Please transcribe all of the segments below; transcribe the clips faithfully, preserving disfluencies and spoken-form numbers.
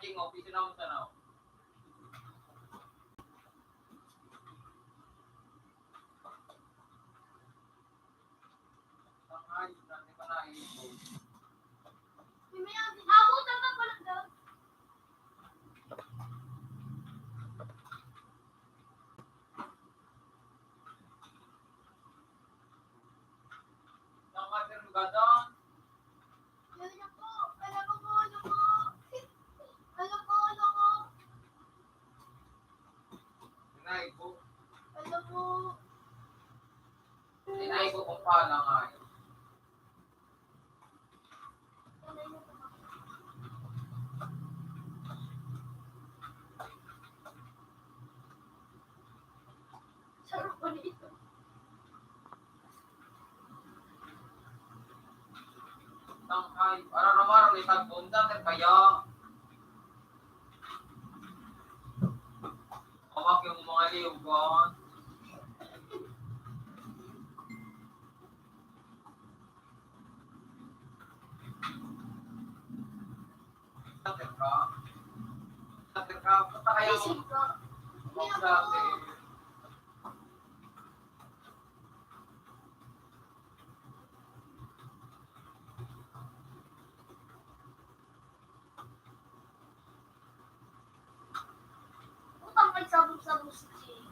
Tingog, piso na mo sa naw. Ang ating gadon. Ano po? Ano po? Ano po? Ano po? Ano po? Inay ko. Ano po? Inay ko kung paano nga. Tangkay, araramarang ni tagpunta, kaya. Hawak yung mga liugan. Sakit ka? Sakit ka? Punta kayo. Isip ko. Huwag sa akin. Utang kay sabong-sabong si Jay.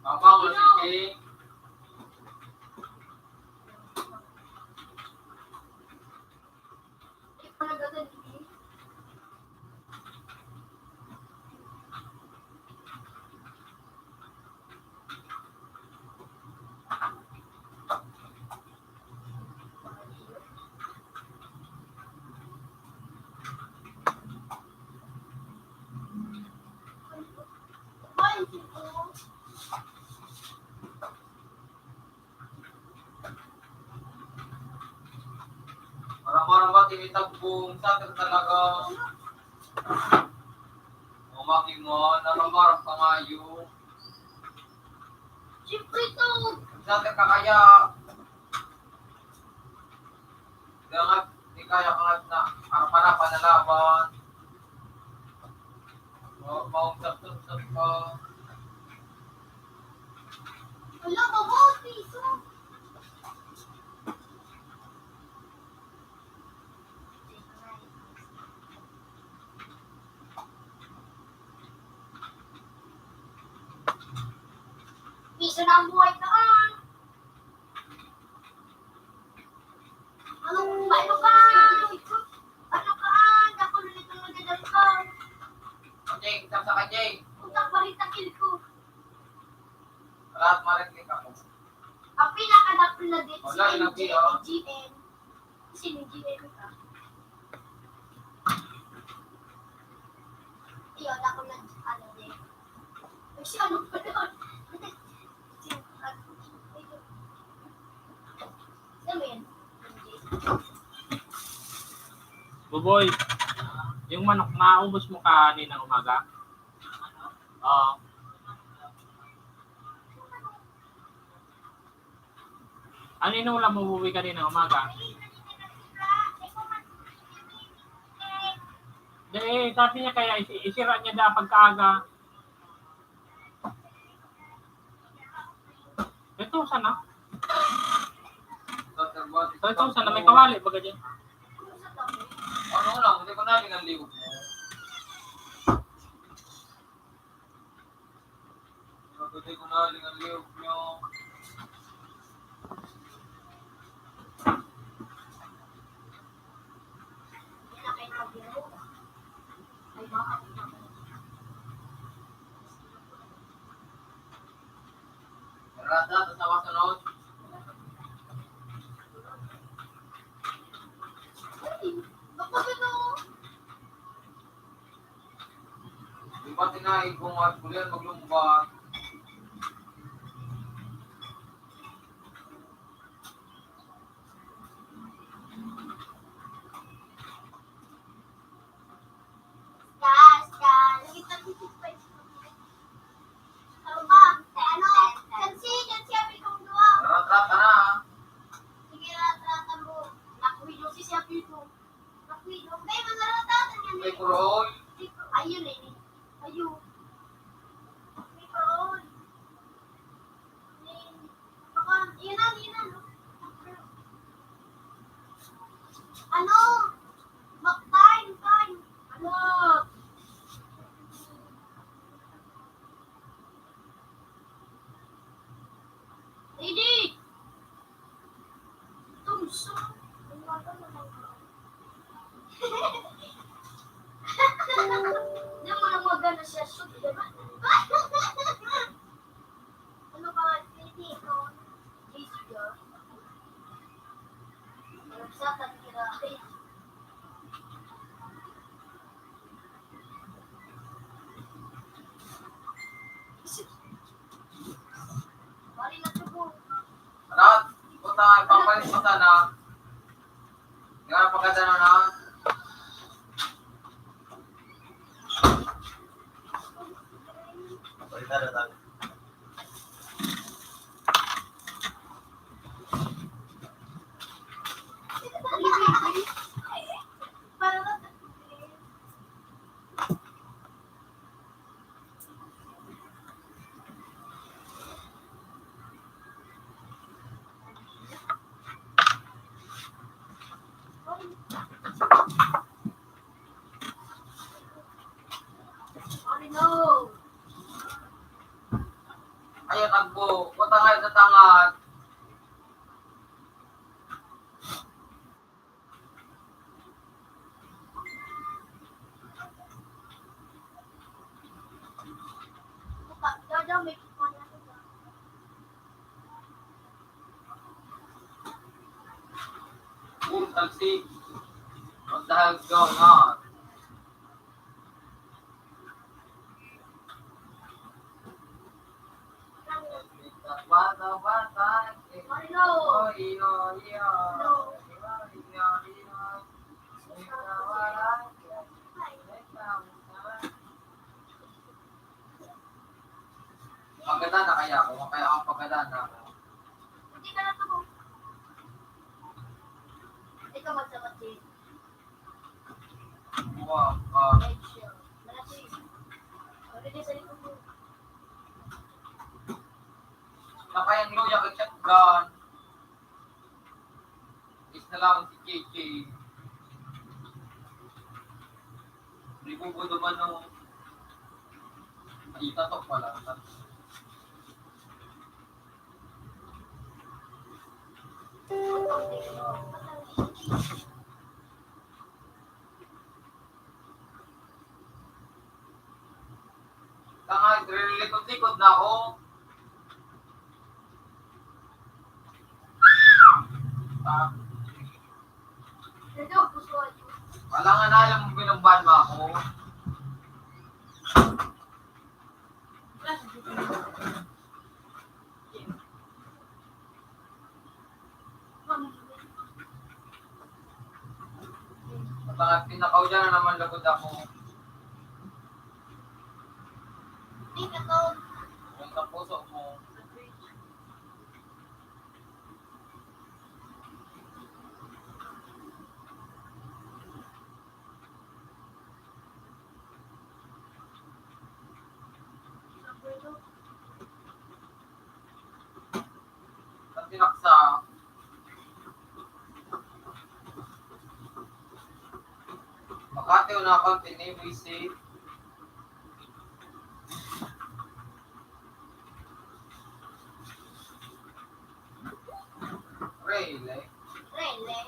Tama nga si Jay. Marang-marang ba tinitagbong sa atin talaga? O, makingon, narang-marang pa nga yun. Siyempre to. Sa atin ka kaya, dangat, di kaya ka na, harapan-harapan na laban. Ma-, mausap-usap pa. Wala, baba, piso. Piso na ang buhay ko, ah. Ano, ano ka? Ano ka, ah? Dako na nitong nagdadal ko. Jay, isang sa ka, Jay. Puta, kwarenta kilo ko. Lahat, marit ni ka po. Ang pinakadakul na date si Wala, M J, lagi, oh. G M. Kasi may G M ka. Iyo, dako na, ano, date. Ay, si ano pa yun? Si, ano, ano yun? Buboy, yung manok, naubos mo kaninang umaga? Oo. Ano inulam mo, Buboy, kanina umaga? Di, eh, sabi niya kaya isi-, isira niya daw pagkaaga. Ito, sana? Ito, sana? May kawali, baga dyan. Ano lang, hindi ko na rin ang liwag mo. Hindi ko na rin ang liwag mo. Rata, sa mga sunod. Di ba tinaig kong at kulian maglumbat? Gas, gas. Ano ba? Ano? Mata na. Nga pagkadana na. Salita na tayo. Ay, tagbo. Kutangay sa tangat. What the hell's going on? Pagkadana kaya ako, kaya ako pagkadana. Hindi ka na to. Ikaw magsabat, Jay. Wow, ah. Medyo. Malaki. Pwede sa likod mo. Nakayang luya kay shotgun. Is na lang si K K. Ribubo duman no. Ay, tatok pala. Tanga, nagre-relikot-likot na ako. Ah. Wala nga na alam mo, binumban mo ako. Mga pinakaw dyan na naman lugod ako. Ang kapuso mo. Ang tinaksa. Makati o nakon, tiniboy si Rele. Rele.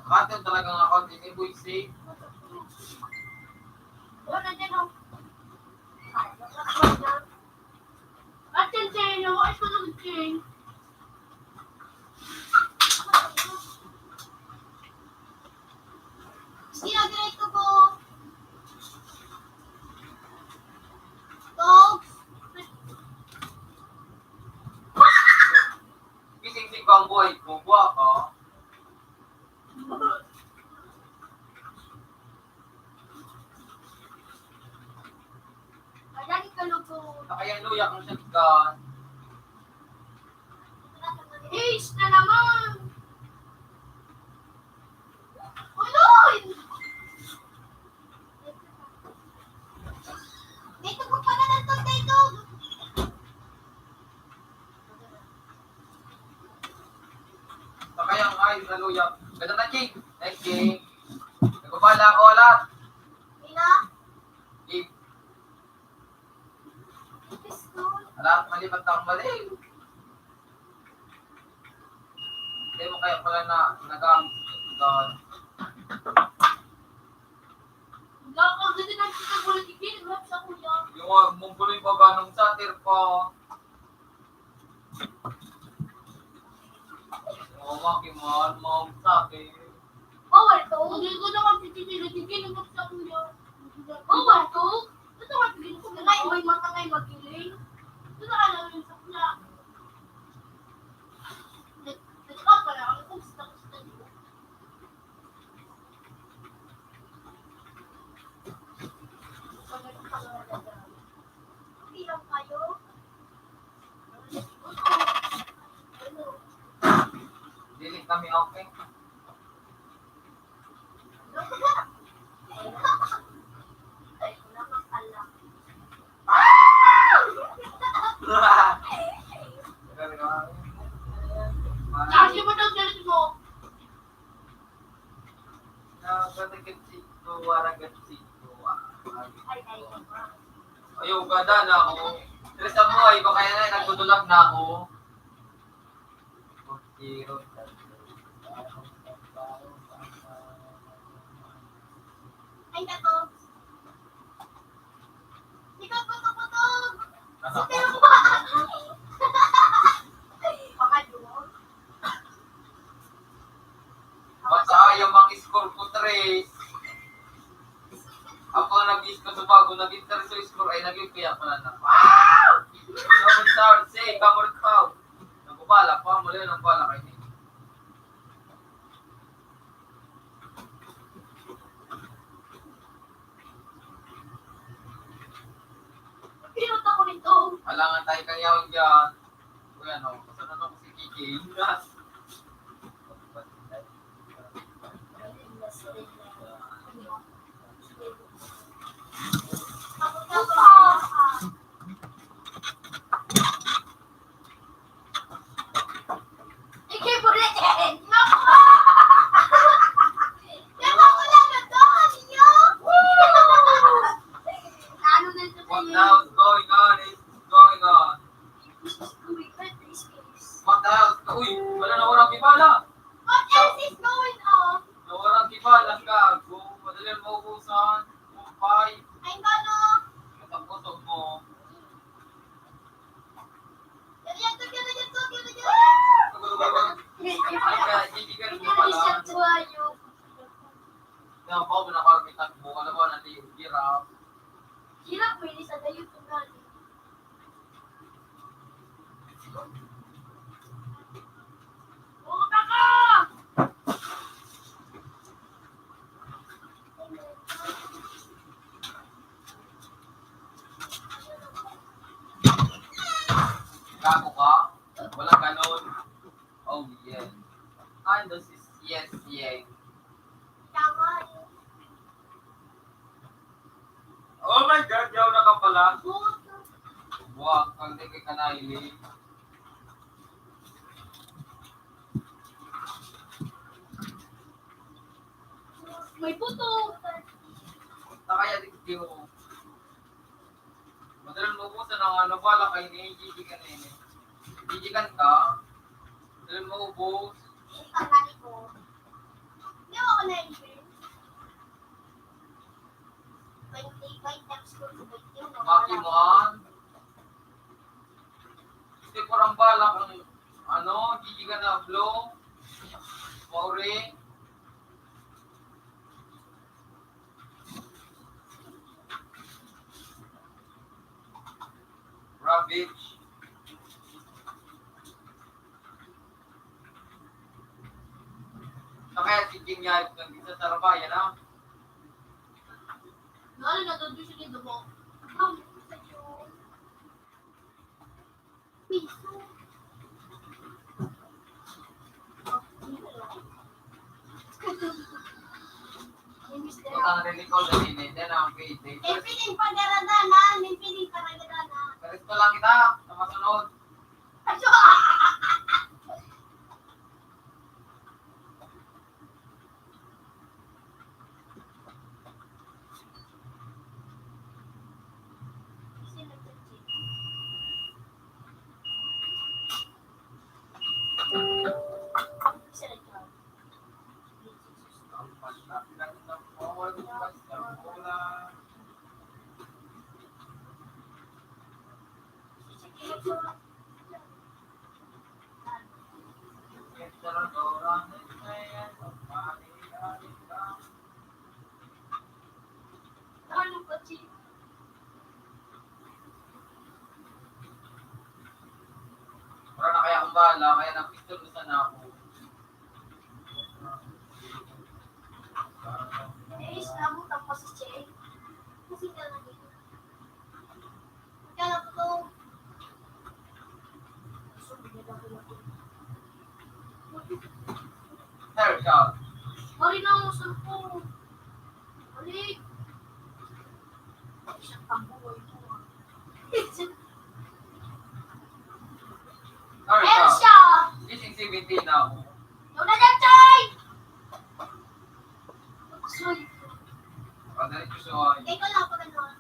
Makati o talaga nakon, tiniboy si Wala dyan, oh. At yan, Chen, yung ayos ko ng Chen. Sige, lagay ko po. Folks. Gising-gising ko ang buhay ko, buha ka. Ayan, kalubo. Ayan, luya, ang shotgun. Ace na naman! Uloy! Dito po pala ng tornado. Sakay ang ayos na luya. Ganda na, King. Thank you. Nagbabala ako, alat. Ina? King. Pistol. Alat, mali, ba't akong mali? Hindi mo kaya pala na nagamit. Gawin. Gawin, gawin na kita, wala, tigil, wala sa kuya. Yung, ah, mong gulo yung baga nung satir pa. Oo, Maki, mahal, mahal sa akin. Bawal to. Hindi ko naman pipilitin, hindi naman sa kuya. Bawal to. Ito nga, pipilitin ko. Ngay, may mata, ngay, magiling. Ito na, alam mo, yung sakla. Nag-, Kami okay. Charge mo daw cellphone mo. Nagkatagad si Ito, waragad si Ito, ah. Ay, ay, ay. Ayaw, gada na ako. Tres ang buhay, baka yan ay nagtutulag na ako. Ay, nako. Ikaw, putog-putog! Ano? Basta ayaw mag-score ko, tres. Ako ang nag-score sa bago, naging tres yung score, ay naging kaya pala na. Wow! Seven star, say, come on, come. Nagubala pa, mali ang bala kayo. Pinunta ko nito. Alangan tayo kang yaon dyan. Uy, ano, basta na ako si Kiki. Ikaw pala yan! Naku! Naku, wala na to! Ano yun? Ano na ito? What the hell is going on? Is going on? What the hell? Uy, wala na, walang kibala. What else is going on? Nawalan kibala, gago. Madali ang maubusan. Kumpay. Ay, gano? Matapos mo. Yan, yan, yan, yan, yan, yan, yan. Ay, kaya, hindi ka rin pala. Yan, baka mo nakarmitan mo. Alam mo, nandito yung hirap. Hirap mo, ini sa dayo ko na. Puta ka! Gago ka? Walang ganon. Oh, yeah. Ano si Yes Yang? Tama yun. Oh my God, yaw na ka pala. Buwak, ang dikit ka na, Ili. May puto. Takaya, di ko. Madaling maubusan ang ano, bala kayo ni Gigi ka na yun eh. Gigi ka ka? Madaling maubos. Ang pangani ko. Hindi ako na yun. Twenty-five times ko sa video. Maki mo, ah. Gusto ko rang bala kung ano, Gigi ka na, Flo. Mauri. Rubbish. Na kaya si Jim Yap nag-isa sa Rabayan, ha? Lalo na doon siya ni Dumo. Piso. Ang record na din, eh, yan ang pwede. May piling pagdaradanan, may piling pagdaradanan. Pares pa lang kita, sa masunod. Aso! Wala na kaya akong bahala, kaya nagpistol na sana ako. Inis na mo, tapos si Che. Kasi ka na dito. Kaya ako to. Sabi niya daw ako. Sabi niya daw ako. Hindi na ako. Lola Jachay! Uy. Padali ko sa oras. Ikaw lang, pag ano.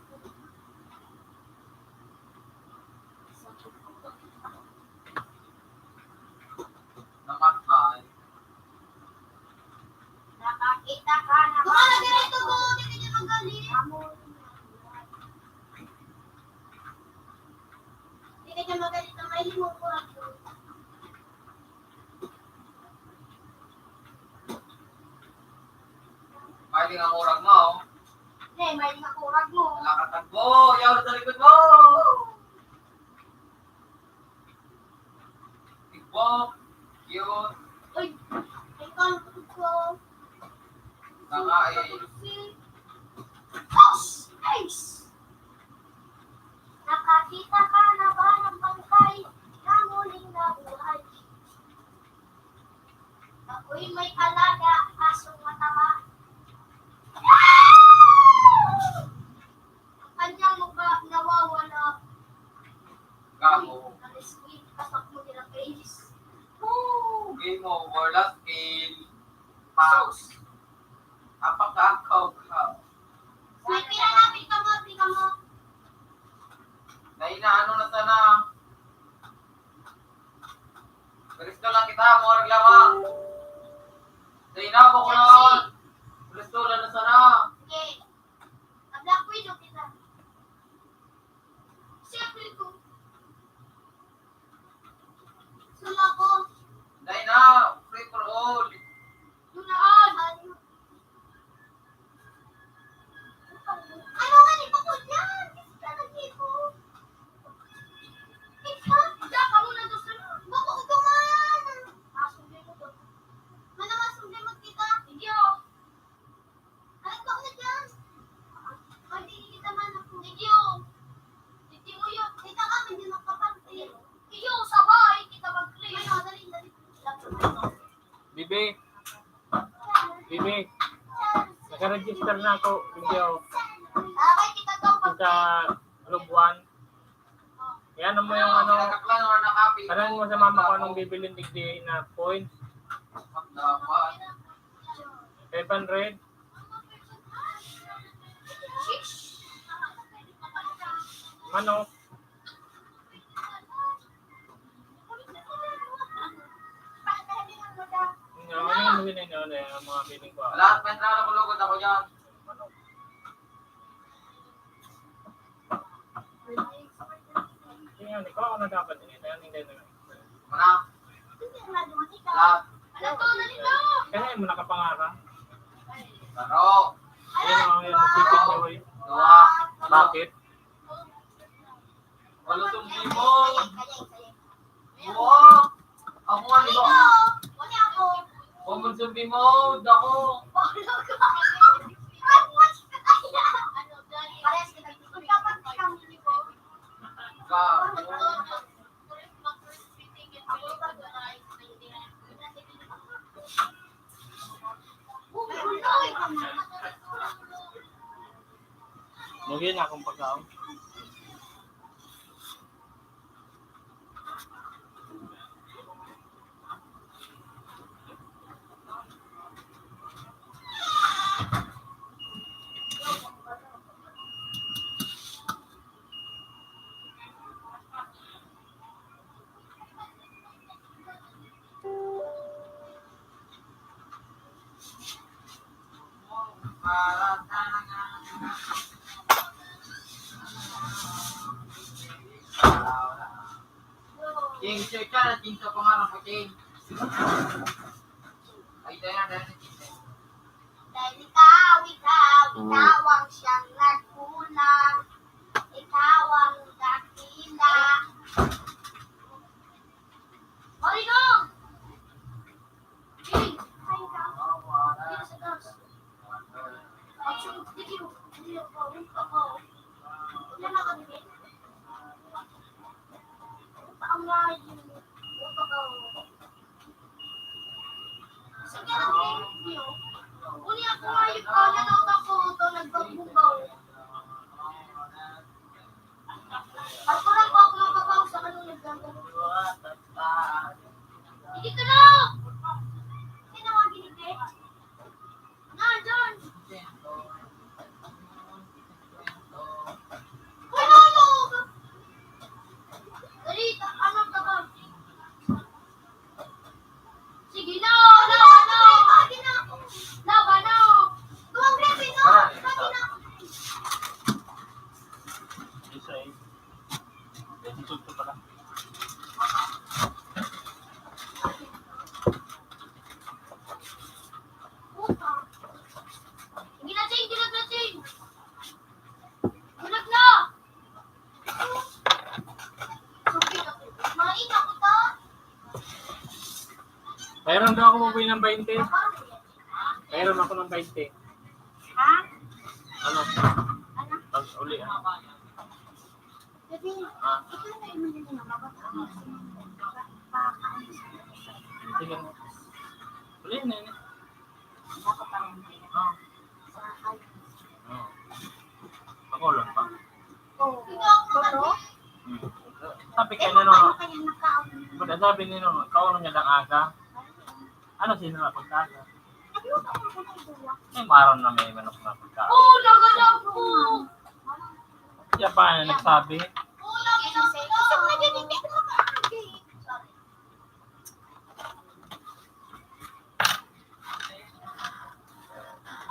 Namatay. Nakakita ka na ba? Wala, ganito po. Hindi ka magaling. Hindi ka magaling na may limang oras. Mahiling ang urag mo, oh. Ne, mahiling ang urag mo. Wala ka tagbo. Yaw sa likod mo. Tigbok. Yun. Uy, ay, kalbog ko. Tanga eh. Nakakita ka na ba ng bangkay na muling nabuhay? Ako'y may alaga, asong mataba. Ang kanyang mukha nawawala. Gago. Ang screen, tapak mo nila, guys. Woo! Game over, last game. Pause. Apakakaw ka. May pira na, pika mo, pika mo. Dahil na ano na sana. Gusto lang kita, mo naglawa. Dahil na ako ko noon. Gusto lang na sana. Sige. Black Widow kita. Siyempre ko. Sula ko. Dahil na, free for all. Yun na, ah. Ano nga ni Bakod yan? Kasi ka nagkiko. Ikaw, diyan ka muna doon sa bako ito man. Masundi mo doon. Mana masundi mo kita? Hindi, oh. Alam ko na dyan. Pwede kita man ako. Hindi, oh. Hindi mo yun. Kita ka, hindi makapante. Iyo, sabay kita mag-play. Ay, madali, dali. Bibi. Bibi. Nakaregister na ako. Video. Sabay kita to. Sa Globe One. Kaya ano mo yung ano, tanong mo sa mama kung anong bibilin digdi na coins. Five hundred. Manok. Ano, ano yung mga, ano, ano, yung mga feeling ko, ah? Lahat may entrada, kulugod ako dyan. Manok. Yan, ikaw ako na dapat, eh. Kaya hindi na. Manok. Lahat. Kaya mo nakapangara. Laro. Ayan ang, yung tipid niyo, eh. Dua. Bakit? Walo sumbi mo. Buwak! Ako nga, di ba? Ako nga, sumbi mo. Dako. Ka. Lugi na akong pagkaon. King, sir ka na, King, sa pangarap ko, King. Ay, dahil na, dahil na, King. Dahil ikaw, ikaw, ikaw ang siyang nagkulang. Ikaw ang dakila. Marino! King! Ay, ikaw. Dito sa taas. Pairam daw ako, Boy, ng twenty. Pairam ako ng twenty. Ha? Ano? Ano? Pag uli, ah. Sabi, ah, ito na yung mga mababa. Sige. Uli na yun. Dapat parang, ah, sa akin. Oo. Ako lang pa. Oo. Totoo? Hmm. Sabi kay Nino, no? Ba't ang sabi ni Nino, kaon niya ng aga? Ano sino na pagkain? Ay, maram na may manok na pagkain. Oo, nagalaw po. Siya pa na nagsabi. Sorry.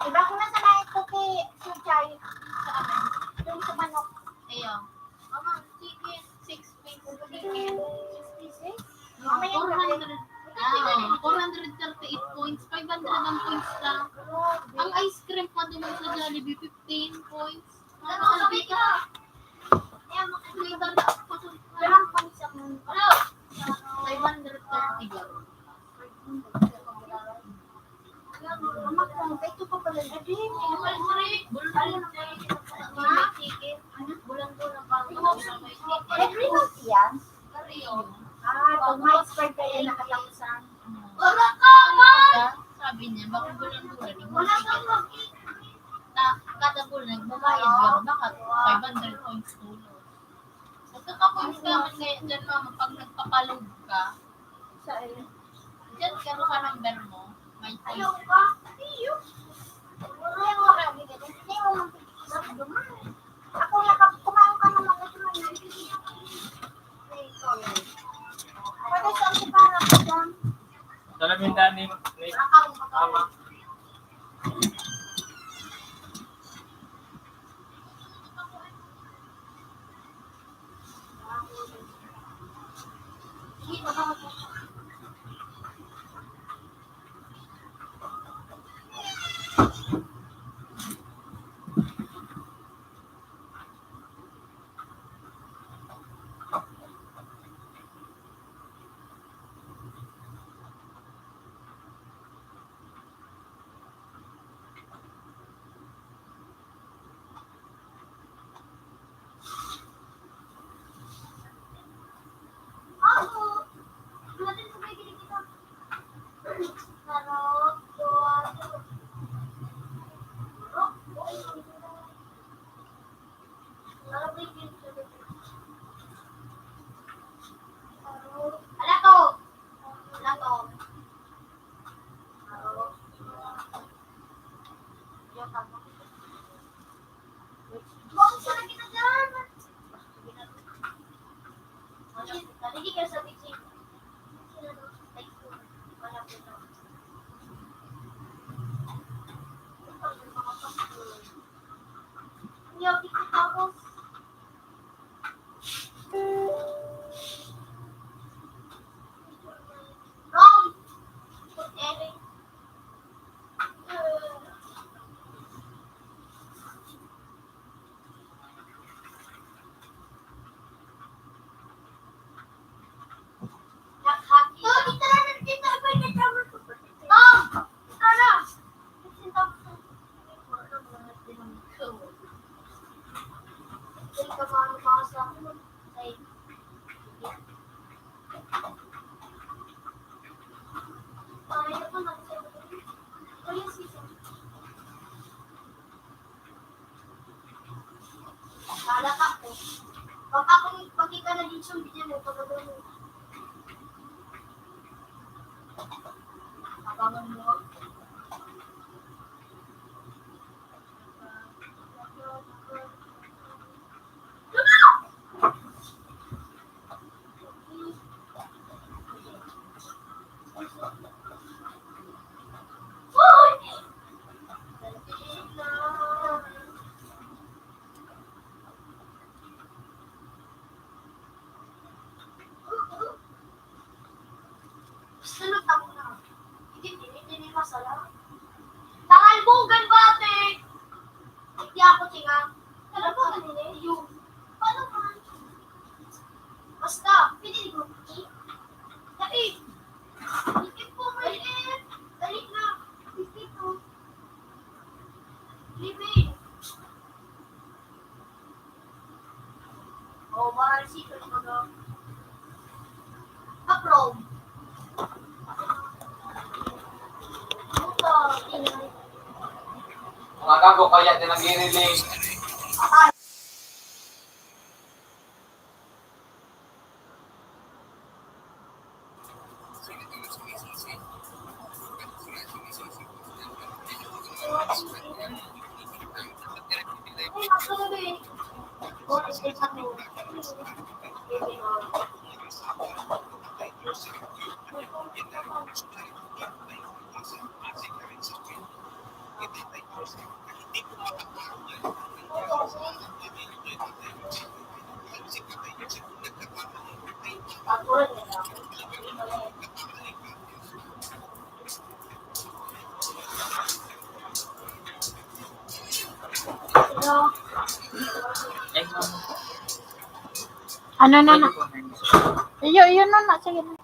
Iba ko na sa lahat ko kay Sujay. Sa amin. Yung sa manok. Ayun. Mama, chicken, six piece. Chicken, six pieces? Mamaya four hundred. Ah, four hundred thirty-eight points. Five hundred ang points ka. Ang ice cream pa doon sa Jollibee, fifteen points. Ano sabi ka? Kaya makikita na ako sa five hundred thirty garo. Anak ko, ito pa pala. Adi, may bulbul na may chicken. Anak, bulan ko na pa. Every month yan? Ah, pag may expert kayo, nakatapusan. Wala ka man! Sabi niya, bakit bulan-bulan, nag-chicken? Ta-, kada bulan, nagbabayad ka, baka five hundred points tulo. Nagkaka-points ka man kaya dyan, mama, pag nagpapaload ka. Saan? Dyan, garo sa number mo, may points. Ayaw ka. Ayaw. Wala mo kami ganyan. Hindi mo man pwede isang duman. Ako nga, pag kumain ka naman, ito man, nabibigyan ko. Pwede sa akin para sa dyan. Salamin daan ni, ni Mama. Ala to! Ala to! Bahala ka po. Pag ako, pag ikaw naging zombie dyan, may pagkagano. Abangan mo. Gusto na tamo na. Hindi, hindi, hindi masala. Takalbugan ba, ate? Hindi ako, tinga. Takalbugan, hindi. Yung, paano ka? Basta, pwede ko. Dali. Hindi po, may Kaya din ang i-relate. Ano na na? Iyo, iyo na na. Sige na.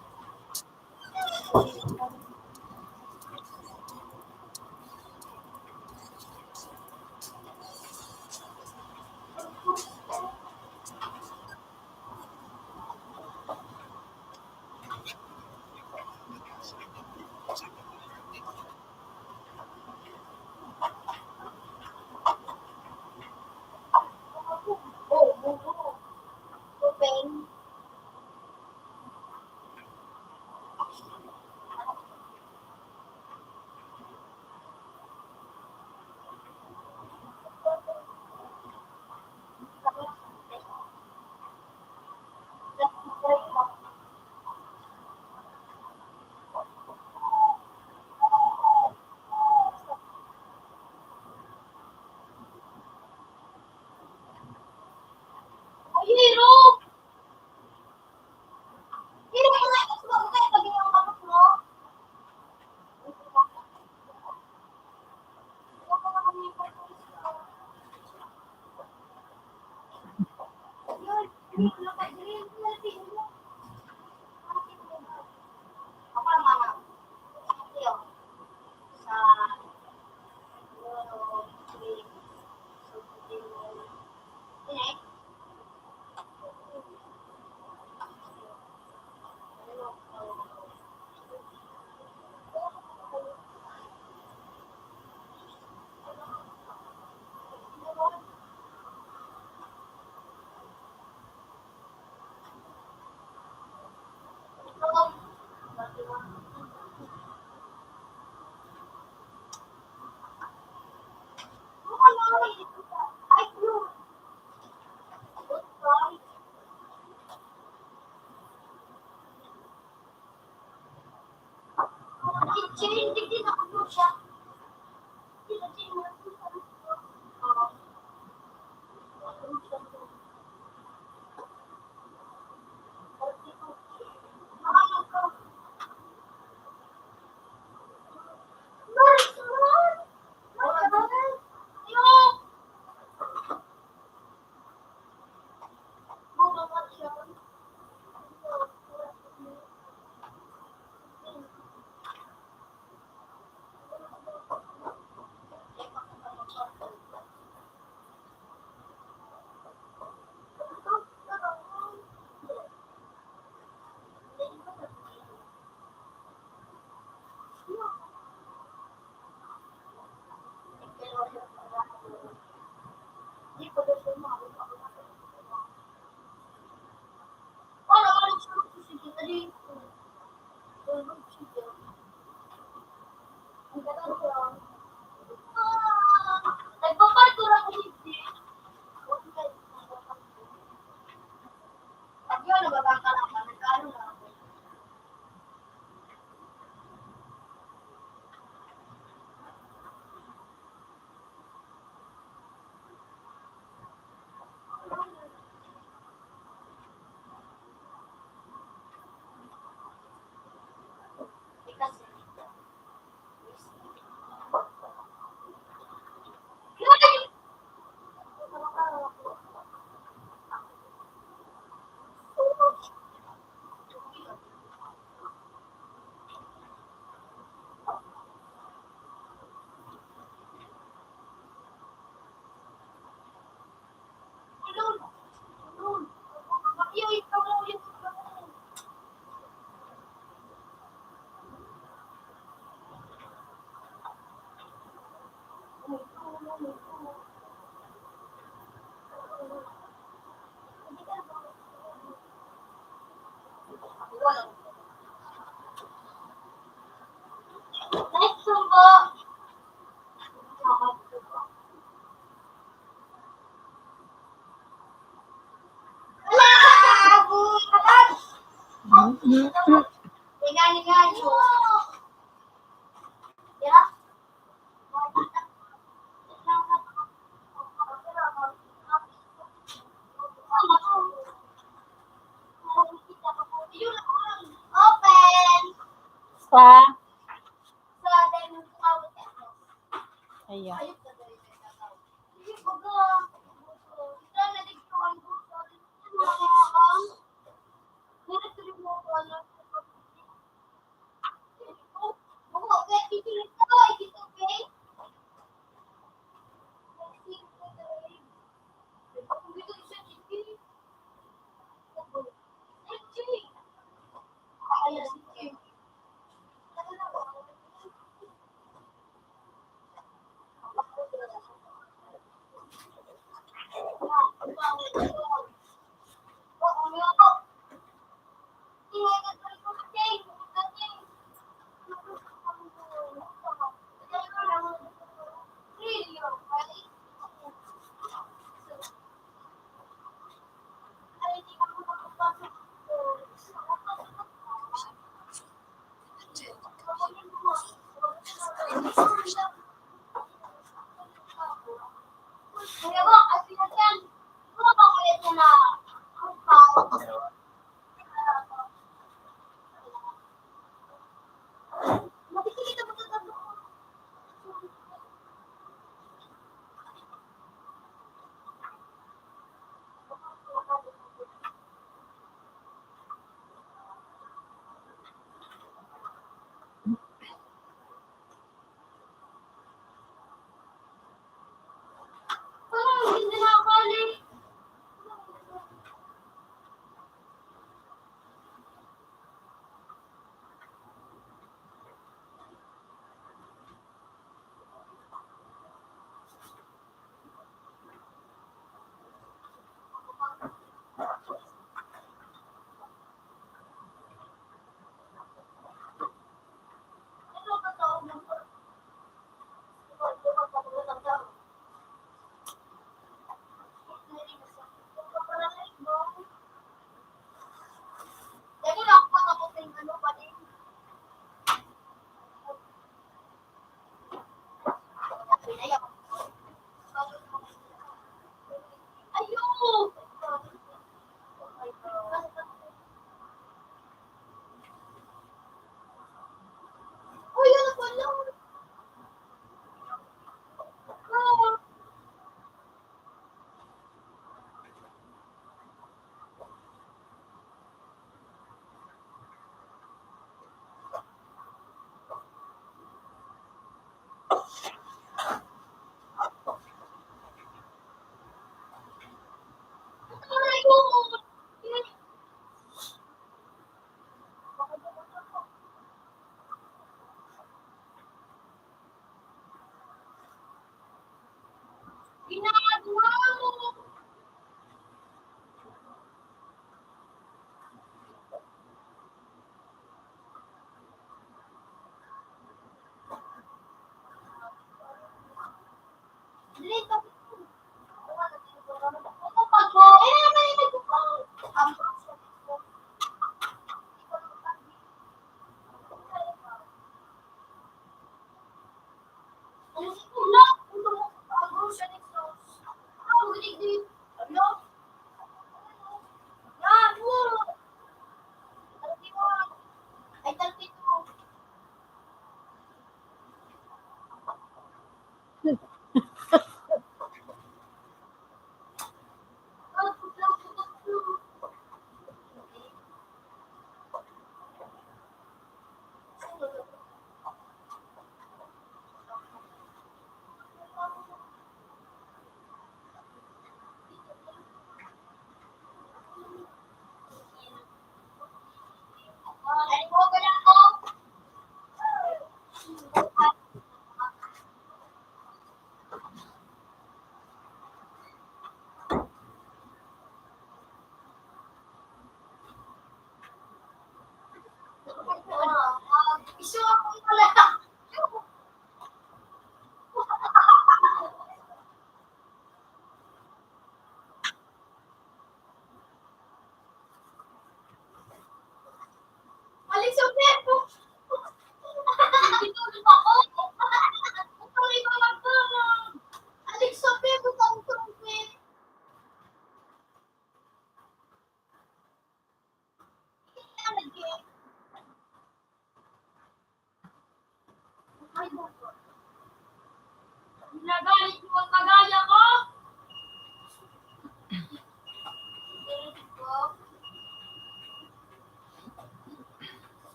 Sa? Ayan.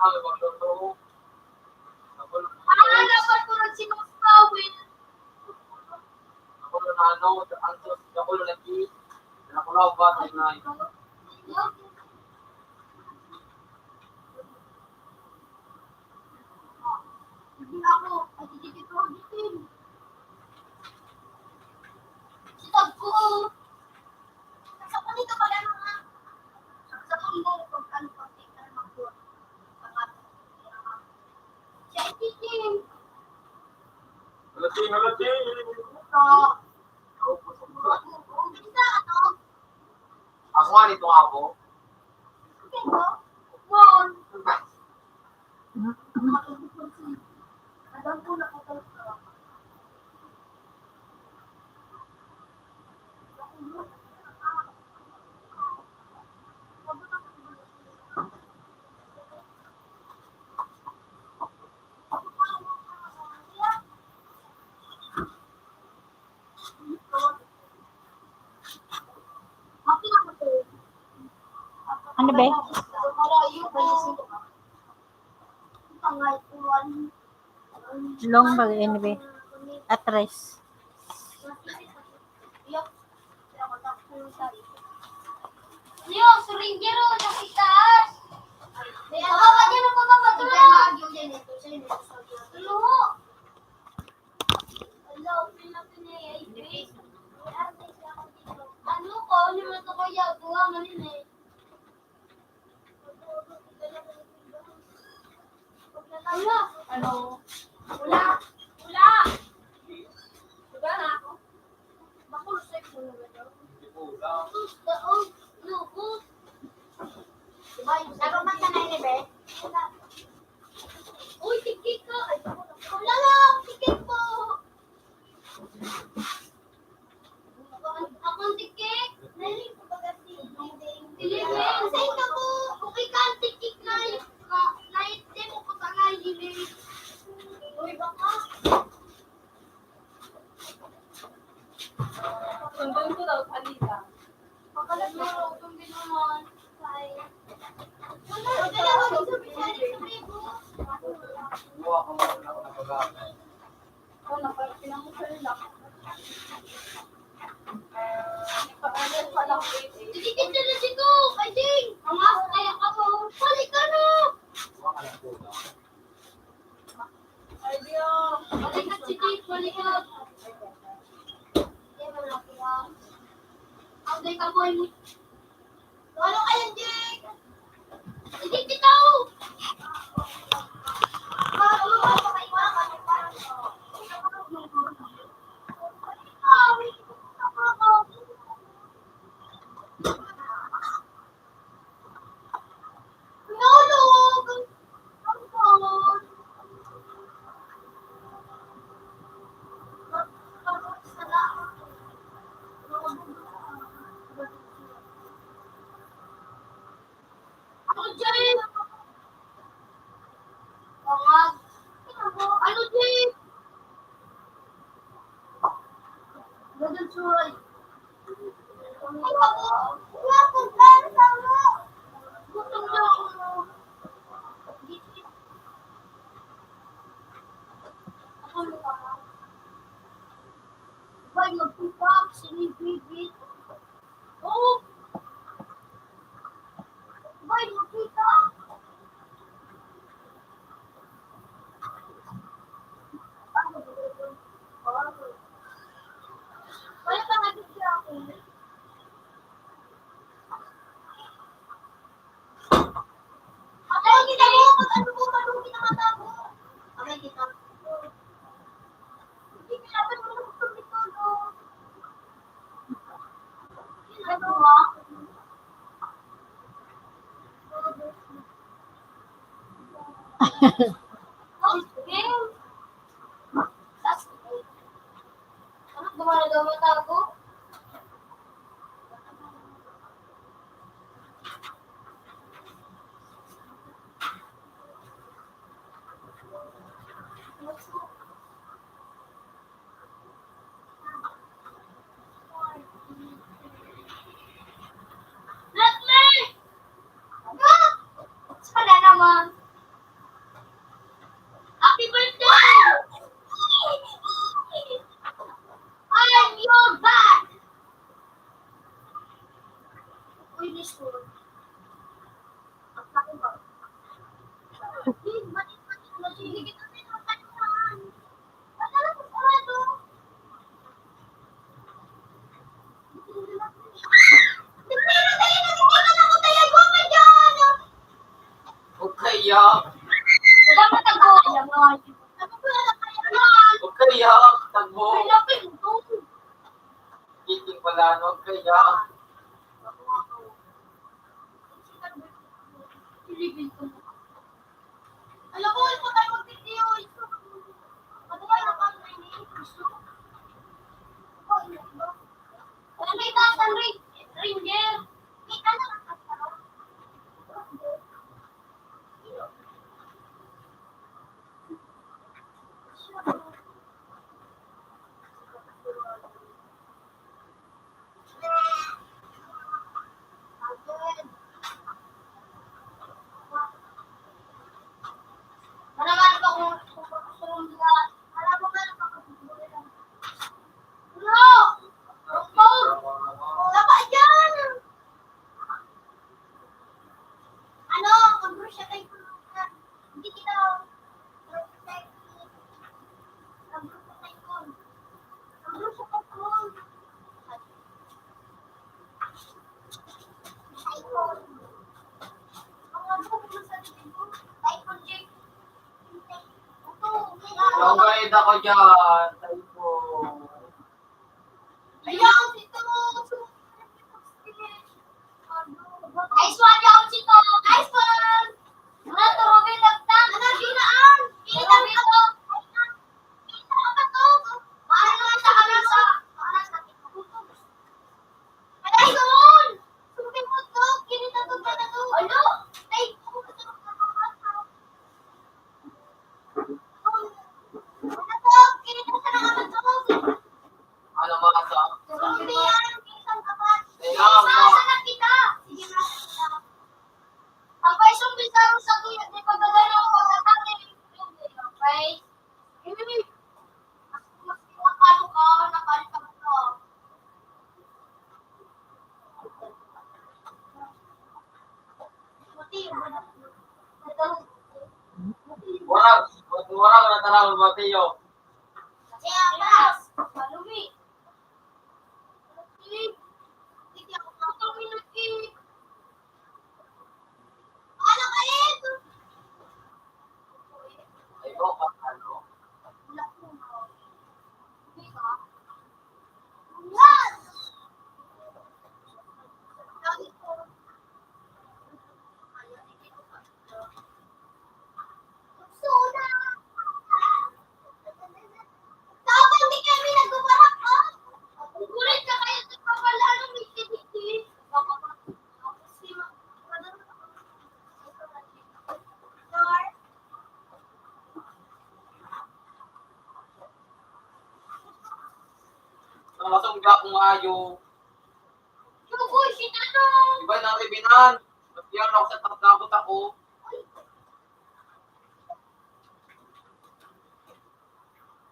Ay, wag daw to. Ako na. Ah, dapat ko nagsinuspawin. Ako na, ano, ang sus-, ako na lagi. Nakulaw ba? Ay, na. Hindi ako, ay, dito, dito, dito. Sitag ko. Sa panito, pag ano nga, sa mundo, pag ano, pag tingnan mo po. Siya, ititin. Halating, halating. Ito. Isa, ano? Ako nga nito nga ako. Ito? Bon. Ano ba? Long bag ini, be. Atres. Yo, suringer, oh, nasa itaas. May awa niya na pagkapatulog. Ano? Ano ko? Ano man ito kaya? Gawa man yun eh. Ano? Wala. Wala. Wala na ako. Bakulo sa ito na ba daw? Lubos, daog, lubos. Diba, yung sarong man ka na ini, be? Uy, tikik ka. Ay, wala na, tikik po. Ako ang tikik. Dili, dili. Sa ito po, okay ka ang tikik na, na, na ito mo ko sa ngayon, dili. Uy, baka. Sundon ko daw, salita. Pakalat mo, sundin mo naman. Ay. Wala, wala, wala, wala, wala. Kuha ko muna ako ng pagkain. Oh, napag-, pinangusalan lang. Pag-aral pa lang, eh, eh. Dikit na na si Go! Ay, ding! Ang ako kaya ka po. Balik ka na! Kuha ka ng tubig. Ay, Diyo. Balik ka, Chitik, balik ka. Hindi man ako, ah. Ang di ka po, eh. Ano kayo, Jake? Hindi kita, oh. Ako, Jay! Pangag. Ano, Jay? Ganun, Jay. Ay, ako. Wala akong pera sa mo. Gutom na ako. Ako, ano ka? Bay, magpipak, sinibigit. Oh! Bay, magpita! Wala pa nga dito ako. Ay, kita mo, pag ano mo, malungkit ang mata mo. Abay, kita mo. Hindi, kailangan mo na gusto nito, no? Ano, ah? Ang spring. Ano, gumana daw mata ko? Not me! Sana naman. Huwag kaiyak. Huwag kaiyak. Tagbo. Kiting pala, no? Kaya, alam mo, ito tayo mag-video. Ano ba yung pang-, ano yung gusto? Ano yung taas ng ring-, ringer? May ano? Ano, ang brush siya kay Hindi kita. Ang bayad ako dyan. Typhoon. Ayaw, dito. Nice one, yaon si Tong. Nice one. Ano to, Ruben, nagtang? Ano, yun na, ah. Ruben, Tong. Ano ba to? Ano naman sa ano sa? Nice one. Ruben, Tong. Kinita to, kinita to. Ano? Ay, ano to? Kinita sa mga to. Ano, mga sa? Ruben, Tong. Kailangan mo. Sana kita. Sige, mga. Ang paisong bizarro sa tuyot ni pagdadala ng pagkatangin. Okay? Mas, mas pinapalo ka, napalitan ka. Wala, wala na tara, Mateo. Kaya, pas, palumi. Ang masungga kong ayo. Iba na ribinan. Magpiyang ako sa pagkabot ako.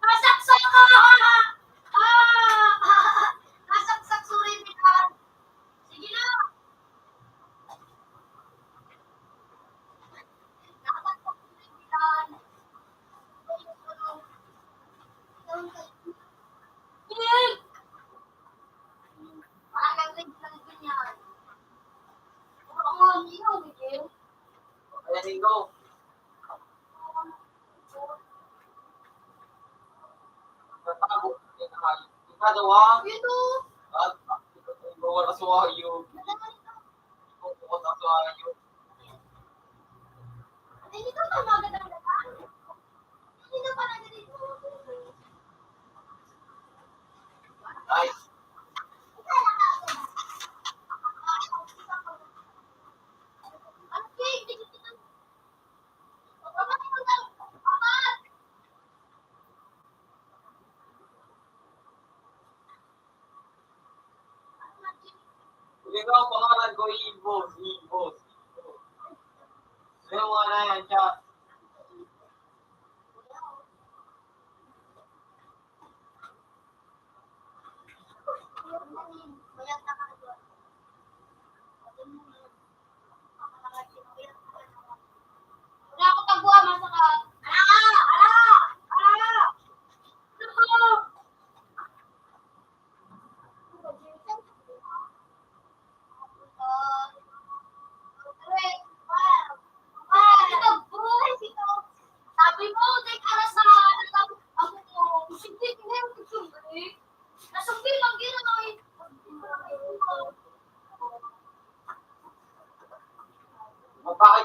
Masaksak ka! Ah! Masaksak, sorry, Pitan. Sige na. Ayan, Nico. Tatago. Ikaw daw ang... Ito. At, wala sa wayo. Ikaw, wala sa wayo. Ay, ito pa, magandang dating. Ito pa, magandang dating. Nice. Ikaw, pangalan ko, Ibo, Ibo, Ibo. Yung mga na yan, chat. Wala ako tagwa.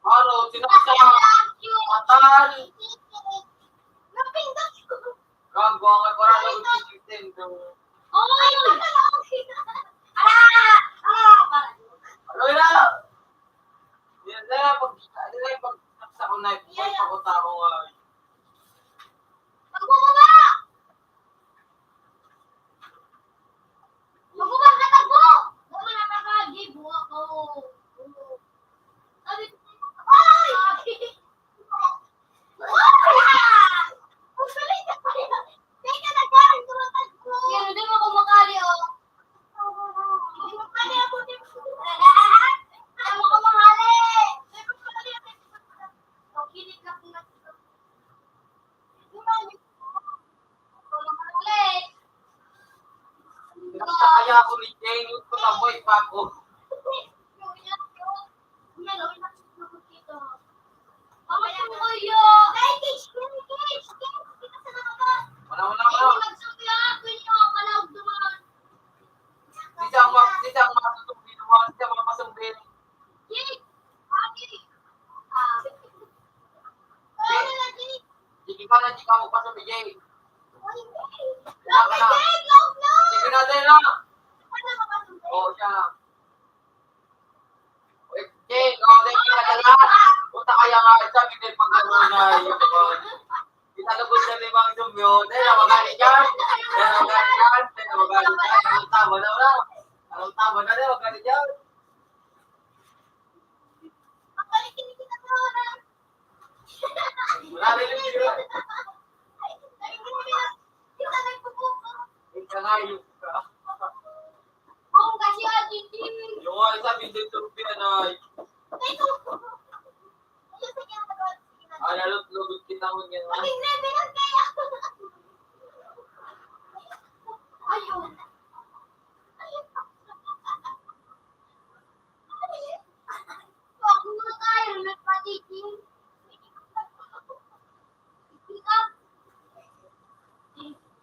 Ano, tinaksa. Atal. Napindot ko. Gago, ang parang ako si Nintendo. Oh, ayun. Ah! Ah! Ano na? Yan na, pag, ano na yung pag, sa ko na, pag pakot ako nga. Magbubaba! Magbubaba ka, tagbo! Wala na ka, di buwa ko. Sabi ko, ay! Ay! Ang galing ka pala! Teka, nagkaroon ko ng tagbo! Yan, hindi mo kumakali, oh. Hindi mo kaya ako din. Hindi mo kumakali! Hindi mo kaya ako din. Ang kilig na pinag- Nakakaya ko ni Jane, yung kutamoy pa ako. Wala, wala, wala. Isang ma-, isang matutong binuwan, isang mapasang bini. Sige ka na, di ka mo pa sa B J. Sige na, dali na. Oo, siya. Uy, Jay, ikaw, dali ka na. Puta, kaya nga, sabi ko, pag ano na, yun, oh. Italubos na limang sumyo. Dali na, magalit yan. Dali na, magalit yan. Dali na, magalit yan. Anong tama na, wala? Anong tama na, dali na, magalit yan. Wala rin yung sila. Ikaw nga yung ka. Yung nga, sabi dito, pinanay. Ah, lalo, lugod kita mo niyan, ha? Ayun.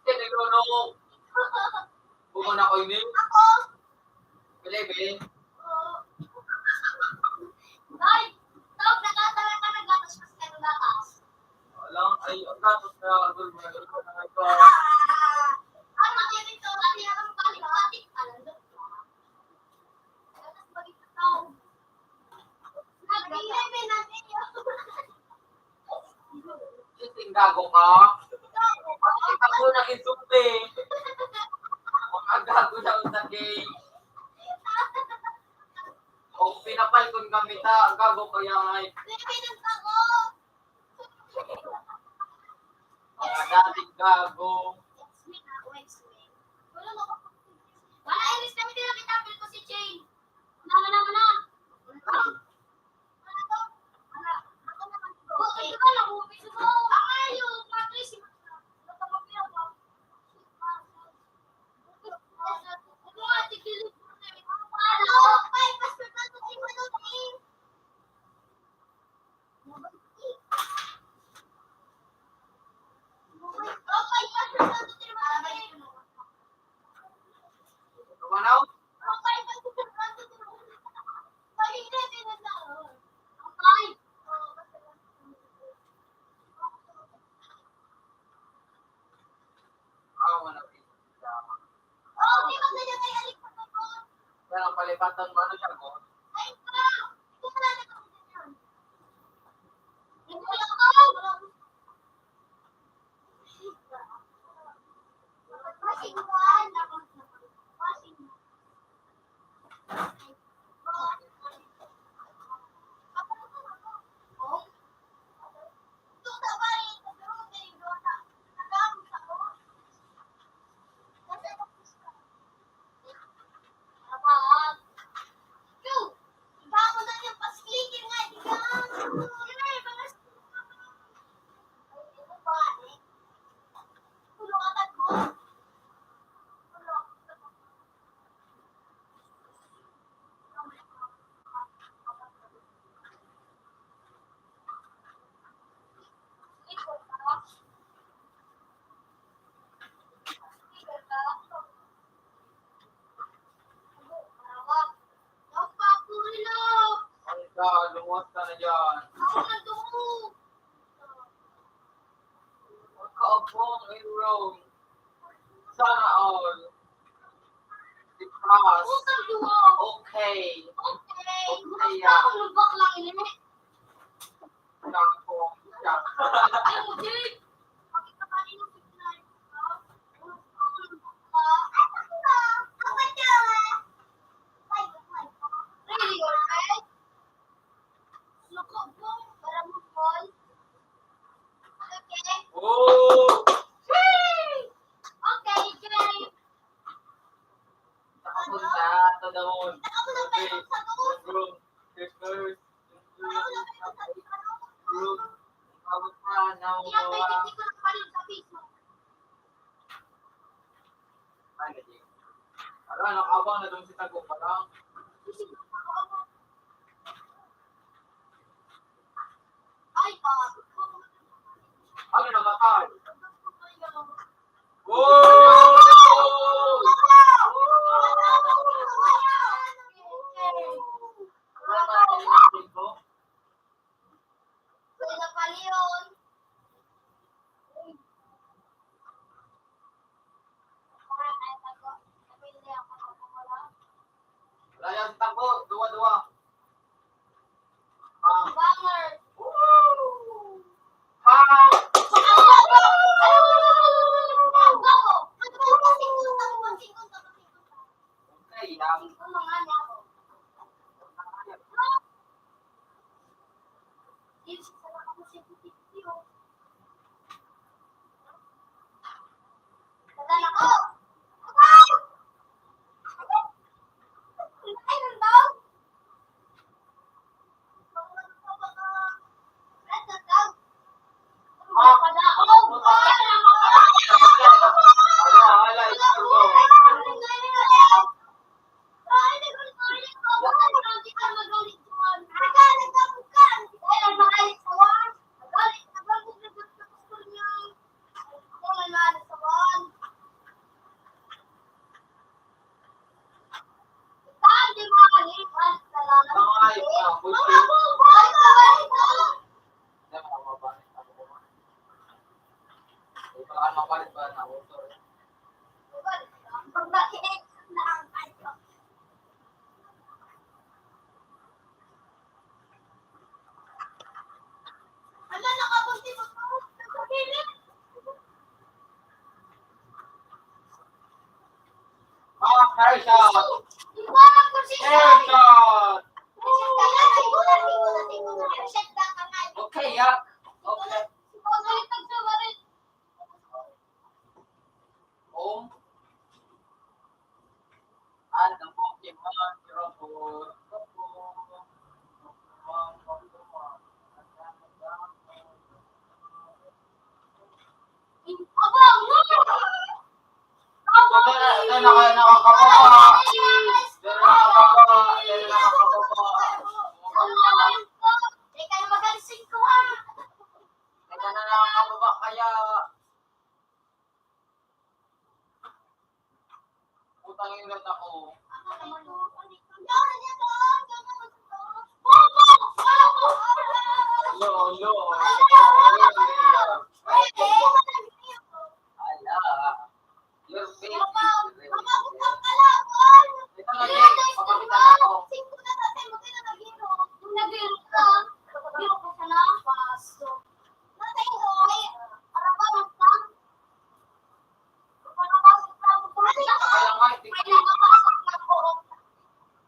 Kaya nagloloko. Bumo na ko ini. Ako? Bili, bili. Ay, tawag na ka talaga, naglakas-lakas ka ng lakas. Walang Ay, ang dapat na ang gulma. Sising gago ka. Kita ko naging sumbi. Ang gago na utak eh. O pinapal kun kami ta, gago kaya ay. Mga dating gago. Wala, iris kami nila, may tapil ko si Jane. Wala, wala, wala. Tumanaw? Ah, wala. Pero palipatan mo, ano siya, God? Ay, ka, lumuwas ka na dyan. Magkaabong in room. Sana all. Because, okay. Okay. Okay, ah. Lubak lang ini. Ay, hindi. Really, okay? Okay. Oh! Okay, Jay. Nakapunta, ito daw. Nakapunta tayo sa doon. First, first. Bro, abot na, nawawala. Ay, hindi. Ala, nakabang na doon si Tago pa lang. Ay, pa. Ano, namatay? Oh! Wala pa rin yung tingko. Wala pa rin yun. Wala yan, tago. Duwa-duwa. Ah. Banger. Woo! Ah! Banger. Baka mapalit pa na auto. Ala, nakapunti mo to. Nakapilit. Ah, hairshot! Ikaw ang posisyon. Hairshot! Hairshot ka lang. Ikaw lang, ikaw lang, ikaw lang. Hairshot ka lang. Okay, yak. Okay. Ikaw lang, ikaw lang. Om. Ano mo, Kimon, Robot? Aba, no! Aba, ito, naka-, nakakababa. Dito nakakababa, dito nakakababa. Teka, magaling ko, ha? Teka na, nakakababa kaya. Utang yung lata ko. Lo, lo. Ala. Your face is red. Ito na, Jay. Papakita na ako.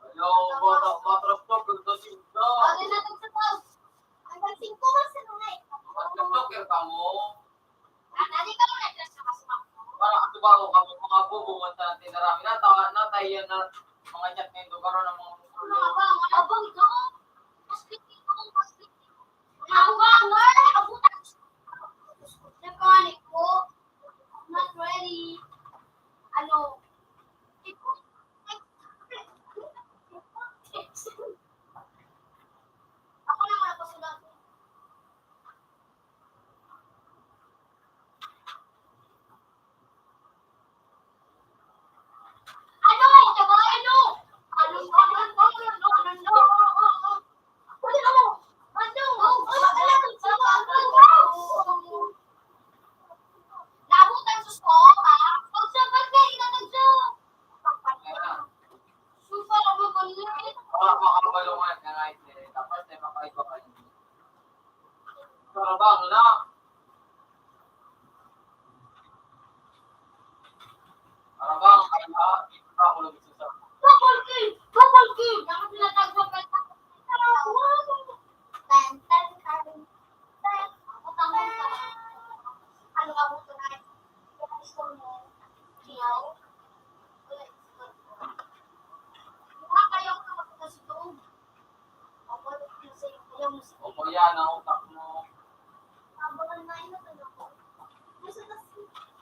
Ayaw, bata, matras to, pero sa sinta. Matras to, pero kamo. Para kasi ba ako kami, mga bobo, mata, tinarami na, tawa na, tayo na, mga chat na yung lugar, ng mga musulo. Abang, abang, abang, abang, abang, abang, abang, abang, abang, abang, Not ready. Ano? Ako na muna pasulat. Ano? Ano? Ano? Ano? Ano? Ano? Ano? Ano? Ano? Ano? Ano? Nabutan sa soko, ha? Pagsabat ka, inatag sa. Super, ang magulo. Mga makabalungan na nga ito, eh. Tapos, eh, makaiba kayo. Sarabang na. Sarabang, ay, ah, dito na ako nagsasabi. Double kill! Double kill! Bakit tinatawag mo pa? Tan, tan, tan. Tan. Ako, tama ka. Ano ka mo tonight? Gusto mo? Siyaw? Wala, gusto ko. Wala kayong kapatid na si Tom. Opo, yan ang utak mo.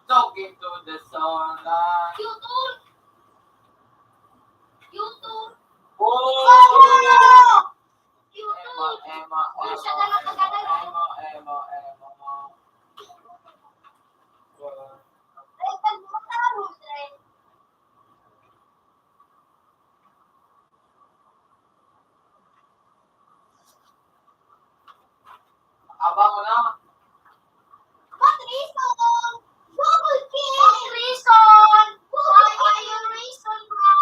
Talking to the sunlight. Cute, tol! Cute, tol! Oh! Cute, tol! Emma, Emma, Emma, Emma, Emma, Emma. Ay, pag mataroon, eh. Abang mo na. What reason? Double kill! What reason? Why are you reason, bro?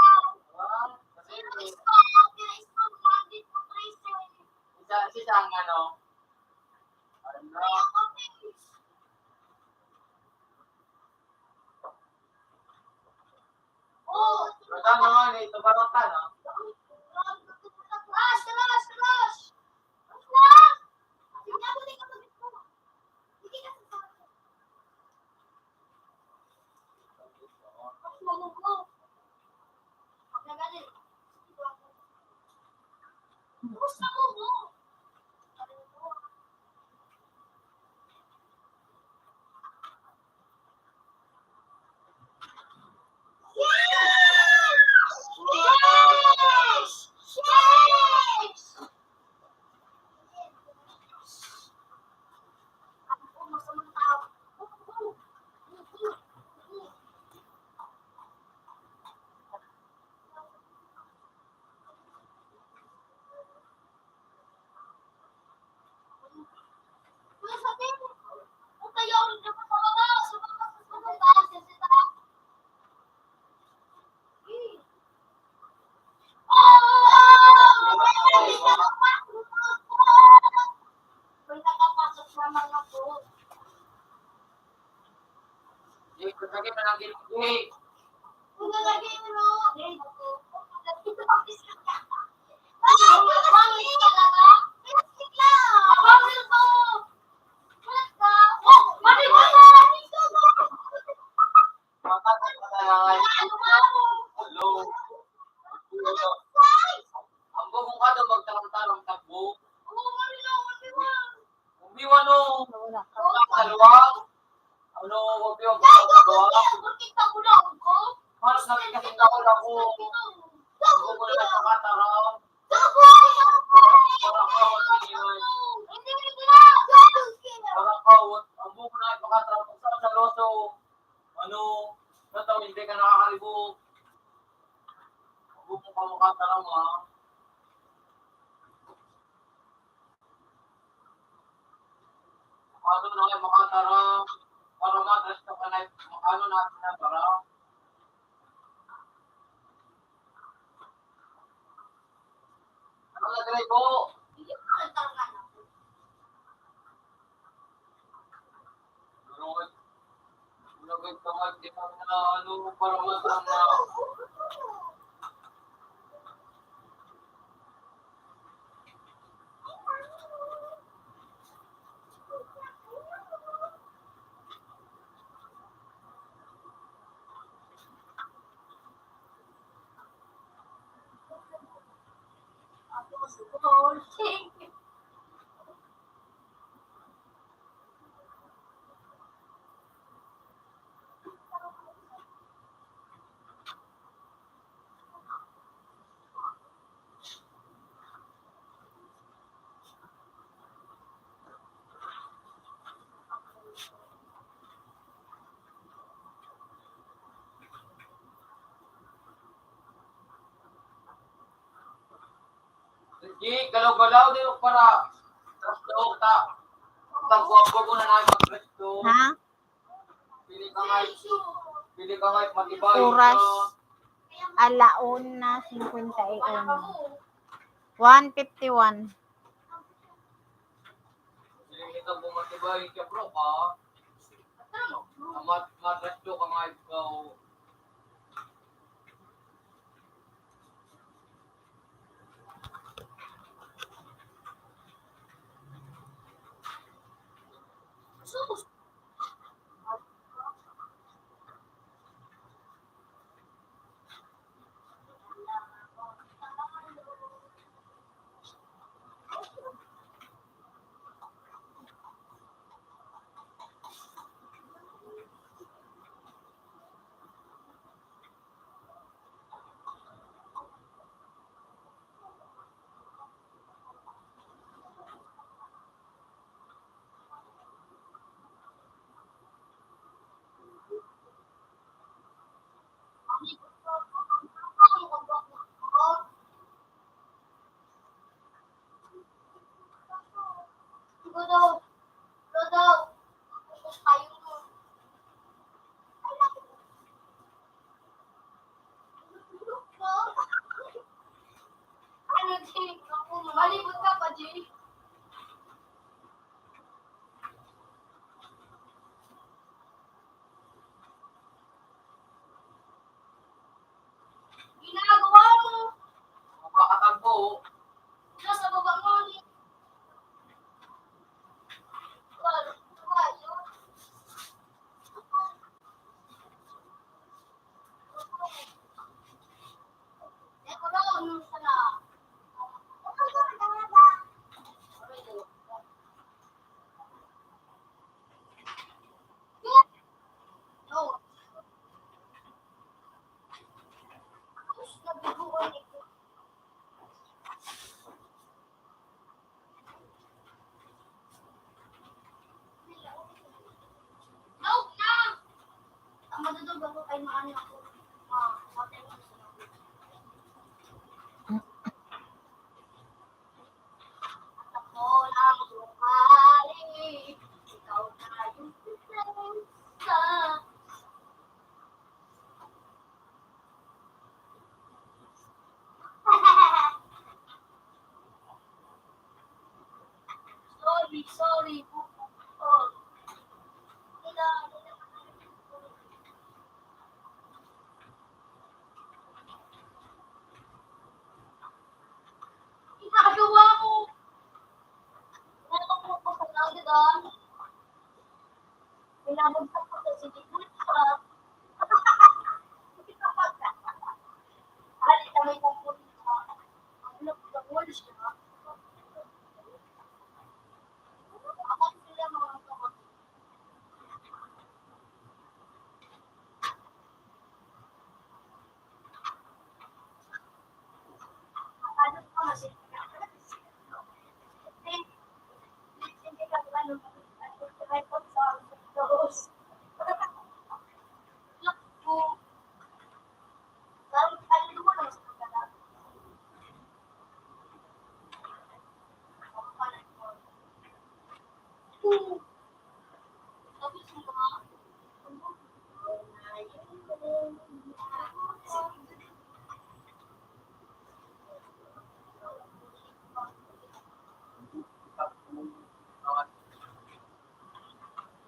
What? Sino reason? Sino reason? What reason? Isa, isa ang ano? Ano? Kaya ako, please. Wala na nga, eh. Ito ba, wala na? Rush, rush, rush! Rush na! Hindi ako, hindi ka mag-, hindi ka sa. Gusto mo mo? Lagi na lang gini. Hello. Ang bubong ka daw magtaram-taram, tagbo. Umiwan o. Kalwa. Ano, wag yung kalwa. Halos nagkasing ako na po. Ang bubong na nagkakataram. Wala ka, wag iniwan. Wala ka, wag, ang bubong na nagkakataram. Kung saan sa loso. Ano, sa tao, hindi ka nakakalibog. Huwag mo pa makataram, ha? Ano na kayo makataram? Para ma-address ka pa na, ano natin na para? Ano na, Dre, po? Lugod, lugod ka nga, di mo na ano, para matama. Sige, galaw-galaw, di para trasto ta. Pagbuwag ko na lang magtrasto. Ha? Pili ka nga, pili ka nga, matibay. Oras, ka. Ala una cincuenta y uno. One fifty-one. Pili ka po matibay, ka, bro, ka. Mat-, matrasto ka nga, ikaw. Ano, G? Malibot ka pa, G? Ginagawa mo. Makakatagpo. Nasa baba mo ni. Ang matutulog ako kay maano ako. Ma, matay mo sa ako na buhay. Ikaw na yung prinsesa. Sorry, sorry. Oh.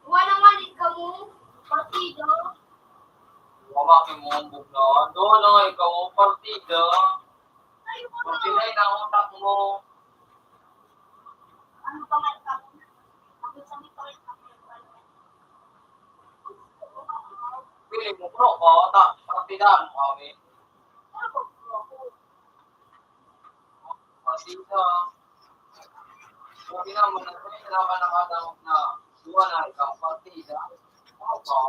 Wa naman ikaw mo, partido. Wa man kay mo ang bugnaw. Doon na nga ikaw mo, partido. Ay, wa. Pag pinay na utak mo. Ano pa man ka? Ako sa mga pa rin. Pili mo, bro, ko, ta, partidahan mo kami. Ano ba, bro? Partida. Sabi naman, nagpapasalamat na kadangog na duwa na ikaw, partida. Opo.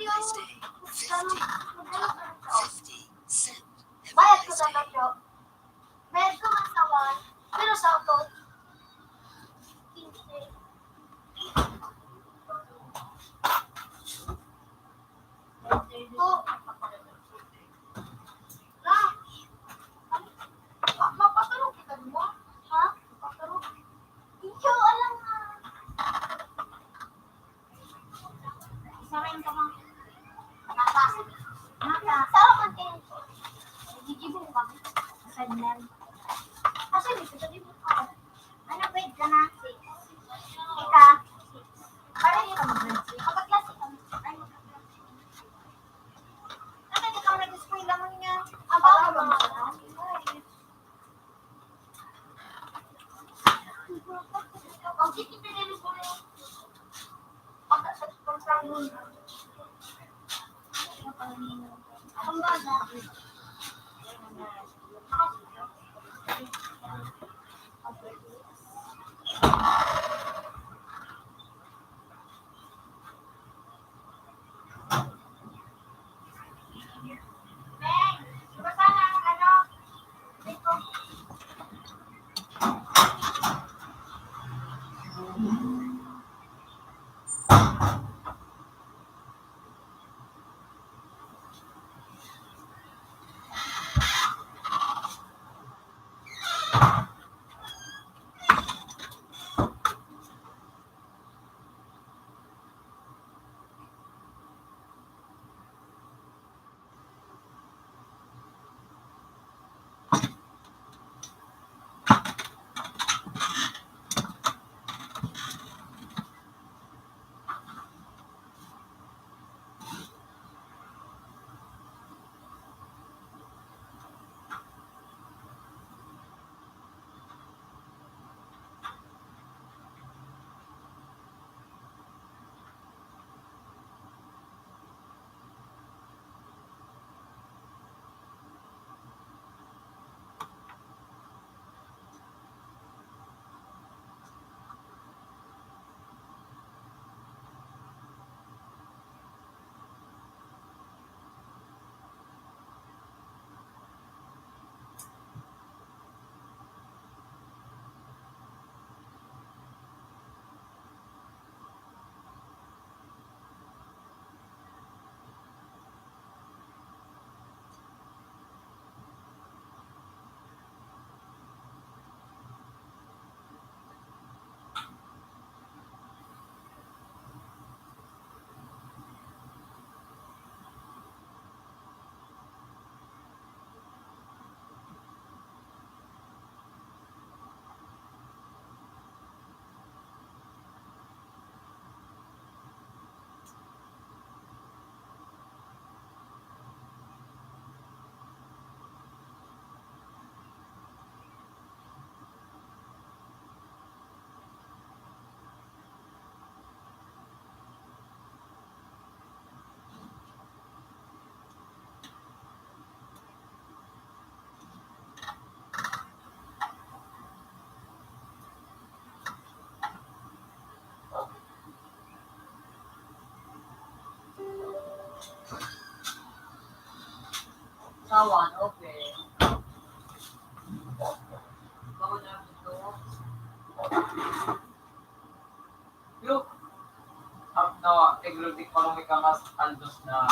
Nice day. Fifty. Fifty cent. Have a nice day. Bayad ko sa Tocho. Bayad ko man sa one, pero sa auto, quince. Oh. Na. Ma-, mapatulog kita mo? Ha? Mapatulog? Iyo, alam na. Isa rin ka, ma'am. Mata. Mata. Sarap ang tingin ko. Gigibo ka. Sa nan. Asa dito? Sa dito ka. Ano, grade ka na? Six. Ika? Six. Pareho ka mag-grade six. Kapag klase ka. Ay, magka-class. Ano, di ka mag-eskwela mo niya? Abaw ka ba? Sa one, okay. Bako na ito. Yo. Ang tawa, tiglo-tig pa lang may kamas, aldos na.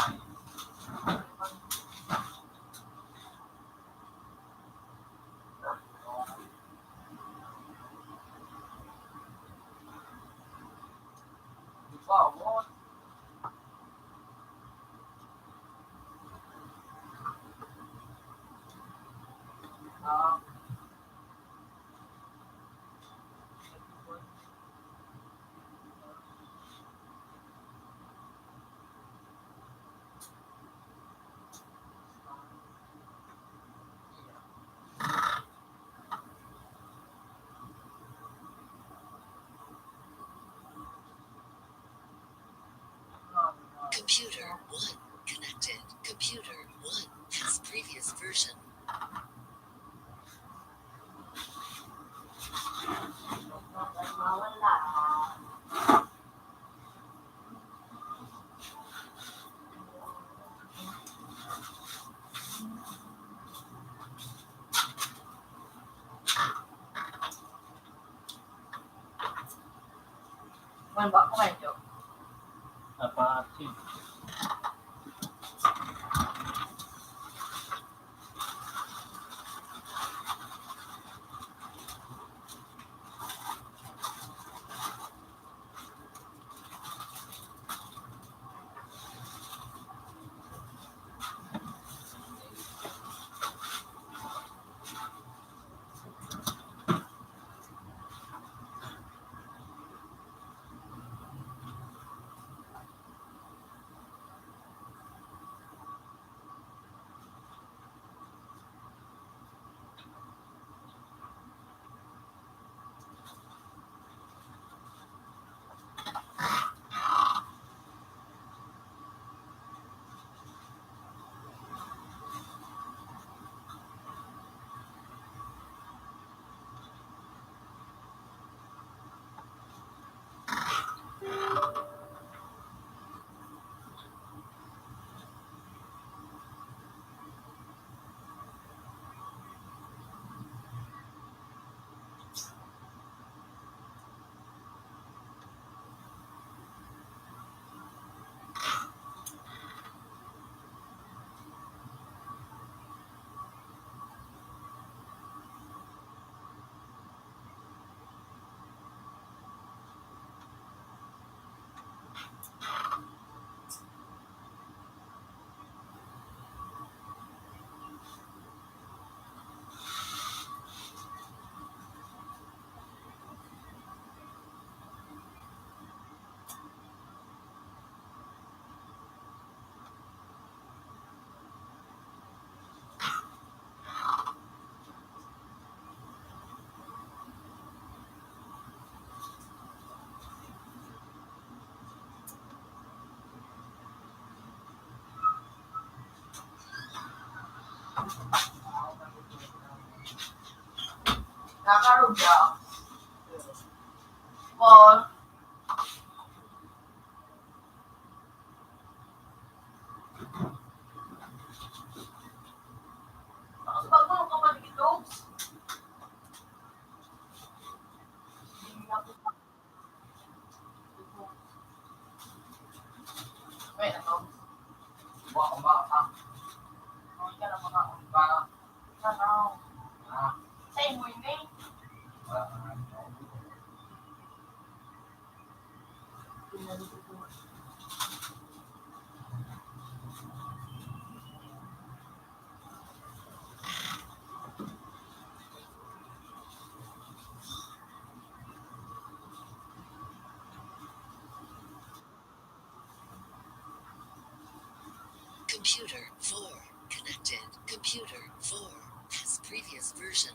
Computer one connected. Computer one has previous version. Ang ba ko medyo? Apat. Nakaroon niya. Paul. Nakasubag mo, kapatid, Tobes. Pwede na to. Buha ko ba? Ah. Buha ka na mga ba? Ano? Ah. Sa imo yun eh. Wala ka na. Computer four connected. Computer four has previous version.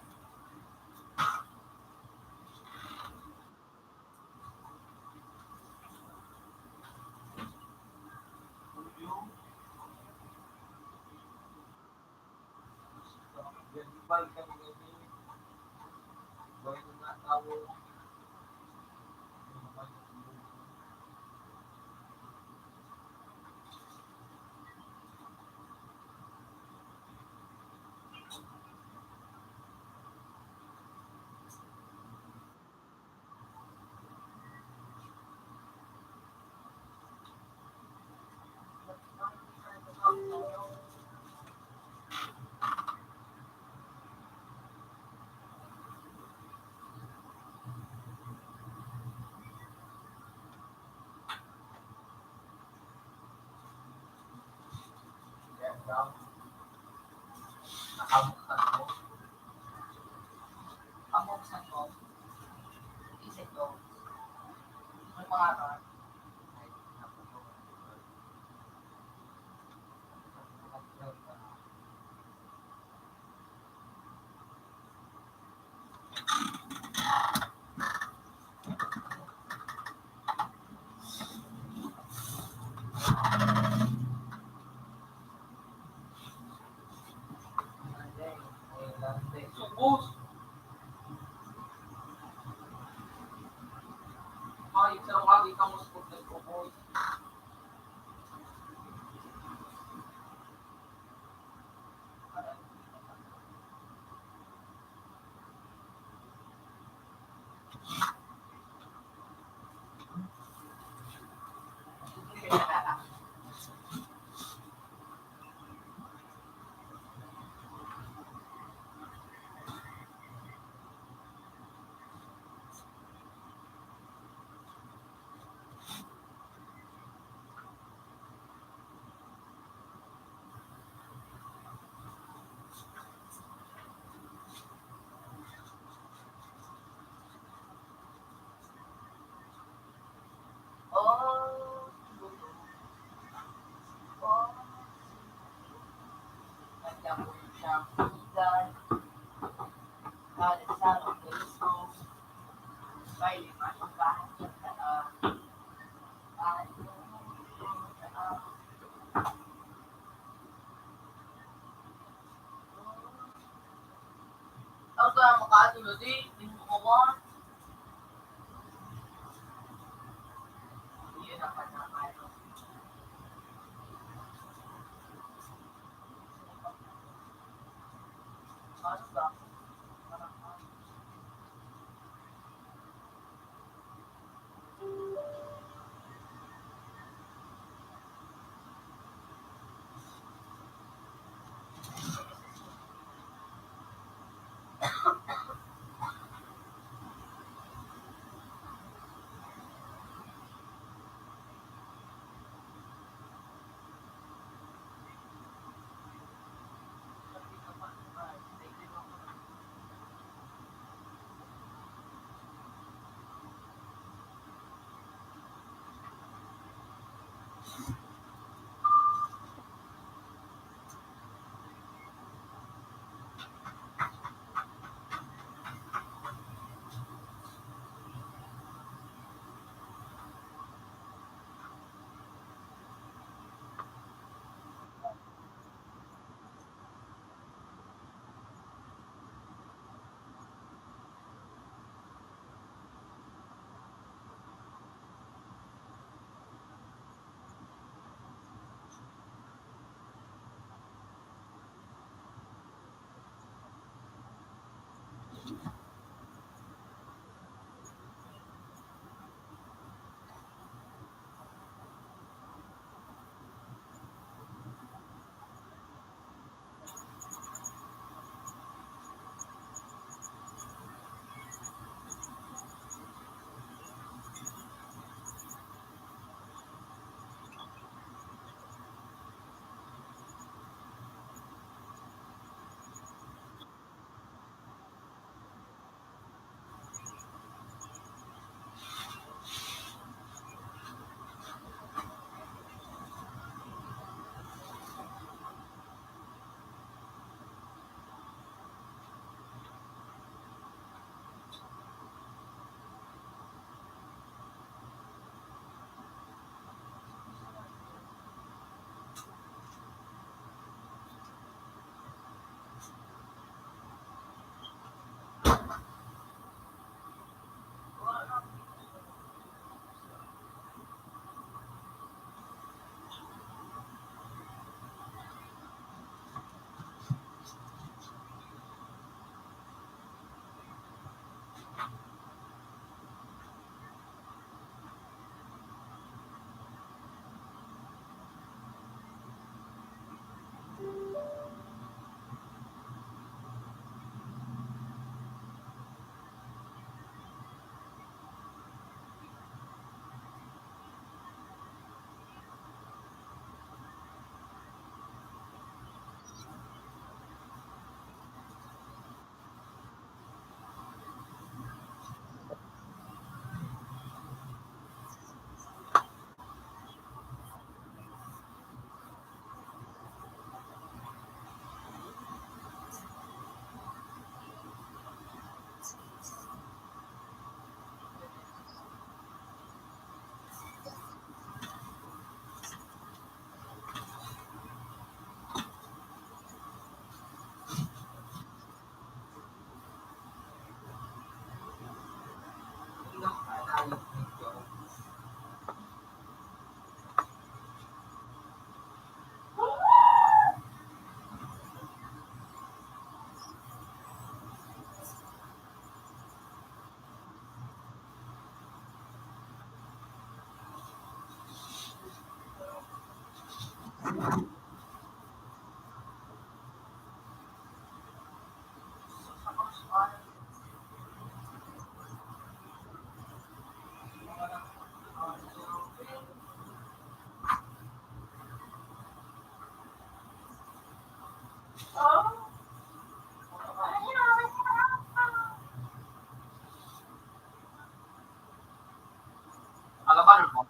Alaman mo.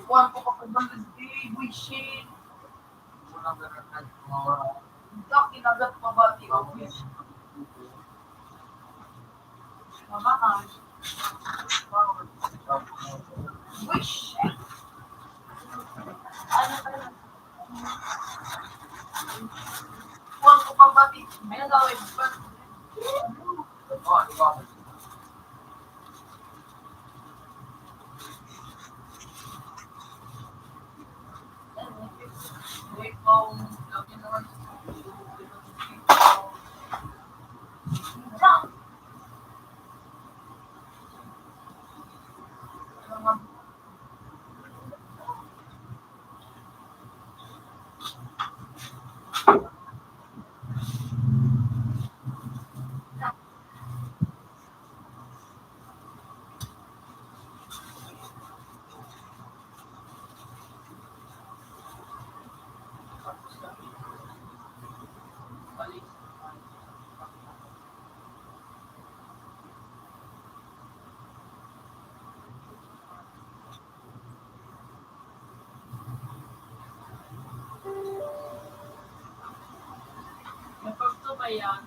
Ikuan ko pa kung balas di, buisit. Dak, kinagat pa ba, di, buisit. Mamahan. Buisit. Ano ka na? Kuwan ko pa ba, di, may nagawin. Oh, di ba? Napagto ba yan?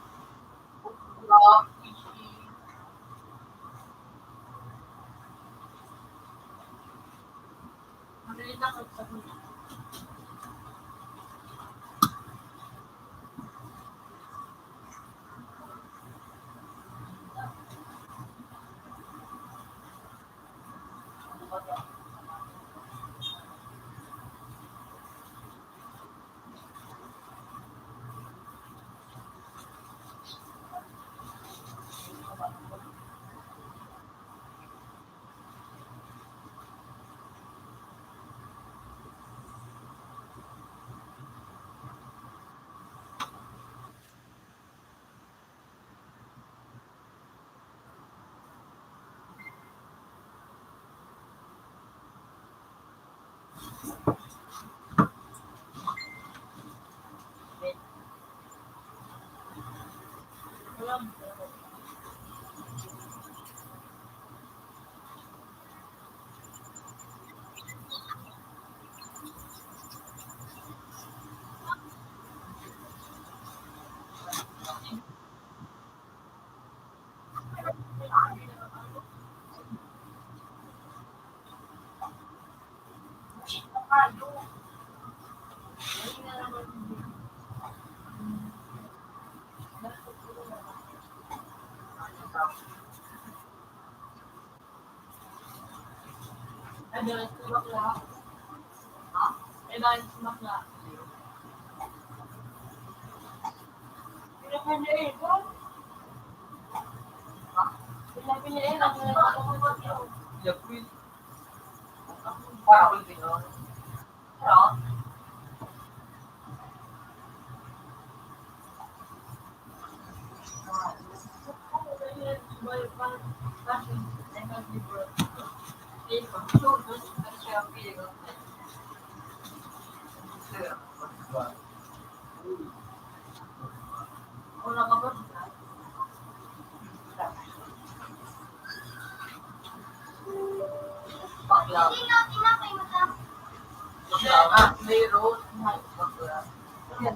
Ah, may rose, may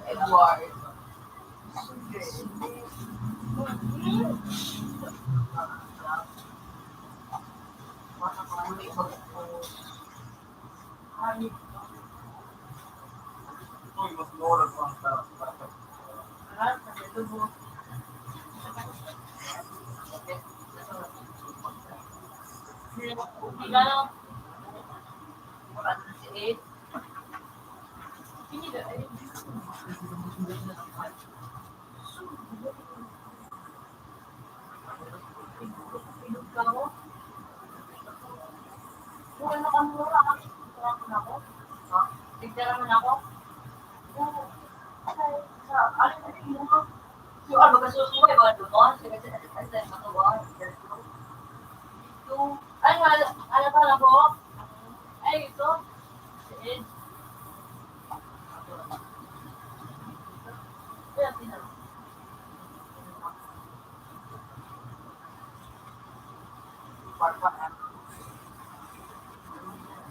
Edward.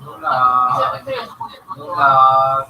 Dulag. Dulag.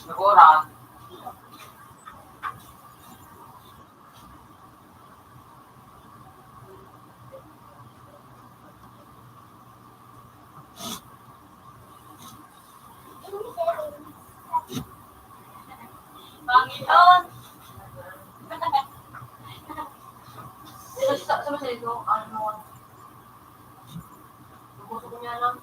Naguran. Panginoon. Sa, sa, sa masaya ko, ano, gusto ko niya lang.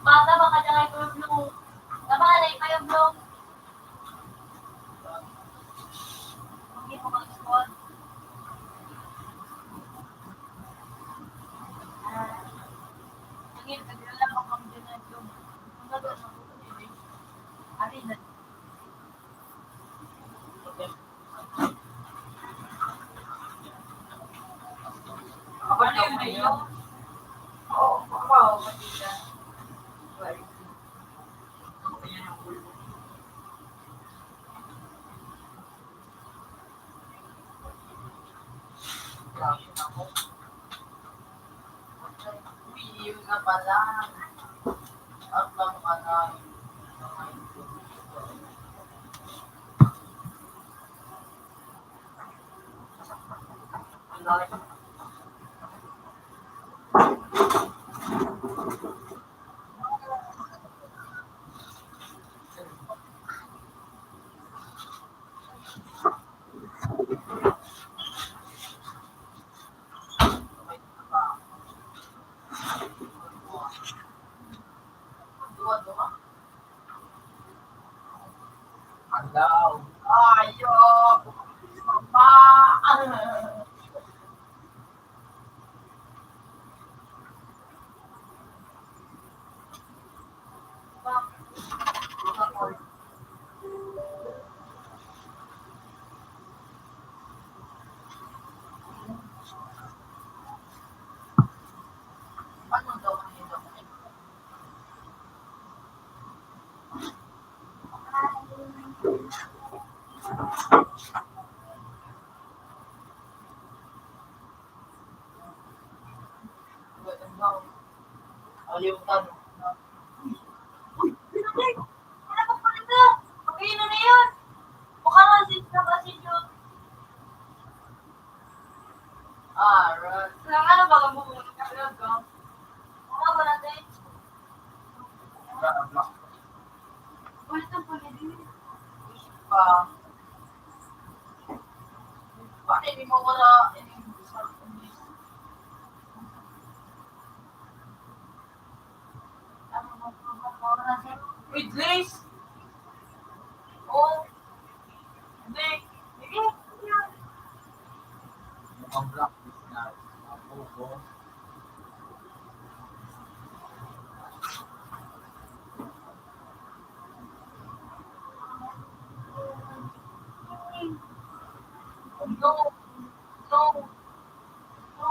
Bata, baka dyan kayo blue. Nabalay kayo blue. Hindi mo mag-squad. Ah. Sige, naglalakad kami dyan ng itlog. Ang gagawin mo, ano yun? Ano yun, ano yun? Oo, oo, oo. Uy, yun na pala. At ang panay. Hello. Ayo. Pa. Alimutan. Uy, pinatay! Wala pang paninda! Mag-inom na yun! Baka naman si, nakasinyo. Ah, right. Kailangan na bagang bumulong ka, vlog ko. Wala ba natin? Wala na, vlog. Wala itong pwede. Pa. Bakit hindi mo wala? With lace? Oh. Hindi. Sige. Mukhang black na. Ang buko. No. No. No.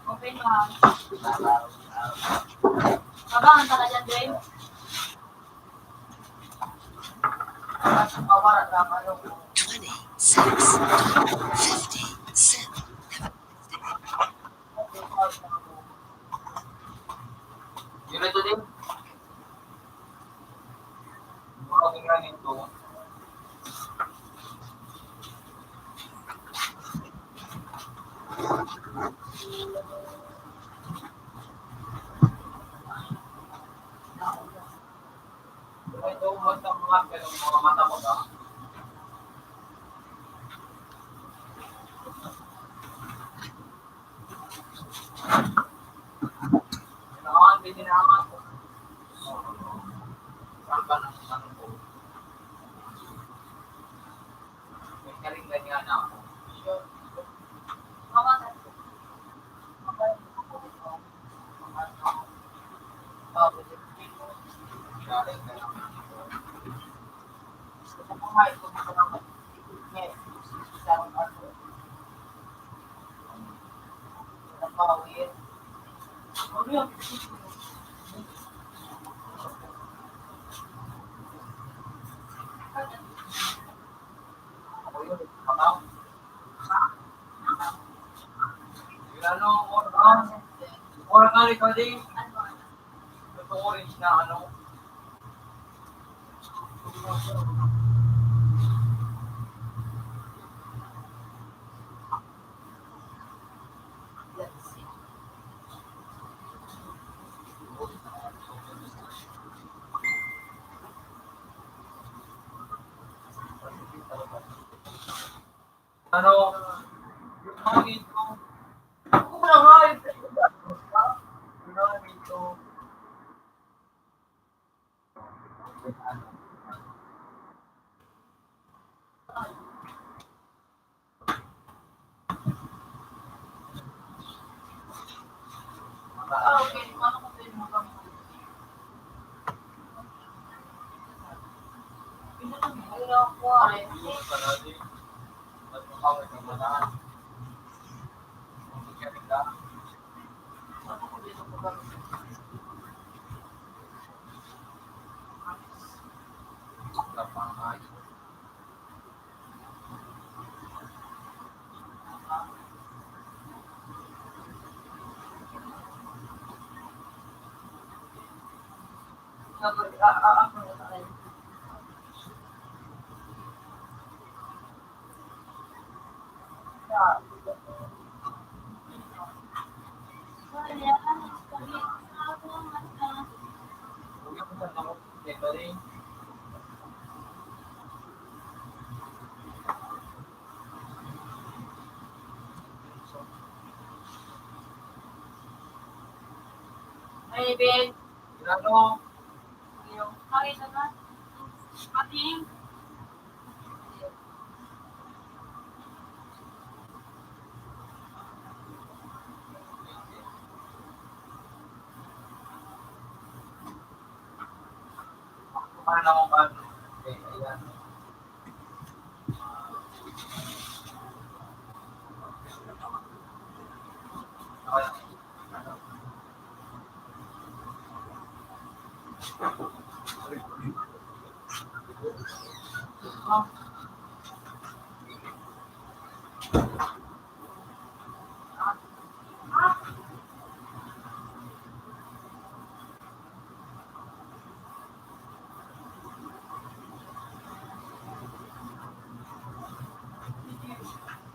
Okay, ma'am. Tabangan ka na dyan, Dave. Twenty-six, fifty-seven. Yun ito din. Mga ganyan ito. Ito, umat ang mga, mga mata mo ba? Kailangan, may kailangan. Saan ba ng tanong ko? May karinggan nga na ako. Sure. Mga tanong. Mga tanong. Ano, oras, oras na recording. Ito orange na ano. Ano? Yung mga ito. Ako na nga, yung mga ito. Ay, Ben. Ano? Yung, ay, ito na. Pating. Paano ako ba? Eh, ayan.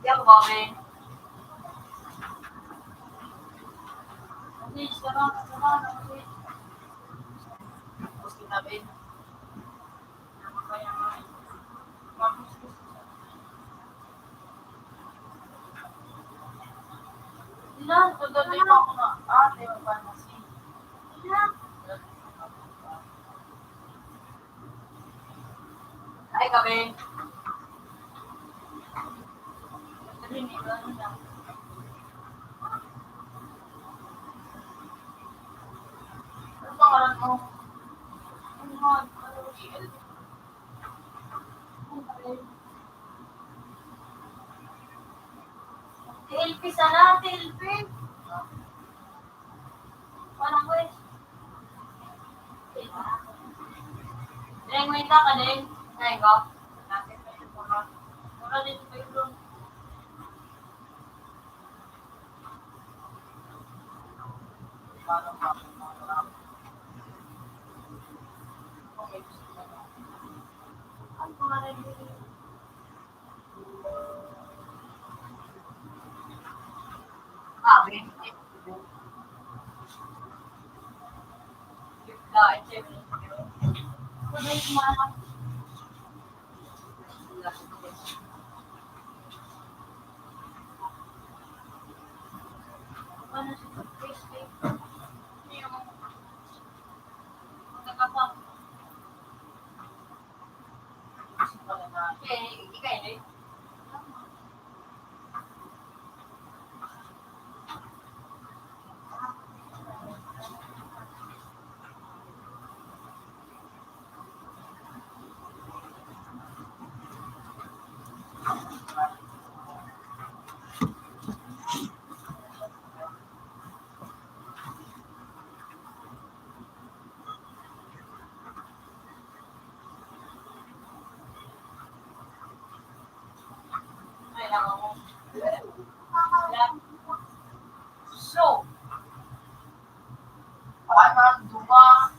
Yan, Bobby. Tapos kinabi. Sila, pagdating pa ako na, ah, di ba, pharmacy? Sila. Ay, gabi. Ano pangalan mo? Ano nga? Ano, G L? T L P sana, T L P. Walang kwes. Deng, may ka, Deng. Ay, go. Mura din pa yun. So, ano ang duma?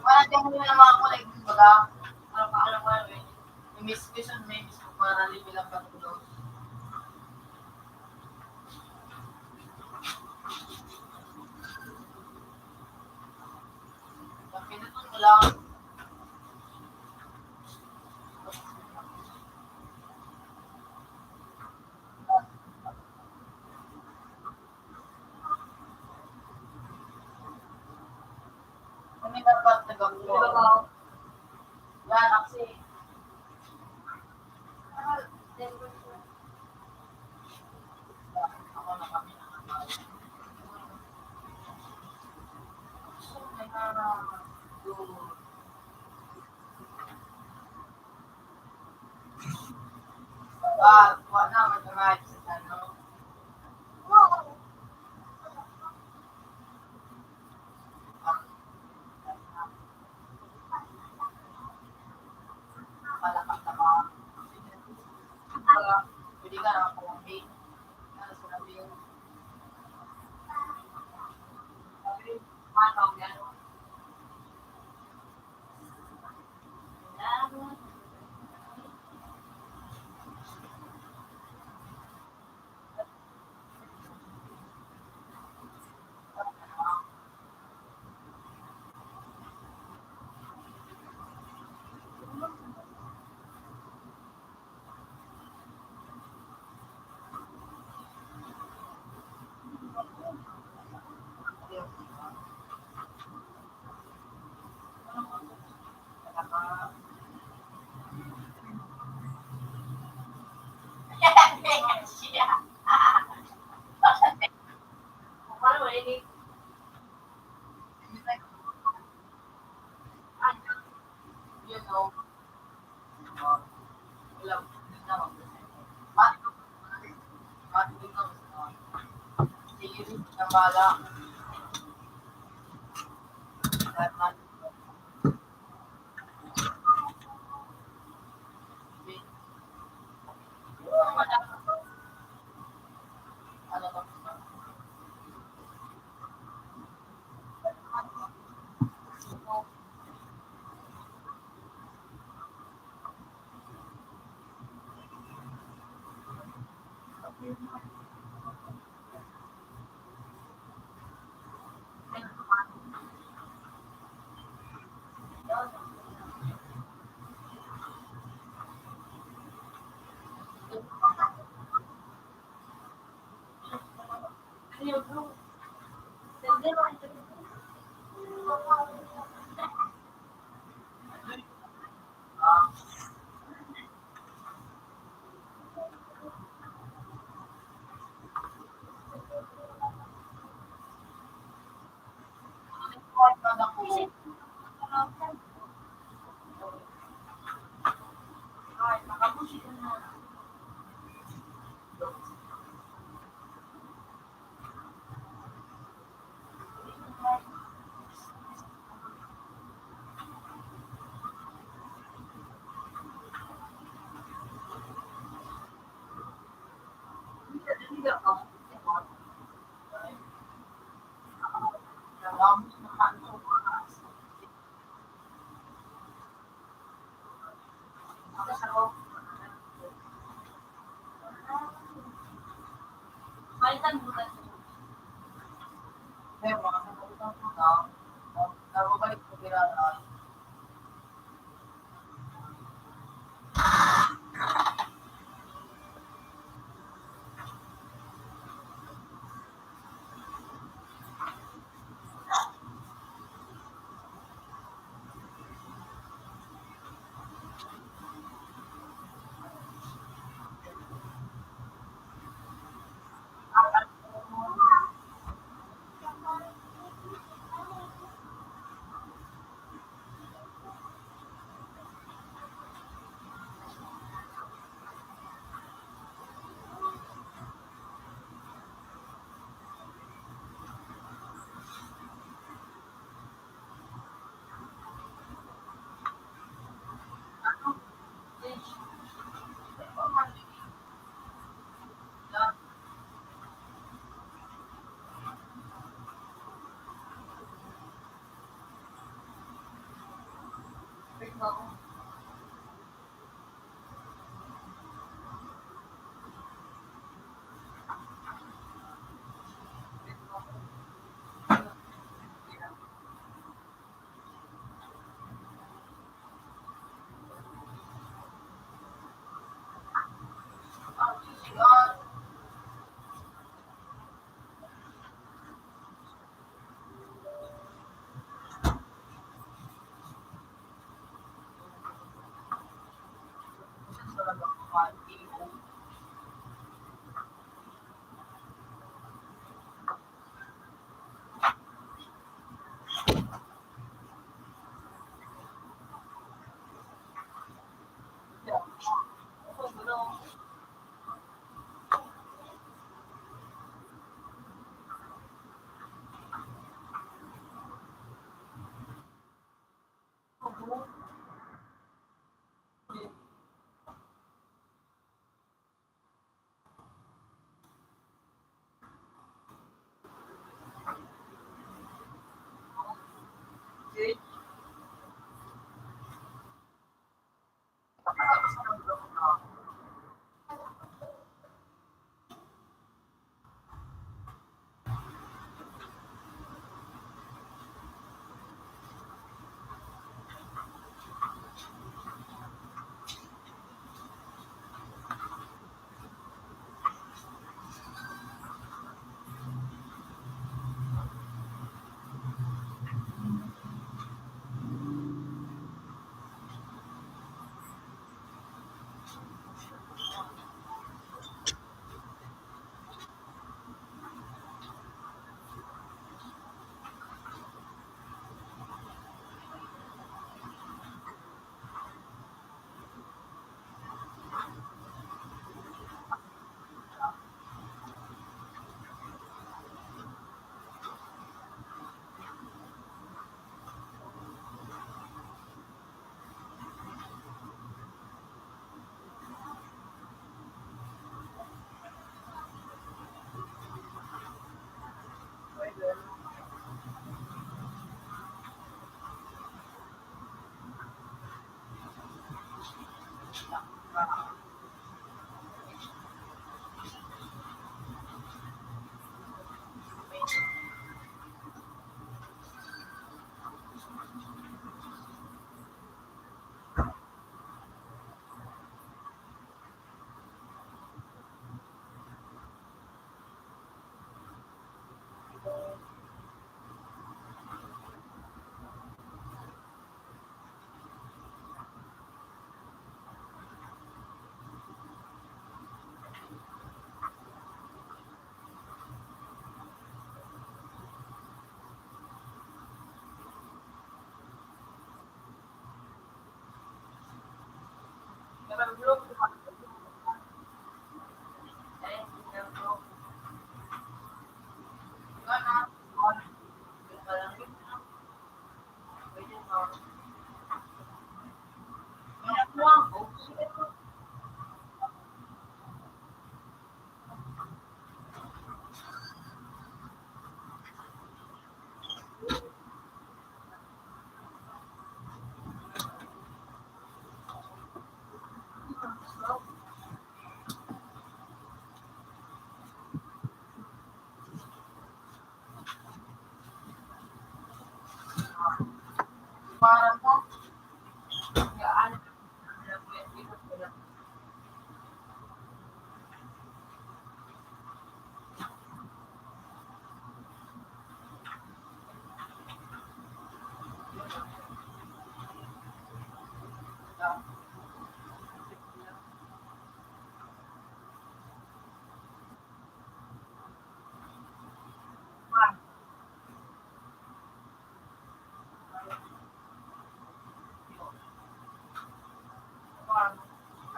Wala din mo na mga kulay, kumbaga, parang paalam mo na, eh. May miss ko siya, may miss ko para libre lang patulog. Pag pinutol mo lang, Kami dapat nag-upload. Yan, kasi, ako na kami nakakain. So, may mga, Ah, wala naman yung right sa ano. Malakas na ba? Pwede ka naman kumambi. Ano sinabi? Sabi, paano ang gano'n?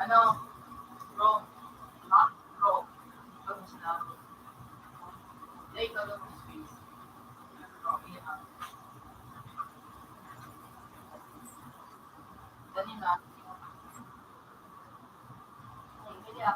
Ano? Bro? Ha? Bro? Kamusta? Dahil ka lang sa space. Bro, iya. Ganyan na. Ay, kaya.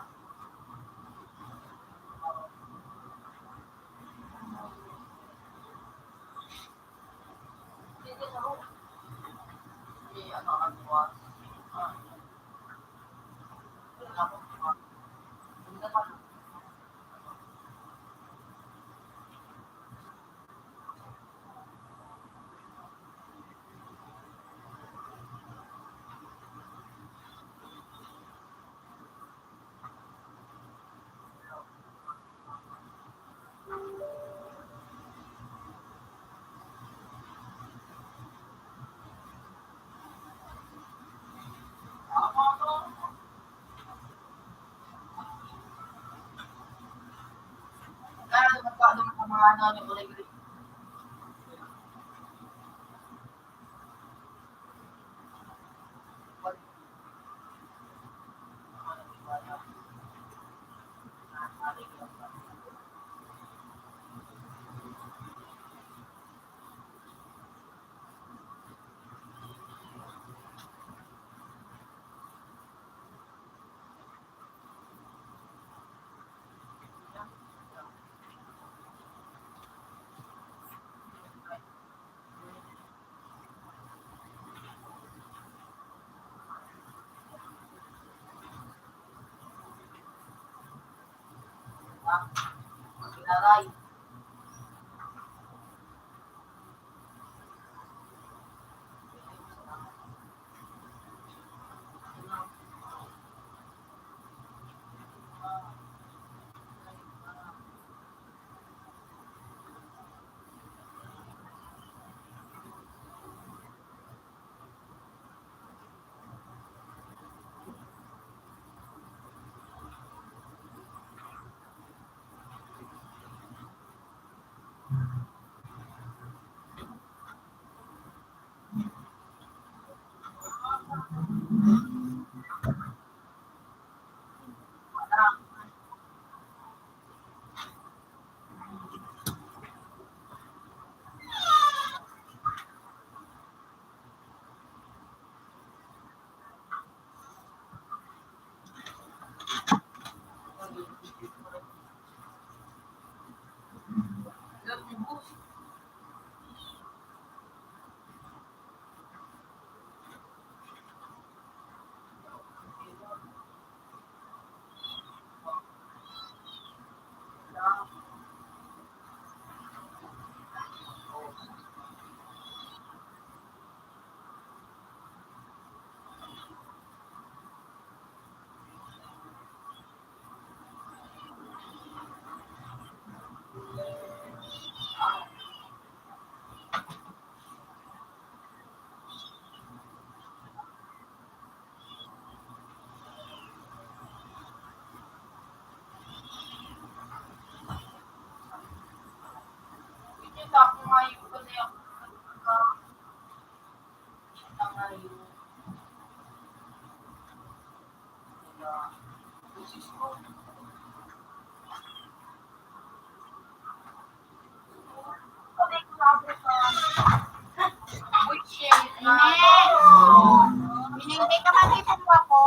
Hindi ka man ipon mo ako.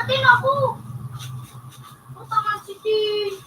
Tin ako! Puta man si Tin!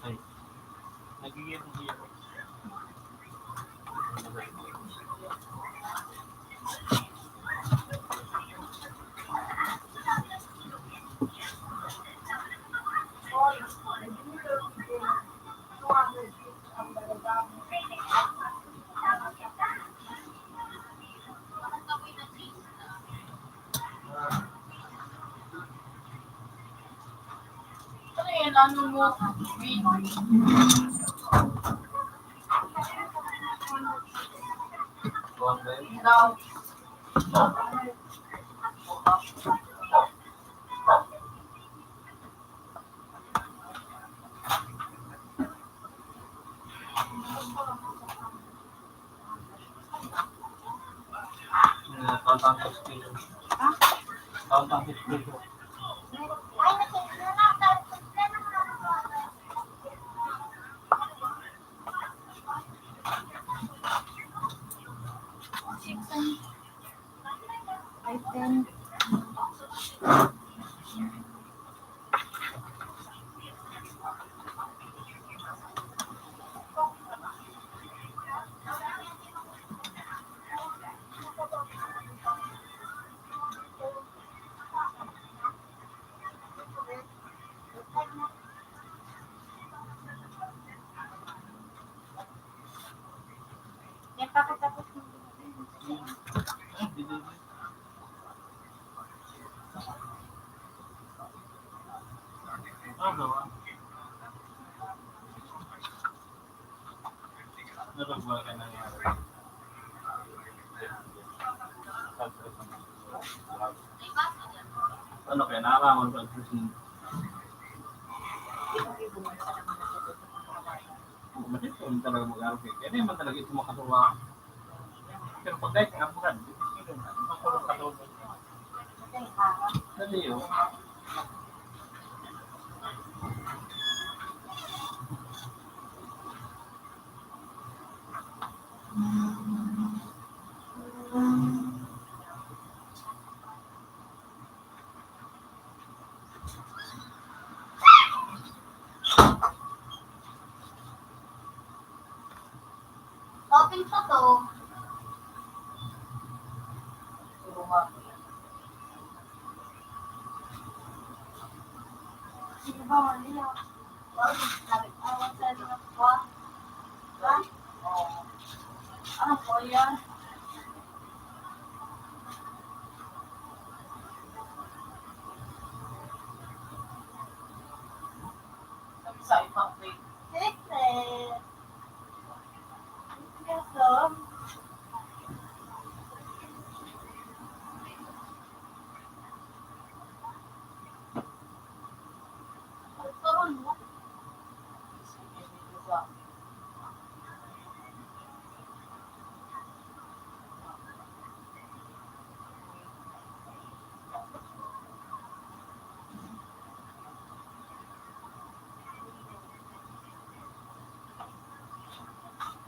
Ay, nagiging hirap. Ano yan? Ano mo? Daw. Mga taon-taon sa eskwela. Ha? Taon-taon sa eskwela. Item. Yan, papatapos mo. Ah, gawa. Ano ba ka nangyari? Ano kaya naraman sa Christmas? Mati ko talaga mag-arog eh. Kaya naman talaga ito makatuwa. Pero pag guys, kapuran. Dali yun. Open pa to. Sino ba, mali ah.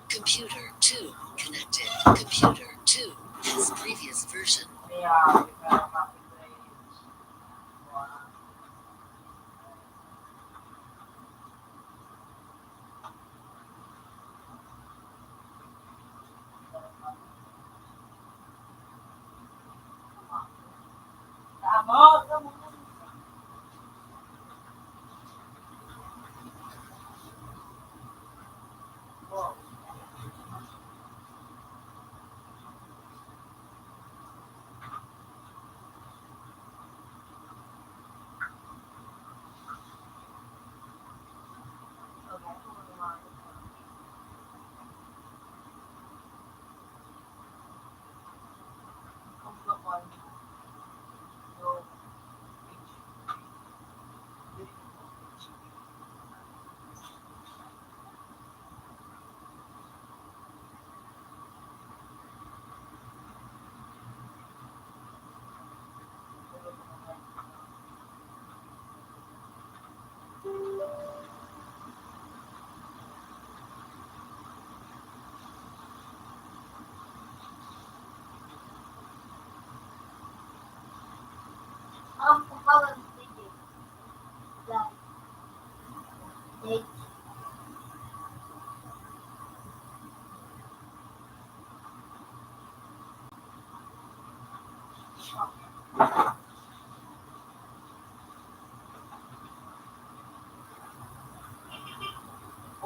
Computer two connected. Computer two has previous version.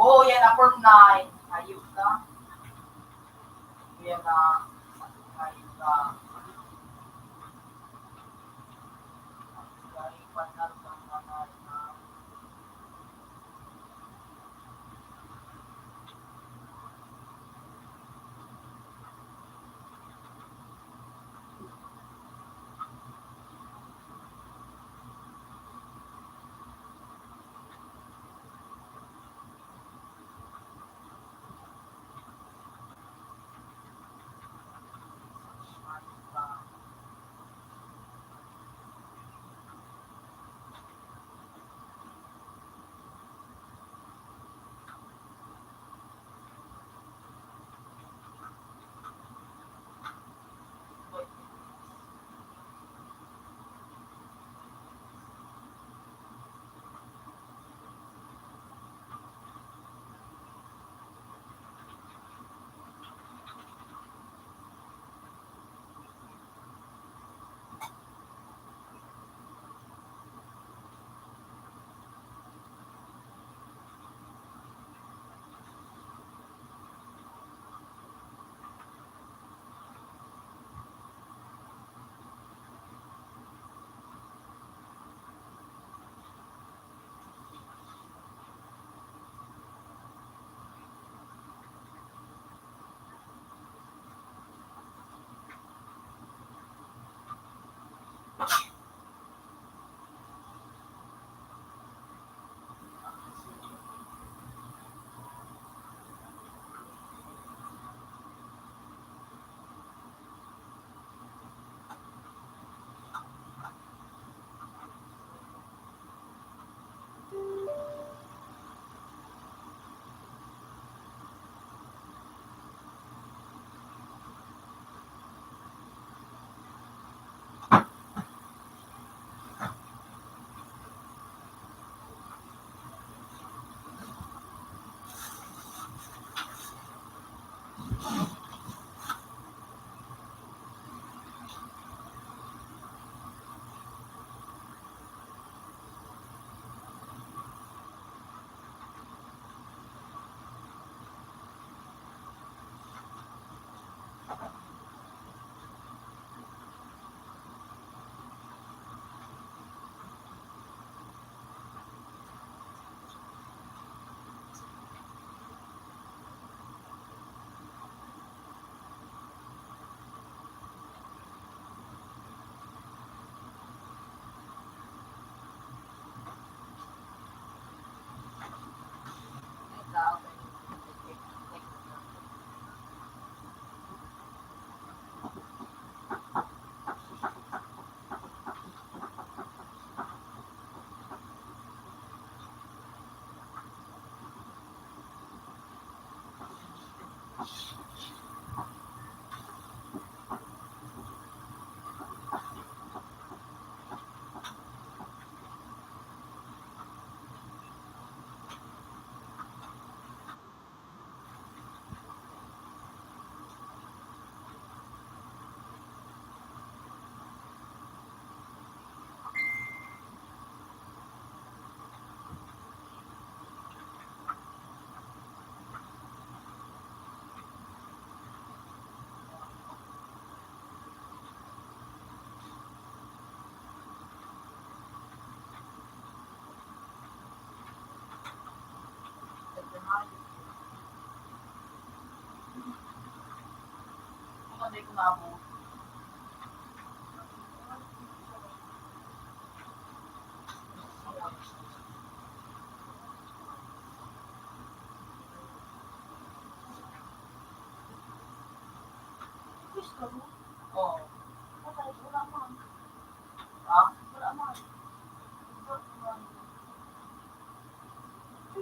Oo, yan na, form nine. Ayun ka. Yan na. Ayun ka.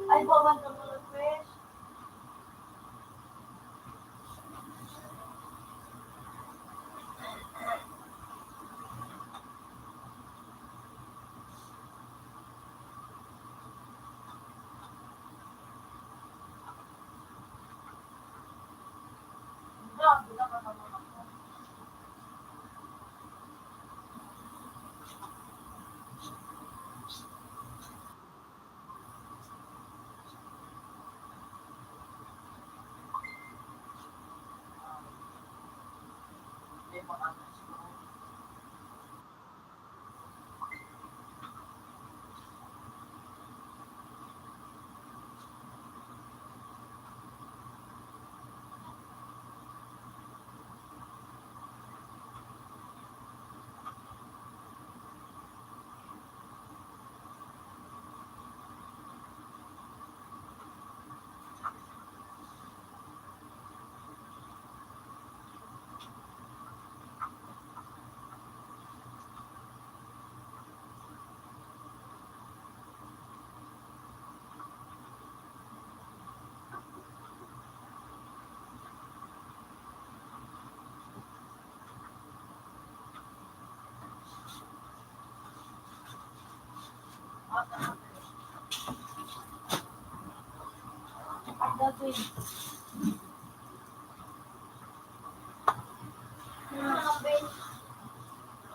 Ay, bawal ka mag-request.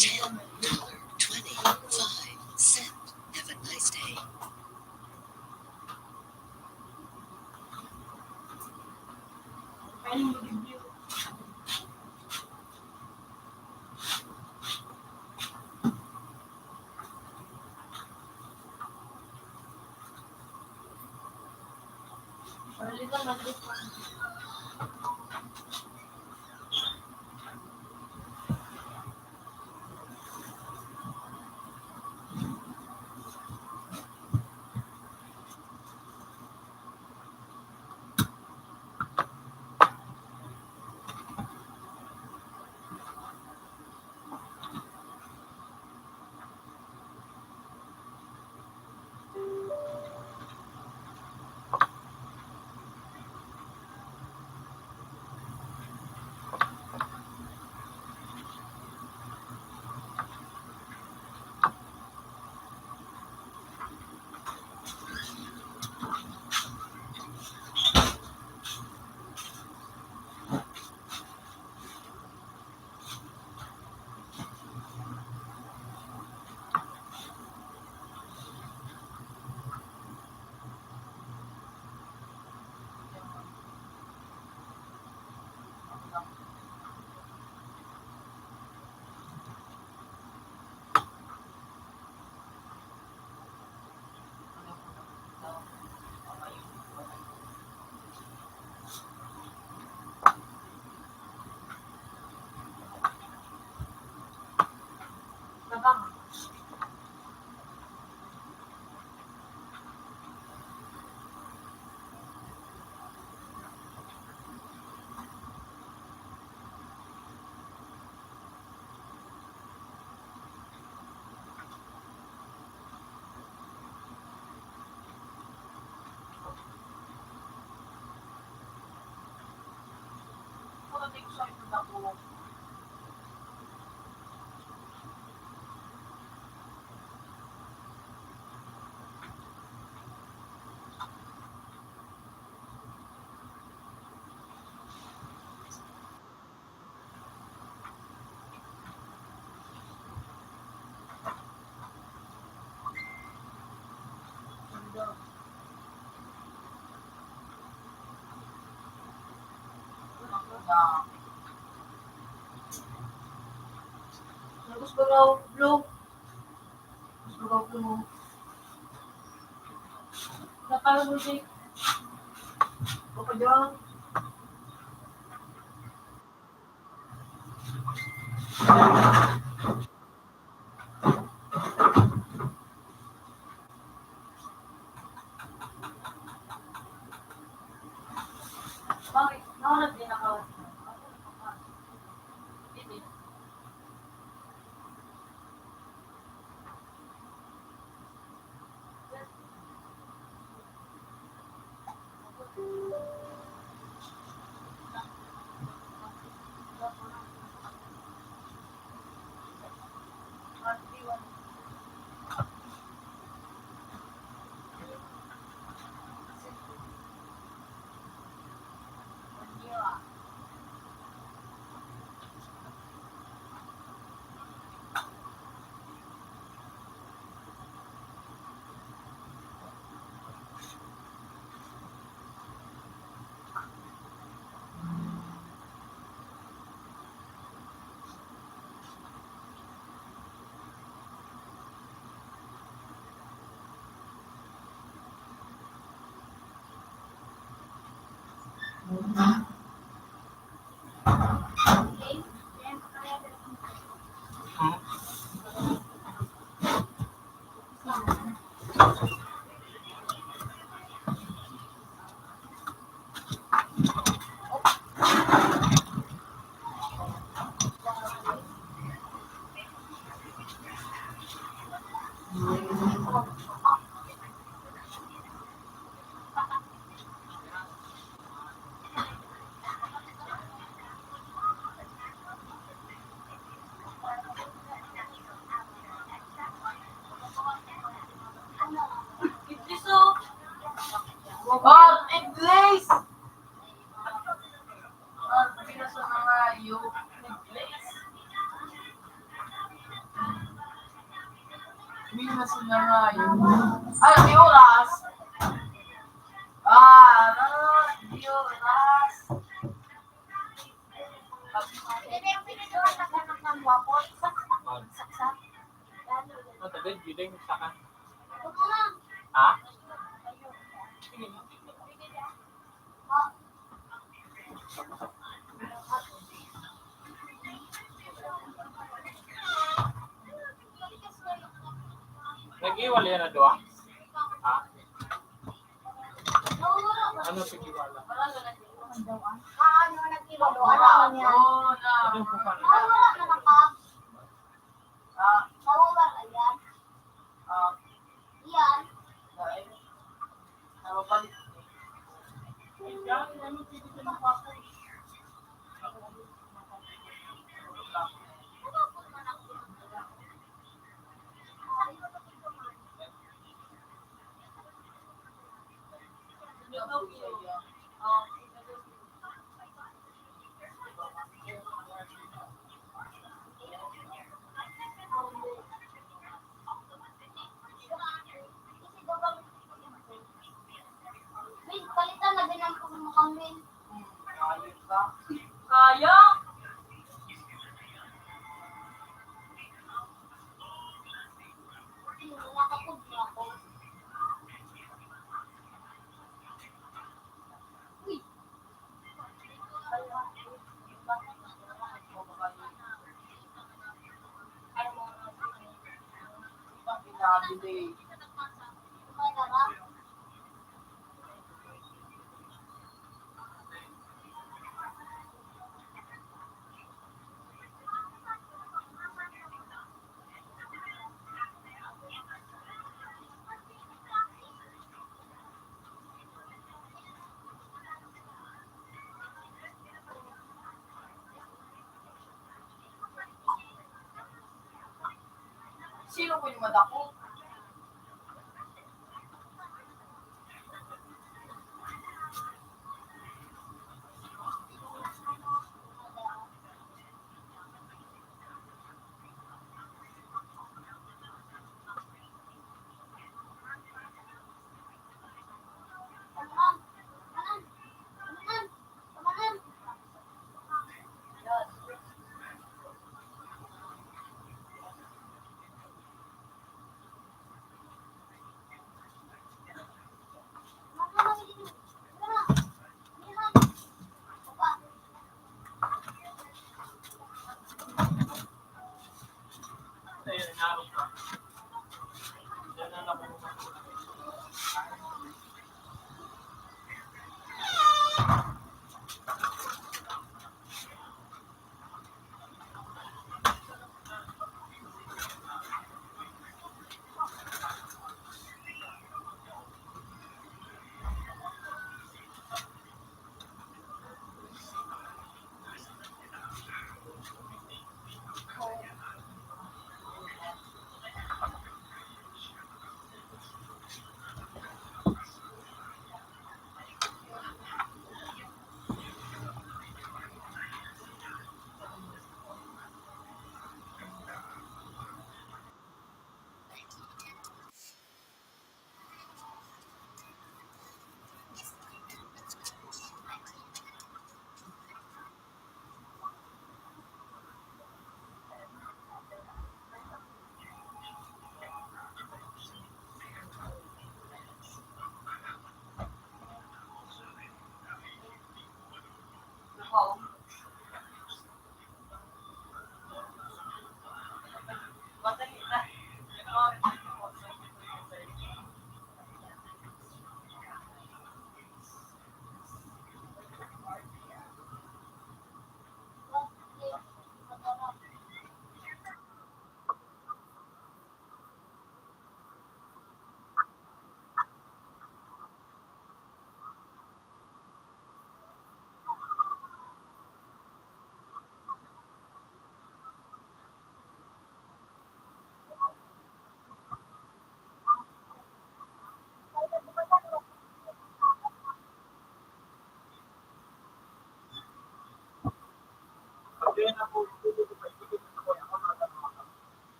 Ten dollar twenty-five cent. Have a nice day. Gusto ko blue. Gusto ko blue. Napalo mo si Papa John. Bag English! Bag English! Minus na nga yun. Ay, di oras. Ah, ano? Di oras. Ano, tagay, giling, saka. Ha? Nag-iwal yan na duwa? Ha? Ano pigiwala? Ano po pala? Ah, nawawala yan. Ah, yan. Ay, nawawala. Ay, yan, ano, pwede ka na pa po. Palitan na din ang pagmamahal, Min. Kaya? Nakakapag na ako. Uy. Sino po yung madako?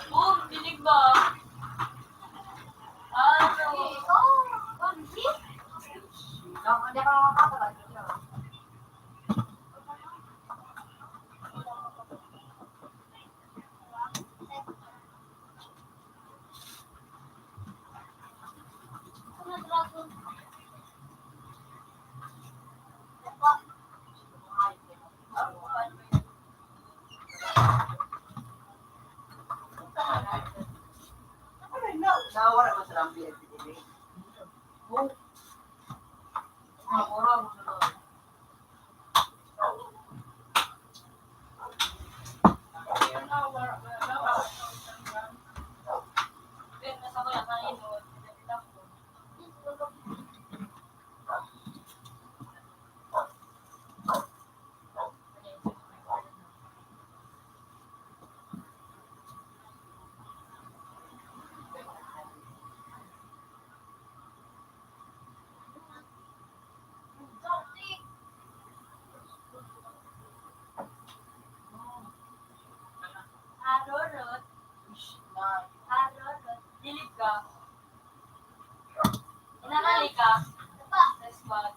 Oh, dinig ba? Ah, so, Harurot. Harurot. Dilig ka. Inakali ka. Next one.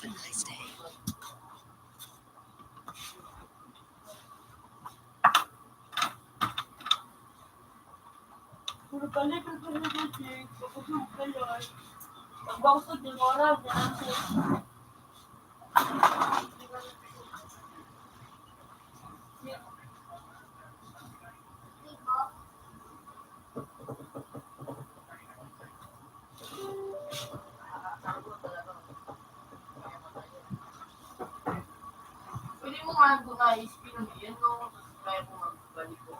Nice day. Pwede mo nga ito na i-screen yan, no? Kaya ko magbalik ko.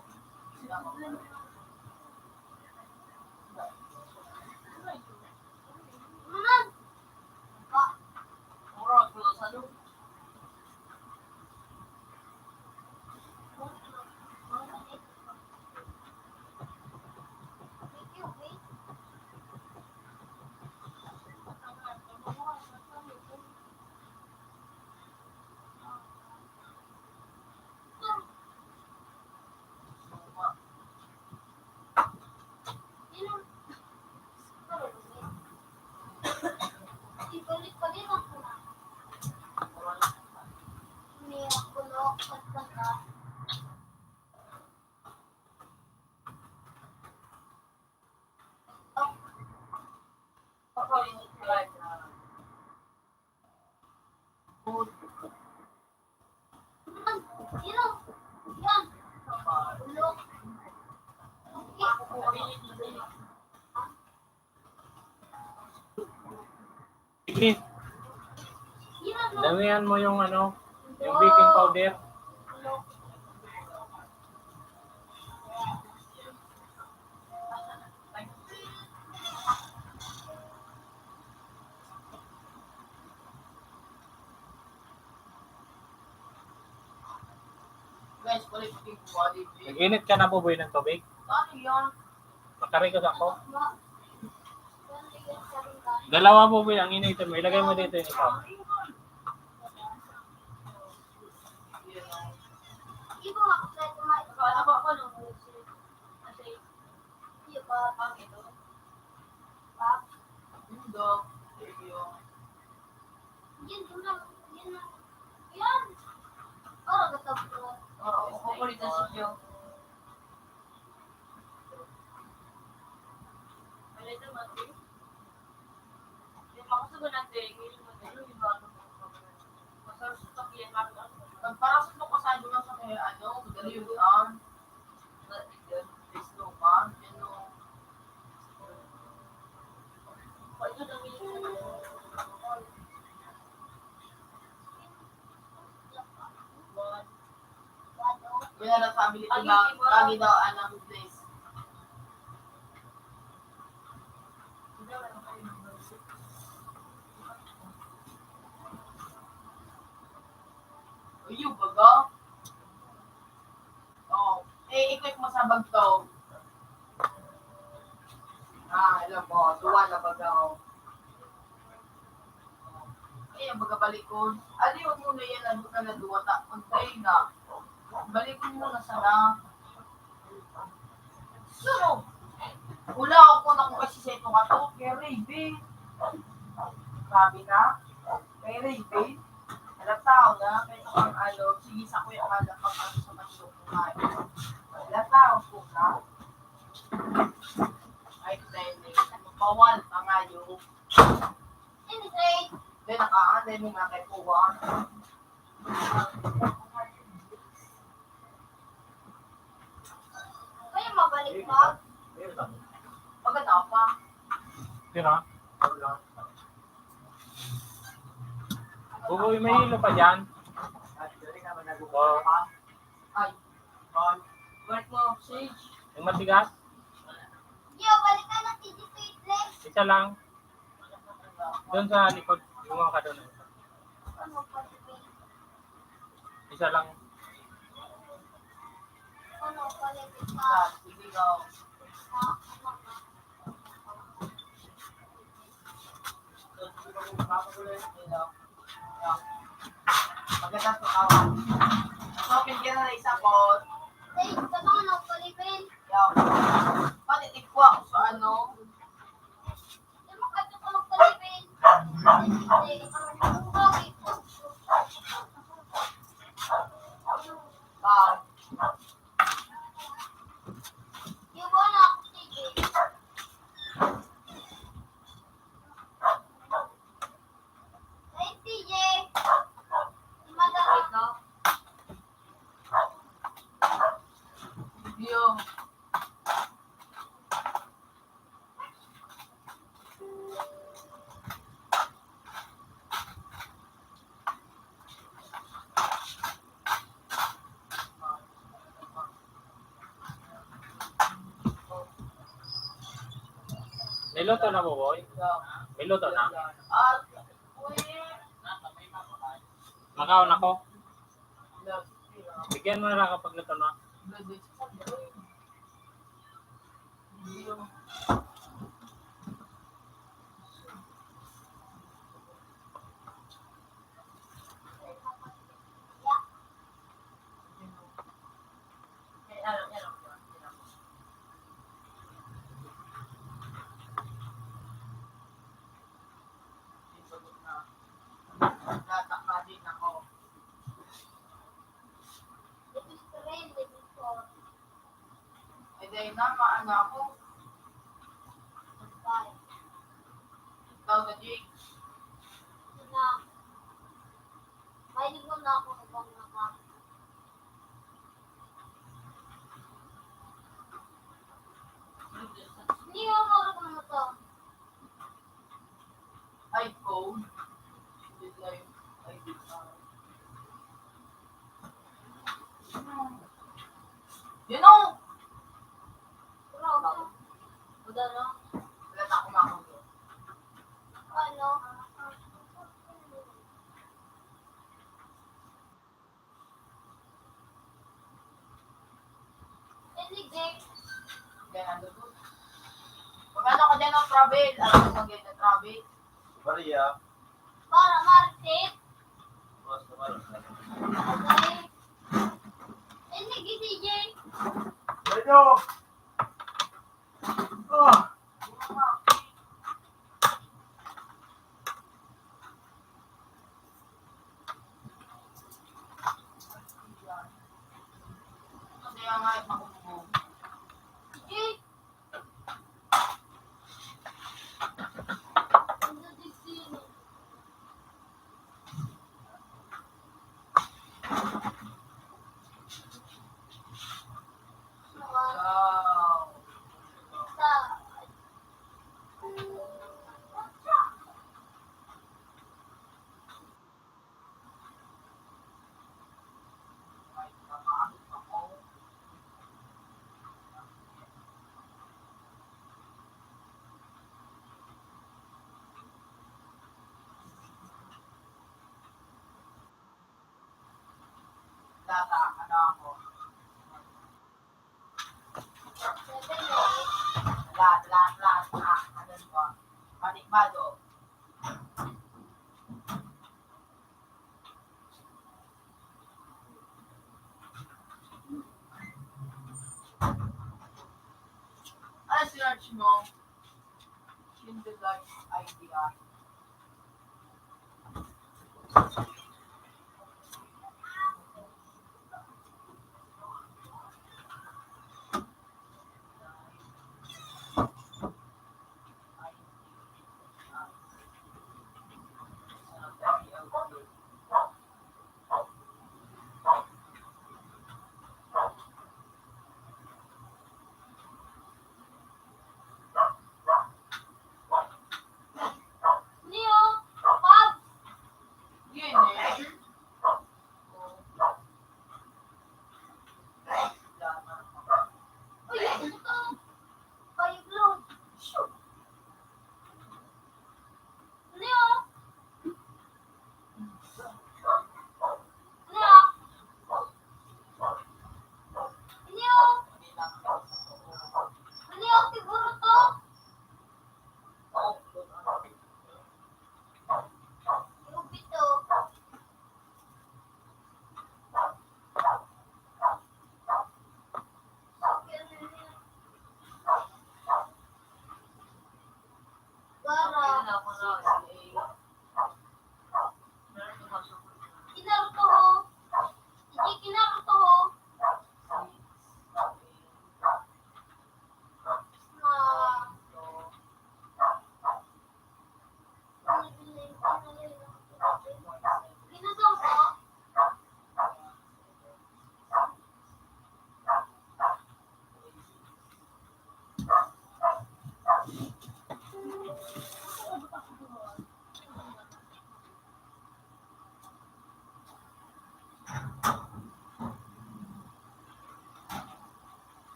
Sige. Damihan mo yung ano, yung baking powder. Nag-init ka na, Buboy, ng tubig? Makarikos ako. Dalawa, Buboy, ang initin mo. Ilagay mo dito yung isa. Yan, yan, yan. Yan. Para gatapos. Oo, paborito si Joe. Ano ito, Mati? Yung makasugo natin, yung madali, yung bago. Masarap sa tapian, Mati. Pag parang sa pasado lang sa may, ano, madali yung, um, Wala na family ko na, lagi daw anak ko, please. Uy, yung baga. Oh, eh, i-click mo sa bagto. Ah, alam mo, duwa na baga, oh. Eh, ang baga balikon. Aliw mo na yan, ano ka na duwa, ta-, pantay na. Balikon mo na sana. Sunog. Wala ako na kung kasi sa ito ka to, kay Raven. Sabi na, kay Raven. Alam tao na, kay ang ano, sige sa kuya, alam pag ano sa masyong kumain. Alam tao po na. Ay, training. Bawal pa nga yung. Hindi, naka-, hindi nga kay Puwa. Kaya mabalik pa? Maganda pa. Tira. Uy, may hilo pa dyan. Oh. Ay. Balik mo, Sage. Yung matigas? Yo, balik ka na, T G Sweetless. Isa lang. Doon sa likod. Yung mga kadon. Ano pa, Sage? Isa lang. Ano pa, Sage? Ah, sige, go. Ah, ano pa? Magandang katawan. So, pinigyan na ng isa po. Hey, tama na, palipin. Yaw. Pati tikwa ko sa ano. Di mo kadto ka magpalipin. Hey, ang May luto na, Boboy? May luto na? Makaon ako. Bigyan mo na lang kapag luto na. Ay, dahil na, maano ako. Ikaw na, Jake. Mahilig mo na ako habang naka- Hindi, ako, ako na to. Ay, cold. Hindi tayo. Ay, di pa. Yun o! Wala na. Wala na akong makuha. Ano? Hindi. Yan, ano to? Magkano ka dyan ng travel? Ano pag ganyan travel? Maria. Para Martin. Basta Maria. Okay. Hindi, D J. Hello. Ah. Lata, ano ako? Lahat, lahat, lahat. Ah, ano ba? Panibado. Ay, search mo. Candlelight idea.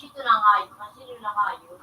Sito na nga yun. Sino na nga yun?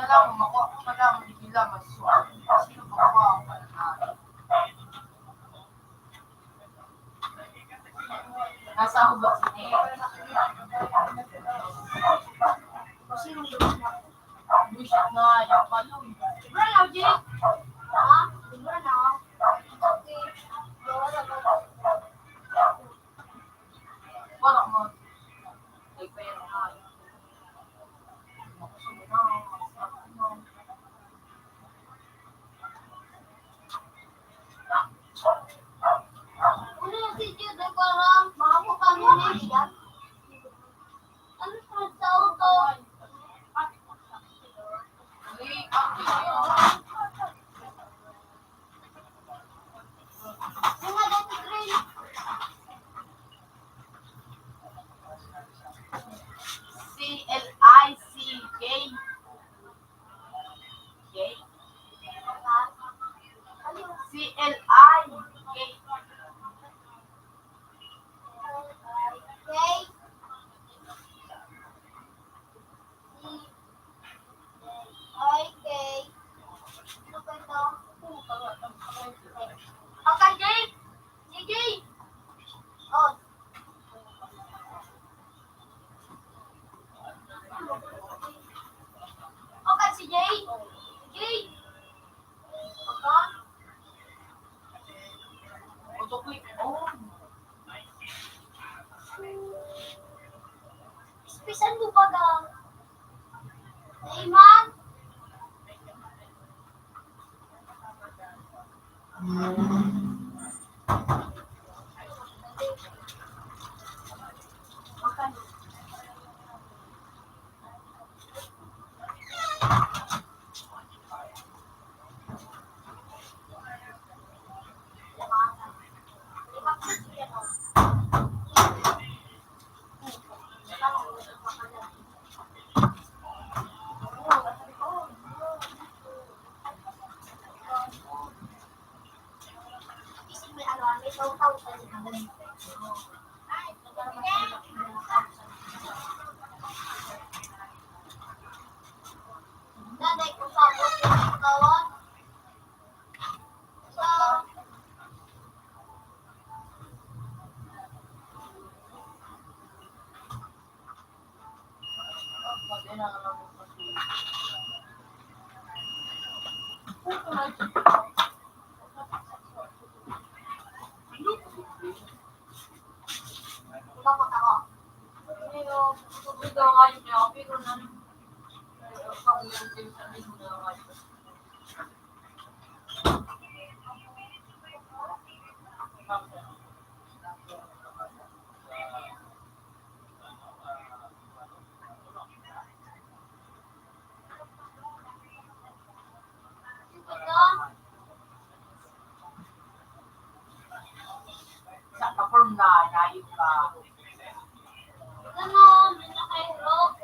Kailangan makuha ko, kailangan nila mas suwak. Sino ba kuha ang pananalo? Nasa hubog si Ned. Sino ba? Buwisit na yung balon. Sobra na, Jay. Ha? Sobra na. Okay. Wala mo. Ay, kaya na. Ano si Jude? Parang baka po kami naiiyak. Ano sa, sa auto? Yung mga dati green. C L I C K. K. C L I K. K. Okay. Ano ba ito? Okay, Jay. Sige. Oh. Okay, si Jay. Jay. Special mo ba daw? Iman? Sa kapon na, layo ka. Ano, may nakairo?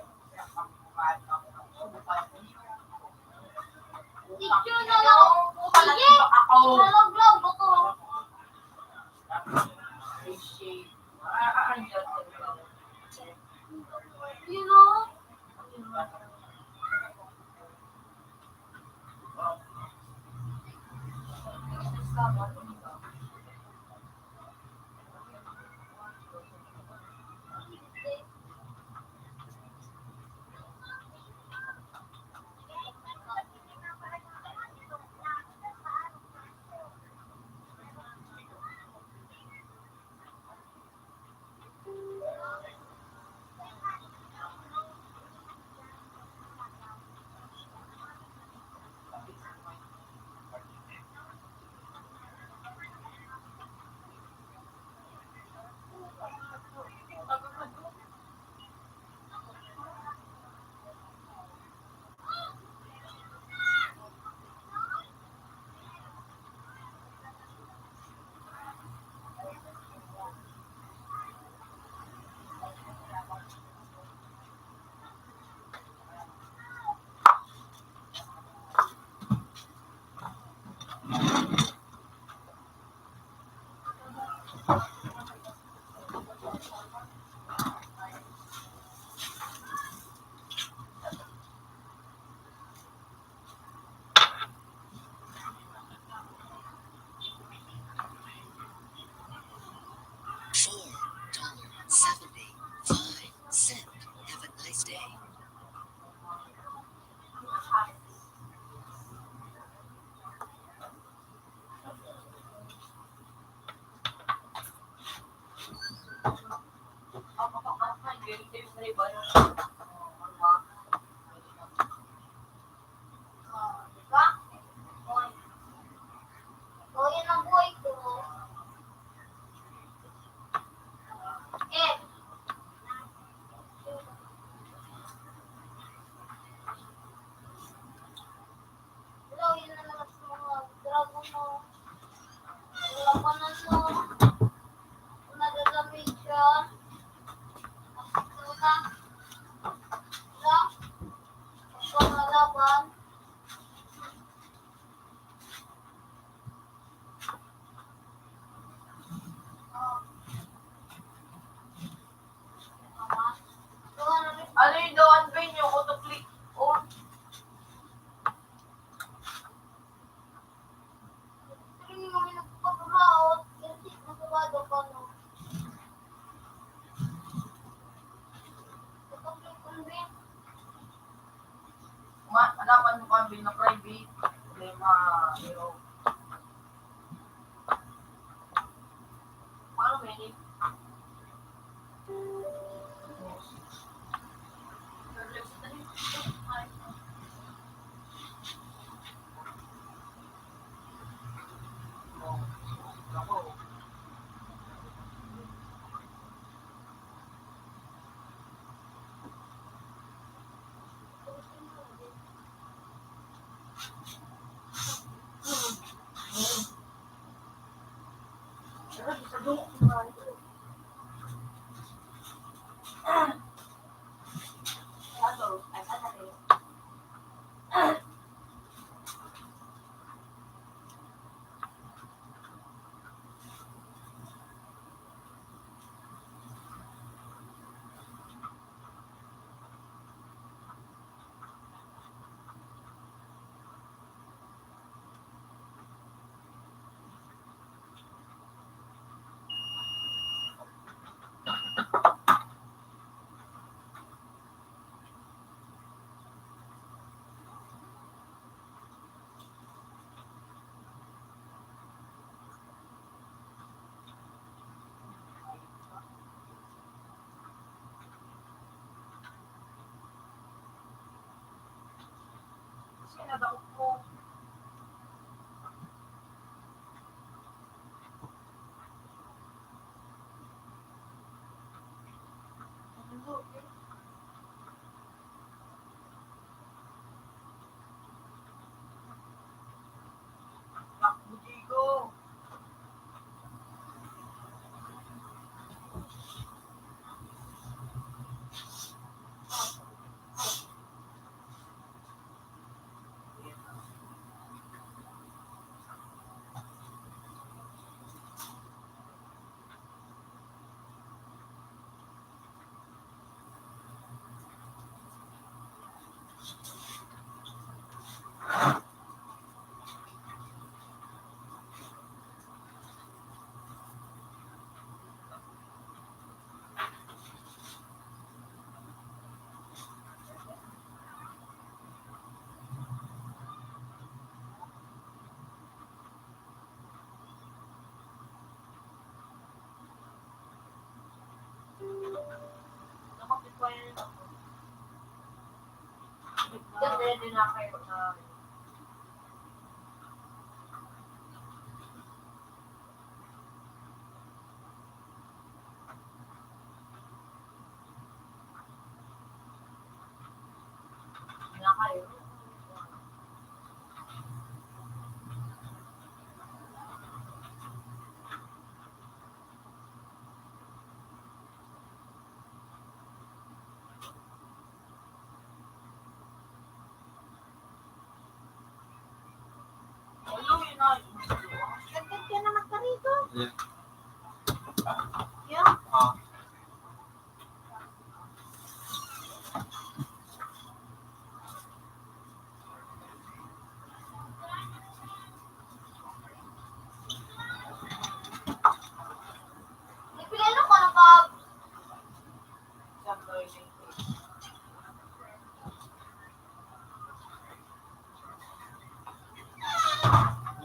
Picture na lang. Sige. Nalaglag ako. You know? Ano yung daw ang venue ko to click on? Hindi kami nagpaparaot kasi masarado pa, no? Kapag may convent, ma-, dapat mo kami na private, problema, pero, paano, may Dagdag ka naman ka rito. Yeah. Yeah. Ah. Nagpilano ka na, Pab?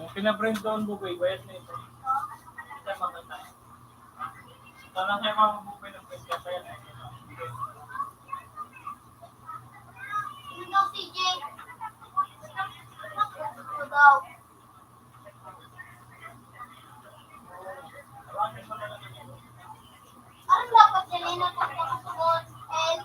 Yung pinaprint doon, Bugoy, bayad na ito. Ito, maganda. Ito lang kayo, mga Bugoy, ng print ka, sir. Ito, C J. Ito daw. Parang dapat yan, eh, nagpapasugot, eh.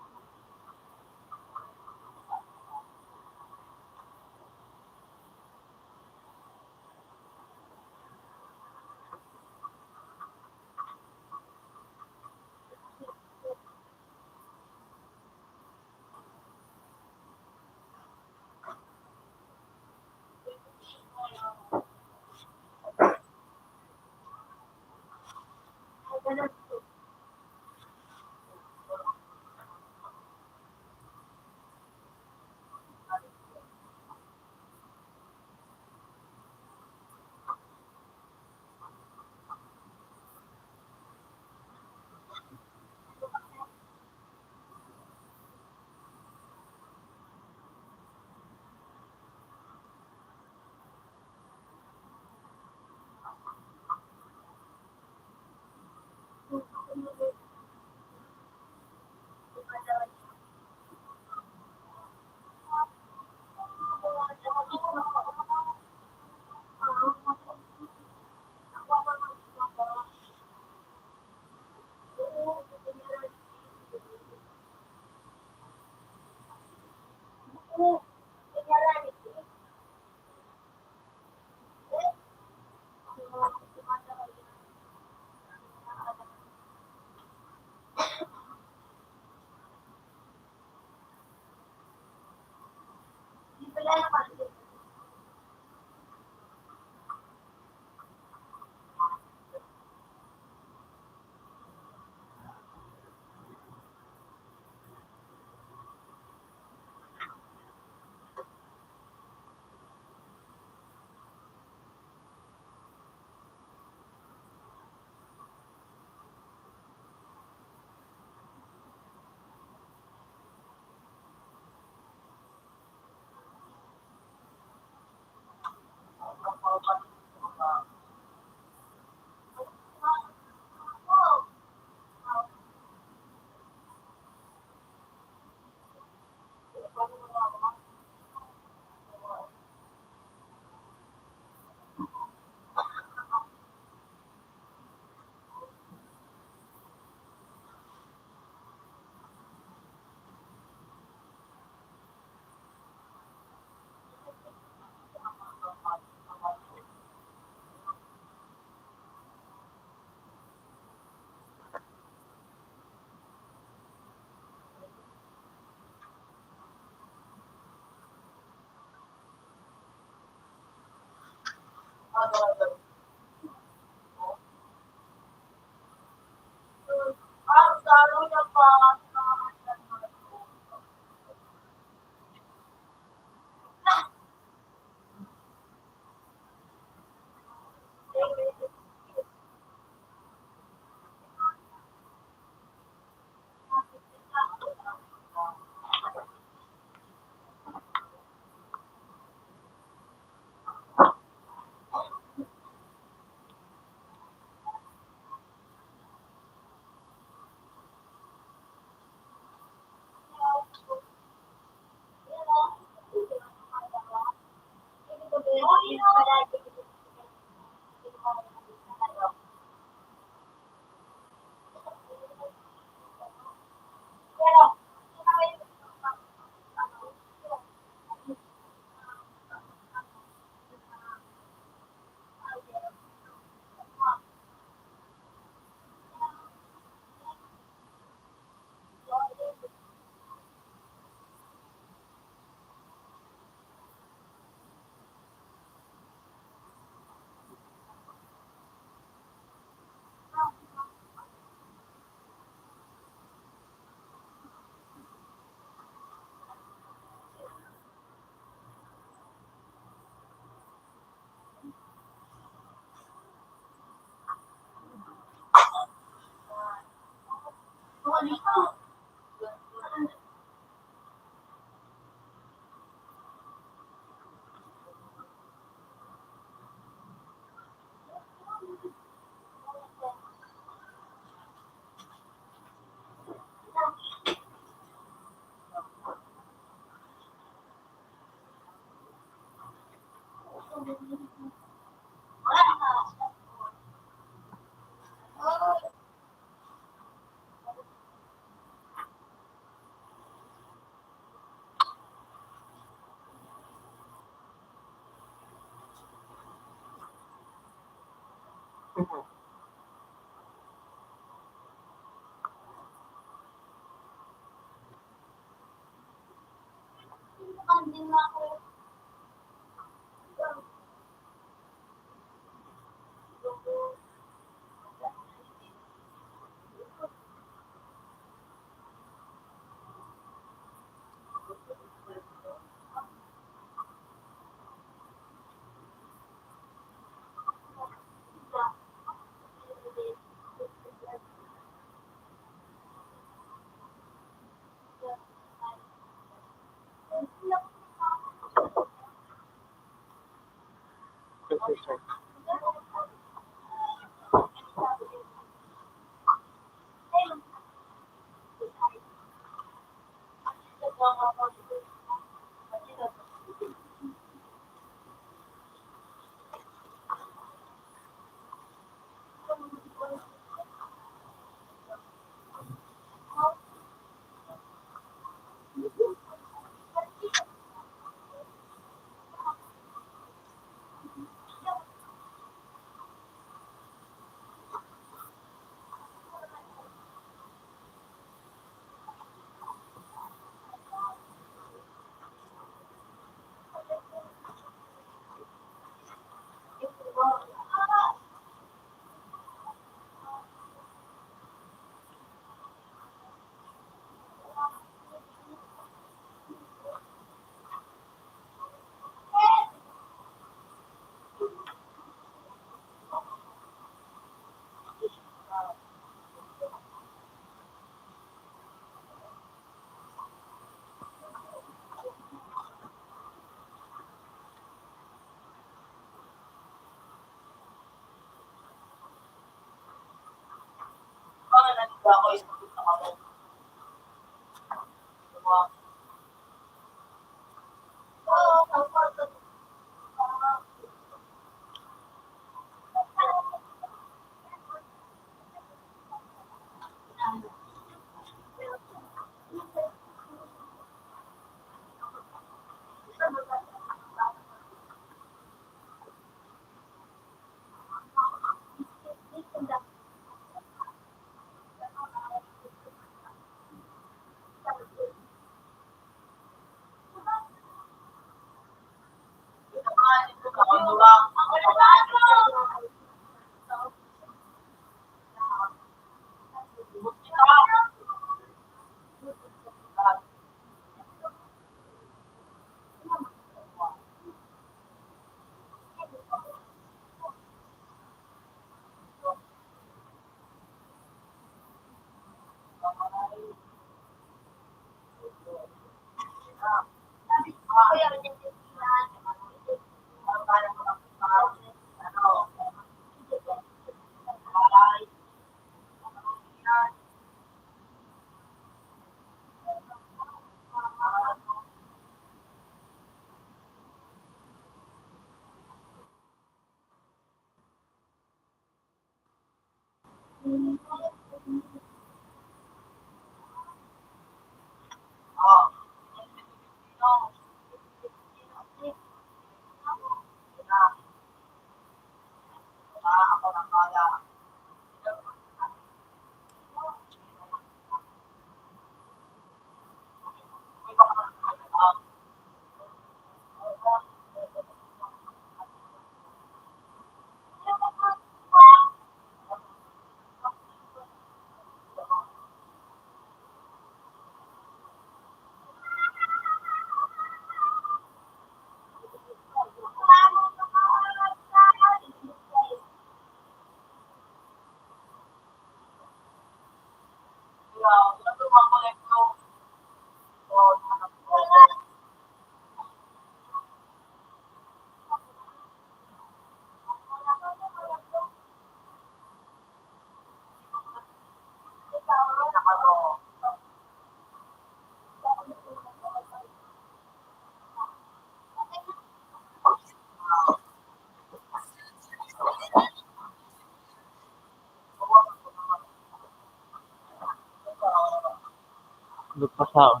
Nagpasaon.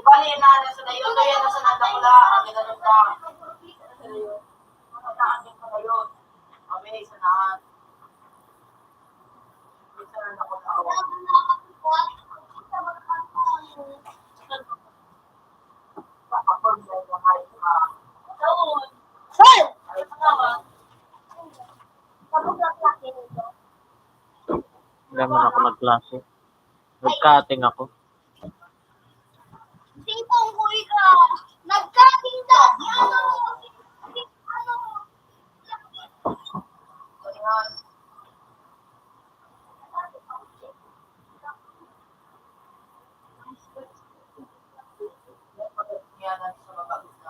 Bali na, nasa dayon, kaya nasa nanda ko lang, ang ganda-ganda. Nasa dayon. Ang ganda-ganda. Kami, sa lahat. Minsan ang nakatawa. Sir! Hindi naman ako nagklase. Nag-cutting ako. Sipong ko ikaw. Nag-cutting daw. Ano? Ano?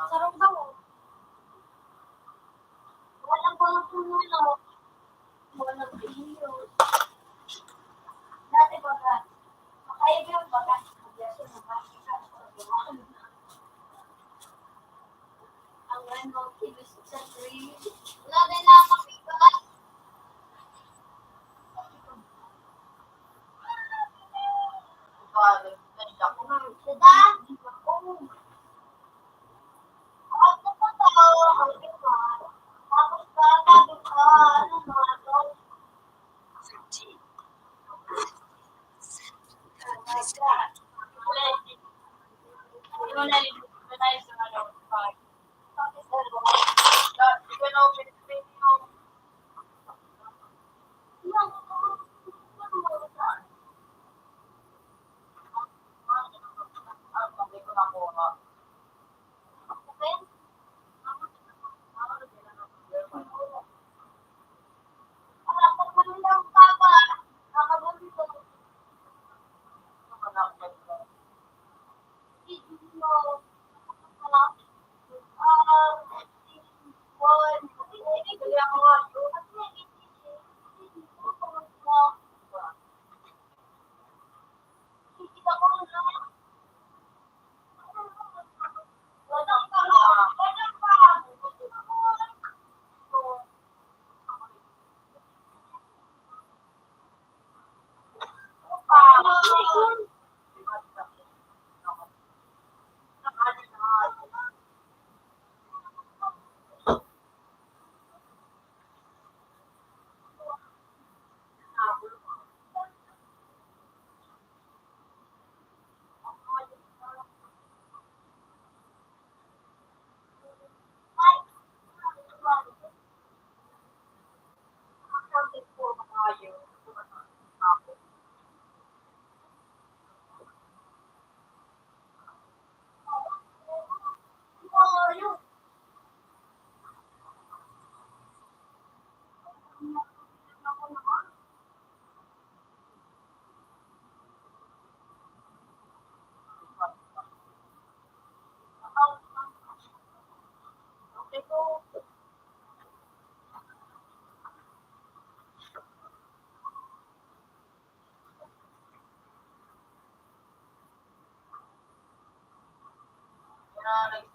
Sarong daw. Walang mga puno. Walang iyo. Dati baga, makaiba yung baga. Ang ano, kilos sa tree. Wala din nakakita. Dada.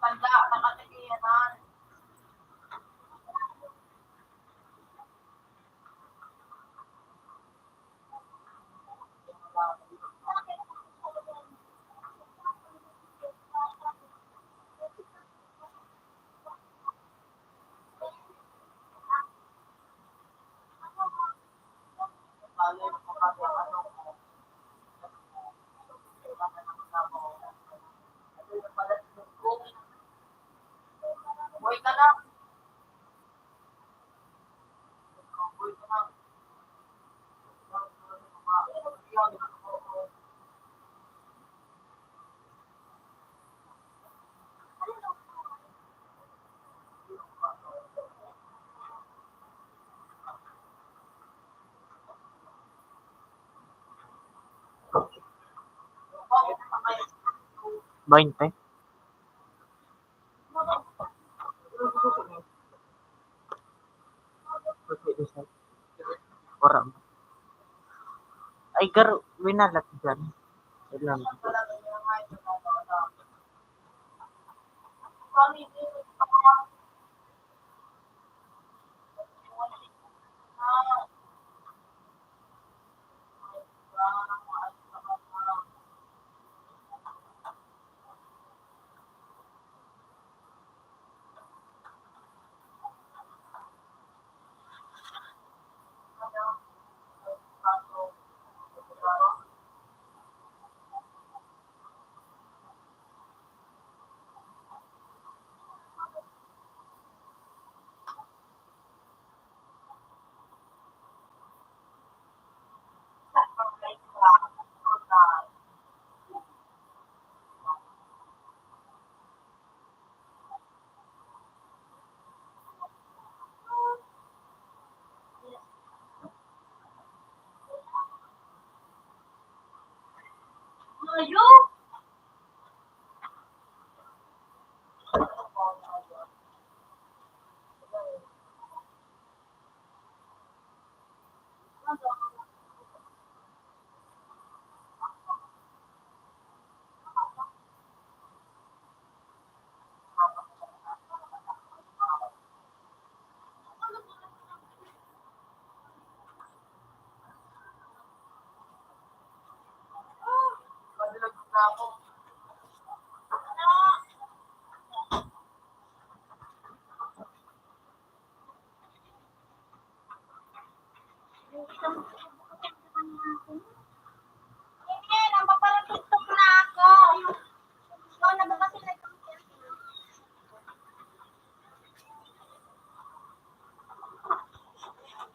Tanda, nakatikihan. Bainte. Wala. Ay, garo, winalat dyan. Wait lang.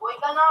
Uy ka na.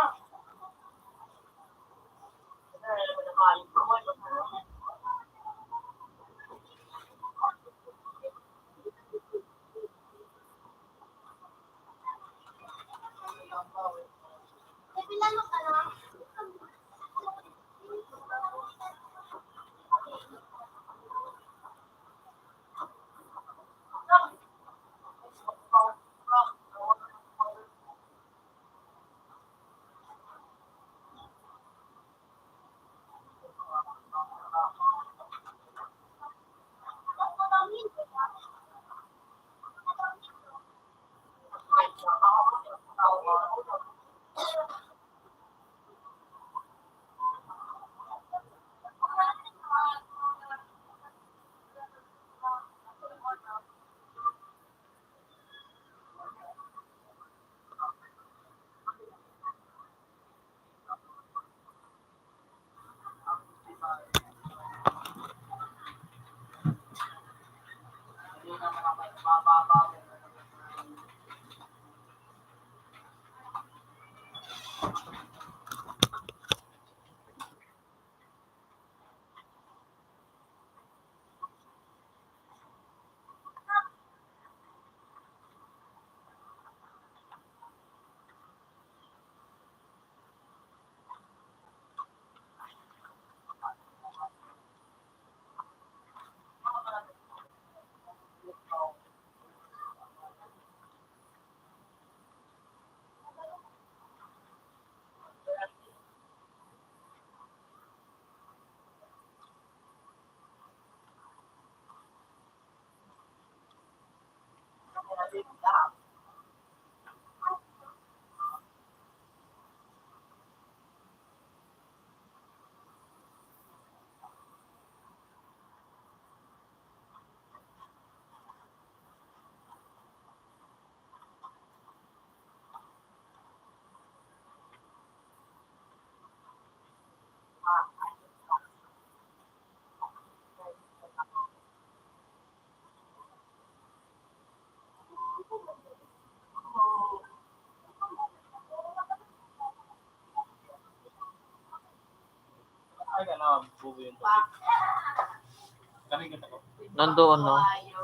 Nandoon, no?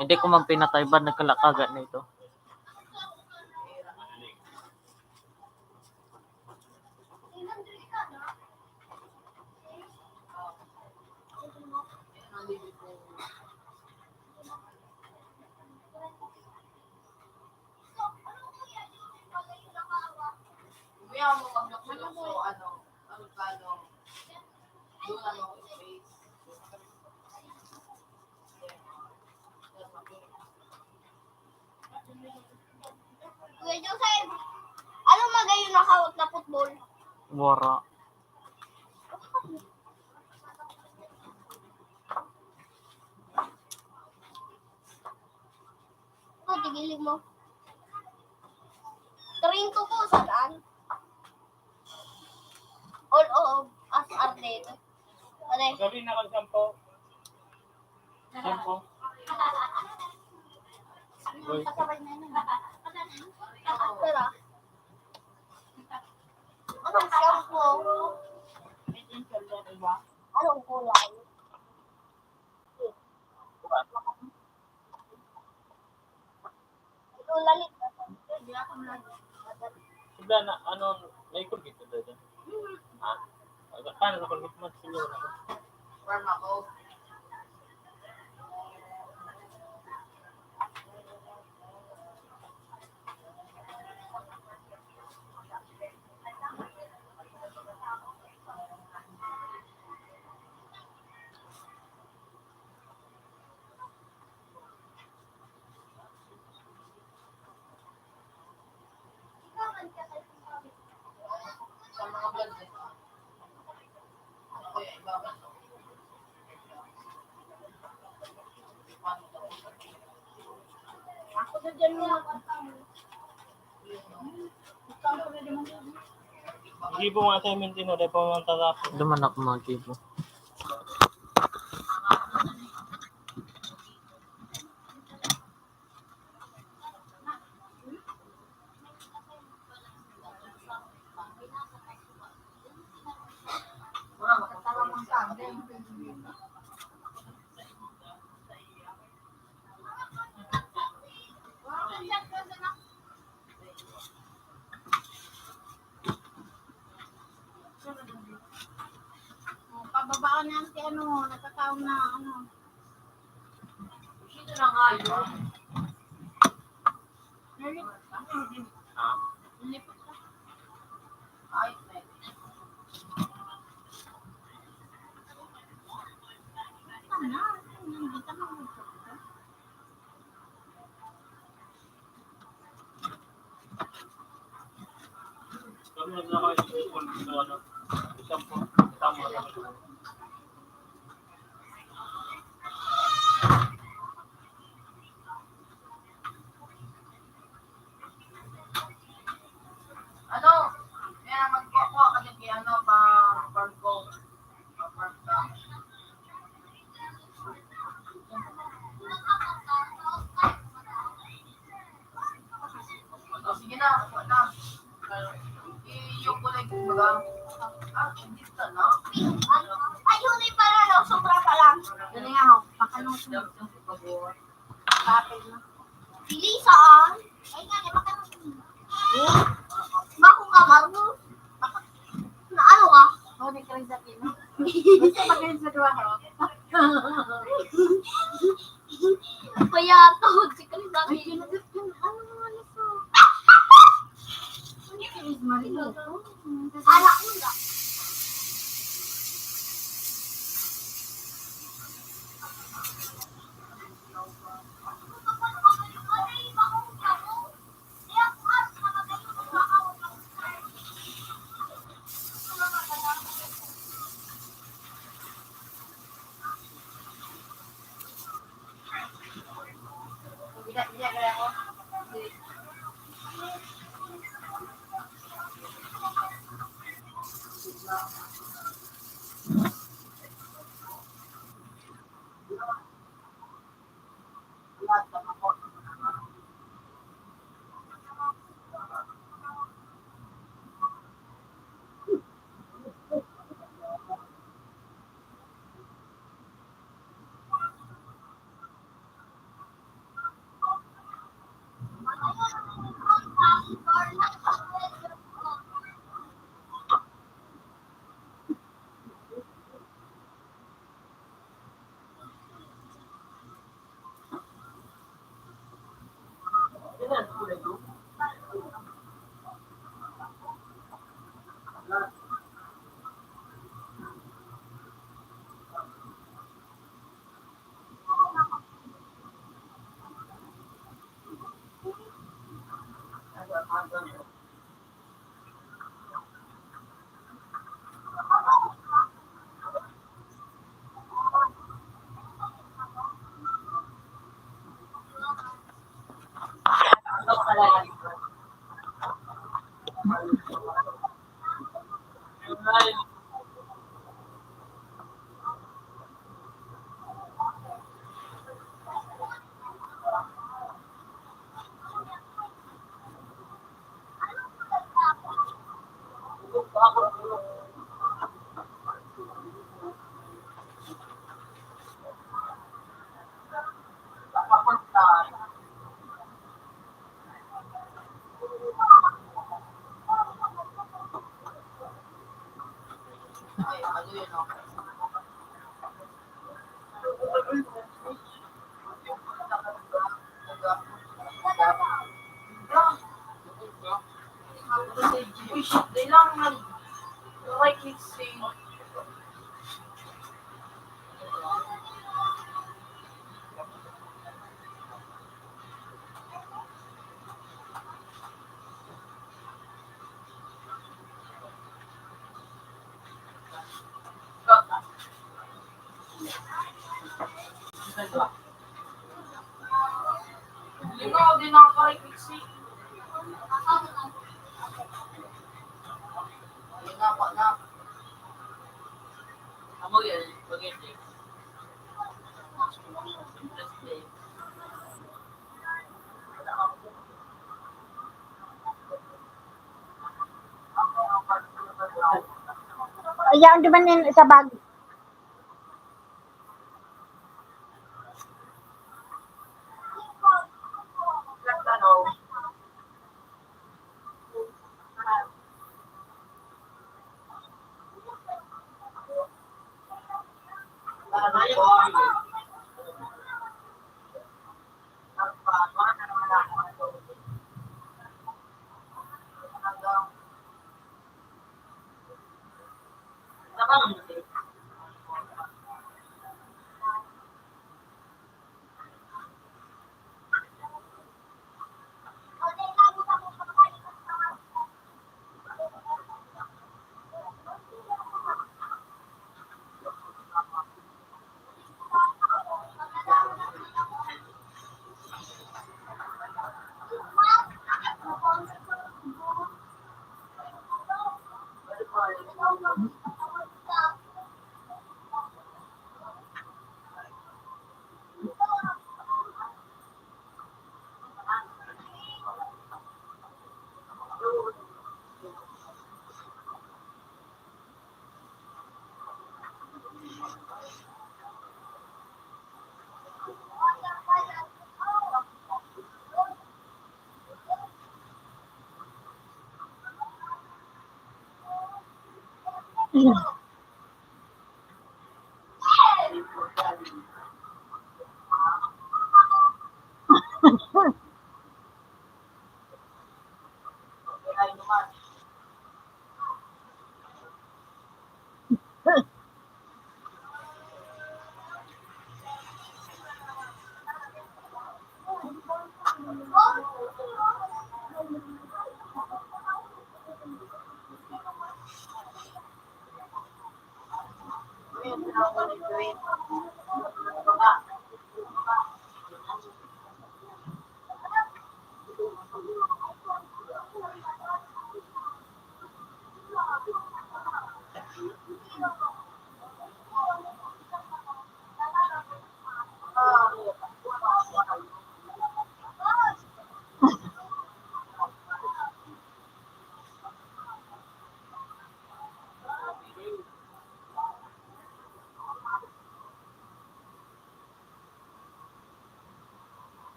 Hindi ko man pinatay, ba't nagkalakagan na ito? Kuya Joseph, ano magayon na hawak na football? Wara. Ito, tigilin mo. Trinto po, saan? All of us are dead. Ano eh? Sabi na kang sampo. Sampo. Uy. Tara. Anong sampo? Anong kulay? Ito, lalit. Sila na, ano, may kulgit na dito. Ha? Paano sa kulgit mo? Sige, wala ko. Warm ako. Ako na dyan, mga. Ang gibo nga assignment din, o, dahil pa man tatapos. Duman ako mga gibo. Pababaan na si ano, nagkakaon na ano. Dito na nga yun. Ha? Ano? Kaya magkukuha ka din kay ano, pa, pa, O, sige na, wala na. Yung kulay ko, baga. Ah, hindi ka na. Ay, yun ay para daw, sobra pa lang. Dali nga, ho. Pakalungkot. Papel na. Pili saan? Ay, nga, di ba ka nang, bako ka, marunong? Na ano ka? Oh, ni Chris Aquino. Gusto ba kayo sa duwa, ho? Kaya to, si Chris Aquino. Ay, yun, yun, yun. Ano mga liso? Ano si Chris Marino? Anak mo na. Ayaw, di man nin sa bag.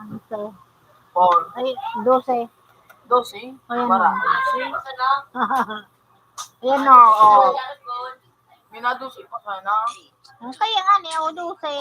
Ano to? Four. Ay, dose. Dose? Ayan Para, na. Dose. Ayan na, oh. May na dose pa sana. Ang kaya nga niya, oh, dose.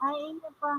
Ay, ano pa?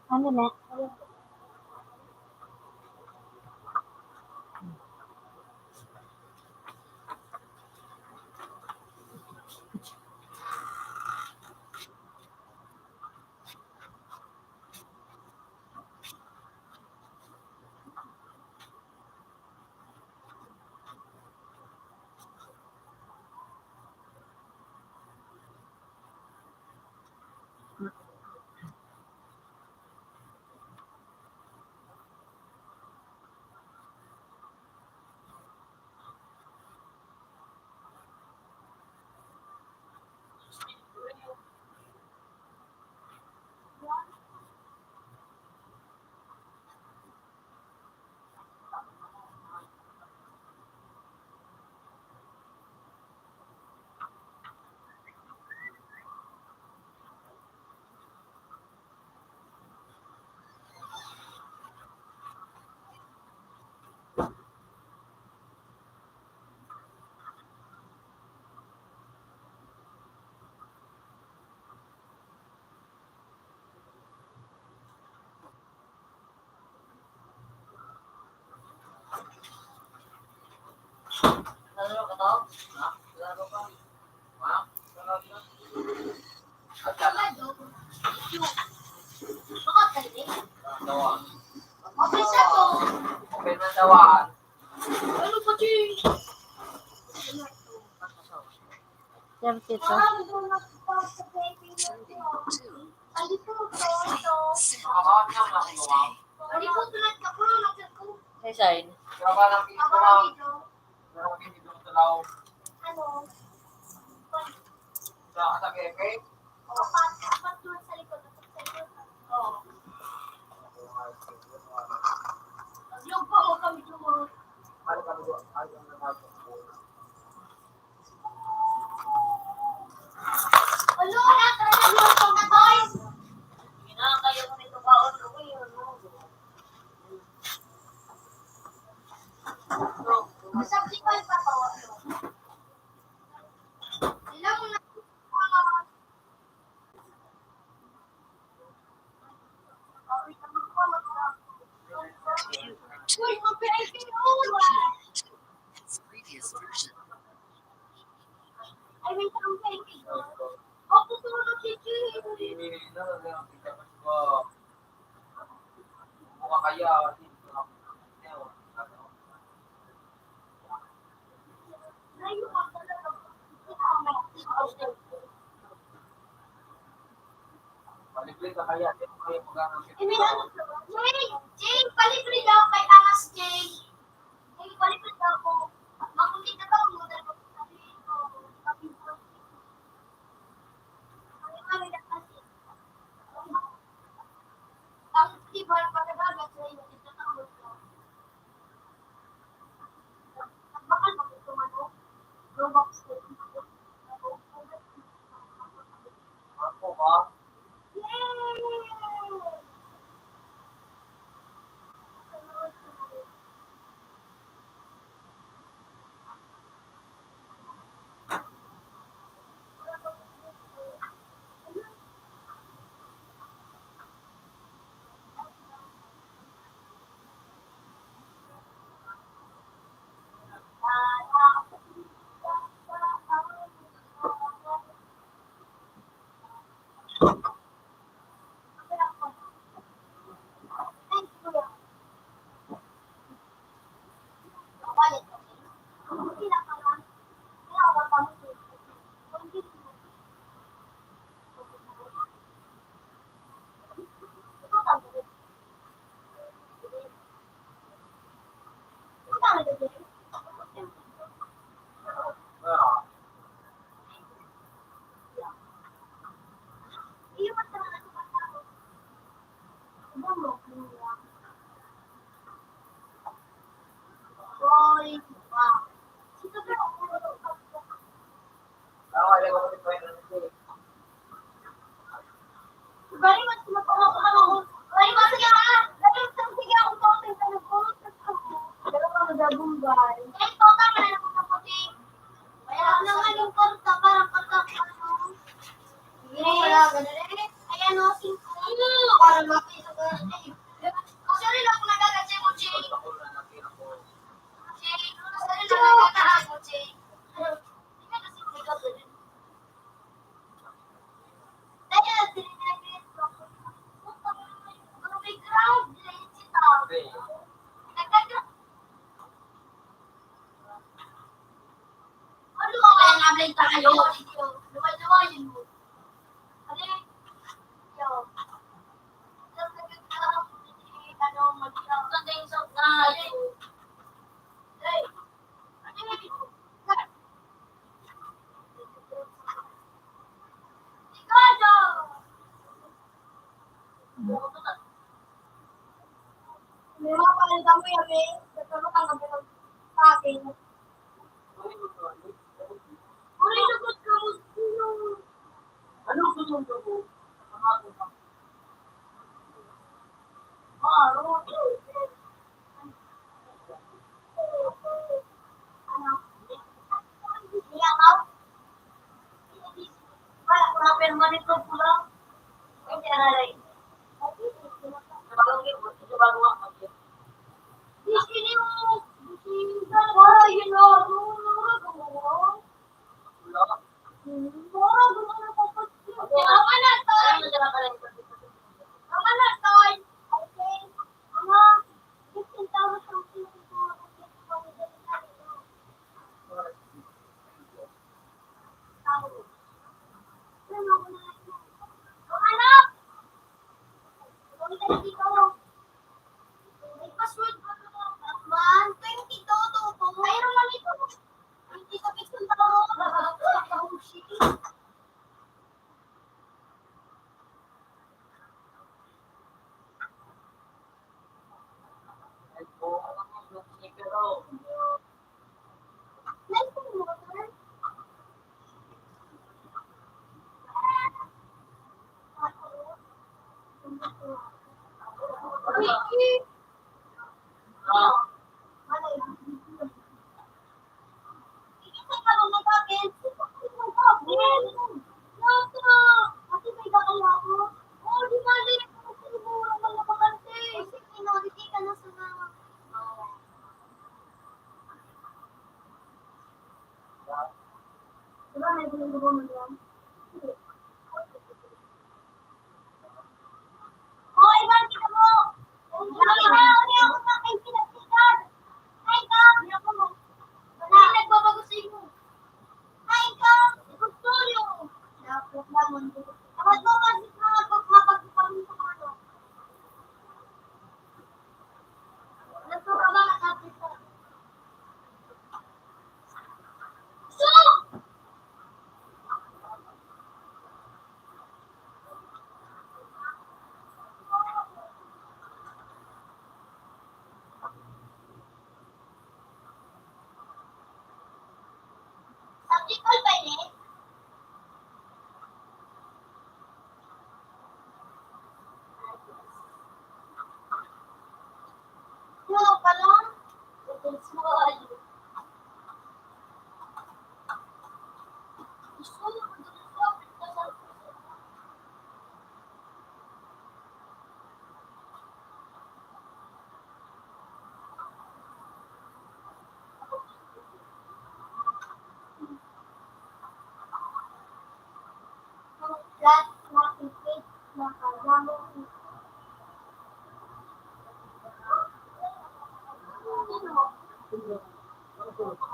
Ano na? Thirty-two. Resign. Jay, palibre daw kay Angas, Jay. Jay, palibre daw ko. Makulit na daw, modal ko sa sabihin ko. Ang iba, pagkadagat sa iyo, ito na ang gusto. Bakal, bakal ito, ano? Robux. Ako ba? Yay! Ay, tayo. Luway-luway mo. Ano yun? Yo. Ano, mag-, tayo. Hey. Ano yun? Ikaw, yo. May mga palitan mo yan, eh. Nagkaroon ka ng pagkain. Uri, lagot ka mo. Ano gusto mo? Ah, ano?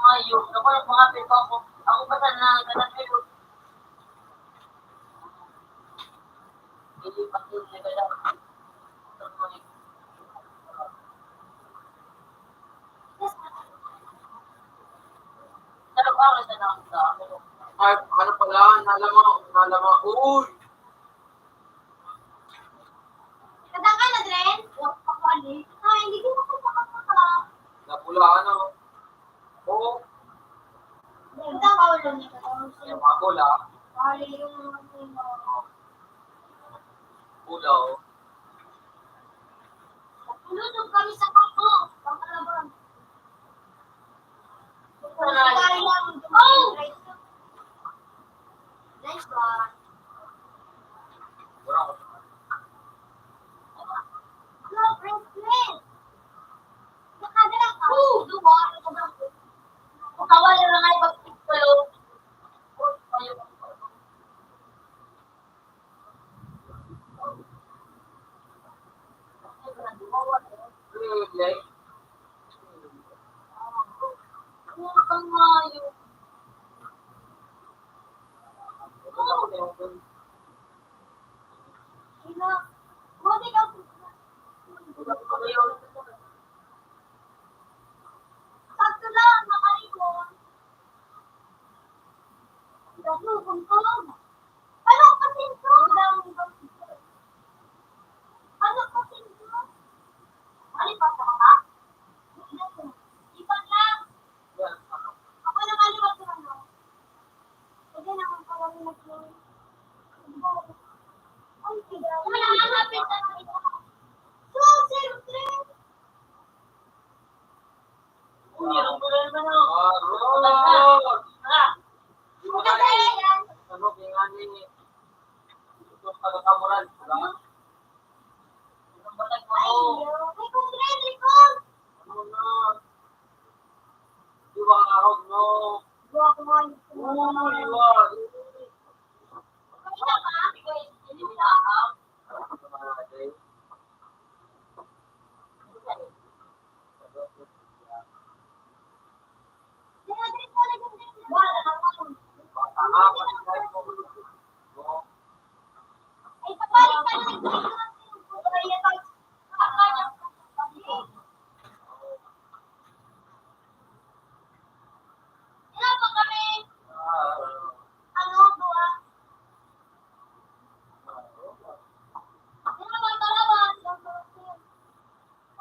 Ayun, ako lang mga pito ako. Ako pa sana, ganun yun. Hindi pa po nila. Ay, ano pala, nalaman, nalaman, uy! Kadang ka na, Dren? Ay, hindi ko makapagpapala. Napula, ano? Oo. Kadang ka ulo nito. Yung mga pula. Pali yung mga pula. Pula, oh. Tulog kami sa kampo. Pangalaban. Oh! Nice one. Ina, buti daw. Sakto lang, nakalimon. Nagugutom. Ano kasi ito? Ano kasi ito? Ano pa sa mata? Ipan lang. Ako naman yung ano. Pwede naman pala yung nag-, ay, kaya wala nga kapit na nakita. So, siyempre. Uy, ang gulay naman, oh. Ah, Ron! Ah! Ano kaya yan? Ano kaya nga ni, ito, taga-Kamuran, di ba? Ang balat mo, ay, oh. May kongre, likod! Ano na? Di ba ang ahog, no? Di ba ako nga yung Uy, di ba? Kaya ka? Di ba yung, yung ahog?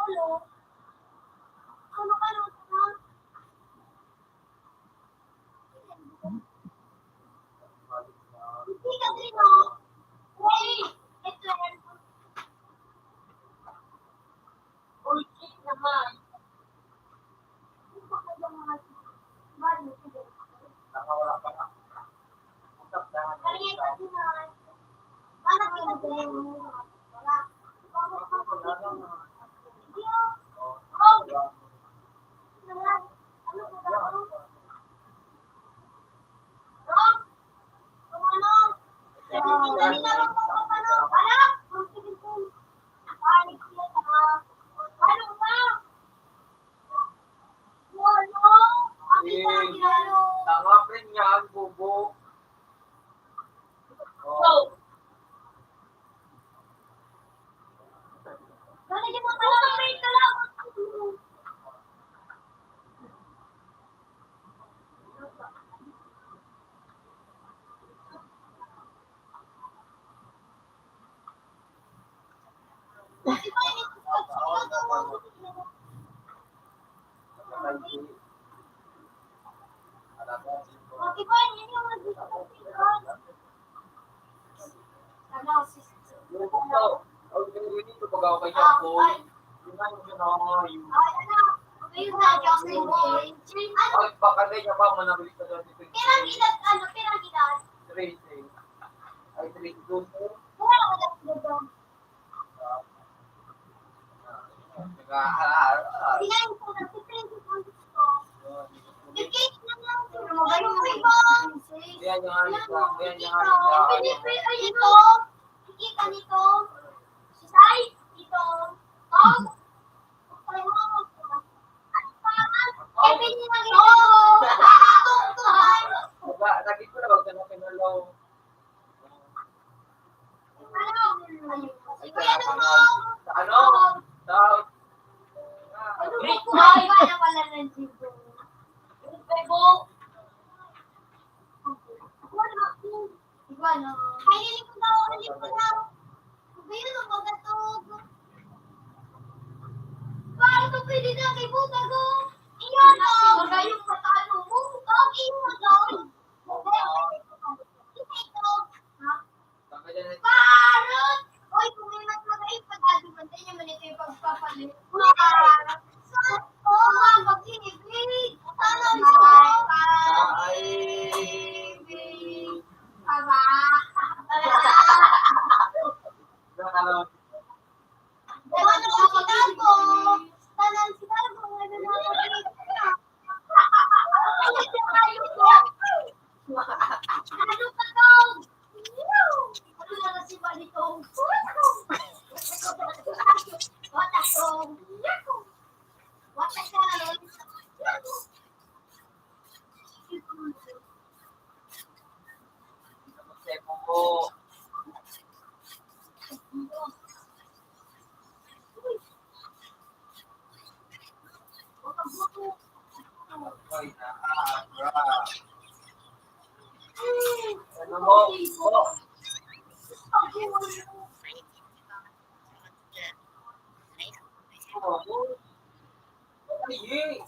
Hello? Ano ka na? Hindi ka din, oh. Hey! Ito yan. Uy, shit naman. Ano ba kayo mga bali? Nakawala ka na. Eh, tanga pa rin yan, bobo. Oh. Ay, baka na niya pa, manabili ka dyan. Pirang edad, ano, pirang edad? Three, three. Ay, three, two, two. Wala ko dyan, dyan. Nag-aaral. Sila yung pala, si Princess ang gusto. Yung cake na lang. Ano ba yung iba? Yan yung ano, yan yung ano. Yung pinipili ko ito. Kikita nito. Si Sai, ito. Tom. Diba, lagi ko na magtanong kay Lolo. Ay, ano? Sa Igual, no? Ay, hindi ko daw, hindi ko daw. Huwag yun ang magatog. Paano to pwede na kay Butag, oh? Iyo, to. Huwag yung patalo mo. Okay, iyo, to. Ito, ito. Ha? Parot! Oy, kung may mas magayon pa, dati man din naman ito yung pagpapalit. Parot! So, oh, ang pag-ibig. Parang sa pag-ibig. Aba. Tanan si Talbong. Tanan si Talbong. Ano na? Ano ka daw? Ano na si Malitong? Watakong. Watakong. Ano mo? Oh. Ay, eh.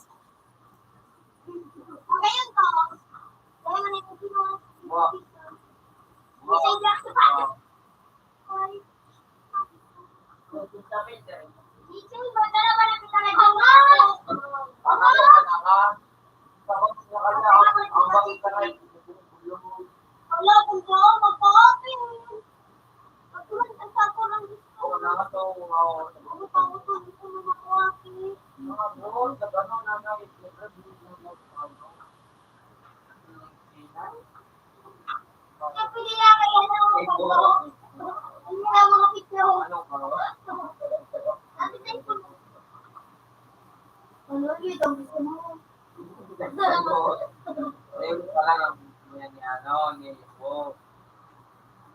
Ayun pala ang niya ni ano, ni Ibo.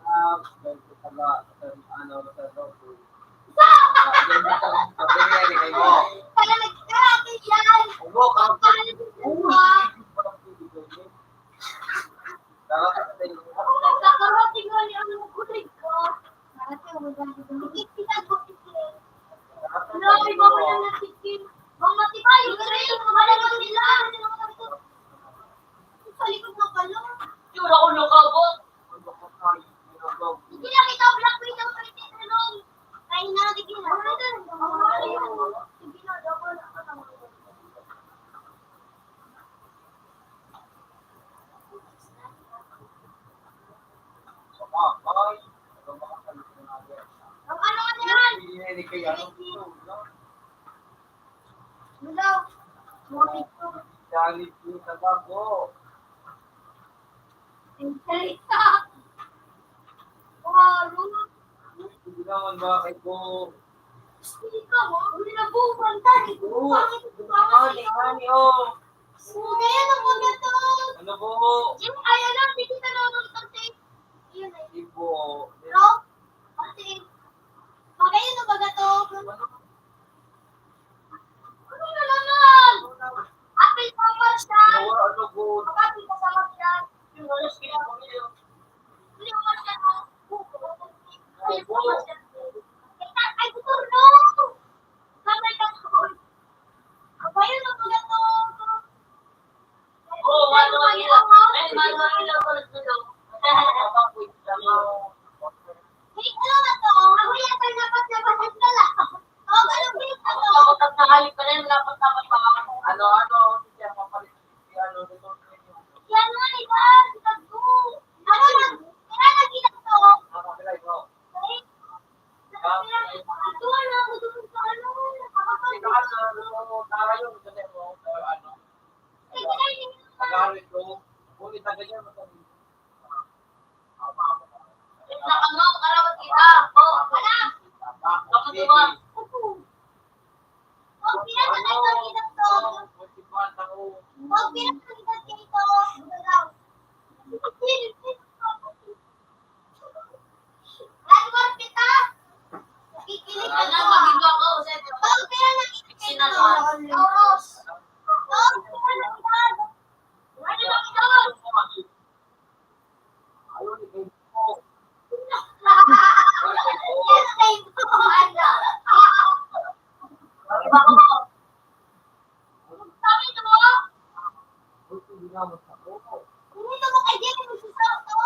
Ah, ano, sa Roku. Sabi niya ni Ibo. Kaya nagkakati yan. Ibo, ang Ang pangit mo, ah. Dapat sa iyo. Nagkakarating nga niya ang kulig ko. Grabe, mama na natikip. Ang matibay, yung train, yung halagang nila. Sa likod ng balon. Yung wala ko nakabot. Hindi lang ito, Black Widow, pwede na nun. Kain na, di kinakain. Sige na, double na. Ang ano, ano yan? Hello. Mga picture. Galit yung tabako. Ang salita. Wow, Ruth. Hindi naman ba kayo? Hindi ka, oh. Hindi na buwan, dali. Oo. Pangit, pangit. Ano, ano, oh. Ano yan ang mga to? Ano po? Yung, ay, ano, hindi ka na magtagtay. Yun, eh. Hindi po. No? Pati, magayon na baga to? Ano? Ano na naman? Apil pa, Marshal. Ano, ano po? Kapatid ka sa Marshal. Yung ano, sige po, yun. Hindi, Marshal, oh. Ay, po. Ay, motor, no! Kamay ka, Marshal. Magayon na baga to? Oo, manual nila. Ay, manual nila, manual nila. Wait, ano ba to? Ako yata dapat nabahan ka lang. Oh, anong wait na to? Dapat na halik pa rin, dapat, dapat pa. Ano, ano, siya, papalit, ano, resort ninyo. Yan nga, di ba? Sabi ko, ano, nag-, kaya nag-ilang to? Ah, kapilay ko. Wait. Ito, ano, ako doon sa, ano, nakapag- Ito, ano, ano, tayo, ano, Pag-aari ko, kung itaga niya, matagal. Yung sa ano, karawat kita. Oh, wala. Kapag diba? Huwag pinapakita dito. Huwag pinapakita dito. Wala. Anwar kita. Nakikinig ka. Ano, mag-iba ko, sir. Pag pera nakikinig ka. Sinalo. Oros. Pag pera nakikinig ka. Ano ba ito? Ano ba ito? Sabi ko, "Pumunta mo kay Jenny, magsusuot ako."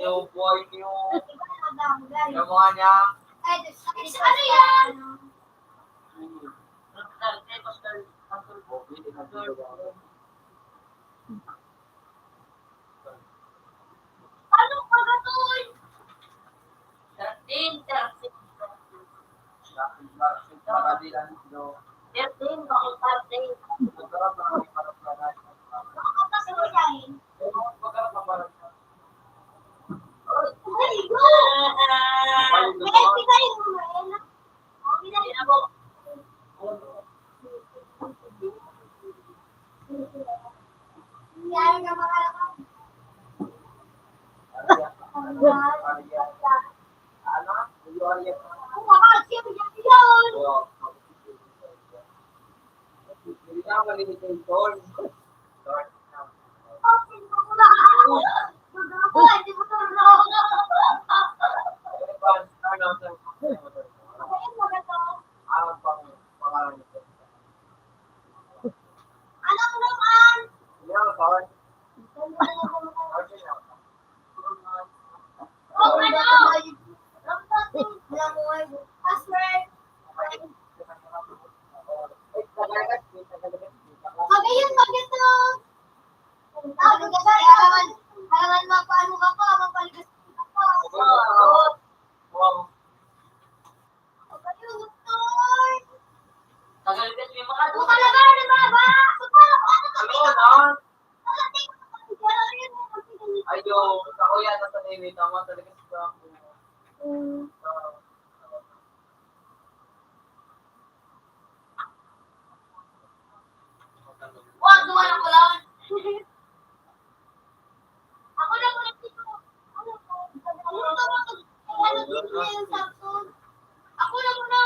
Yung boy niyo. Yung mga niya. Ano yan? Ano pa ba to, eh? Thirteen, thirteen. Thirteen, bako thirteen. Ay, go! Ay, bigay mo na yan. Magayon, magayon. Tawag ka sa halaman. Halaman, mapaano ka pa? Mapaligas ka pa. Magayon, doktor. Tagal ka, di ba? Ano ka na ba? Ano ka na ba? Ano ka na ba? Ayo, ako yata sa Navy, tama talaga si Franco. Wag, duwa na ko lang. Ako na muna dito. Ano to? Ano to? Ano to? Ako na muna.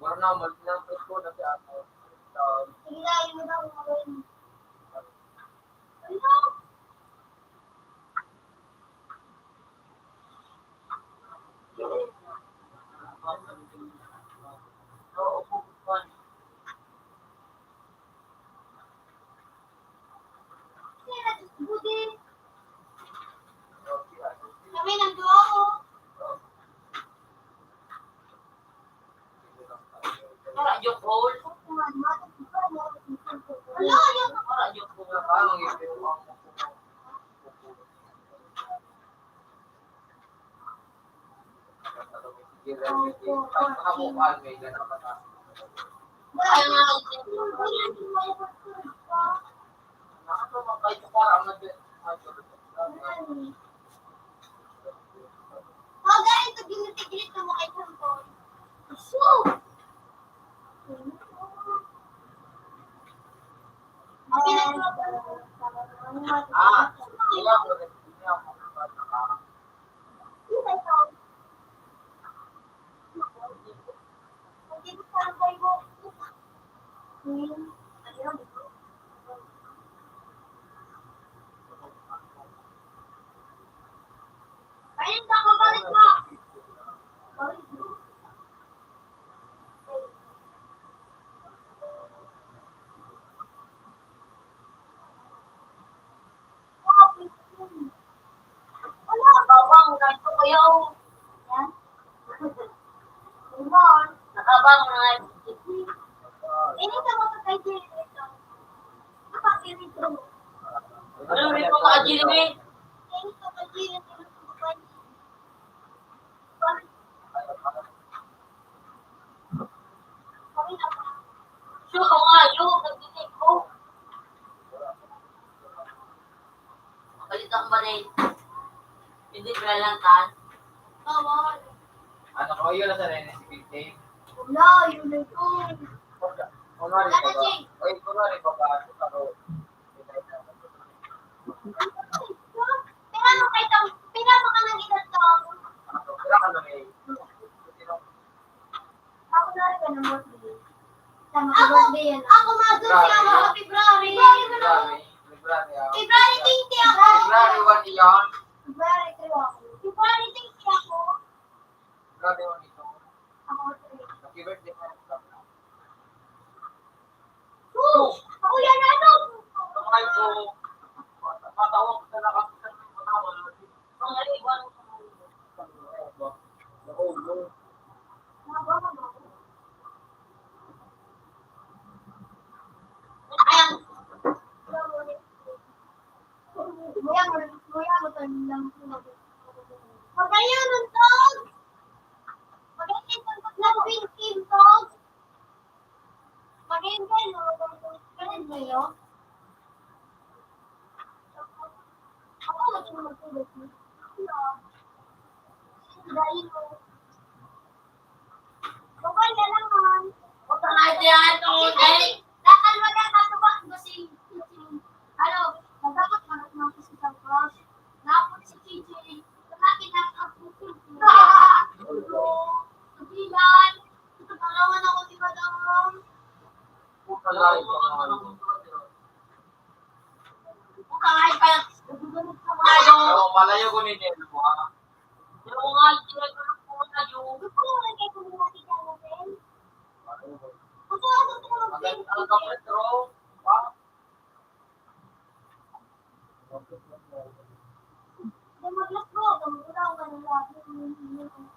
Wala na, umalis na ang Facebook na si Ate. Sige na, yun na daw, yun. Kami ng duo. Para joke hole. Para joke hole. Ay, nga. Pag-aari ito, ginitiglit na mo kay Tungkol. So, okay na ito. Ah, Wala, bawang, ganito kayo. Yan. Limon. Nakabang na nga. Ini sa mga kay Jerry ito. Kapag ganito. Ano rin po ka, Jerry? Ini sa kay Jerry, ito sa mga kay Siya pa nga yun, nagtitik ko. Makalit ako ba rin? Hindi pala lang tan. Bawal. Ano ko, yun na sa rin si Big Dave? Wala, yun na yun. Kunwari, Ano, baba. Jay? Ay, kunwari, baba. Ano? Pero ano kayo tang-, pero ano ka nang edad ka? Pero ano eh? Ako na rin ka ng birthday. Tama, ako, birthday yan. Ako, Mother's Day ako, February. February. February, February, ah. February twenty ako. February one yan. February two ako. February twenty ako. February one ito. Ako, three. Happy birthday, Mother's Day. Two. Ako yan, ano? Kuya, kuya, kuya, kuya. Magayon ang tog. Magayon ang tog. Nag-win team tog. Magayon kayo. Magayon kayo. Ako, gusto mo magtulog. Dahil mo. Bukal na lang, man. Bukal na yan, tol. Ay, dakal mo na, tatuwa ko si, si, ano, nagdapat manok ng si Santa Claus. Napot si Chichi. Sa akin, nakaputol ko. Sabihan. Parawan ako si Madam. Bukal na yan. Bukal na yan. Malayo ko ni Jen mo, ha? Pero nga, ito na yung mga tayo. Gusto mo lang kayo kung mga tigyan natin? Gusto mo lang kayo kung mga tigyan natin? Maganda ka, Petro. Ha? Maglas ko, ang ulang, ang ulang.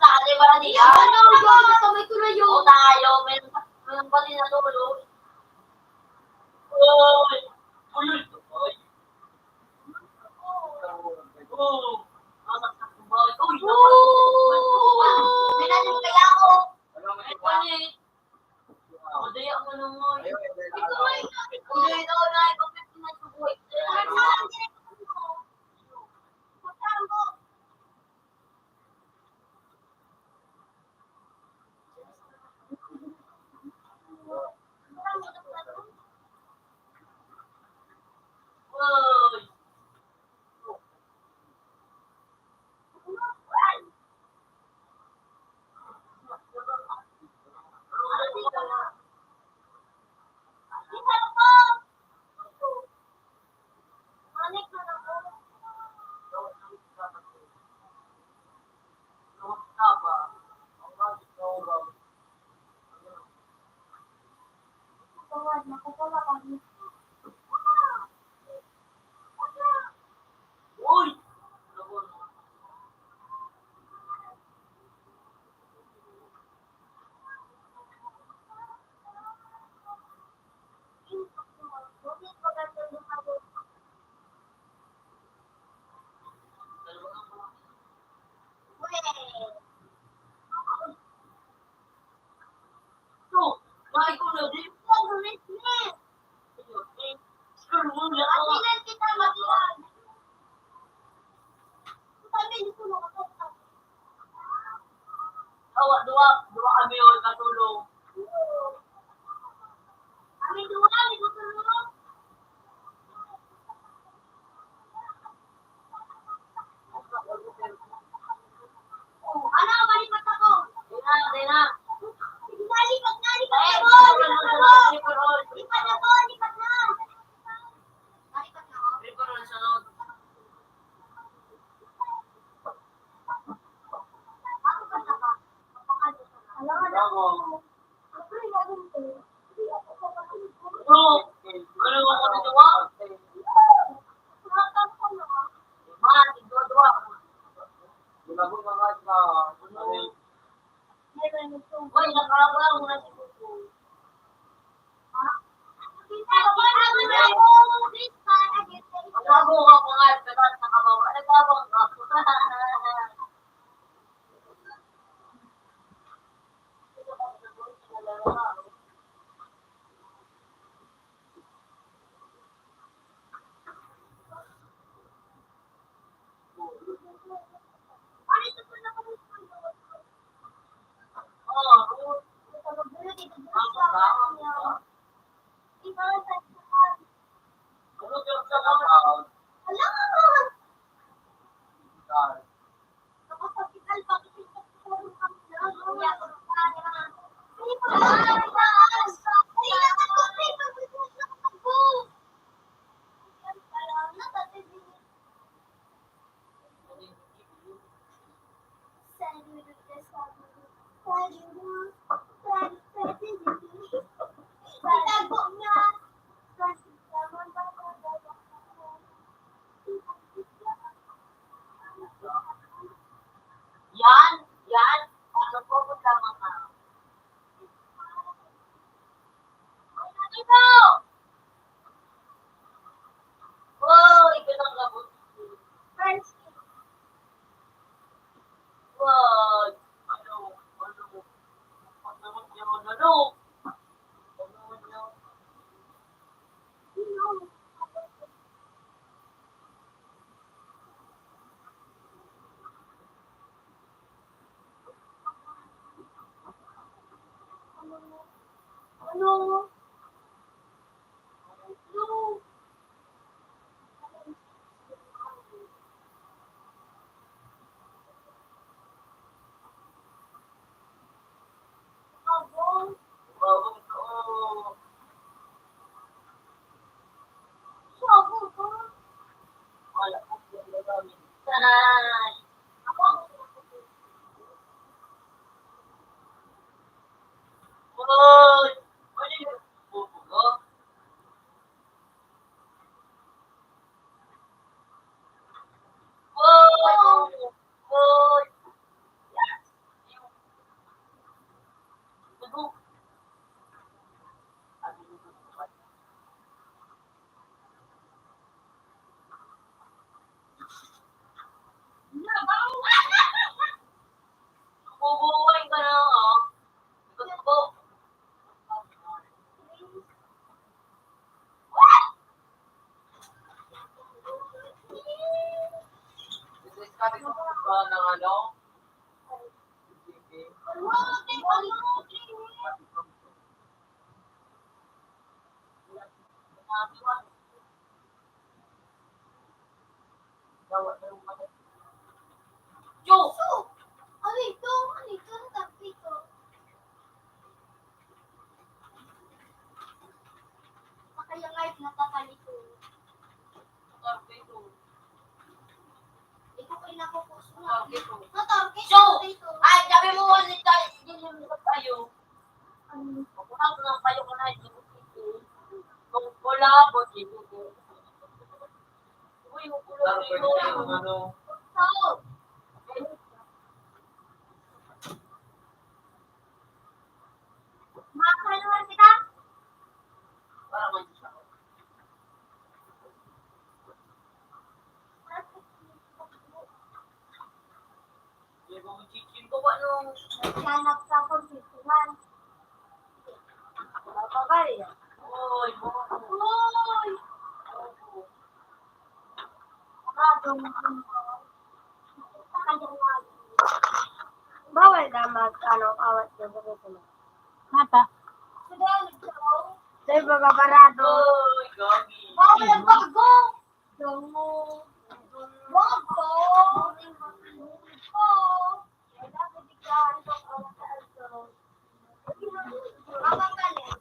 Sa atin ba na niya? Ano, ano, ano, may tulayo. O, tayo, may, may pati na tulo. Uy! Uy! Uy! Uy! Uy! Uy! Uy! Uy! Uy! Uy! Uy! Uy! Ako, di ako naman. Ikaw ay, ikaw ay, ikaw ay, ikaw ay, ikaw ay, ikaw ay, Awa, duwa, duwa kami yun, katulong. Kami duwa, kami katulong. Ano, malipat ako. Di na, di na. Malipat na, lipat na ako, lipat na ako. Lipat na ako, lipat na. Malipat na ako. Lipat na, sunod. Yan, yan. Ano po, kung tama ka? Ito! Uy, ganun ka po. Friends. Uy, ano, ano, ano, ano, ano, ano, ano, Bubuhay ka na, oh. Gusto ko. Sabi ko, ng ano? Diyos! Ano ito? Ano ito? Ang dami ito. Kaya nga, natatalito. Ito ko yung nakukuso na. Natarget So, ito. Ay, sabi mo, ulit tayo, yun yung tayo. Kung ako lang tayo ko na, hindi ko dito. Kung wala ako, dito ko. Uy, yung ulo ko yun. Ano? Tao. Makakalungan kita? Parang may siya. Yung mga chiching ko, ano? Naghanap sa computeran. Babagay. Oy, mo. Oy! Bawal na mag, ano, awat sa gusto mo. Mata. Dahil magabarado. Oy, gagi. Bawal ang bago. Dongo. Dongo. Mababalik.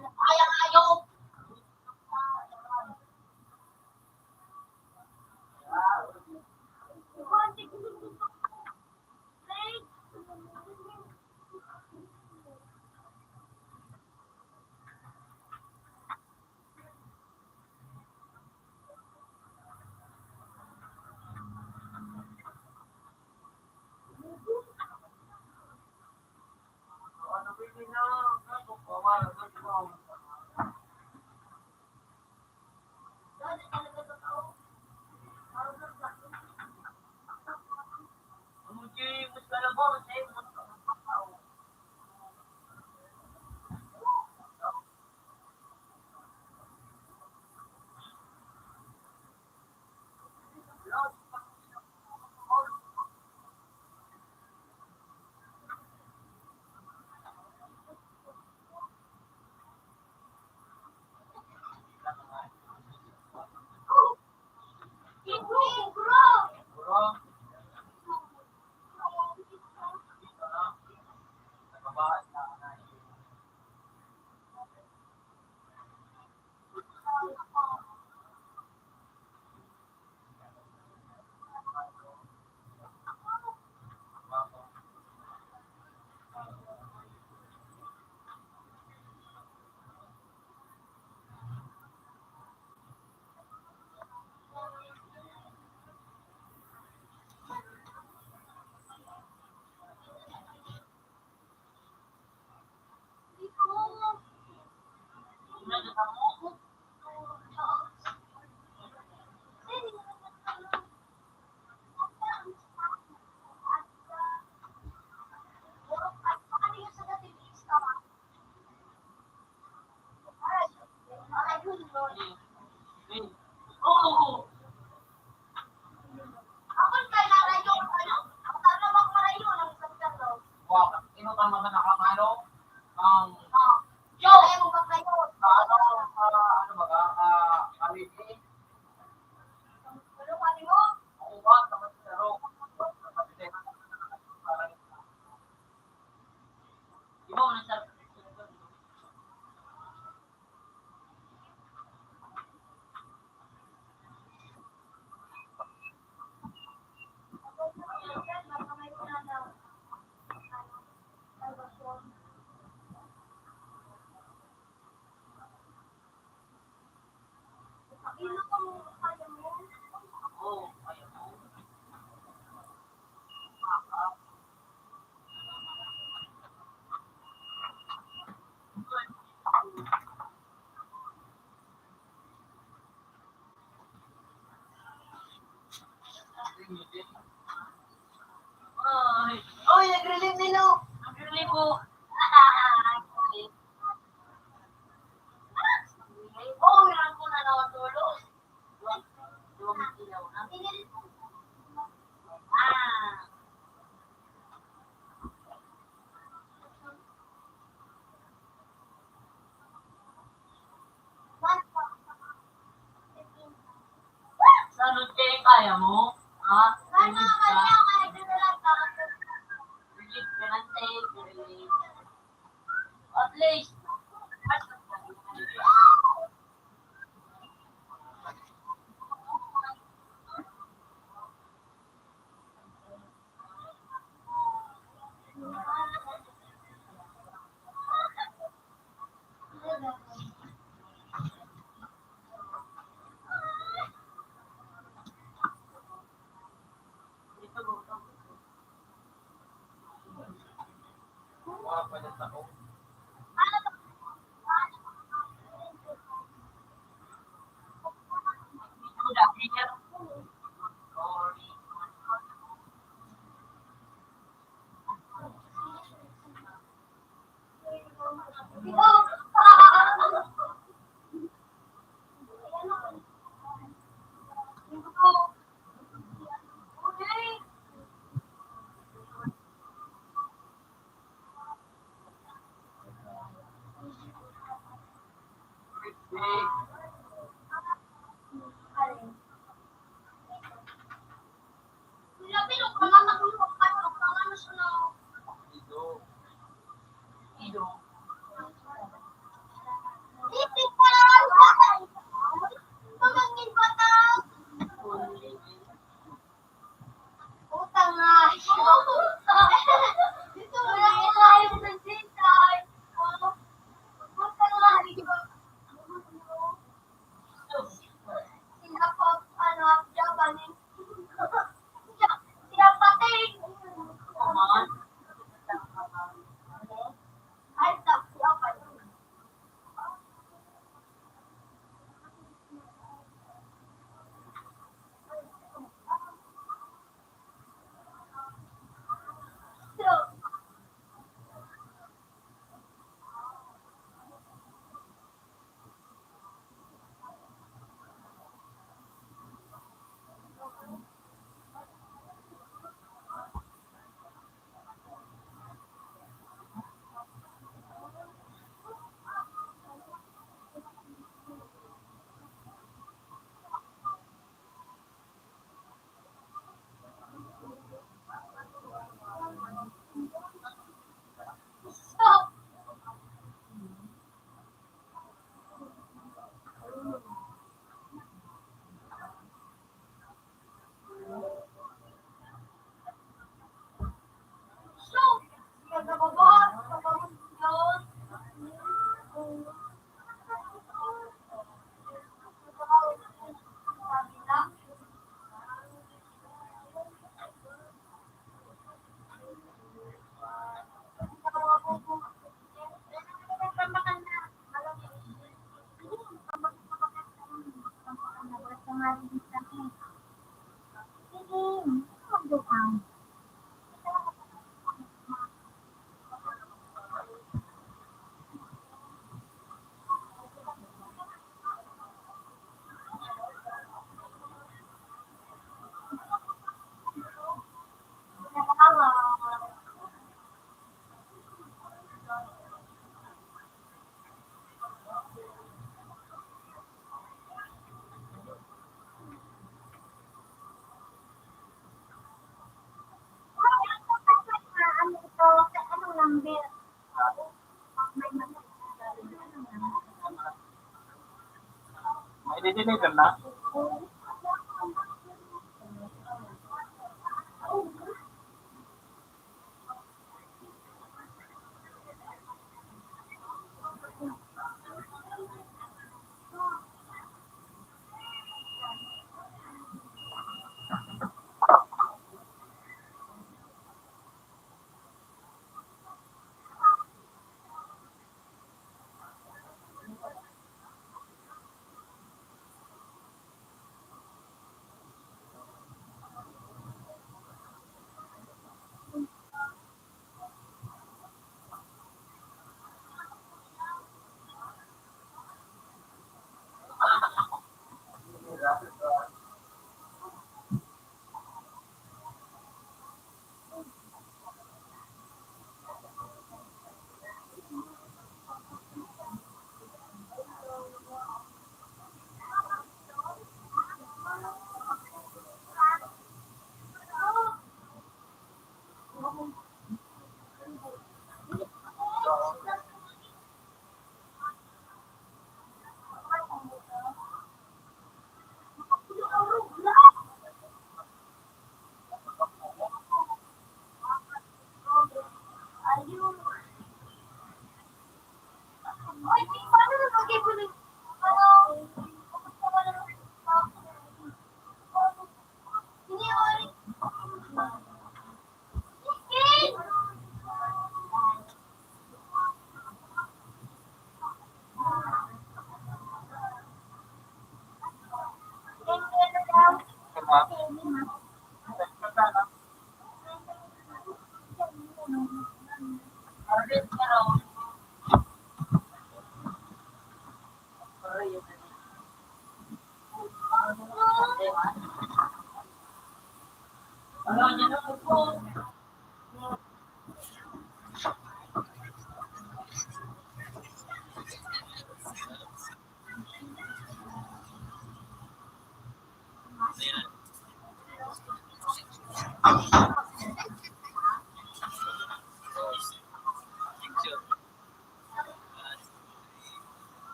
Ay, ang ayop! Oo. Ako kay narayo, ano? Ang tanawag marayo ng isang tanong. Wa, ino ka mga nakakano? Ang Ah, yo! Kaya mo ba kayo? Ano, ah, ano ba ka? Ah, kami, eh. Ano kami mo? Ako ba? Kapag sa ro-, kapag sa ro-, parang, iba mo na sa Oy, oy, nag-relieve ni Lo. Nag-relieve po. Oh, meron po na nakatulog. Ah. Sunod kayo, kaya mo? Ha? Relieve ka? Relieve ka ng tape, relieve. At least, Utang na. Dito mo na yung live sa Gcash. Utang na. Sila pa, ano, Japanese. Sila pati. Ay, sa Japanese. Dideliver na?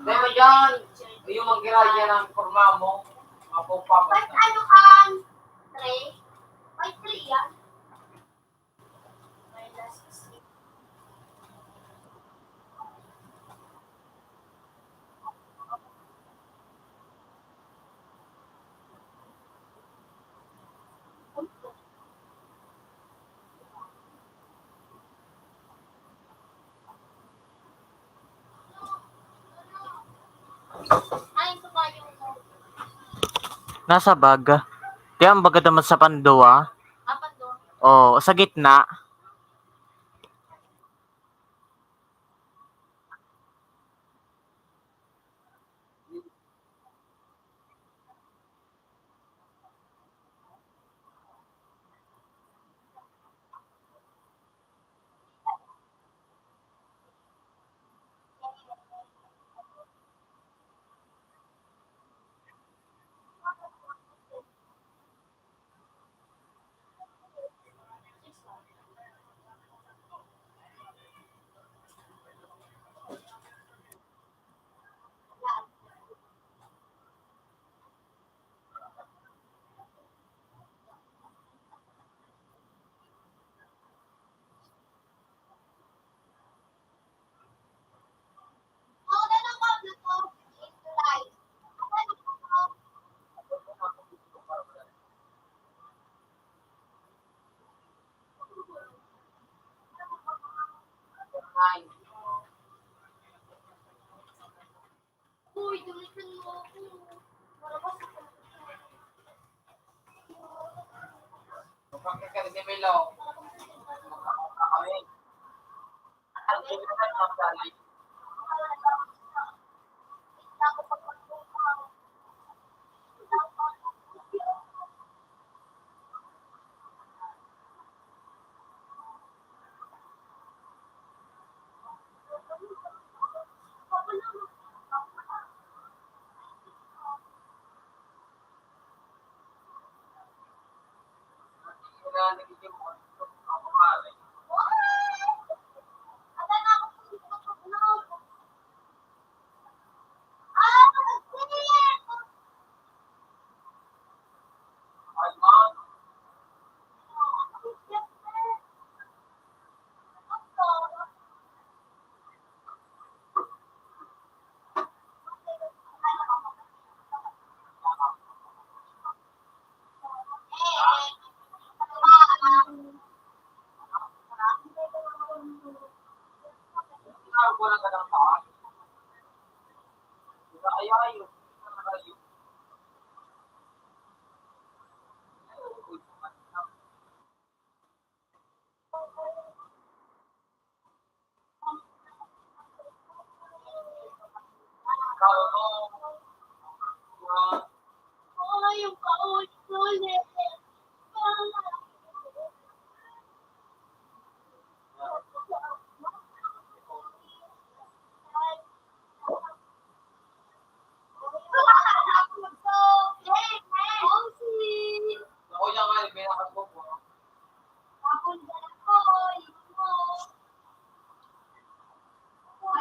Pero yan, yung mag-ira yan ang forma mo, mapupabot na. Ano ang three? May three yan. Nasa bag. Tiyan, baga naman sa panduwa. Ah, panduwa. Oh, sa gitna.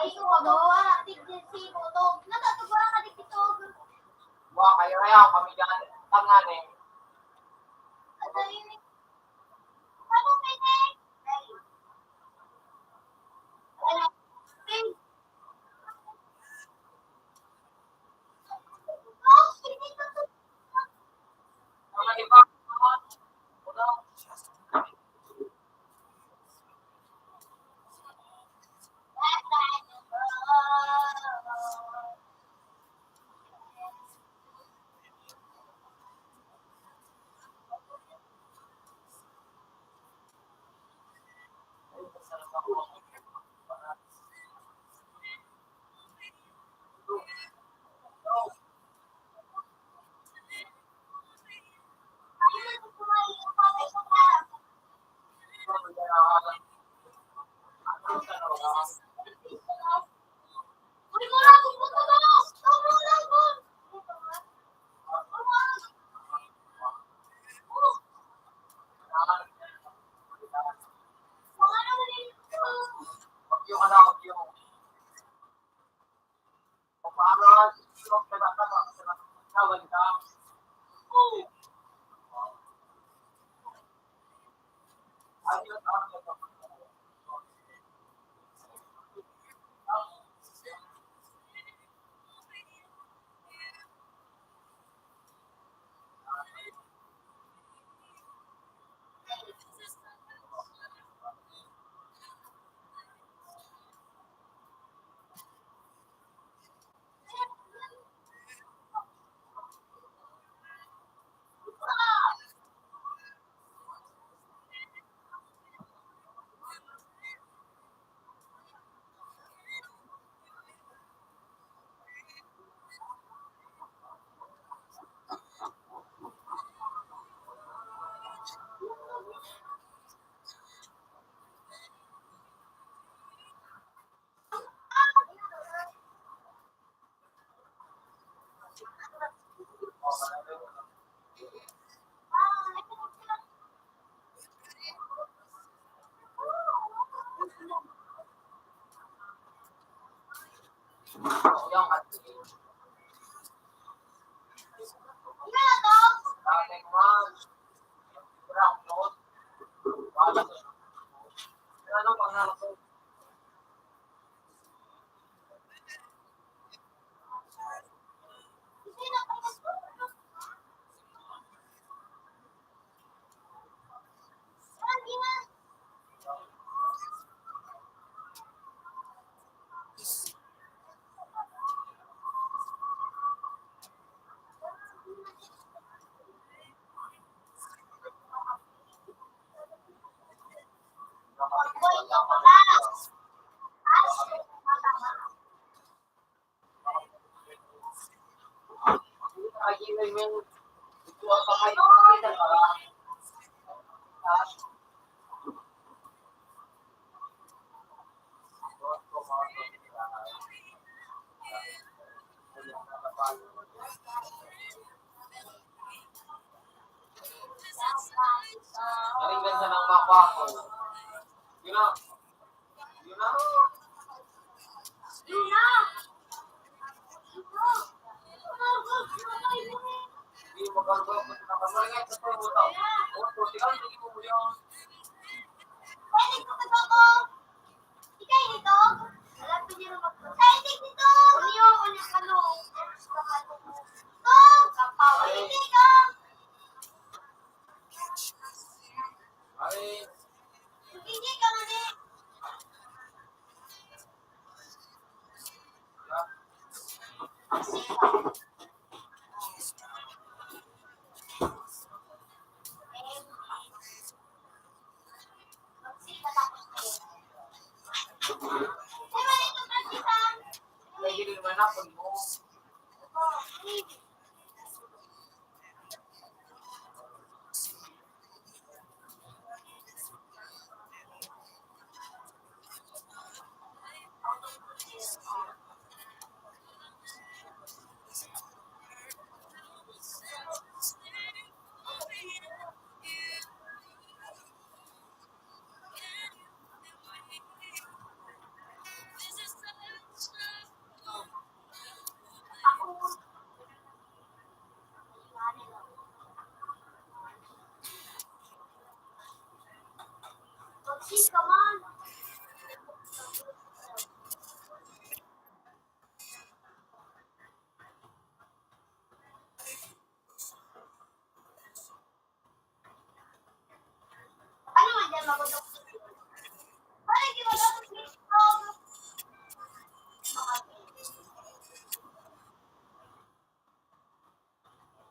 Ay, suwag, oh, anak, tigil si Botog. Natatugura ka di Botog. Wa, kayo na yan, kami dyan. Tangan eh. Ano yun? Ano yun? Ano yun? Ang ganda ng mapa ko. Yun na. Yun na. Yun na. Hindi mo gagawa. Pwede ko ba ito? Ikay nito? Alam ko niyo mag-, sa itik nito! Ano yun? Ano yung ano? Ito! Kapawa. Hindi ka! Ay. Hindi ka mali. Hanapon mo.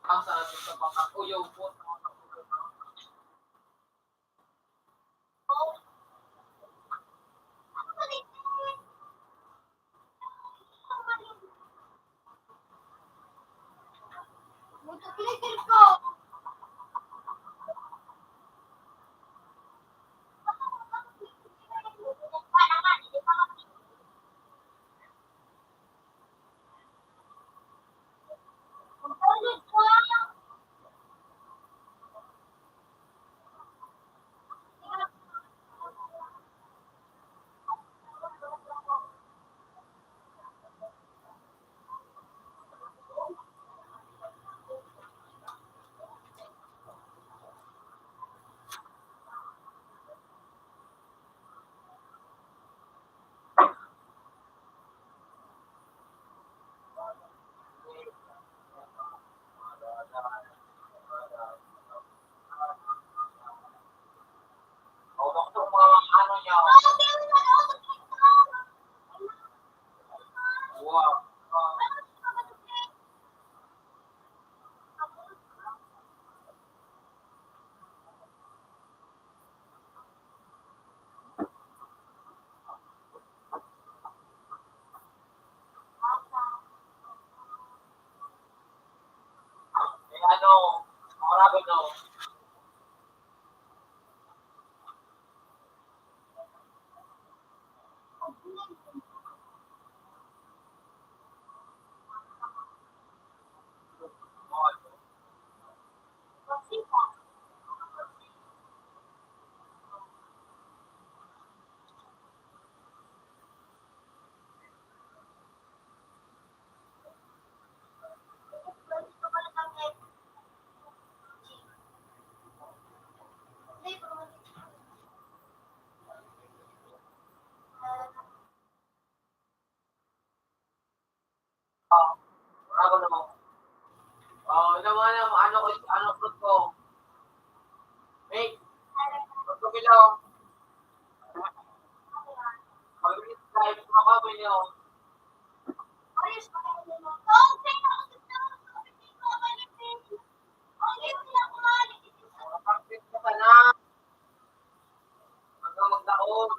Ang sarap sa pagkatuyaw po. Eh, ano, marami, no? Oh, ako naman. Oh, ano mo, ano, ano, ano, fruit ko? Hey, fruit ko, Milo. Mag-release tayo ng mga kami niyo. Perfect ka na. Hanggang magdaon.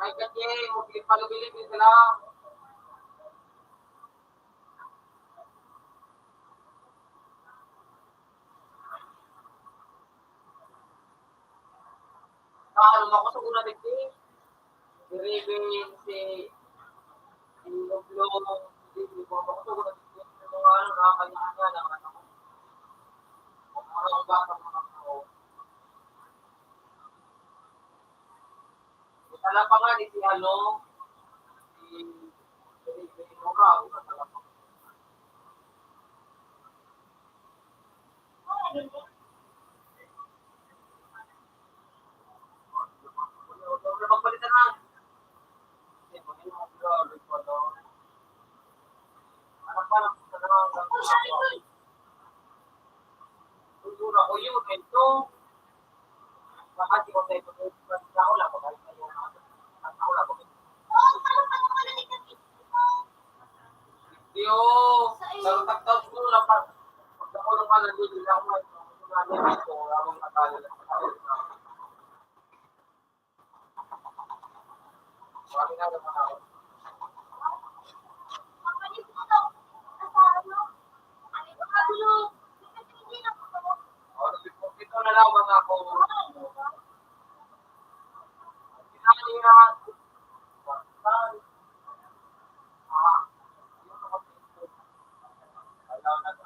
May kasi, magpipalubili sila. Ano, makusog na digdi. Diribi, si, si Loblo, si Loblo, makusog na digdi. Yung mga ano, nakakayaan na lang, ano. Ang mga bata, mga tao. Dala pa nga ni si ano, si, si, si Nora, ang dala pa. Yo, sa taktaw siguro na pa. Pagkakaroon ka ng bibili ako, eh.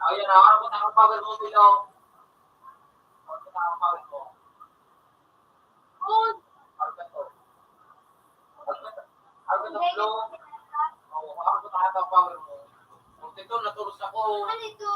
Ayan na, ano po, takang bawal mo, Pilo? Ano po, takang bawal mo? Ano ba to? Ano ba to, Pilo? Oo, ano po, takang bawal mo? Kung ito, naturos ako. Ano ito?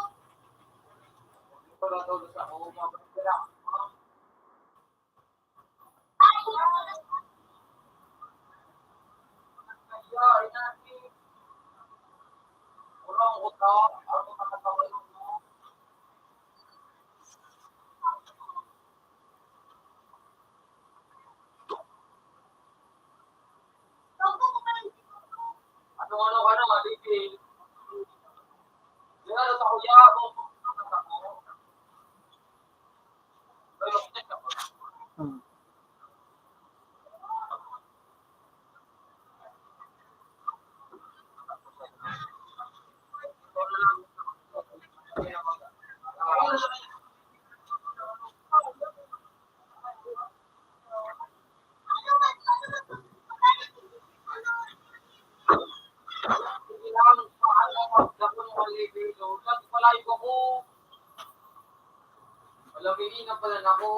Wala, may ingat pala na ako.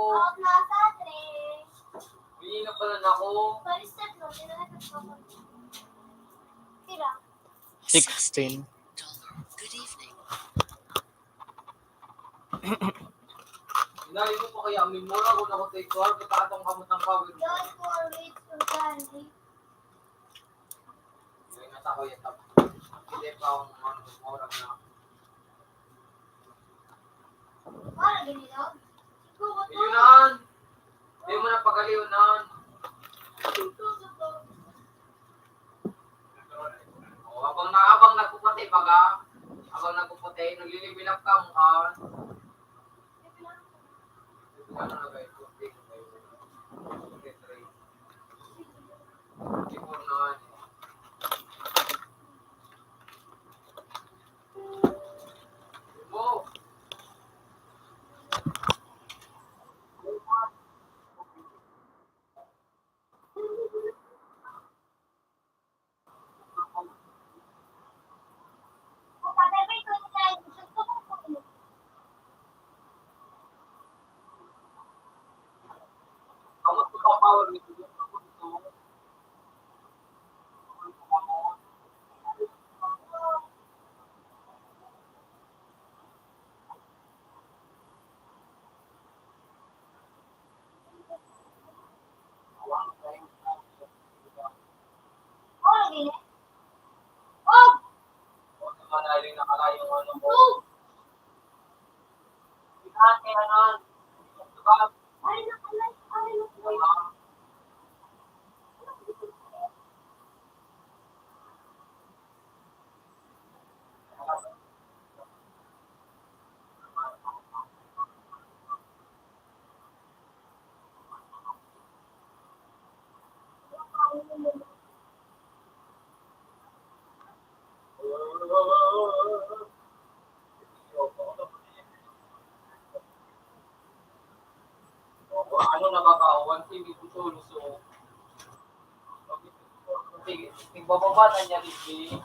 May ingat pala na ako. Tira. Sixteen. Inali mo pa kaya ang memora kung ako take call, pagkakatong kamot ng power. Don't worry, Susan. Hindi pa akong ano, memora na. Para ginilaw? Yun na. Di mo na pagaliw na. O, habang na, habang nagpuputi, baga, habang nagpuputi, naglilibilak ka, mukha. Ano na ba ka? One T V ko solo, so, sige, igbababa na niya, Ricky.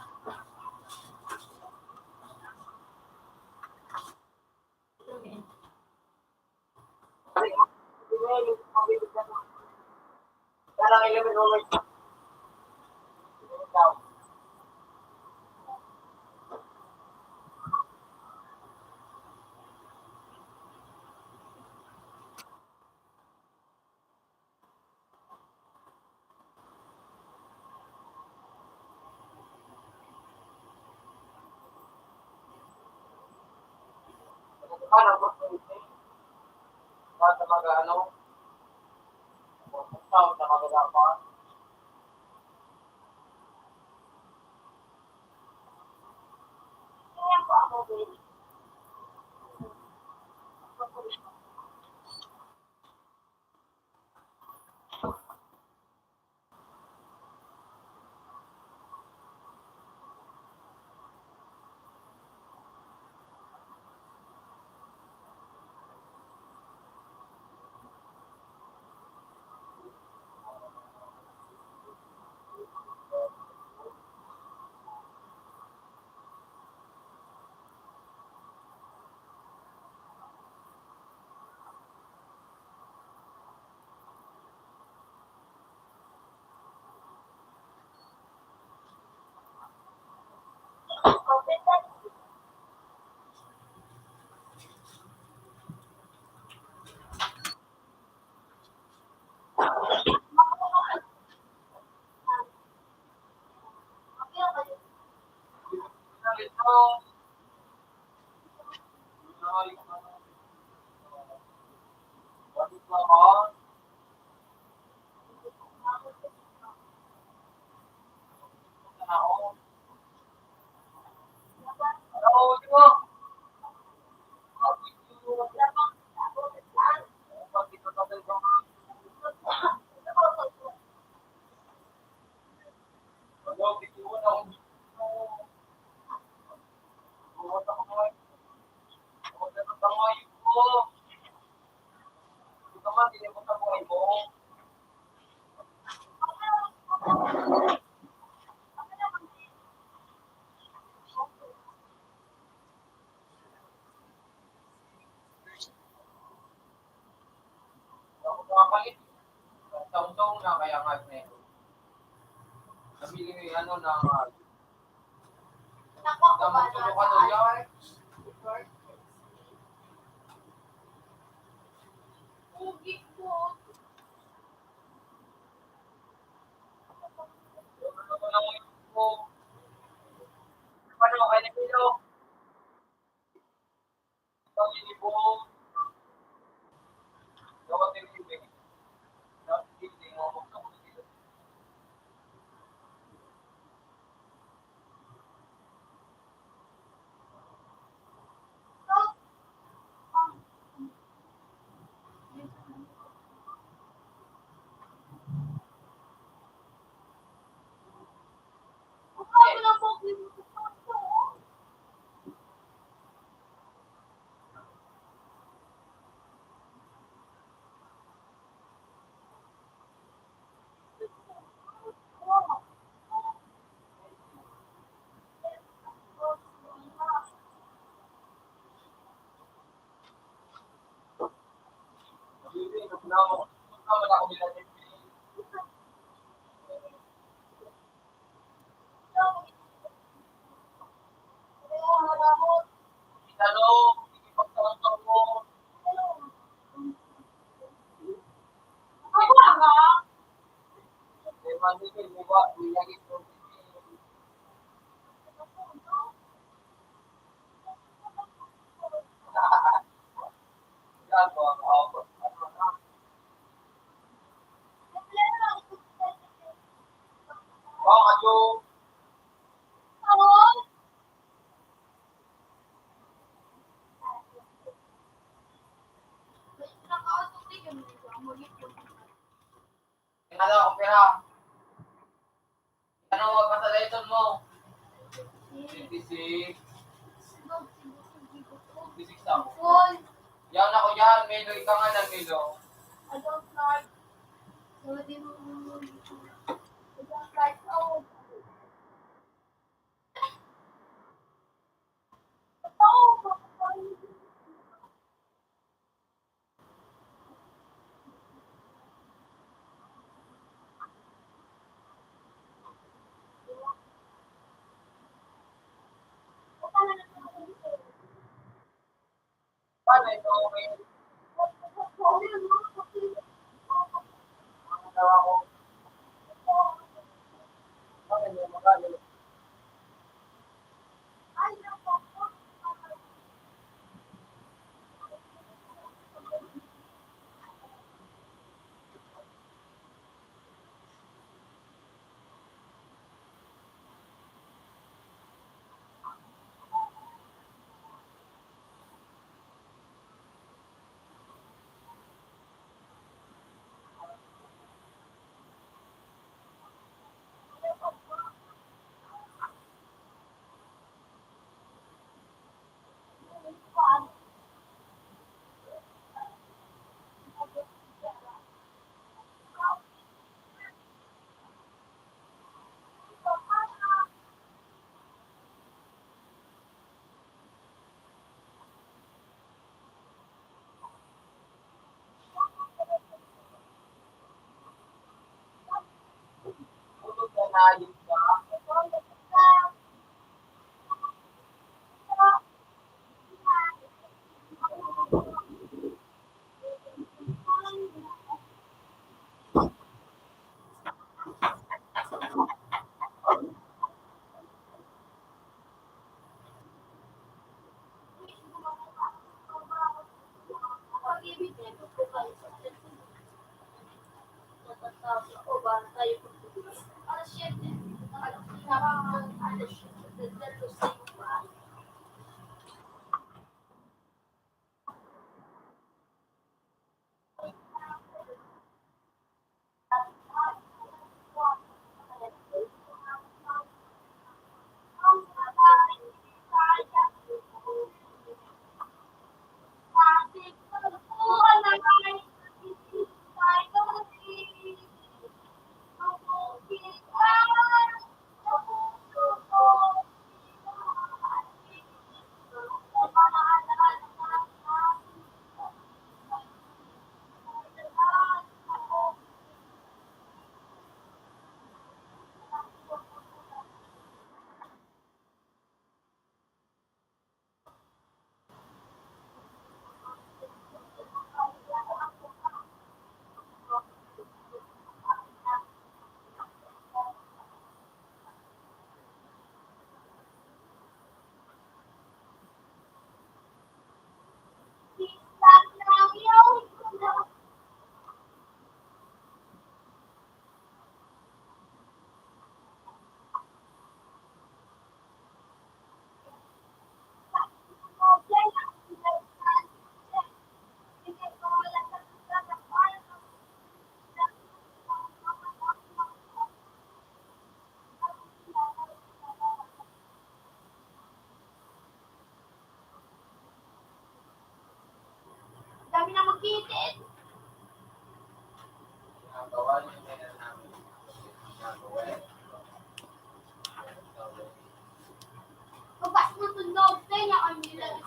Ako mga palit. Taon-taon na kaya nga na ito. Nabili mo yung ano na nga. Nako, ako ba na? Tama, tulog ka daw, Jar. Pugi ko. Ano ko lang yung po? Paano kayo nag-ilog? Ano, opera? Ano, magpasalayon mo? Twenty-six. Twenty-six ako. Yan ako yan, Milo. Ikaw nga lang, Milo. I don't like. I don't like. Oh.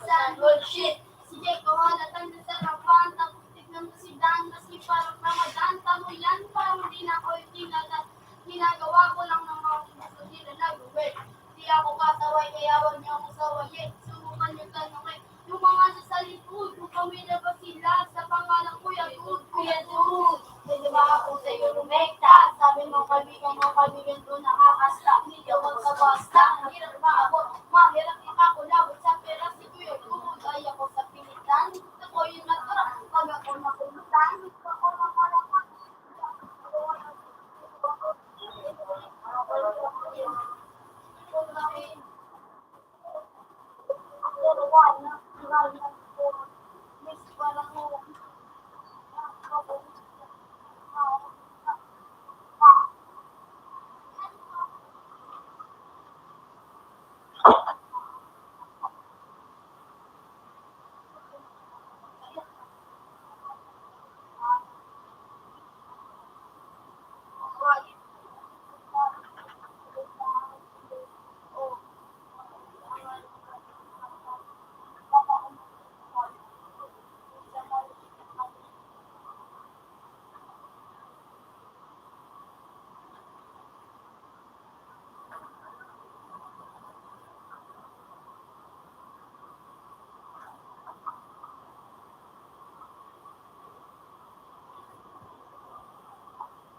San Jose. Sige, kuha na tayo ng sarapan, tapos tignan mo si Dan, maski parang Ramadan, tamo yan, parang di na ako itinatag. Ginagawa ko lang ng mga gusto nila na gawin. Di ako kasaway, kaya huwag niyo akong sawayin. Subukan niyo tanungin yung mga nasa likod, kung pamilya ba sila sa pangalang Kuya Good, Kuya Good. Pwede ba ako sa'yo lumekta? Sabi ng kaibigan ng kaibigan ko, nakakasta. Hindi ako sa basta. Mahirap maabot, mahirap makakulabot sa pera si Kuya Good. Ay ako sa pilitan. Ako yung natura. Pag ako nakulutan, ako na pala.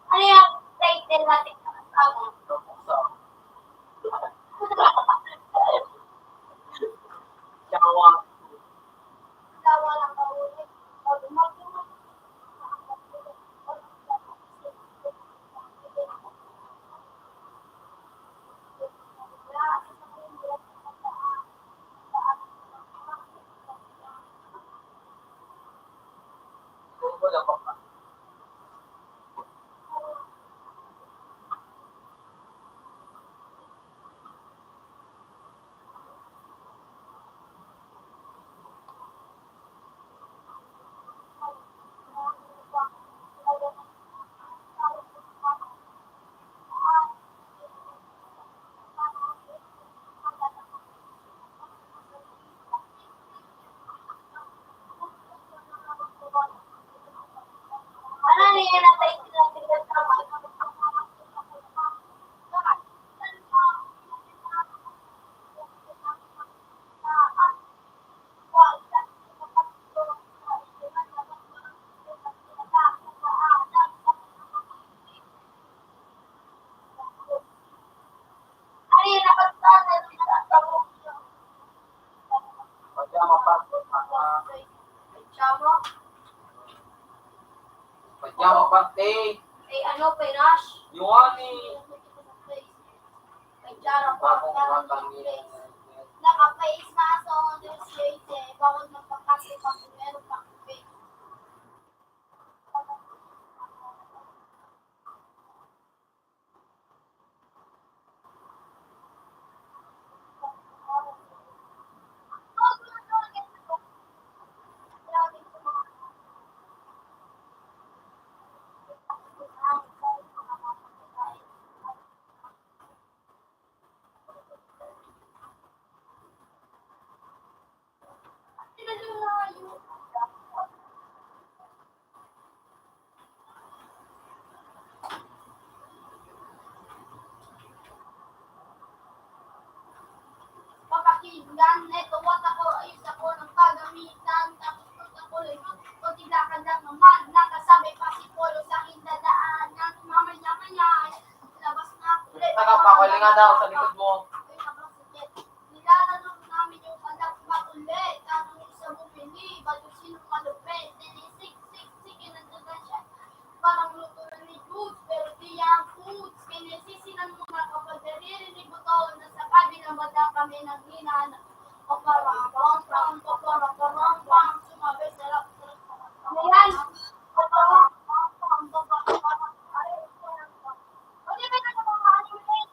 Ano yung title natin? Yawa. Yawa lang ba ulit? Pajama pa. Pajama pa, te. Eh, ano, Pinash? Yung ano, eh. Pajama pa, Pajama pa. Naka-face mask ako, Tuesday, eh. Bawal magpapasok pag meron pang COVID. Papakinggan, neto, wata ko, ayos ako ng kagamitan, tapos pag ako lang, pag ilakan lang naman, nakasabay pa si Polo sa indadaanan, mamaya-maya, labas na ako ulit. Taka pa, ako, linga daw sa likod mo. Ay, nabasagit. Nilalaro namin yung anak makulit, tapos sa bumili, ba't yung sino malupit? Sinisik-sik-sik, yung nagdadasya. Parang luto na ni Goods, pero di yan Goods. Pinasisinan mo na kapag naririnig mo to, na sa kabilang banda kami naghinana. O parang pang, pang, pa, parang, parang, pang, sumabay, sarap, sarap, sarap. Ano yan? O parang pang, pang, pa, parang, parang, aray, parang, pang. O, di ba na kapag ano yun?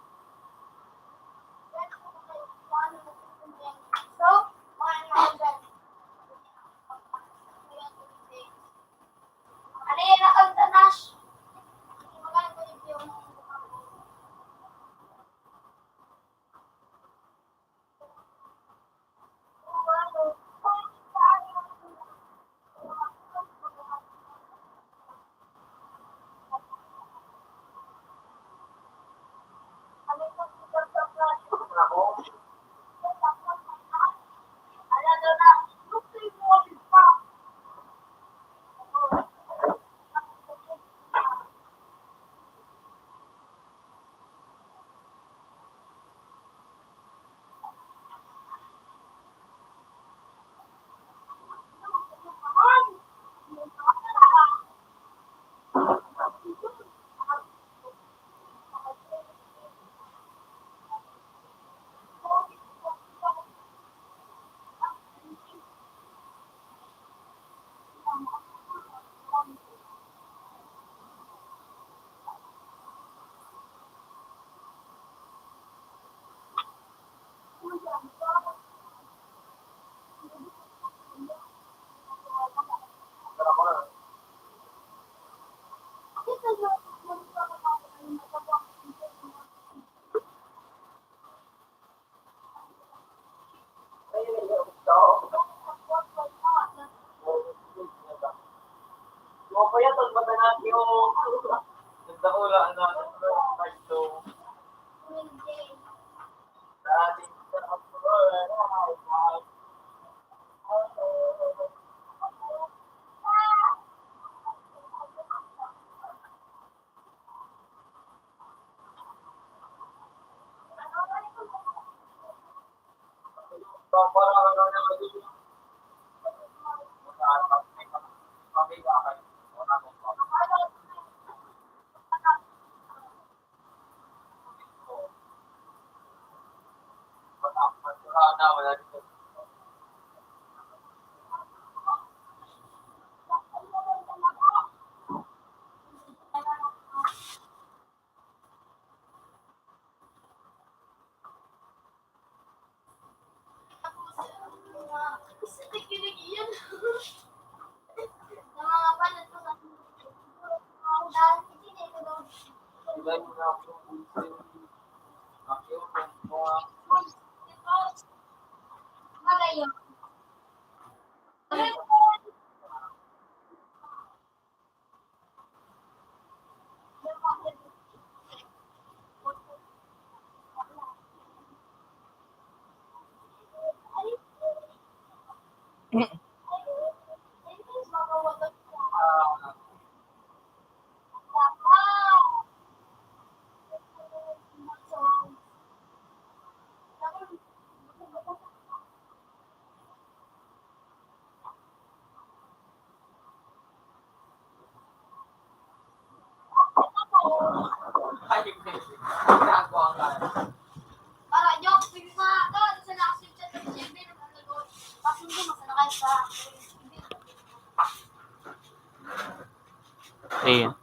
Kaya tong mata natin yung nagdakula na ito. Ayan.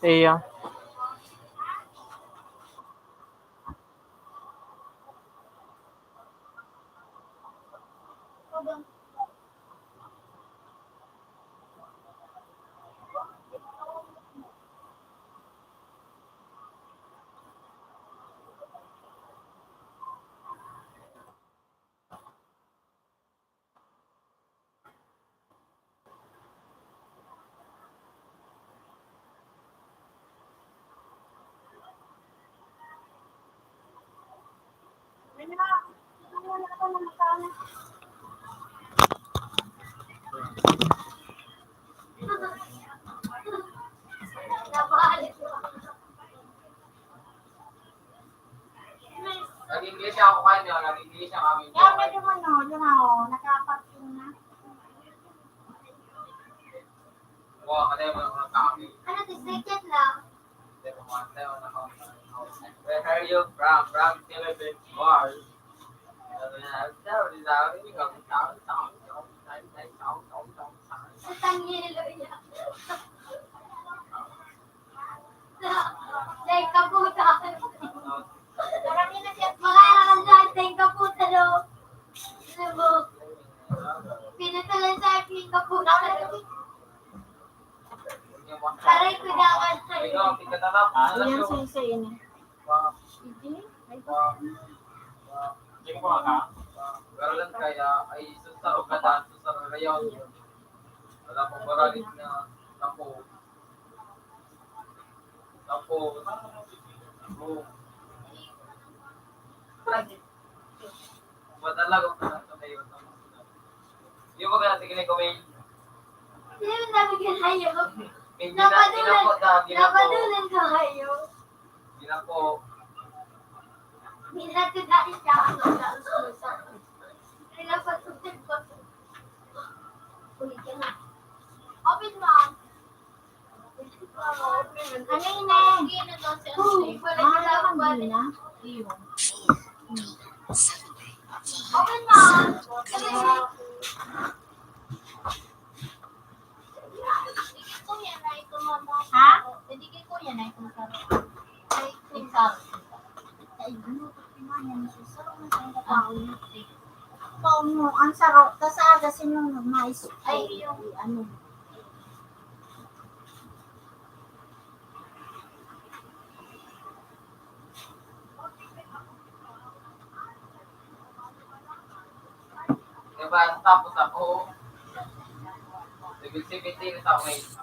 Iya. Nag-English ako kanina, nag-English na kami. Kaya pwede mo, no? Yun na, oh. Nakaparking na. Wow, ano yung mga kami? Ano, ticket lang? Where are you from? From Philippines. Mars. Putang ina, Loya. Dahil kaputa. Mga anak dyan, dahil kaputa, no? Alam mo, pinatalan sa akin yung kaputa. Aray ko, dapat sa'yo. Ayan, sa'yo, sa'yo ini. Sige. Ay, ba? Galan kaya ay susaro ka daan, susaro rayon. Wala pang baralik na tapo. Tapo. Tapo. Madala ka pa sa kayo. Yung mga sige na gawin. Hindi mo namin ginayo. Hindi na, Napadulan, ginapo, da, ginapo. Napadulan ka kayo. Ginapo. Hindi natin dahil siya ang magkausap. Pinapatutod ko. Ulit ka na. Open mo. Ano yun eh? Ah, hindi na. Iyo. Open mo. Ha? Ikaw. Ay, ano, ano, ang saro, tas aga sinunod, mais, ay, yung ano. Diba, tapos ako, level seventeen sa ako ngayon.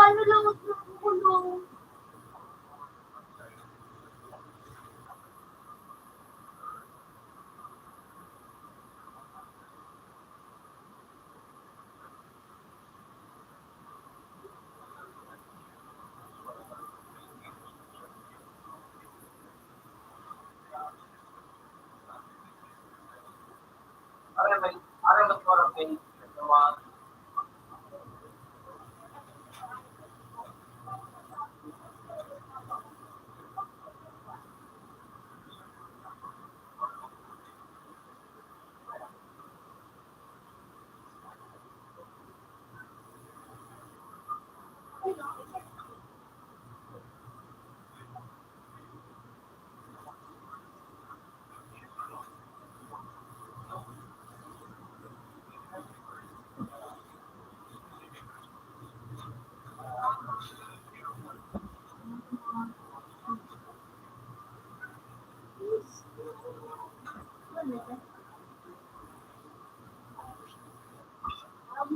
Ano lang ang kukulong?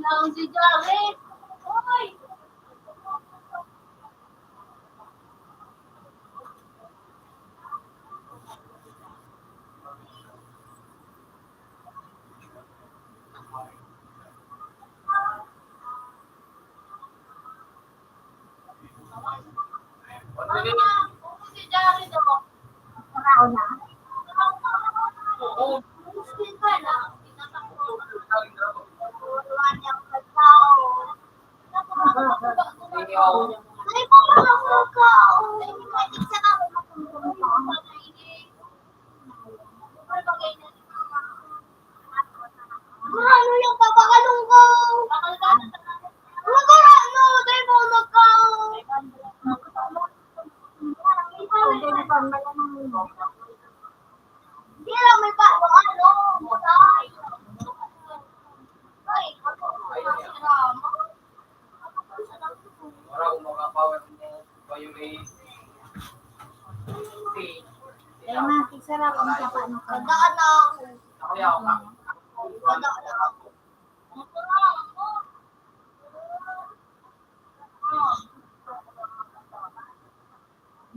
Ang si Jared. Hoy! Ano yung papakalunggaw? Wala, no, dahil mo nagkaon. Hindi lang may pa, ano, ay, ako, ay, Wala akong mga power mo, violate. Kaya nga, pigsara ko ang sapa ng Kada anak. Kaya ako. Kada anak.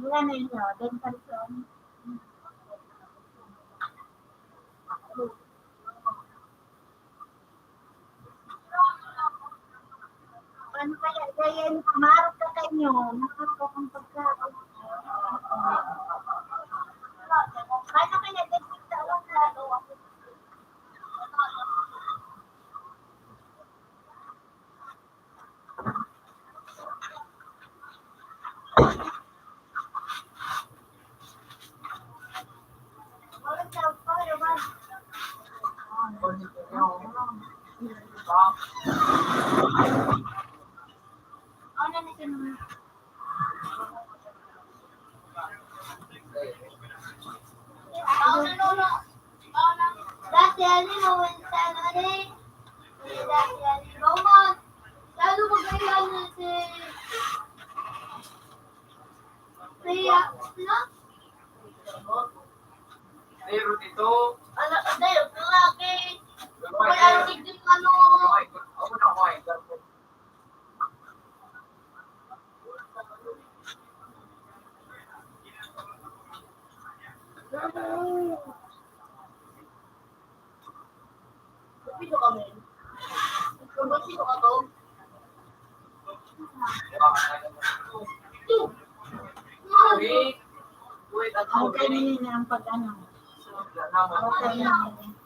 Wala na yun, ah. Then, person. Paano kaya, kaya yung marka kayo? Marka kang pagkaon. Paano kaya, guys, yung tawag na, Dati, ano, no, minsan, ano, eh. Dati, ano, Roman. Lalo mag-ayan na si Priya, no? Pero dito, Ala, ano, yung lalaki. Wala, tignan, ano. Ako na, ako, eh. Okay na yun ang pag-ano. Okay na yun.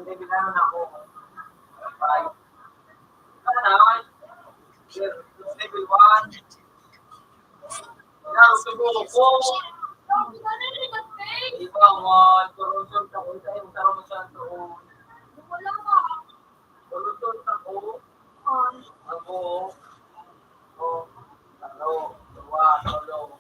Level ano na ako? Five. Sana, level one. Narusubo ko. Iba, one. Corrosion ka, kung sa'yo, magkaroon mo siya doon. Corrosion ka, oh. Ako, oh. Talo, dua, talo.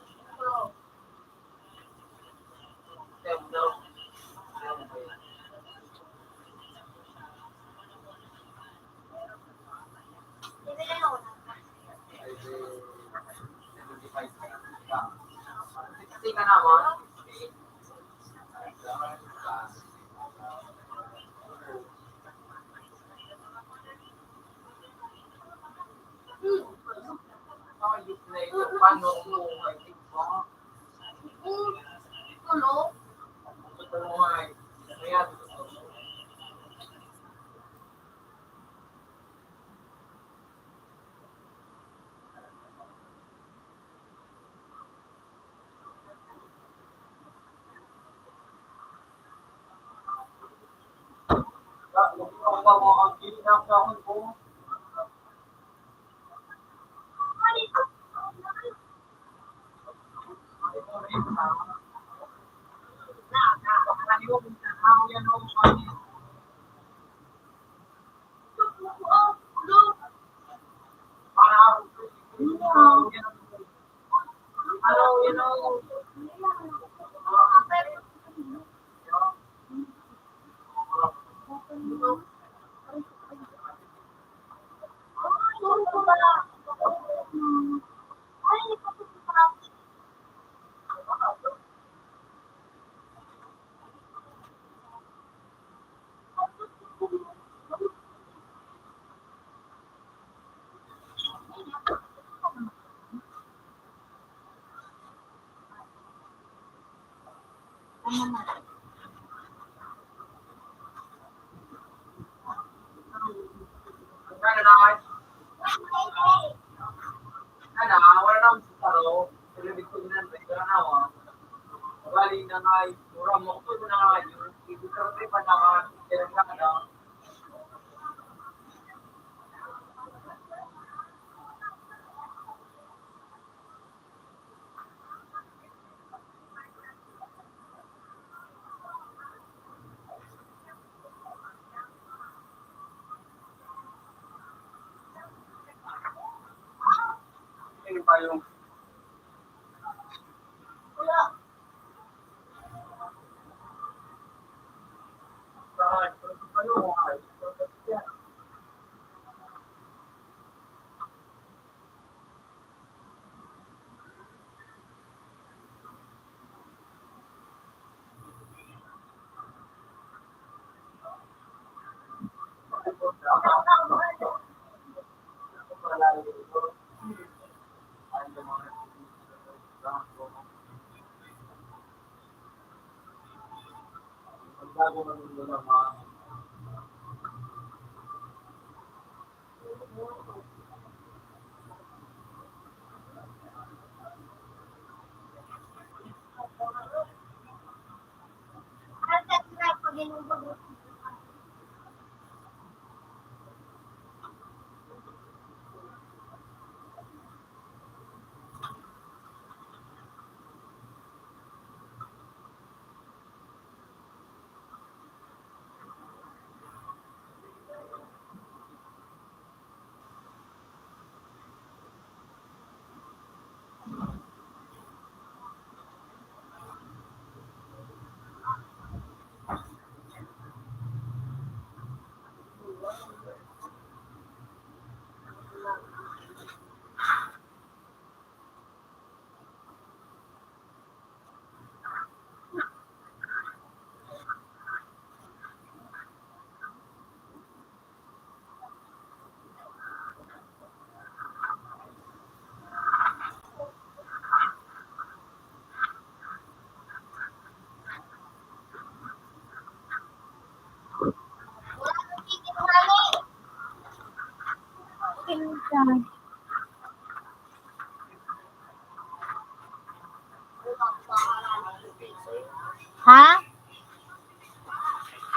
Ha?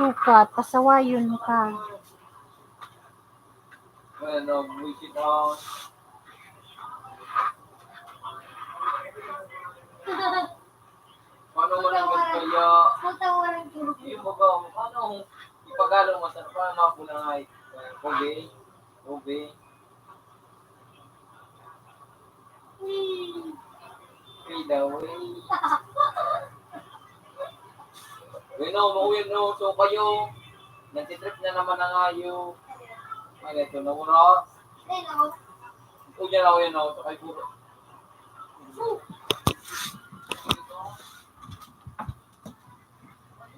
Sukat, pasawayon ka. Ano, buwisit ako. Paano mo lang kaya? Puta, walang tulog. Yung baga, paano ipagalo mo sa, paano mo lang ay, okay? Okay. Pila, uy. Uy, no, mauyan, no, so kayo. Nagtitrip na naman ang ayo. Ay, ito na muna. Uy, yan ako, yan ako. Ay, puro.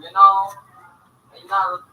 Yan ako. Ay, narot.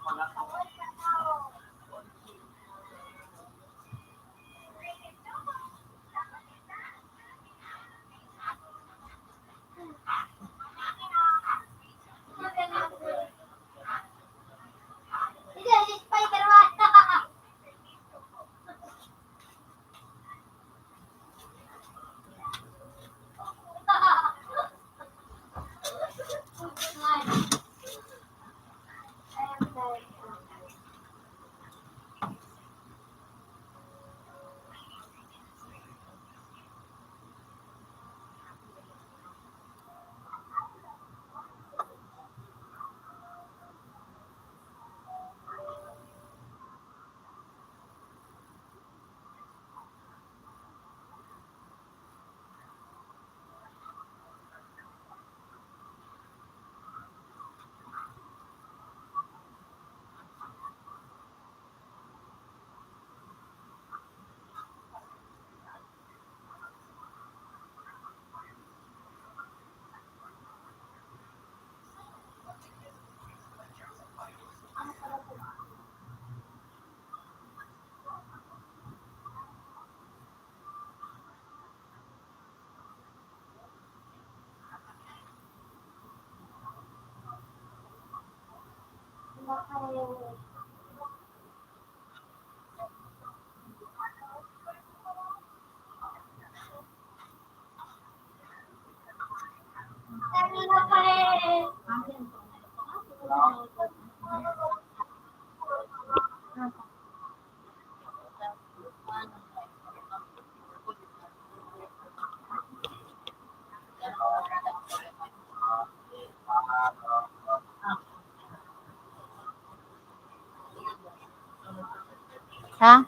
Ha?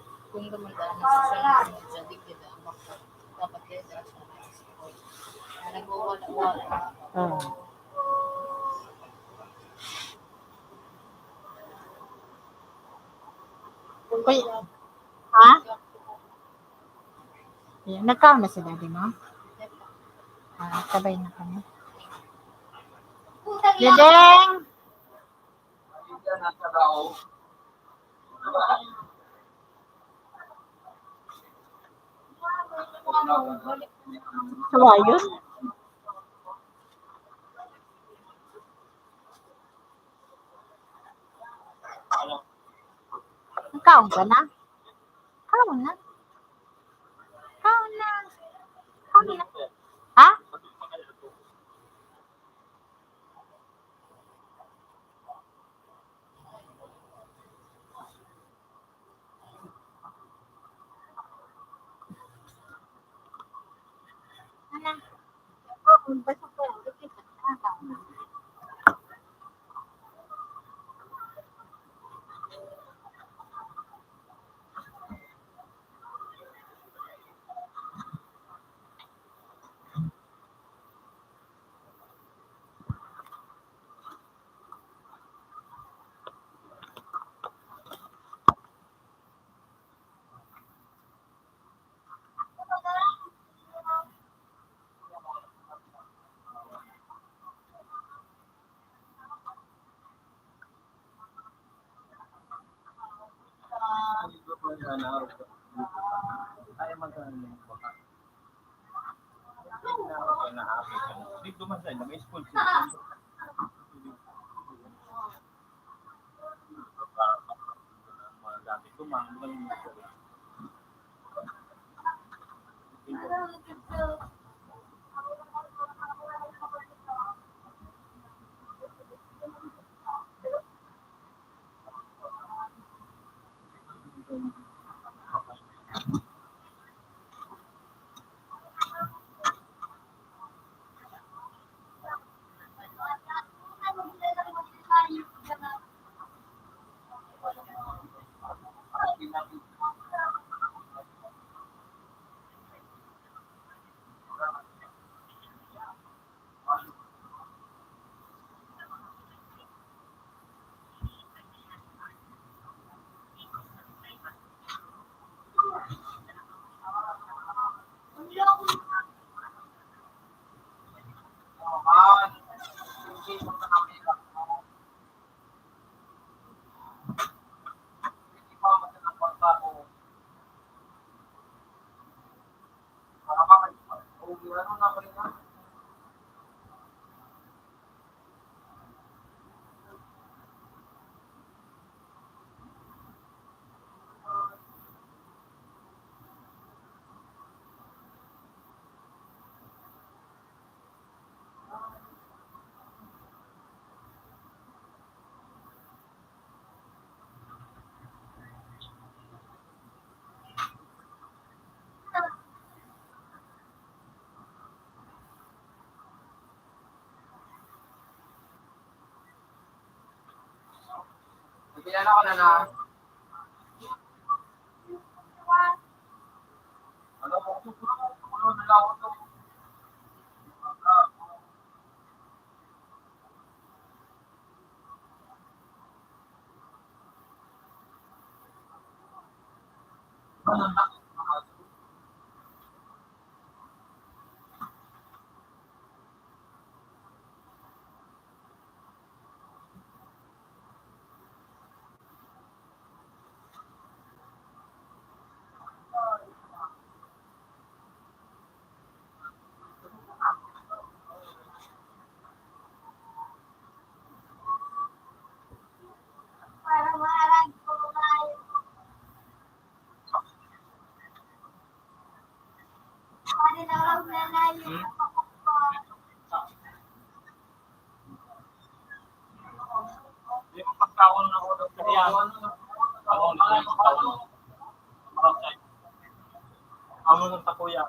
Hmm. Kuya, ha? Ayan, nagkaon na si daddy mo? Ah, sabay na kami. Dudeng! Sawayon? Nagkaon ka na? Kaon na. Kaon na. Kaon na. Ha? Dito man sa inyo, may school siya. Nabilan ako na na. Ano? Yung pagkaon na ako ng kanya. Ako, hindi ko pagkaon. Ako ng takuya.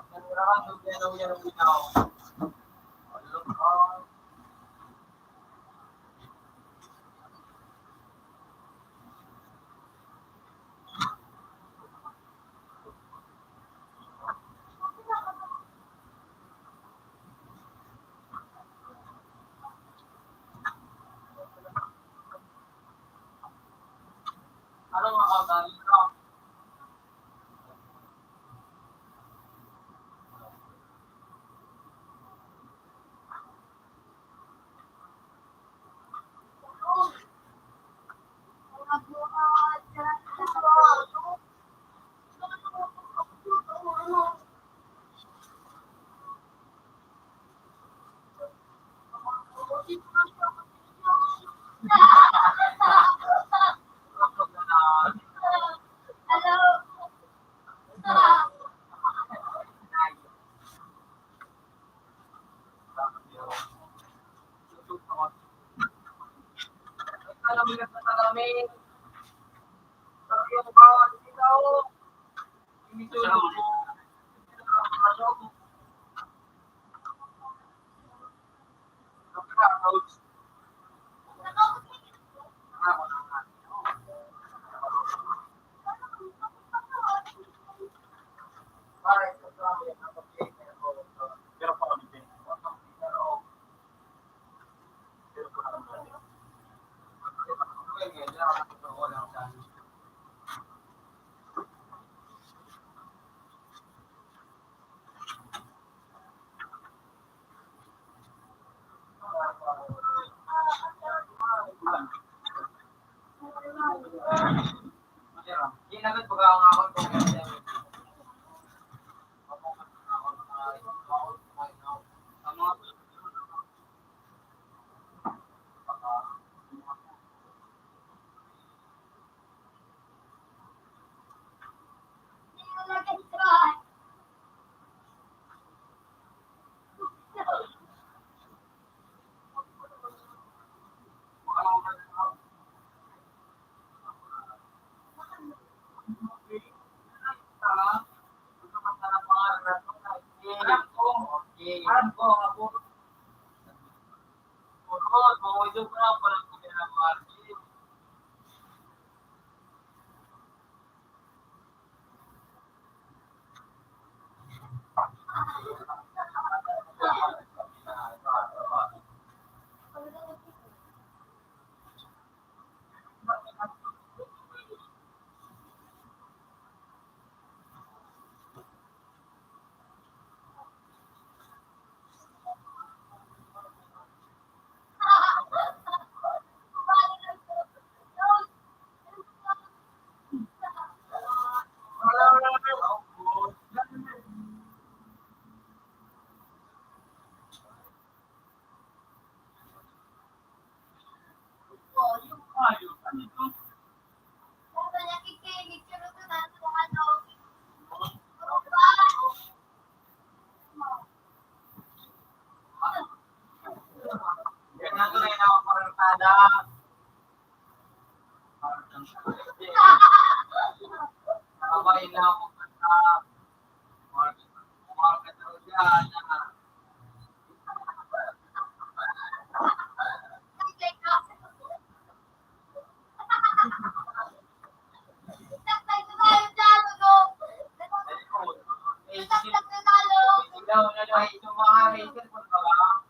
Ikaw na lang ito, mga may cellphone ka ba?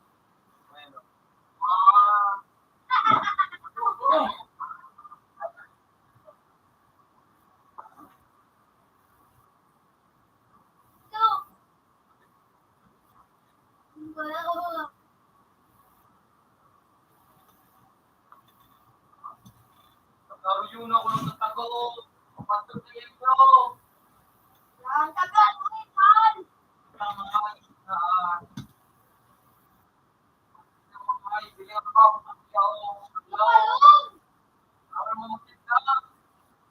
Bueno. Ah. Pagkaroon ako ng tatago, kapatid na yun, bro. Yan, tago, yan. Tama, ah. Ay, sige, ako, ako, ako. Ano? Para mo makita.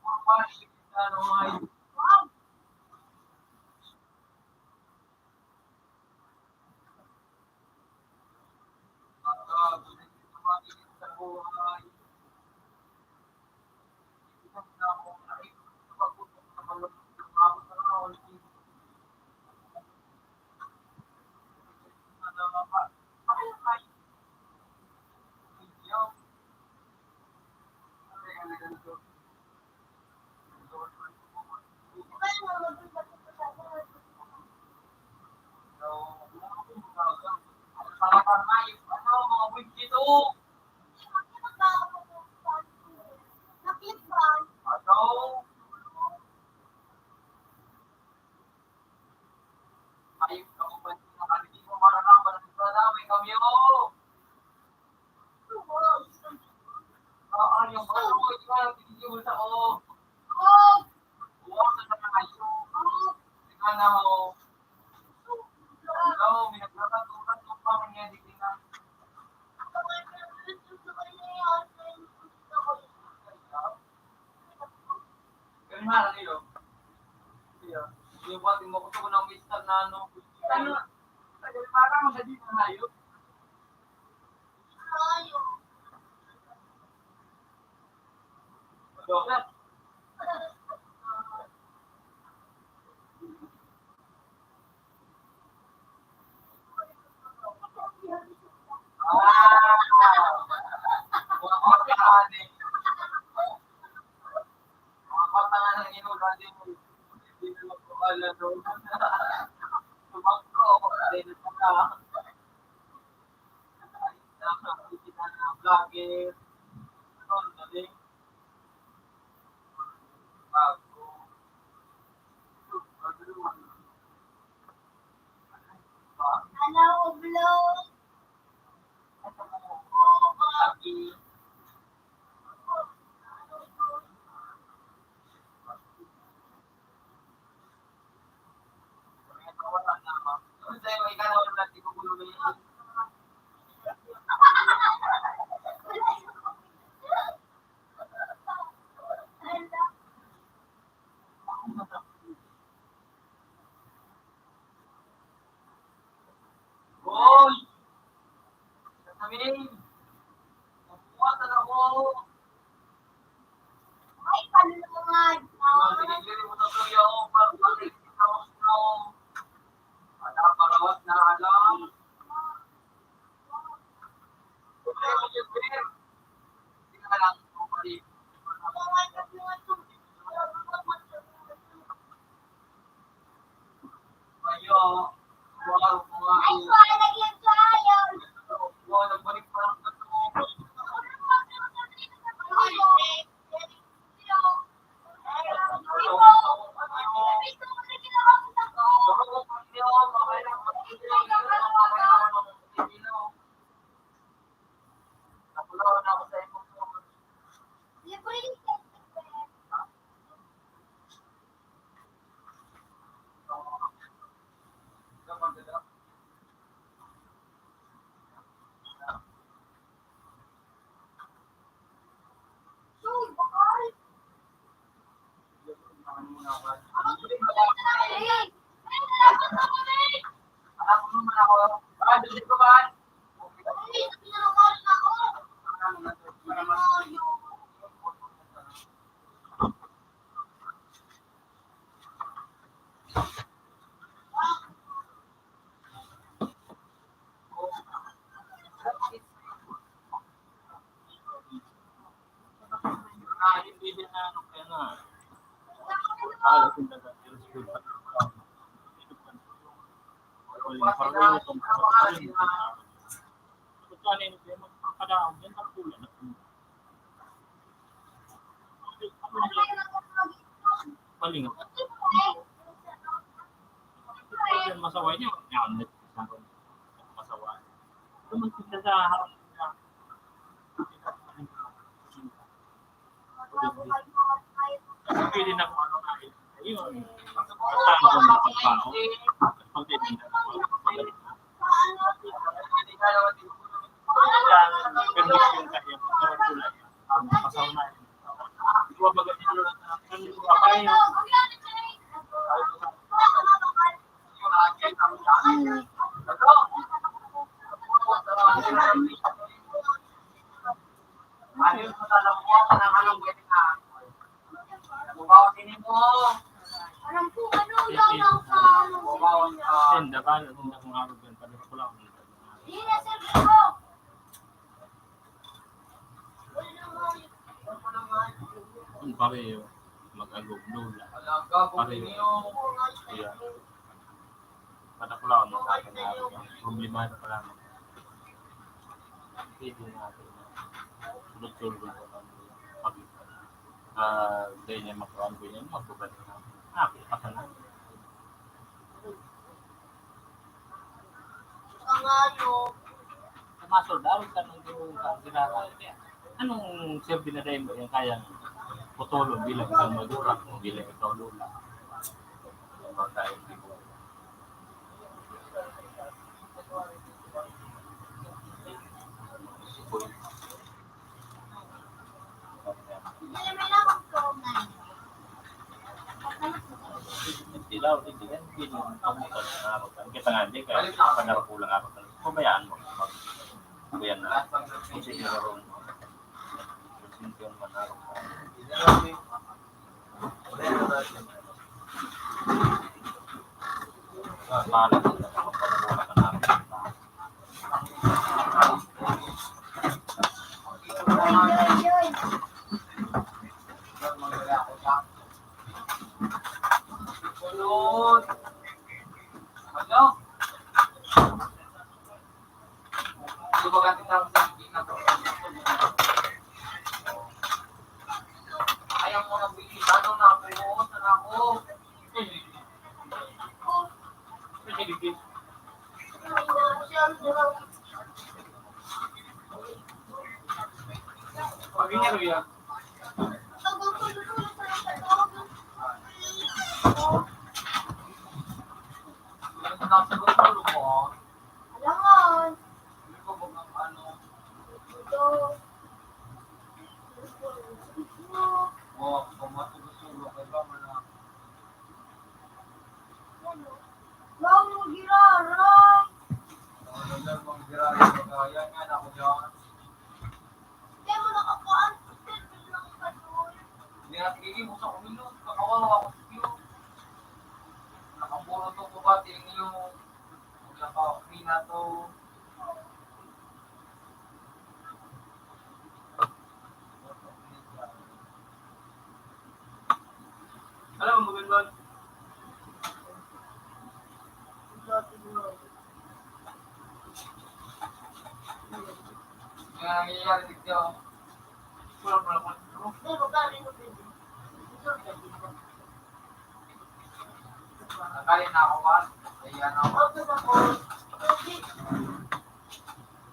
Para makita, ano, ay. Wow. Hello, vlog. Hoy! Kami! Nabuwatan ako! Ay, panlungad! Sige, sige, buto to, yo. Parang bakit kita gusto? Para palawat na alam. Parang yun, kung ano yun. Ano ka na yun, kaya magpapadaog yan, ang pula na. Palingaw. Yan, masaway niya. Yan, masaway. Dumating siya sa harap niya. Kasi pwede na kung ano na yun. Ayun. Basta ako na pagbaon. Pag pwede na. Pero yung kaya, pero wala. Pasal na yun. Di ba, baga, ano, ano, Alam po, ano, yaw lang sa ano, Tinda ka, tinda kong araw yan. Pwede ko lang. Hindi na, sir, ko. Ang pareho, mag-agog, lola. Pareho. Yeah. Pataklaw mo sa akin na problema na pala mo. Pwede na natin. Sunod-sunod na lang. Pag, ah, dahil niya makuha ko yan, magbubat na. Ah, okay, pasa na. Ang ano, sa mga soldado, sa nang doon sa ginagawa niya. Anong serbi na dahil mo yung kaya putulon bilang isang magulang, bilang ikaw, lola? Ang mga tayo, di mo. Sila, hindi yan, hindi yan, hindi yan, hindi yan, kita nga, hindi, kaya panarap ko lang ako. Pabayaan mo. Pabayaan na. Kung sige na ron. Kung sige yung manarap. Ah, pala. Kulot. Ano? Ayaw mo nang bigyan. Ano na ako? Ano na ako? Pag-inaro yan. Alangan. Ito. Oh, kung matulog-tulog ka ba, mana? Ano? Bawal mo giraray. Ano, bawal mo giraray, kaya nga na ako dyan. Hindi mo nakakuhaan, hotel, bilang ka doon. Hindi na, sige mo sa kumilo, kakawawa ako sa iyo. Nakapuro to ko ba, tingin niyo? Wala pa, okay na to. Alam mo, maganda. Kaya nangyayari dito. Wala, wala, wala. Akali na ako, man. Ayan, ako.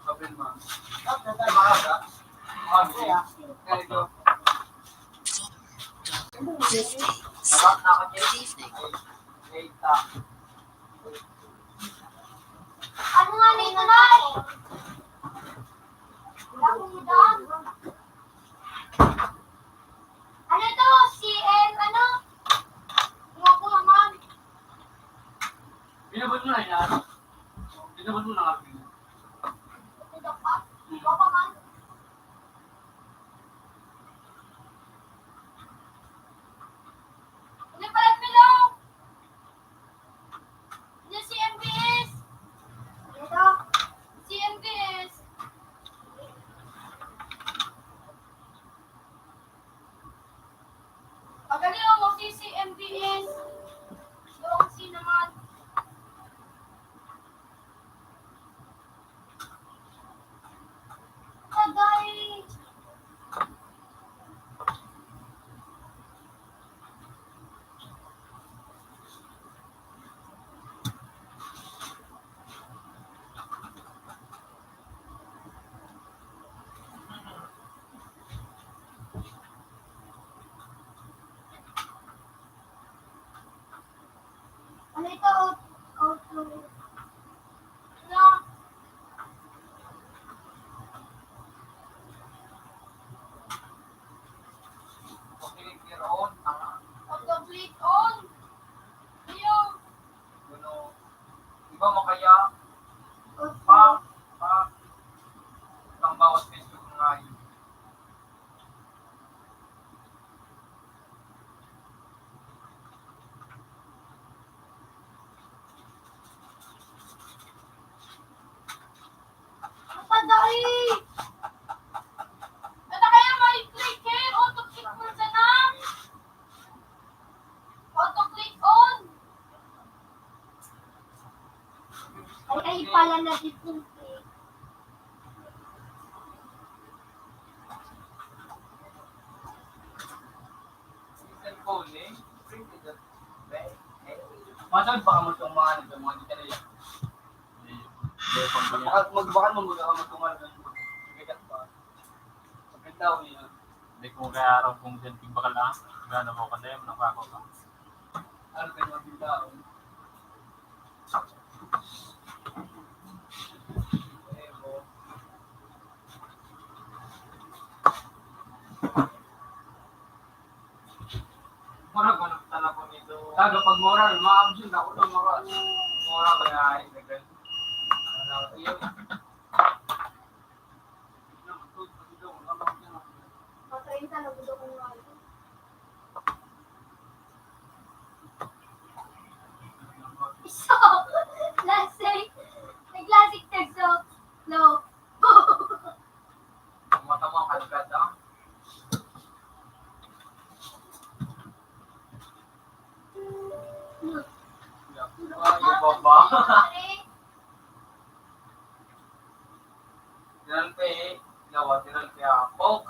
Sabi, man. Maaga. Maaga. Kaya ito. Good evening. Ano nga nito, Nay? Wala akong daan. Ano to? C M, ano? Wala ko naman. Binabad mo na yan? Binabad mo na nga. Ito pa? Wala pa man. Hindi pala, Pilo! Yung C M B S! Ito? C M B S! Pagaling mo si C M B S! Yung sinaman! Ito, auto. Ano? Autocomplete on. Ayaw. Kuno, iba makaya. Pa, pa. Ang bawat Facebook ngayon. Padai! Ano kaya may click eh? Auto-click mo sana? Auto-click on! Ay, ay, pala na dito. Cellphone, eh. Masal pa ka mo itong mga ano, itong mga detalye. Hindi, hindi, pag-, Baka, mag-, baka mo mag-, mag-, mag-, mag-, Maganda ako niya. Hindi ko kaya araw kung saan yung bakal, ah. Gano'n ko, kasi ano pa ako. Ano kayo maganda ako? Mura ko nagtala ko nito. Taga pag mura, ma-absent ako ng mura. Mura kaya ay, nagkal-, ano, yun. Patay talaga daw kung ano. So, lasing. Naglasing na so. No. Mata mo ang kalgad, ah. Ay, baba. Tinan pe, lawa, tinan pe ako.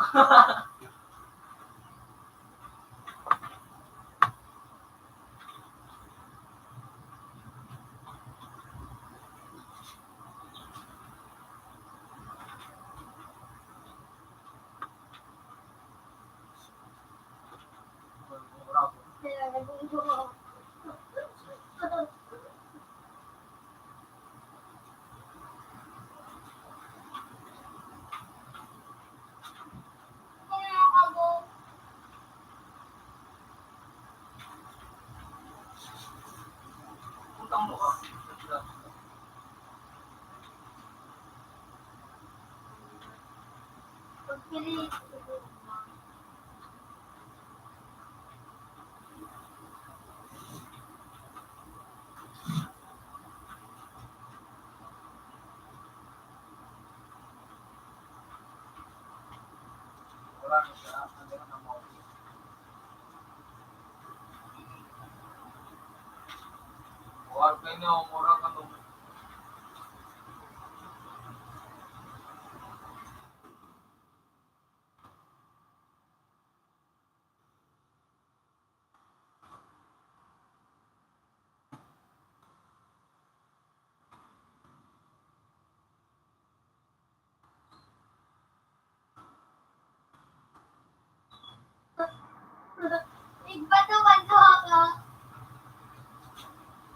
Igbato ka, duha ka.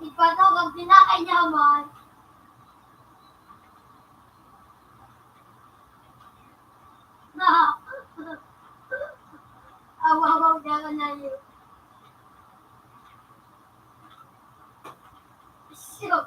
Igbato ka, pinakay niya man. Awawaw niya ka na yun. Siyok.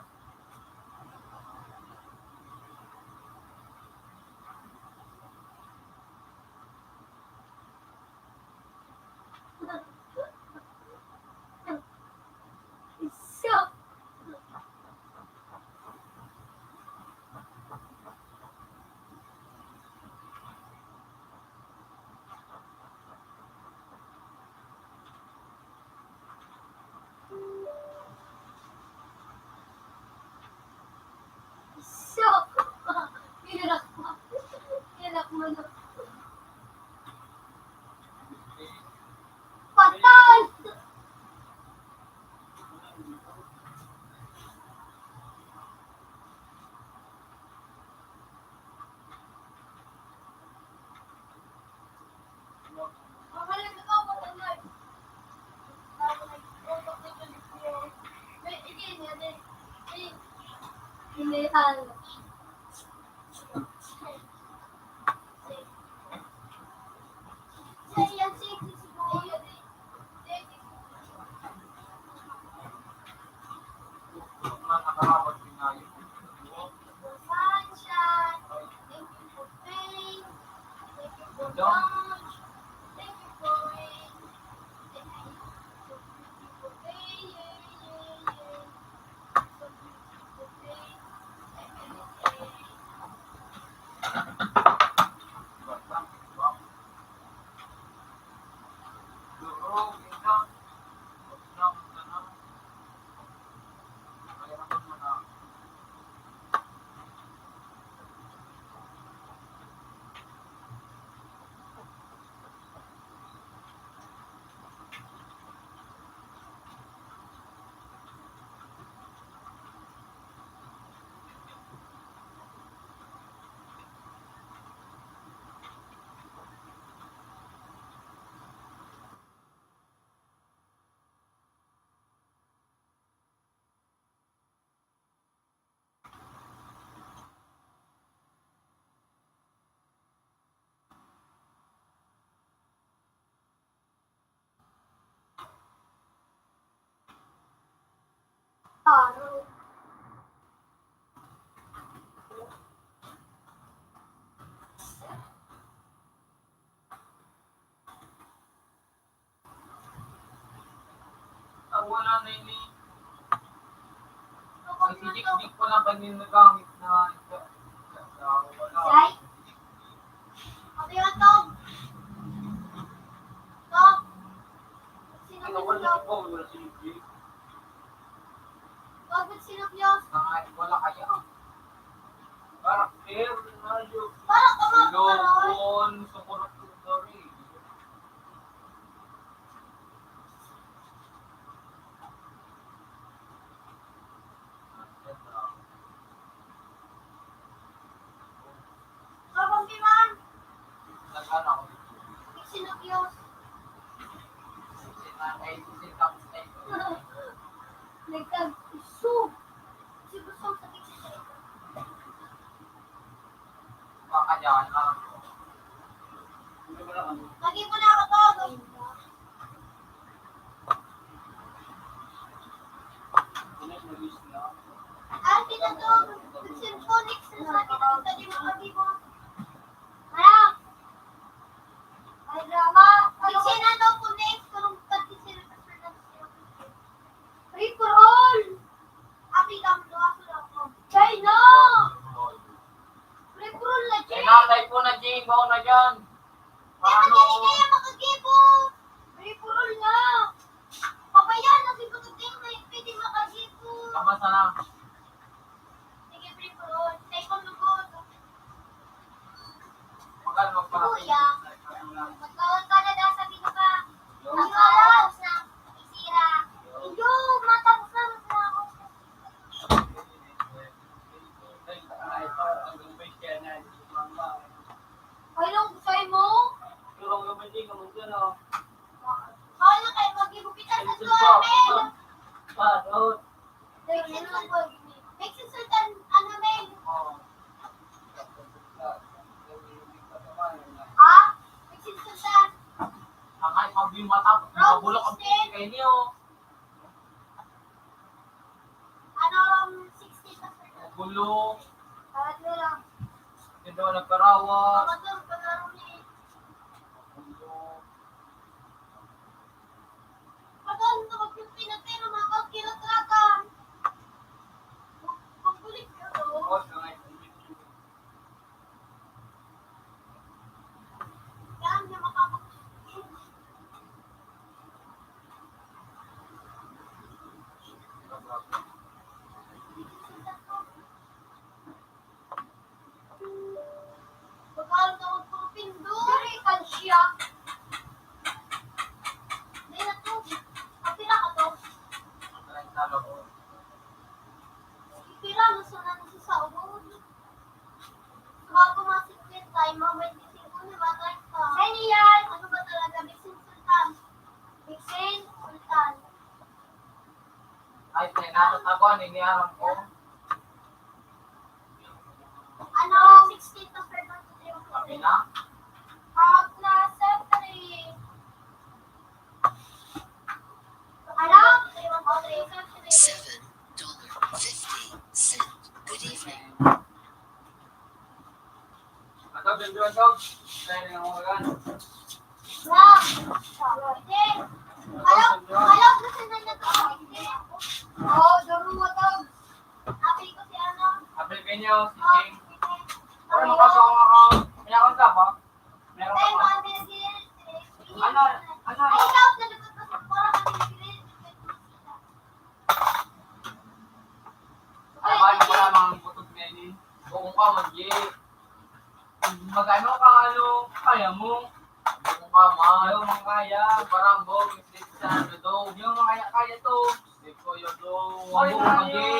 Ah, wala na ini. Ang sidik-dik ko lang kanina nagamit na. Say? Ano yun, Tom? Tom? Sino Ano, wala ko? Wala si Luigi. Wag mo sinubyos. Ay, wala kaya. Para clear na yun. Para ka Lord, sa corruption na rin. Kabang di man. Nagkano ako? Iksin na Diyos. Nagkag-iso. Siguro sa iksin na ito. Lagi mo na ako to. Ang pinatog, cellphone, next na sa akin, ang dali mo kami mo. Wala. Ay, drama. Kasi na daw po next, kung pati sila sa Free for all! Aking ang luwas lang ako. China! Free for all na, Jay! Kaya na, typo na, Jay. Bako na dyan. Kaya Paano? Madali kaya makagibo. Free for all nga. Pabayaan na si Bututeng may pwede makagibo. Kabasa na. Sige, free for all. Typo lugod. Kuya, magkaon ka na daw sa binuka. Ang oras na, isira. Iyo, matapos na, mas na ako. Ay, nung gusto mo? Bawal na kayo mag-ibog kita sa tuwa, men. Mixing Sultan, ano, men? Ha? Mixing Sultan. Ang ay, pag yung mata, mga bulok ang sixteen. Pili kayo niyo. Ano, um, sixteen na, sir? Bulok. Tawad mo lang. Hindi daw nagkarawas. Tawad mo, pagkaroon eh. Bulok. Pagkaroon ka, magpipinatay ng mga kagkiratrakan. Pagbulit ka, no? Bagal na magpapinduri kan siya. Di na to. Kapira ka to? Pira na sa nang sa saubon. Bago mga singkwenta, yung mga twenty-five na, mga treinta. Daniel! Ano ba talaga, Bixin Sultan? Bixin Sultan. Ay, kaya Ako, ano yung niyaman ko? Ano? Sixteen to seven. Sabi na? Out na sa three. Ano? Seven dollar fifty cent. Good evening. Atog, John John, Atog. Tayo na yung mga gan. Wow! Hello? Hello, gusto na niya to. Oo, duro mo to. Apil ko si ano? Apil ko niyo, si Jing. Pero makasama ka, mayroon ka ba? Meron ka ba? Ano? Ano? Ay, ikaw, nalipot ko sa parang ang Ay, Ay, wala mga butog na yun. Buong ka, Manji. Magkano ka, ano, kaya mo? Buong ka, man. Ayaw, mga kaya. Parang buong, isip sa ano daw. Ayaw, mga kaya, kaya to. Isip ko, yun daw. Oy, Buong, mga Manji.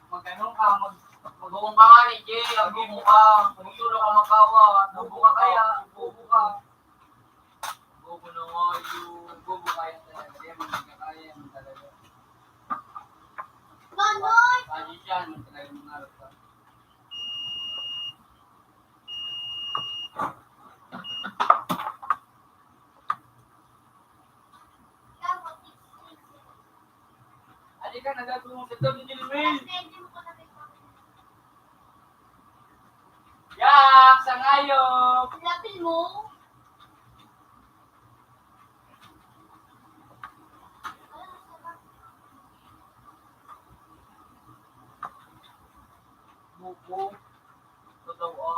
Magkano ka, mag-, Buong ka nga ni Jay, ang buong ka. Magsulo ka, makawa. Buong ka kaya, buong ka. Buong na nga yun. Buong ka kaya talaga. Yan, magkakaya mo talaga. Nonoy! Magician, magkakaya mo nga. Adi ka, nagagawin sa tabi ni Lil Will. Yak, sangayop! Lapil mo? Buko. Totoo.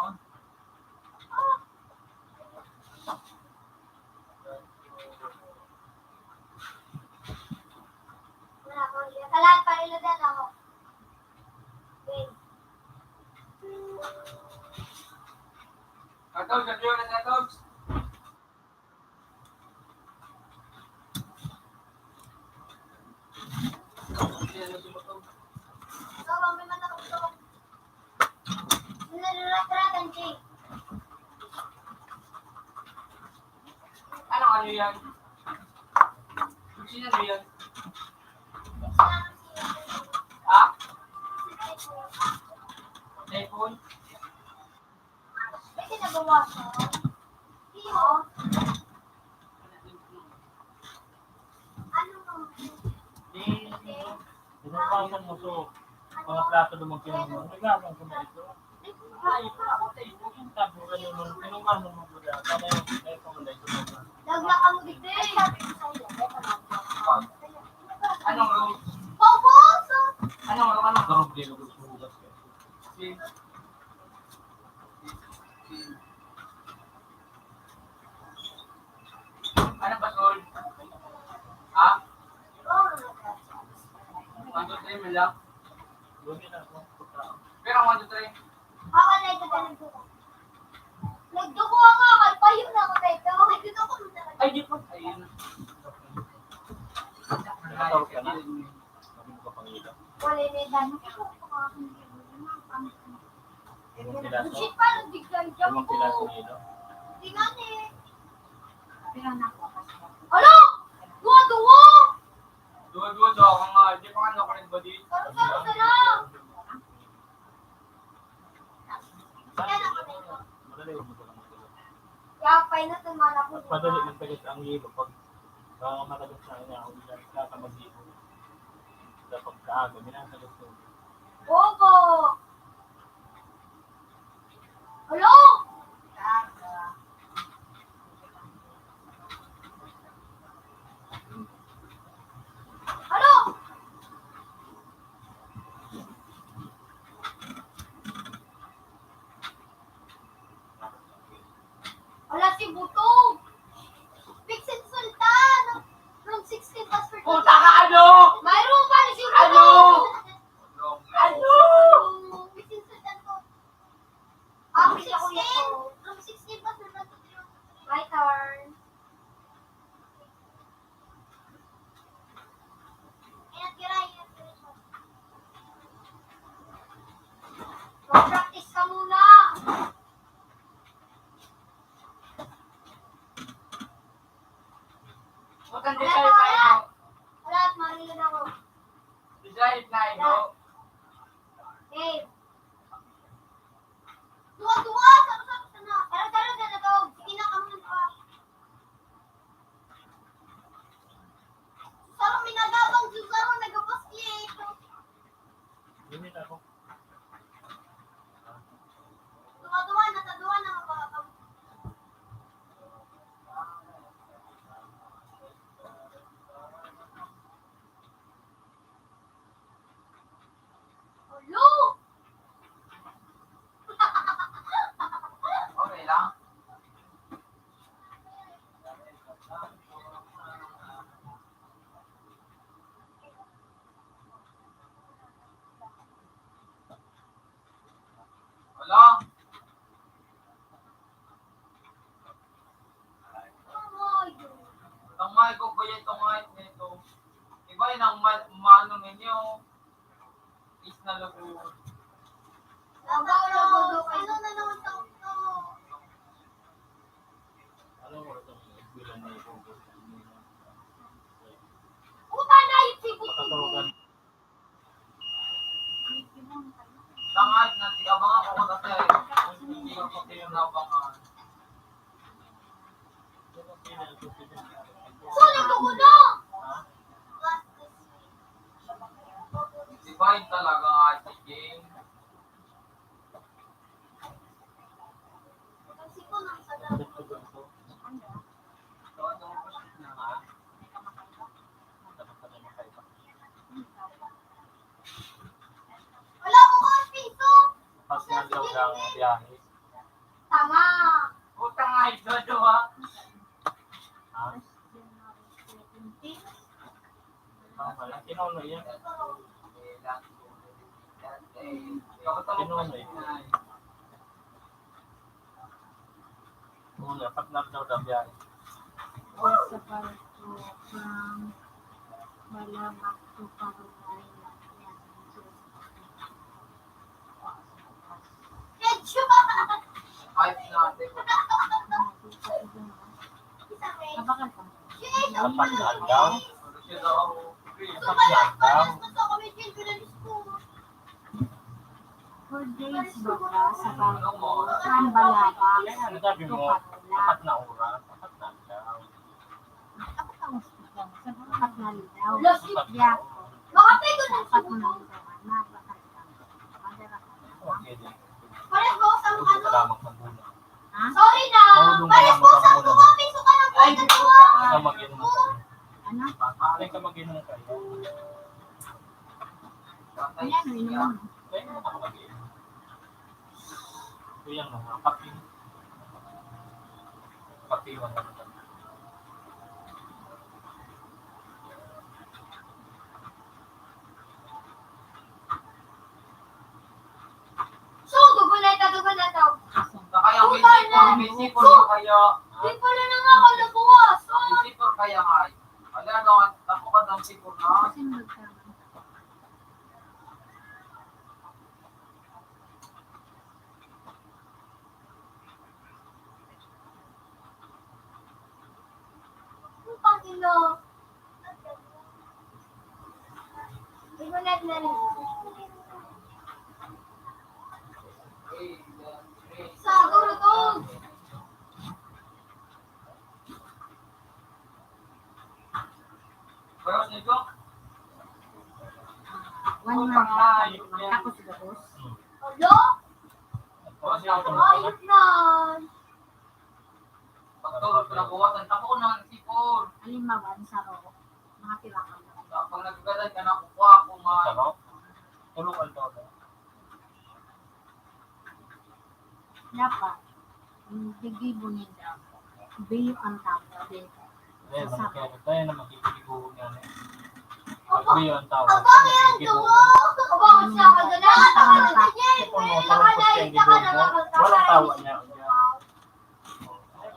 Wala ko, iya ka lahat, pailodan ako. Okay. Katog, sabi mo na, Katog. Ano, ano yan? Sino ano yan? Ha? Typhoon? Pwede na bawasan. Iyo. Ano mo? Di, Binukasan mo to. Mga plato naman kinamon. Naglaman ko na ito. Ay, ito ako tayo. Yung taburan mo nung kinuha mo mo guda. Kaya yung, kaya yung pangulay ko na. Nagla ka mo dito eh. Anong room? Paubuso! Anong room? Anong room? Di, lugus-lugus ka. Si Ano ba, Sol? Ha? One, two, three, man lang. Pero one, two, three. Ako na ito ka nagduko. Nagduko ako, kalpayo na ako dito. Nagduko ako. Ay, di pa. Ayun. Nagduko ka na? Sabi mo ka pangilap. Wala na yung dami. Limang piraso. Bullshit pa, nagdigay dyan Limang ko. Piraso na ilo. Di nga ni. Alo! Duwa-duwa! Duwa-duwa daw ako nga. Di pa nga nakarag ba di? Saro-saro na lang. Madali, huwag mo lang magdala. Kaya pa yun, ito, malaki. Mas madali magtagas ang yelo pag, ah, matagas na niya, kung hindi ka mag-ibo. Sa pagkaaga, minatagas ko. Opo! Alo! Alo! Wala si Butog. Vincent Sultan. Room sixteen, password. Puta ka, ano? Mayroon pa rin si Butog. Ano? Ano? Vincent Sultan po. Ah, room sixteen. Room sixteen, password one two three one two three. My turn. Mag-practice ka muna. Init ako. Hello! Okay lang. Wala. Tangay ko kaya itong height nito. Iba yun ang ma-, mano ninyo. Is na lubog. Ano na naman to? Ano mo itong bilang na ito? Puta na yung sipot ko. Makatawagan. Tangad na, tiyabangan ko ka, sir. Hindi ko pa pinanabangan. Sulit ko na! Divine talaga nga si King. Wala ko kang piso. Pas nga daw ang biyahe. Tama. Utang nga ito, do, ha? Ha? Tama, laki na, ano yan? Kinuha mo eh. Oo, apat na daw na biyahe. Sa barko from Balabac to Caroline. Medyo. Ay, natin. Apat na aldaw? Apat na aldaw? Four days baka sa barko. From Balabac to Caroline. Apat na oras, apat na aldaw. Apat na aldaw. Apat na aldaw. Apat na aldaw. Pares mo sa ano? Pares mo sa ano? Pares mo sa ano? Ay, di ko pa. Sa mag-inom ka. Ano? Ay, ka mag-inom ka. Ayan, inom mo. Ay, ano ka mag-inom? Ito yan, mga kape. Kape, mga kape. So, dugo na ito, dugo na ito. Kaya may sipon, may sipon na kaya. Di pala na nga ako nabukas. May sipon kaya nga. Wala daw, ako ka daw sipon na. Putang ina. Igunad na rin. Sa gurutong. One month. Tapos gabos. Hello? Ayun na. Pagtulog ko na buwasan, tapos na ang sipon. Halimbawa, ang saro, mga pirakan. Pag nagkagalan ka na, kukuha ko, ma. Saro? Tulog ang tao. Dapat, ang gigibo ninda, biyo ang tao, dito. Ayan, sa naman kaya, tayo na makikiguho niya, eh. Pag biyo ang tao, ang pangit ang gigibo. Gawa! Gawa siya, kaganahan, ang kanya, eh. Kung ano, parang puti ang gigibo mo, walang tawa niya.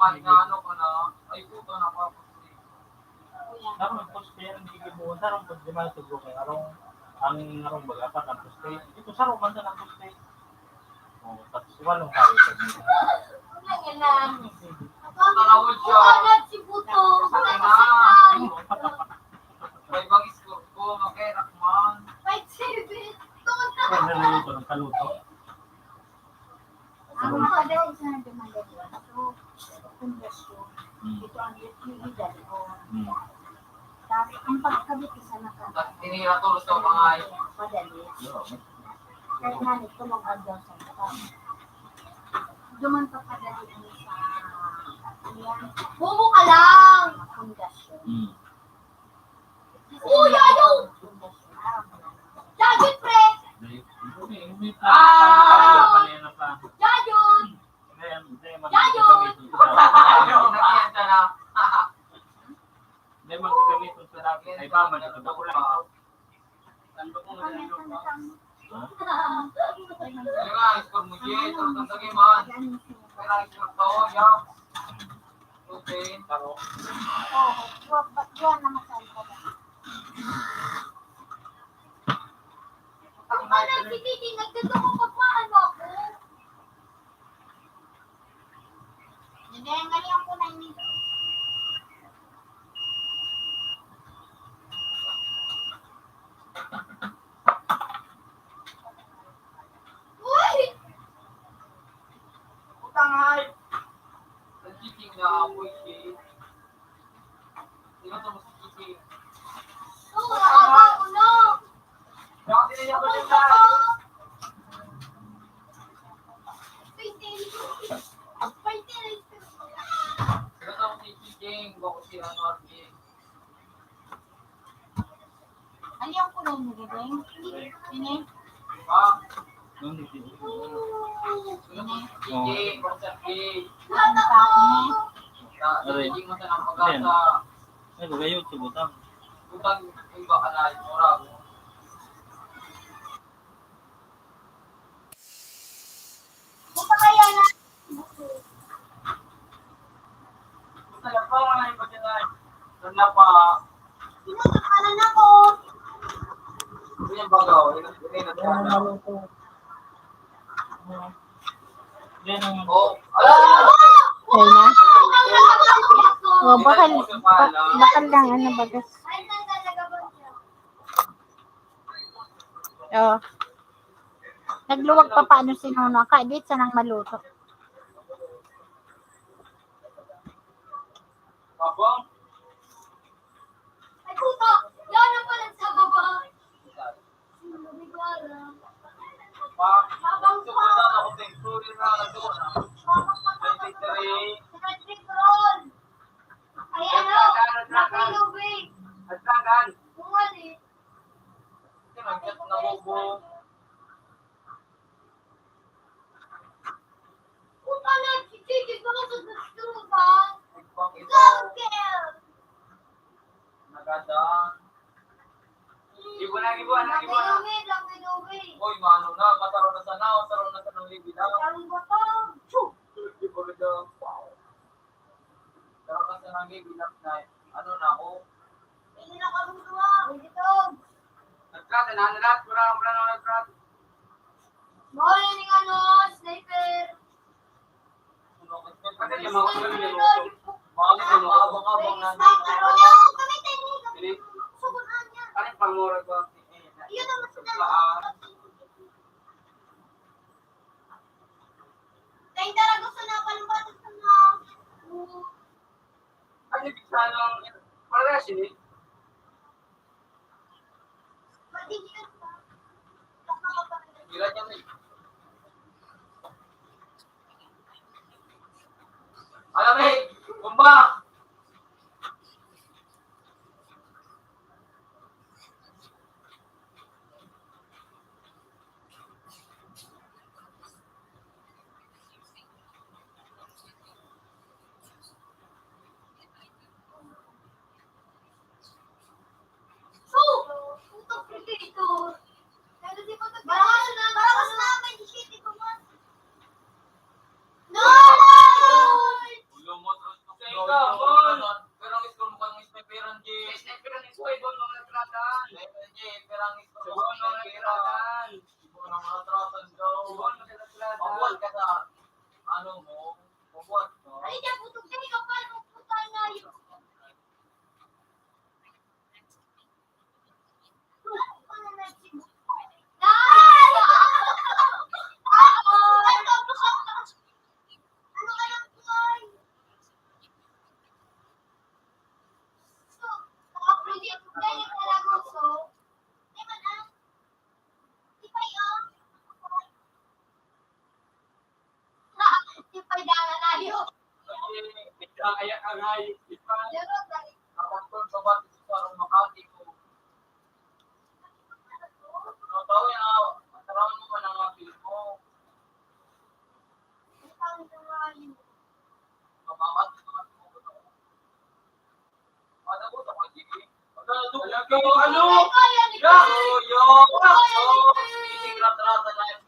Ay, ano ka na? Ay, puto na pa. Sarong poste ang gigibo, sarong poste man siguro kay arong, ang arong bagapat ang poste. Ito sarong man ang poste. Oh, tapos walong tayo sa dito. Tanawid siya. Umanad si Buto. May bang score ko, makerak man. Five seven. Ay, naluto, nagkaluto. Ang padali sa nagdumalaguan, so, pundasyon, ito ang utilidad ko. Hmm. Tapos, ang pagkabit, isa na ka. Tinira to, gusto ko nga eh. Padali. Yo, Kaya nga, nagtulong ka daw sa iba. Duman pa padali ang sa, ano yan? Bobo ka lang! Pundasyon. Hmm. Uy, ayaw! Pundasyon. Jacket, pre! May, may, may Ah! Jacket! Hindi, hindi, Jacket! Hindi, magkakamitin sa dati. Ay, ba, man, ito ko lang. Kailangan score mo, Jay. Tarong sa game, man. Kailangan score to, ya. Okay, taro. Oo, wa-, ba-, yan naman sa ano. Ang pala, si Titi, nagdadako pag maano ako. Hindi, ngayon ko na ini-, Uy! Utang, ay! Nagkikita ako, eh. Sino to mas kiki? Oo, haba, ulo. Bakit nila ba Uy, sila? Ako! Pwede. Pwede. Sino to mas kiki? Bako si ano, Arvin. Ano yung kulay mo, Gabeng? Ini? Ah. Ini? Sige, kung sa akin. Ang tao ini? Sa, sa Aray. Tingin mo sa napagasa. Ayan. Ay, bagayo, subutang. Butang, yung baka na, yung mura. Buta kaya na. Buta na pa, wala yung pagkakas. Wala pa. Ino, takalan ako. Ito yung bagaw. Ito yung Yan ang maluto. Yan ang Oh, ala! Ayun na. Oh, bakal, ba-, bakal lang, ano, bagas. Oh. Nagluwag pa paano si Nono. Kadit sa nang maluto. Ay, puta! Yan ang pala sa baba! Habang pa! Ay, ano? Napilubig! Bumalik! Puta na, si Chichi, baka sa gusto mo ba? Go, girl! Nagada. Gibo na, gibo na, gibo na. Laki-laki, laki-laki. Oy, mano na, masaro na sana, masaro na sana ang libi na. Masarong bato. Choo! Gibo na daw. Pero kasi nang give up na, ano na ako? Hindi na kami tuwa. Hindi to. Nagkata na, ano lahat? Wala, wala na nagkata. Bawal na ning ano, sniper. Kasi yung mga kami niluto. Mga kami niluto. Abang-abang na. Sniper, ano? Kami tayo. Ini? Subukan niya. Ano yung pangmura ko? Yun ang mas Ah. Dahil talaga sa napalumbatan sa mga Ano yung pizza ng, parehas yun eh. Pwede yun. Ilan yan eh? Alam eh, bomba! So, puta, prito. Pero di ba, barakas na, barakas na, may shit, ito mo. No! Ulo mo, trus ko sa ikaw, Bon. Pero ang score mo kang sniper ang G. Sniper ang score, Bon, mga natratan. Sniper ang G, pero ang score mo kang sniper ang G. Bon, mga natratan daw. Bon, mga natratan. Mabuhat ka sa, ano mo, mabuhat ka. Ay, di, puto, di, kapal mo, puta na yun. Kaya ka nga, yung iba. Kapag kung sabat, ito sa aron makati ko. Ano tao yan, ah? Mataram mo man ang apil mo. Mamamat mo man. Ano? Yo, yo, yo. Isigrat-rata na yung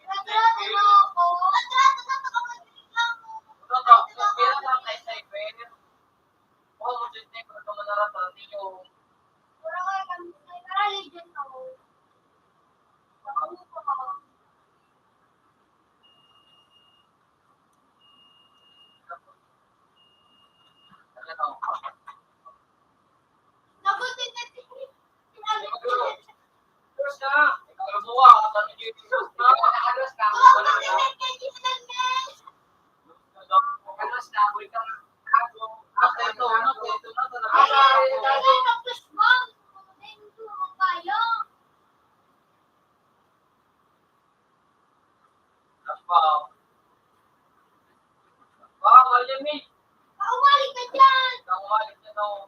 Bawal yan, eh. Bawal ka dyan! Bawal ka dyan, oh.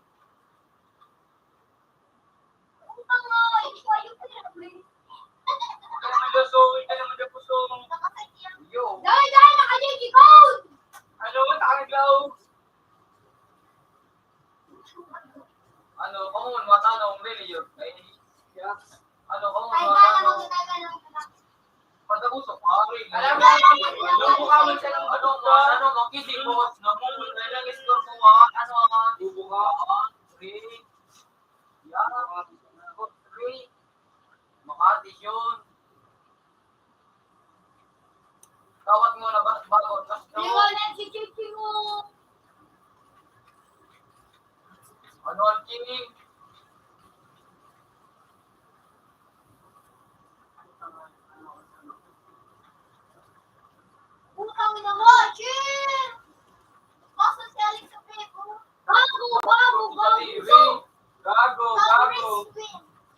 Ano ka nga? Ikaw yung pinag-, Ikaw naman daw, so, ikaw naman daw, puso. Yo. Dahil, dahil, naka-J G Code! Ano, nakakagaw? Ano, kung matanong, really yun. Ay, yeah. Ano, kung matanong. Pataguso, pare. Alam mo, lubukawan siya ng ano, ano, makikipos, namumulay lang, score ko, ah. Ano, ah, bubuka, ah, three. Yan. Three. Makati yun. Kawat mo na ba, bago, tas, Liwanag si Chichi mo. Ano ang king? Putang ina mo, Chin! Basta si Alex sa Facebook. Gago, gago, gago. Gago, gago.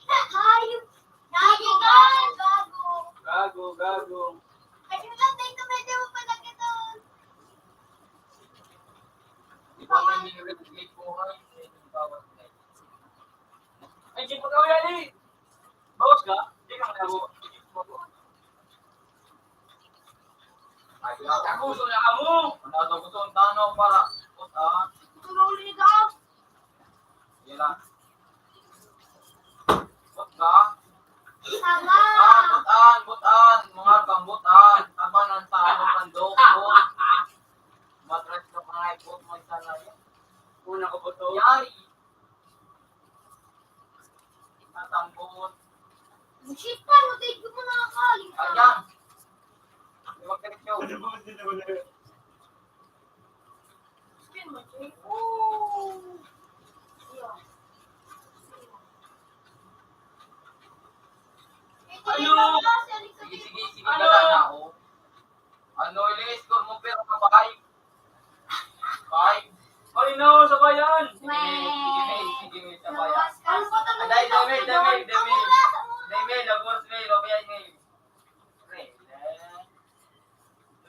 Hayop. Gago ka, gago. Gago, gago. Ay, yung lang tayo, medyo mapalagay doon. Di ba nga yung replicate ko nga, yung bawat na yun? Ay, di pa kaya, eh. Bawas ka? Di ka na ako. Ay, taguso na kamo. Ano, taguso ang tanaw para. Puta. Ito na uli ka. Yan lang. Puta. Tama. Butan, butan, butan. Mga kambutan. Tama ng tao, pandoko. Matras ka pa nga, ikot mo isa na yan. Una ko po to. Yari. Natambon. Shit pa, matay ko mo nakakain. Ayan. Huwag ka nito. Skin mo, Jay. Oh. Yeah. Ano? Sige, sige, sige. Ano? Wala na ako. Ano, ilang score mo, pero ka five? Five? Ay, no, sabayan! Sige, sige, sige, sige, sabayan. Ano pa ito? Anday, Demel, Demel, Demel. Demel, lagos, Mel, okay, Mel. Pre, eh.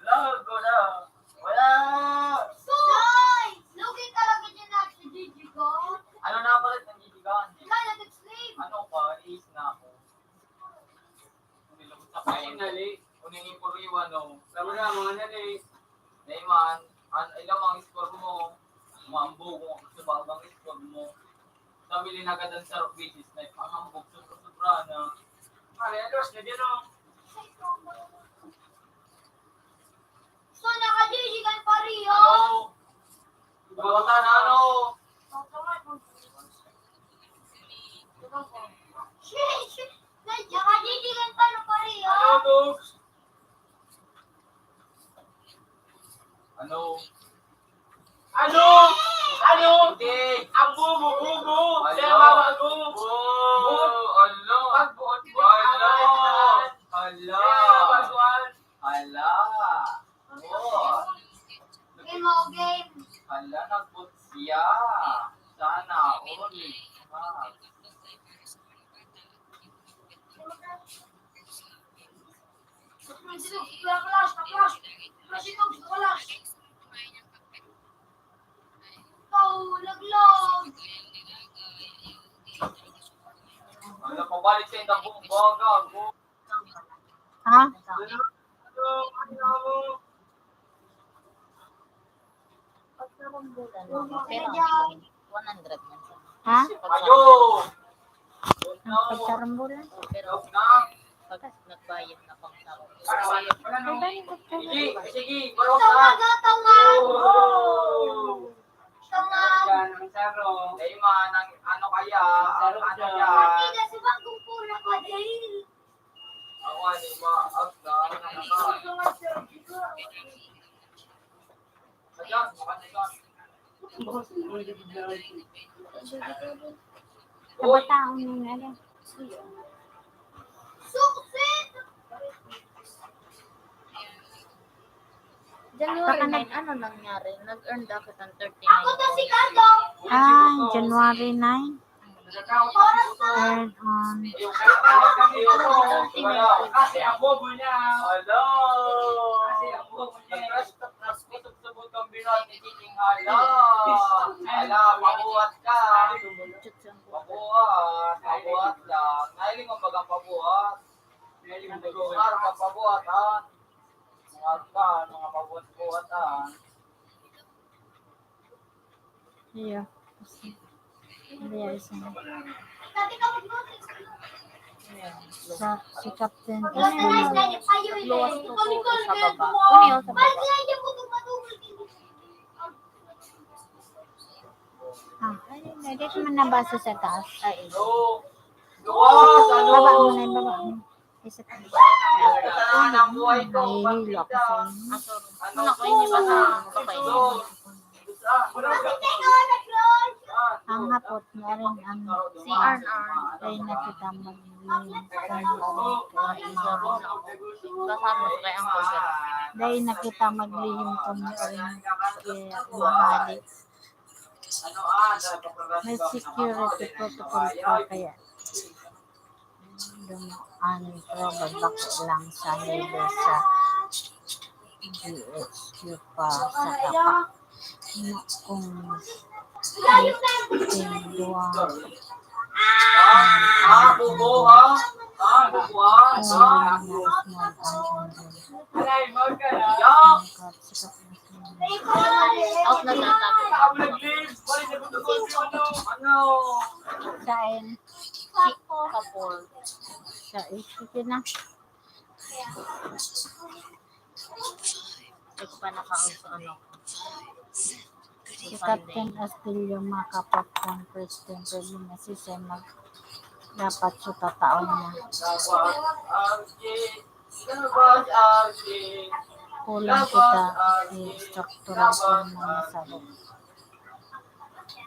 Largo na. Wala. Soy! Lugi talaga dyan na si Gigi ko. Ano na pala itong Gigi ka? Ikaw, nag-sleep. Ano pa? Ace na ako. Finally. Kung yung impuriwan, no? Tama na, mga nani. Naiman, an, ilang mga score mo? Mambo, kung sa bang score mo. Sa mili na ka dan sa bisis na ipangambog, sobra-sobra na. Pare, alos na din, oh. So, naka-G G ka, pare, oh. Ano? Bawatan, ano? Shit, shit. Naka-G G ka, pare, oh. Ano, Dogs? Ano? Ano? Ano? Hindi. Ang bubo-bubo. Ala. Kaya mamago. Oh, ala. Pagbuot mo. Ala. Ala. Kaya mamaguan. Ala. Oh. Game, oh, game. Ala, nagbot siya. Sana all. Ah. Wala, flash, flash. Flash ito, gusto ko flash. Balik sa indang bumbong, gago. Ha? Pero one hundred man siya. Ha? Ayo! Ang pagkarambulan. Pero pag nagbayad na pang sarong. Sige, sige, bro, ha? Tama, tama. Oh. Tama. Yan, ang sarong. Ay, man, ang ano kaya? Ang ano yan? Hindi, kasi wag kong pula pa, Jail. Ako, ano, ma-, out na, ano na. Kabataon na nga rin. January nine, ano nangyari? Nag-earn daw kitang thirty-nine. Ah, January nine. Earn on. Kasi ang bobo niya. Hello. Kasi ang bobo niya. Nagkasubot ang binati, titingala. Ala, pabuhat ka. Pabuhat, pabuhat lang. Nahiling mo bagang pabuhat? Nahiling mo bagang pabuhat, ha? Mga ka, mga pabuhat-buhat, ha? Iya. Iya, isa na. Sa, si Captain Esdilon. Luwas po po sa baba. Ano yun? Sa baba. Ah, ay, hindi ko man nabasa sa taas. Ay, ito. Baba mo na, baba mo. Isa pa. Nahihilo ako sa inyo. Ano ko, hindi ba sa papay? Ang hapot mo rin ang C R R. Kaya na kita maglihim kung ano. Baka mo kaya ang kuya. Dahil na kita maglihim kung ano. Kaya mahali. May security protocol pa kaya. Dumaan, pero babak lang sa hilo sa G H Q pa sa tapa. Kung may tingduwa. Ah, bubuha. Ah, bubuha. Kung may small island. Out na sa tabi. Ano? Kain. Kapol. Sa isip na. Ito pa nakaon sa ano. Si Captain Astilio makapag-conference din, pwede na si Sen mag-, dapat sa tataon niya. Kulang kita, i-structural ko yung mga sagot.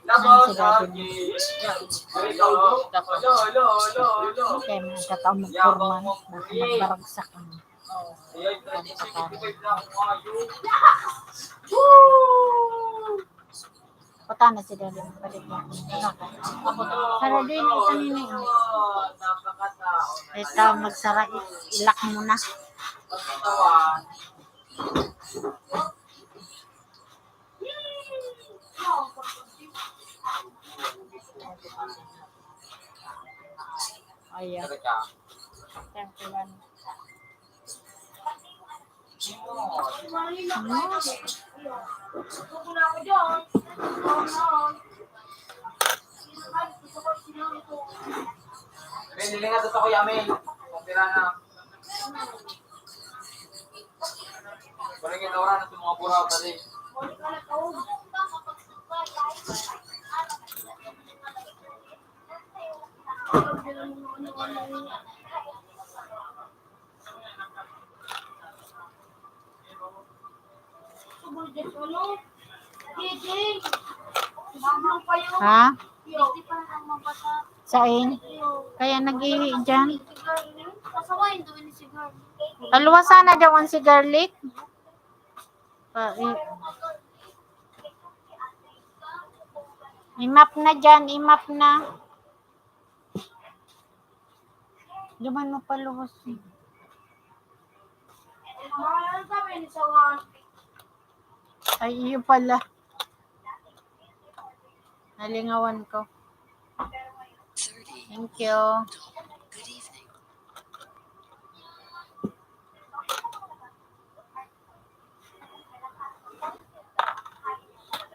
Yan si Daddy mo. Kaya mga tataon magporma, baka magbaragsak ang Patana si Daddy, balik na. Para din, ito nini. Ito, magsara, i-, ilak mo na. Ayan. Thank you, Lord. Pwede nga sa Kuya Mel. Kumpira na. Pwede nga daw na sa mga buraw, pwede. Ha? Sain? Kaya nag-ihi dyan. Paluwasan na daw ang si garlic. Pa, i-, i-map na dyan, i-map na. Duman mo paluwas. Ay, iyo pala. Nalingawan ko. Thank you.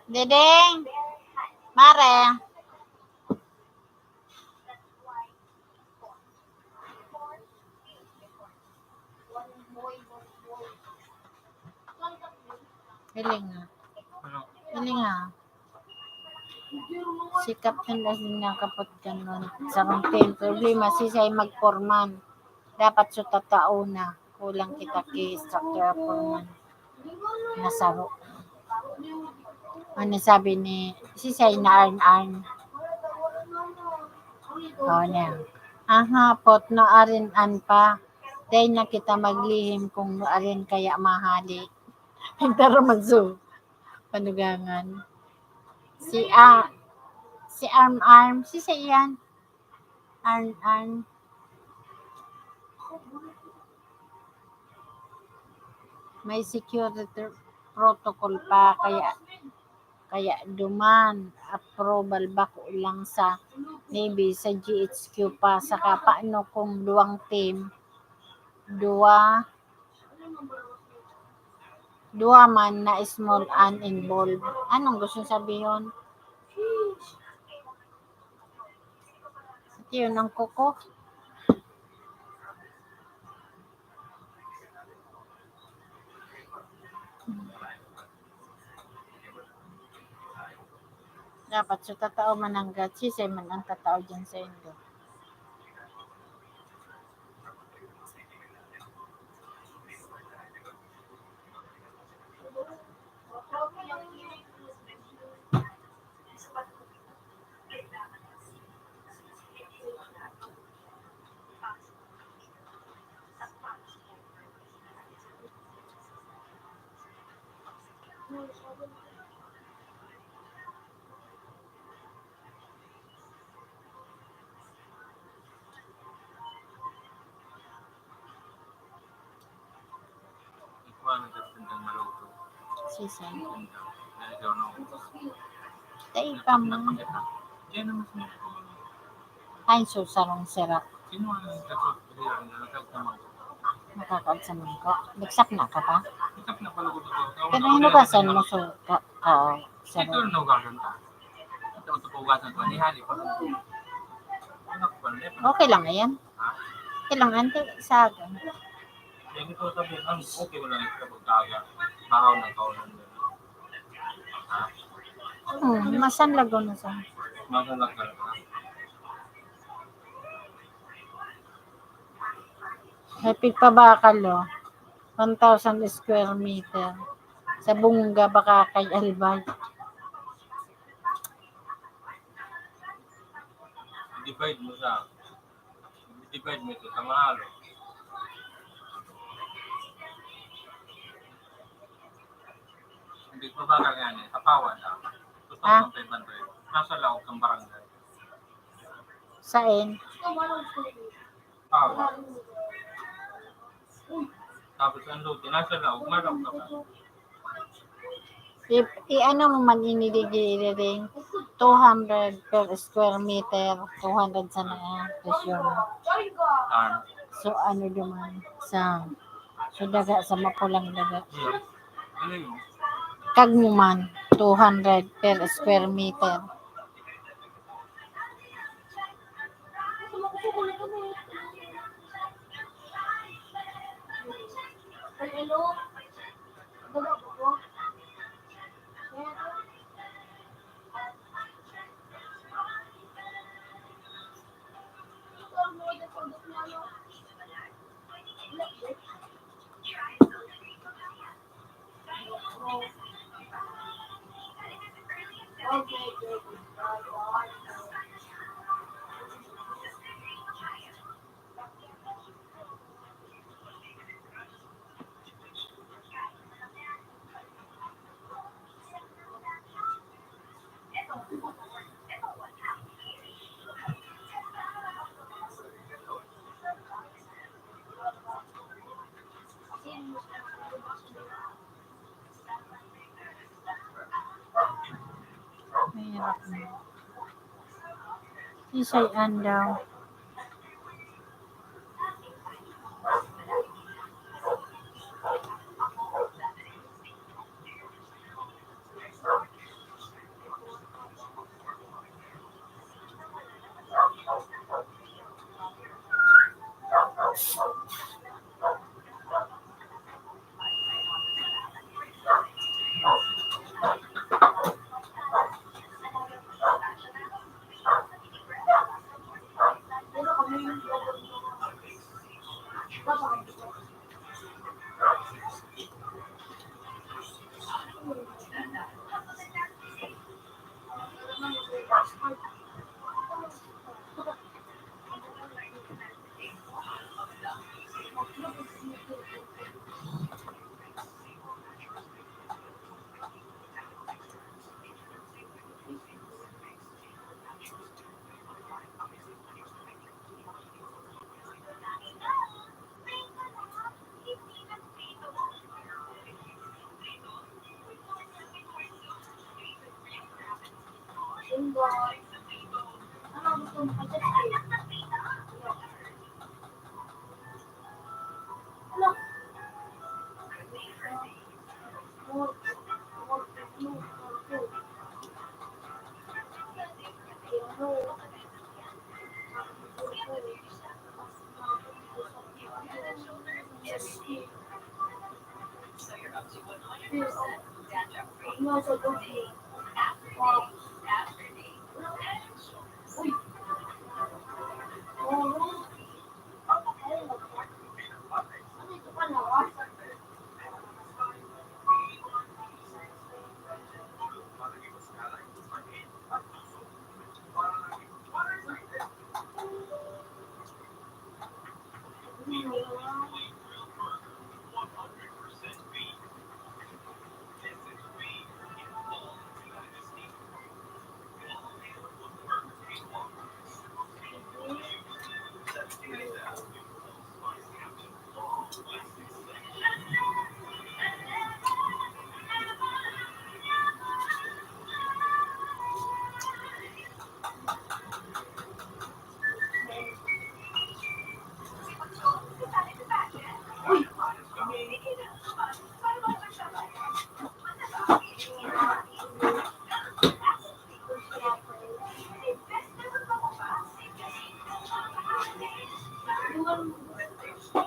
Diding! Mare! Hiling nga. Ano? Hiling nga. Si Captain Asin nga kapot ganon. Sarong team. Problema, siisay magporman. Dapat sa tatao na. Kulang kita ki structural foreman. Nasaro. Ano sabi ni, siisay na arn-arn? Oh, niya. Aha, pot na arin an pa. Dahil na kita maglihim kung arin kaya mahali. Nagdaramanso. Panugangan. Si, ah, si Arm Arm. Siisay iyan? Arm Arm. May security protocol pa, kaya, kaya duman, approval bako lang sa Navy, sa G H Q pa. Saka paano kung duwang team, duwa, duwa man na small an involved? Anong gusto sabihin? Yun ang kuko. Dapat sa tatao mananggad, siisay man ang tatao dyan sa indo. Sisay? Dai pa man. Ay, so, sarong sira. Nakakaon sa mangko. Bigsak na ka pa? Pero hinugasan mo, so, ka, ka, sarong. Okay lang na yan. Kailangan, saga. Yung ito sabi, ang okay mo lang ito pagkaga. Bakaw na kaon ng gano'n. Hmm, masanlag ko na sa. Masanlag ka na. Ay, pigpabakal, oh. One thousand square meter. Sa Bunga, baka kay Albay. Divide mo sa Divide mo ito sa mahalo. Hindi pa ba kaya niya? Kapawan lang. Two thousand five hundred. Nasa laog ng barangay. Saan? Pawan. Tapos ang lote, nasa laog, malawak ka ba? I, i-ano mo man ini, digi, iring two hundred per square meter, two hundred sana, eh, presyo mo. Ah. So, ano duman sa, so, daga sa mapulang daga. Yeah. Ano yun? Kag mo man, two hundred per square meter. Mahirap na. Isay andaw.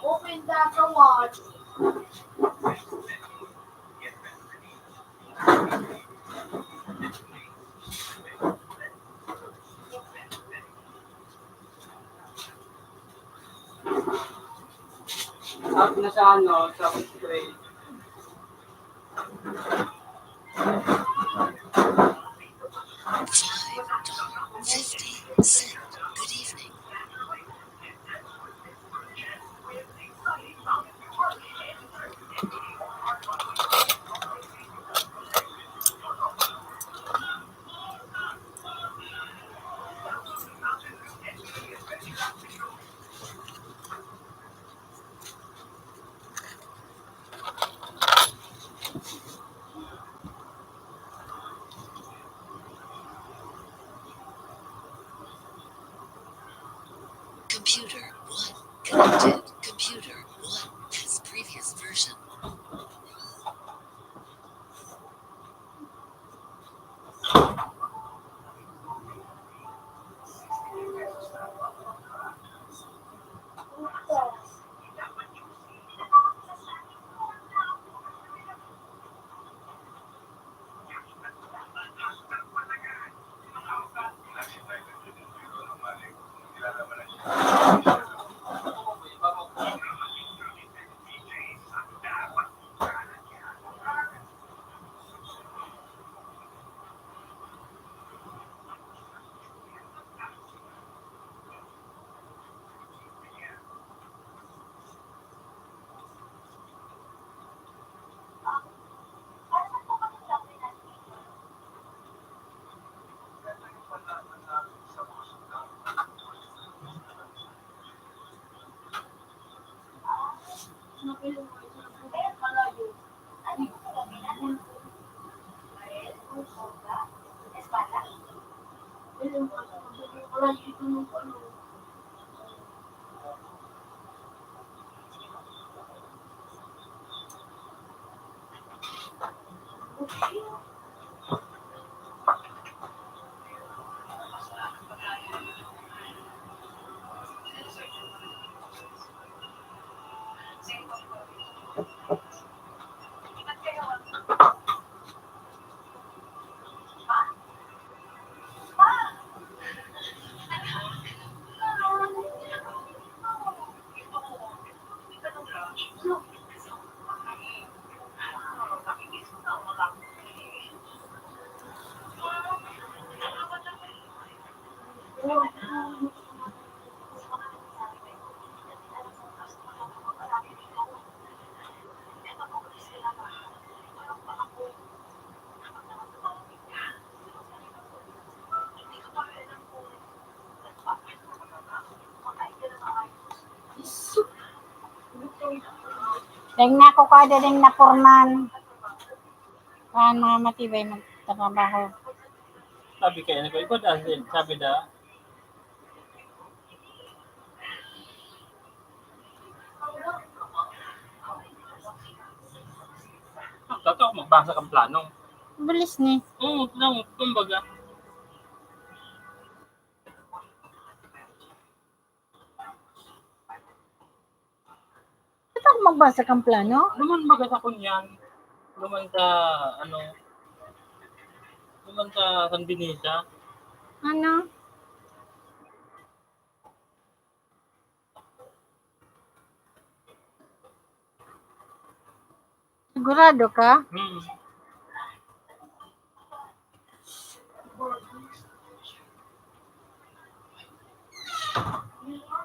Open the garage. Up na sa ano, sa grade. Fifty cent. Good evening. Computer one connected. Computer one has previous version. Deng na ako kada deng napurman. Kan mga matibay magtrabaho. Sabi kaya nako, "Ikaw da," sabi da. Ang totoo, magbasa kang plano. Bilis ni. Oo, lang, kumbaga. Ba't ako magbasa kang plano? Duman baga sa kunyan. Duman sa, ano, duman sa San Benita. Ano? Sigurado ka? Hmm.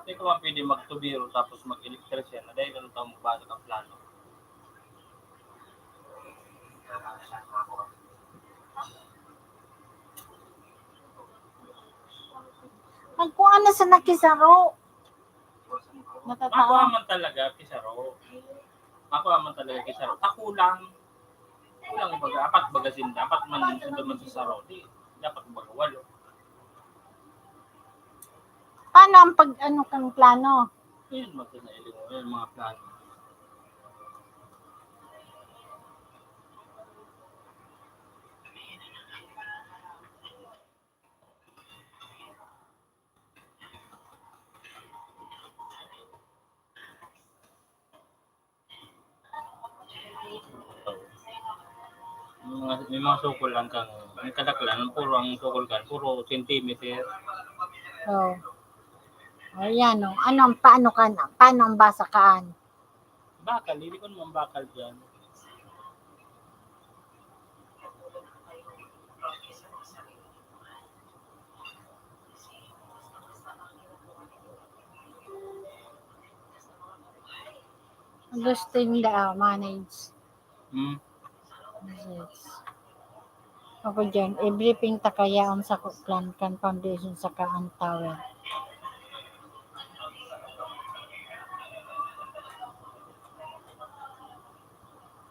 Di ka man pwede magtubero tapos mag-electrician na dahil ano tao magbasa ka plano. Ang kung ano sa nakisaro. Natatawa. Makuha man talaga, kisaro. Makuha man talaga, kisaro. Kakulang. Kulang baga, apat baga sinda, apat man, sinda man sa saro. Di, dapat baga walo. Paano ang pag, ano kang plano? Yun, magkakailing mo, yun, mga plano. May mga, may mga sukol lang kang, ang kadaklan, puro ang sukol kan, puro centimeter. Oh. O, yan, oh. Ano, paano ka na? Paano ang basa kaan? Bakal, hindi ko naman bakal dyan. Agustin da, ah, manage. Hmm. Yes. Ako dyan, i-briefing ta kaya ang sa plan kan foundation saka ang tower.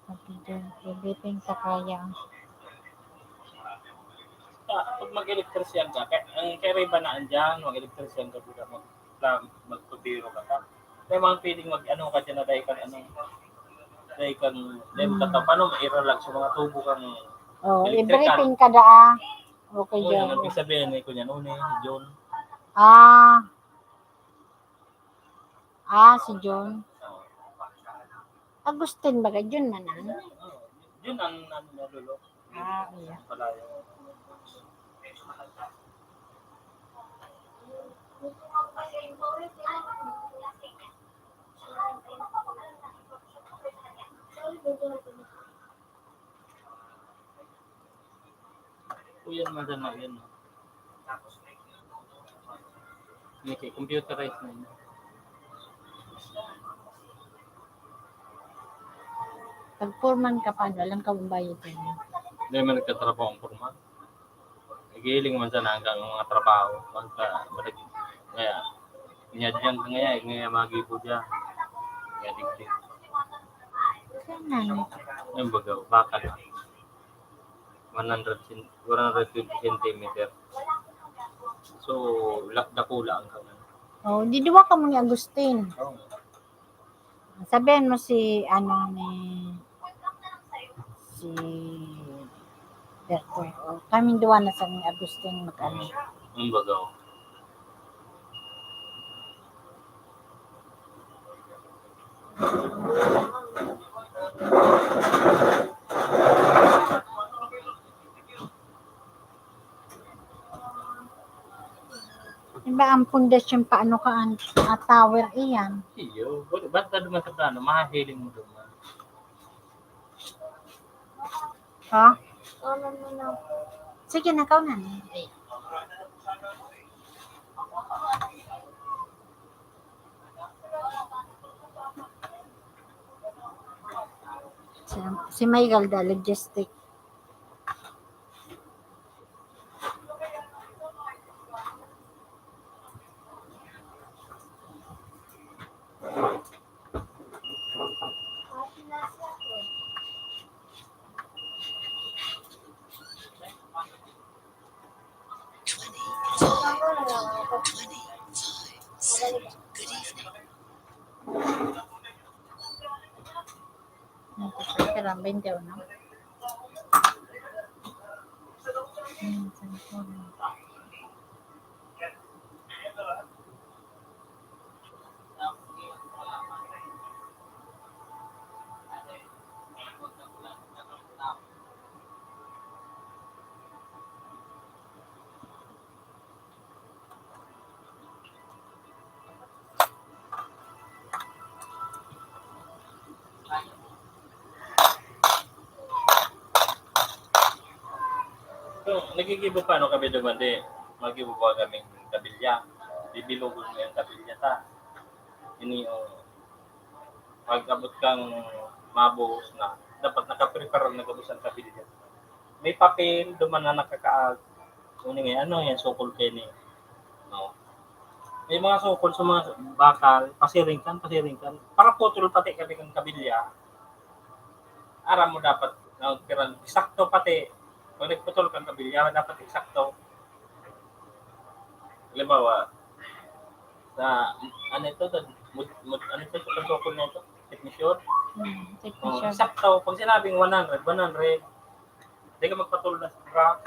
Ako dyan, i-briefing ta kaya ang Ah, pag mag-electrician ka, kaya, ang kaya iba na andyan, mag-electrician ka, buda mag-, mag-, magtubero ka pa. May mga pwedeng mag-ano ka dyan na dahil kang ano, dahil kang, dahil Hmm. ka, paano mairalag sa mga tubo kang Oh, electrical? I-briefing ka daa. Okay, Oo, John. Yung ibig sabihin, eh, kunya, noon eh, John. Ah. Ah, si John. Oo. Agustin baga, John man ang? Oo. John ang, ano, lolo. Ah, iya. Palayo. O, yan, madam, yan. Okay, computerized na yun. Pag foreman ka pa, ano, alam ka mong bayad yan. Hindi man nagtatrabaho ang foreman. Nagiling man sana ang mga trabaho. Pagka, balik, kaya, niya diyan, kaya, kaya magibo diyan. Kaya digdi. Kaya nga, no? Yung baga, bakal. One hundred cen-, one hundred twenty centimeter. So, lak-, dakula ang kanan. Oh, di duwa kamo ni Agustin. Oo. Sabihan mo si, ano, ni, si Berto. Oh, kaming duwa na sa ni Agustin mag-ano. Ang baga, oh. Diba ang pundasyon, paano ka ang, ah, tower iyan? Iyo, basta duman sa plano, mahihiling mo duman. Ha? Sige na, ikaw na. Si, si Michael da, logistic. Ito, pera, baynte uno. Hmm, cellphone. So, nagigibo pa, no, kami duman, di, magibo pa kaming kabilya. Bibilugon mo yung kabilya ta. Ini, oh, pag abot kang mabuhos na, dapat nakaprepare na gabos ang kabilya. May papel, duman na nakakaag. Kuning, ano yan, sukol kayo ni, no? May mga sukol sa mga bakal, pasiring kan, pasiring kan. Para putol pati kami kang kabilya. Aram mo dapat, no, pirang, eksakto pati. Pag nagputol kang kabilya, dapat eksakto. Halimbawa, sa, ano ito, sa, mud, mud, ano ito, sa sukol na ito? Technician? Hmm, Oh, technician. Eksakto. Pag sinabing one hundred, one hundred. Hindi ka magpatol na sobra.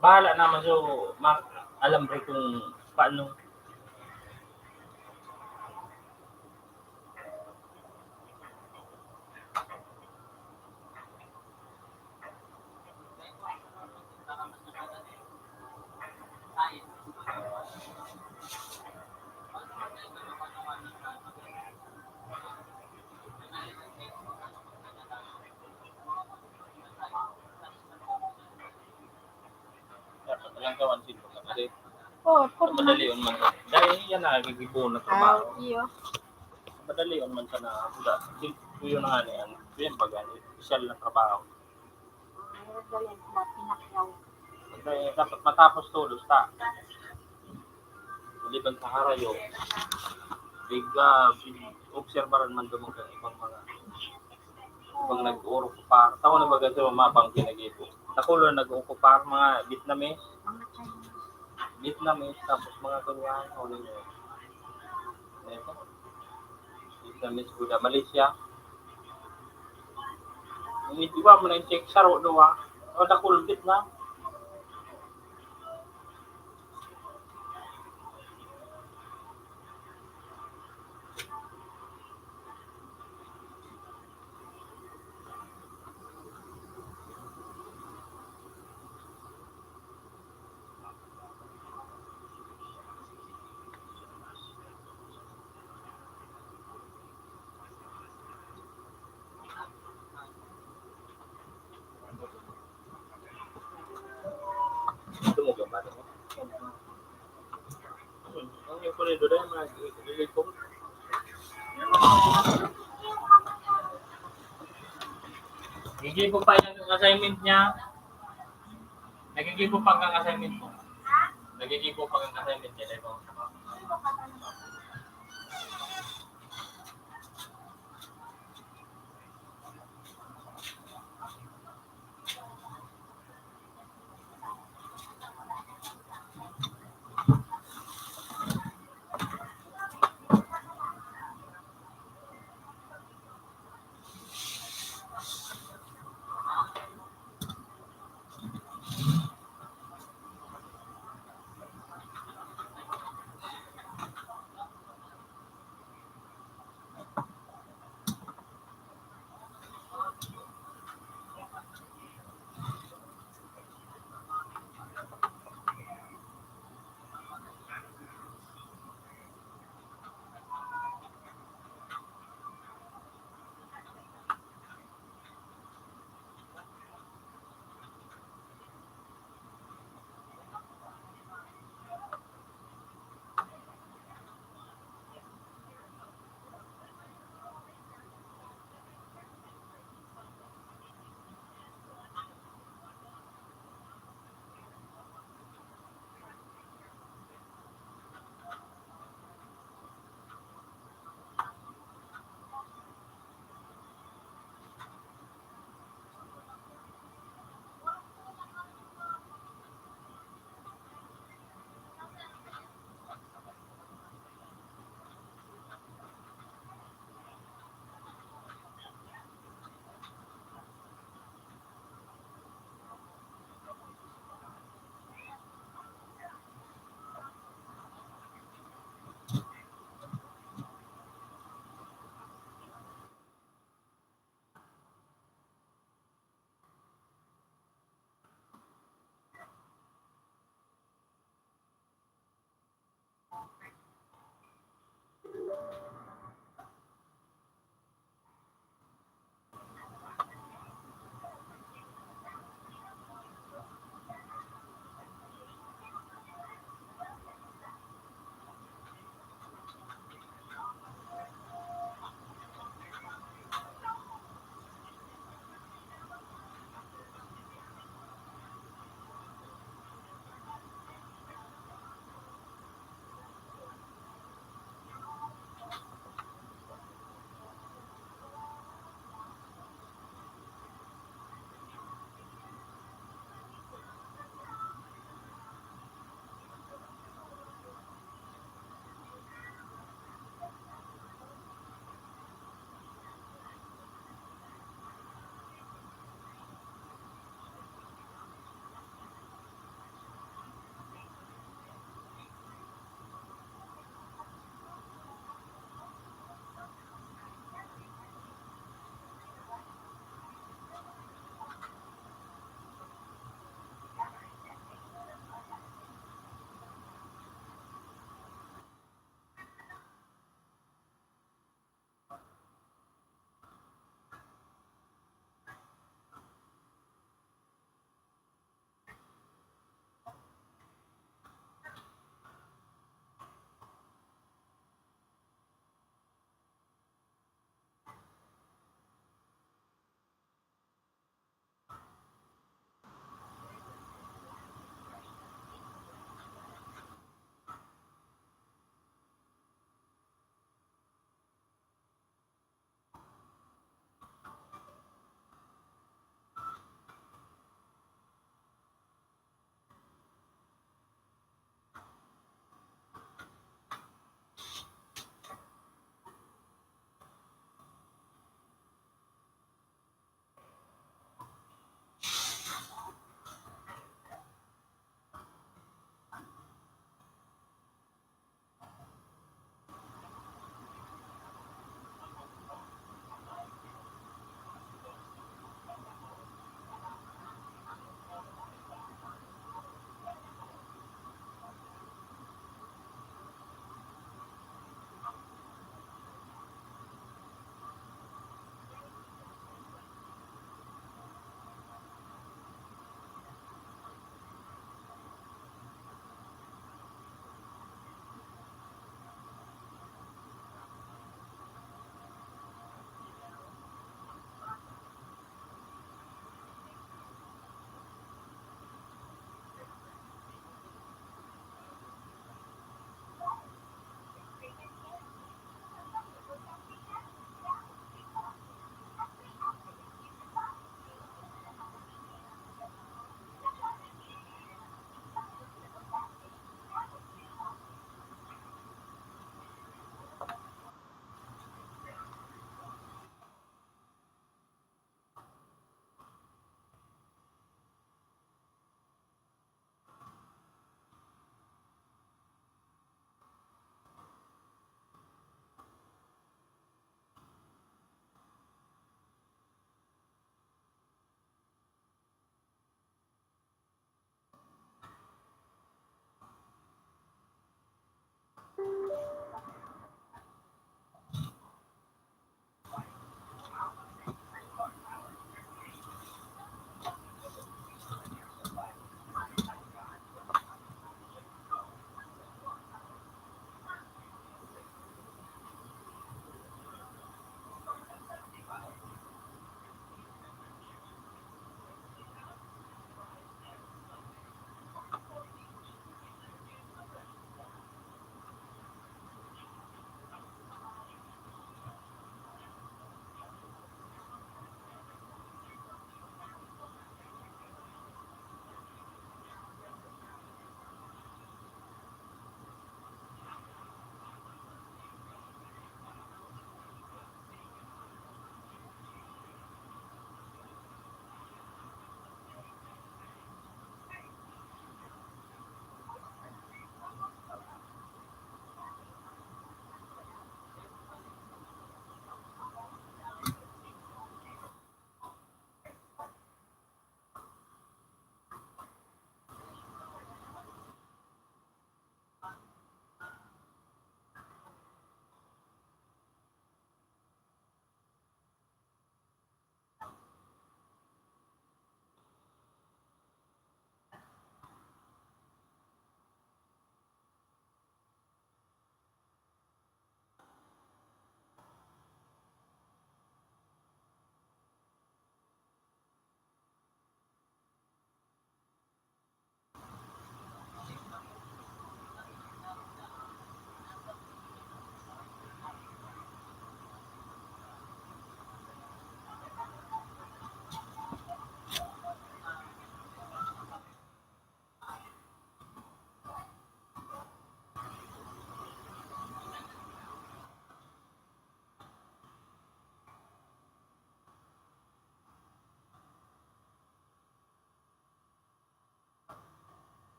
Bahala naman sa ma-, alambre kung paano. Dapat lang ka one simple na kasi. Oh, porma. Madalion man sa. Dahil yan na, gigibo na trabaho. Ah, iyo. Madalion man sa na, buda. Kuyo na nga niyan. Kuyo yung baga, special na trabaho. Ay, dali, pinakyaw. Dahil dapat matapos tolos ta. Maliban sa harayo, big, ah, obserbaran man doon ang ibang mga, ibang nag-uurok pa. Tao na baga sa mga pang pinag-ipo. Nakulo na nag-uurok pa, mga Vietnamese. Vietnamese, tapos mga Koreano, ano yun. Ito. Vietnamese, Buda, Malaysia. Ang iba mo na yung check, saro, duwa. O, dakulbit na. Tumog ang bata mo. Ang yung punido na yung mga gigipon. Gigibo pa yung assignment niya. Nagigibo pa ang assignment mo. Nagigibo pa ang assignment niya. Dahil mo.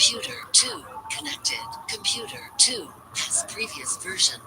Computer two connected. Computer two has previous version.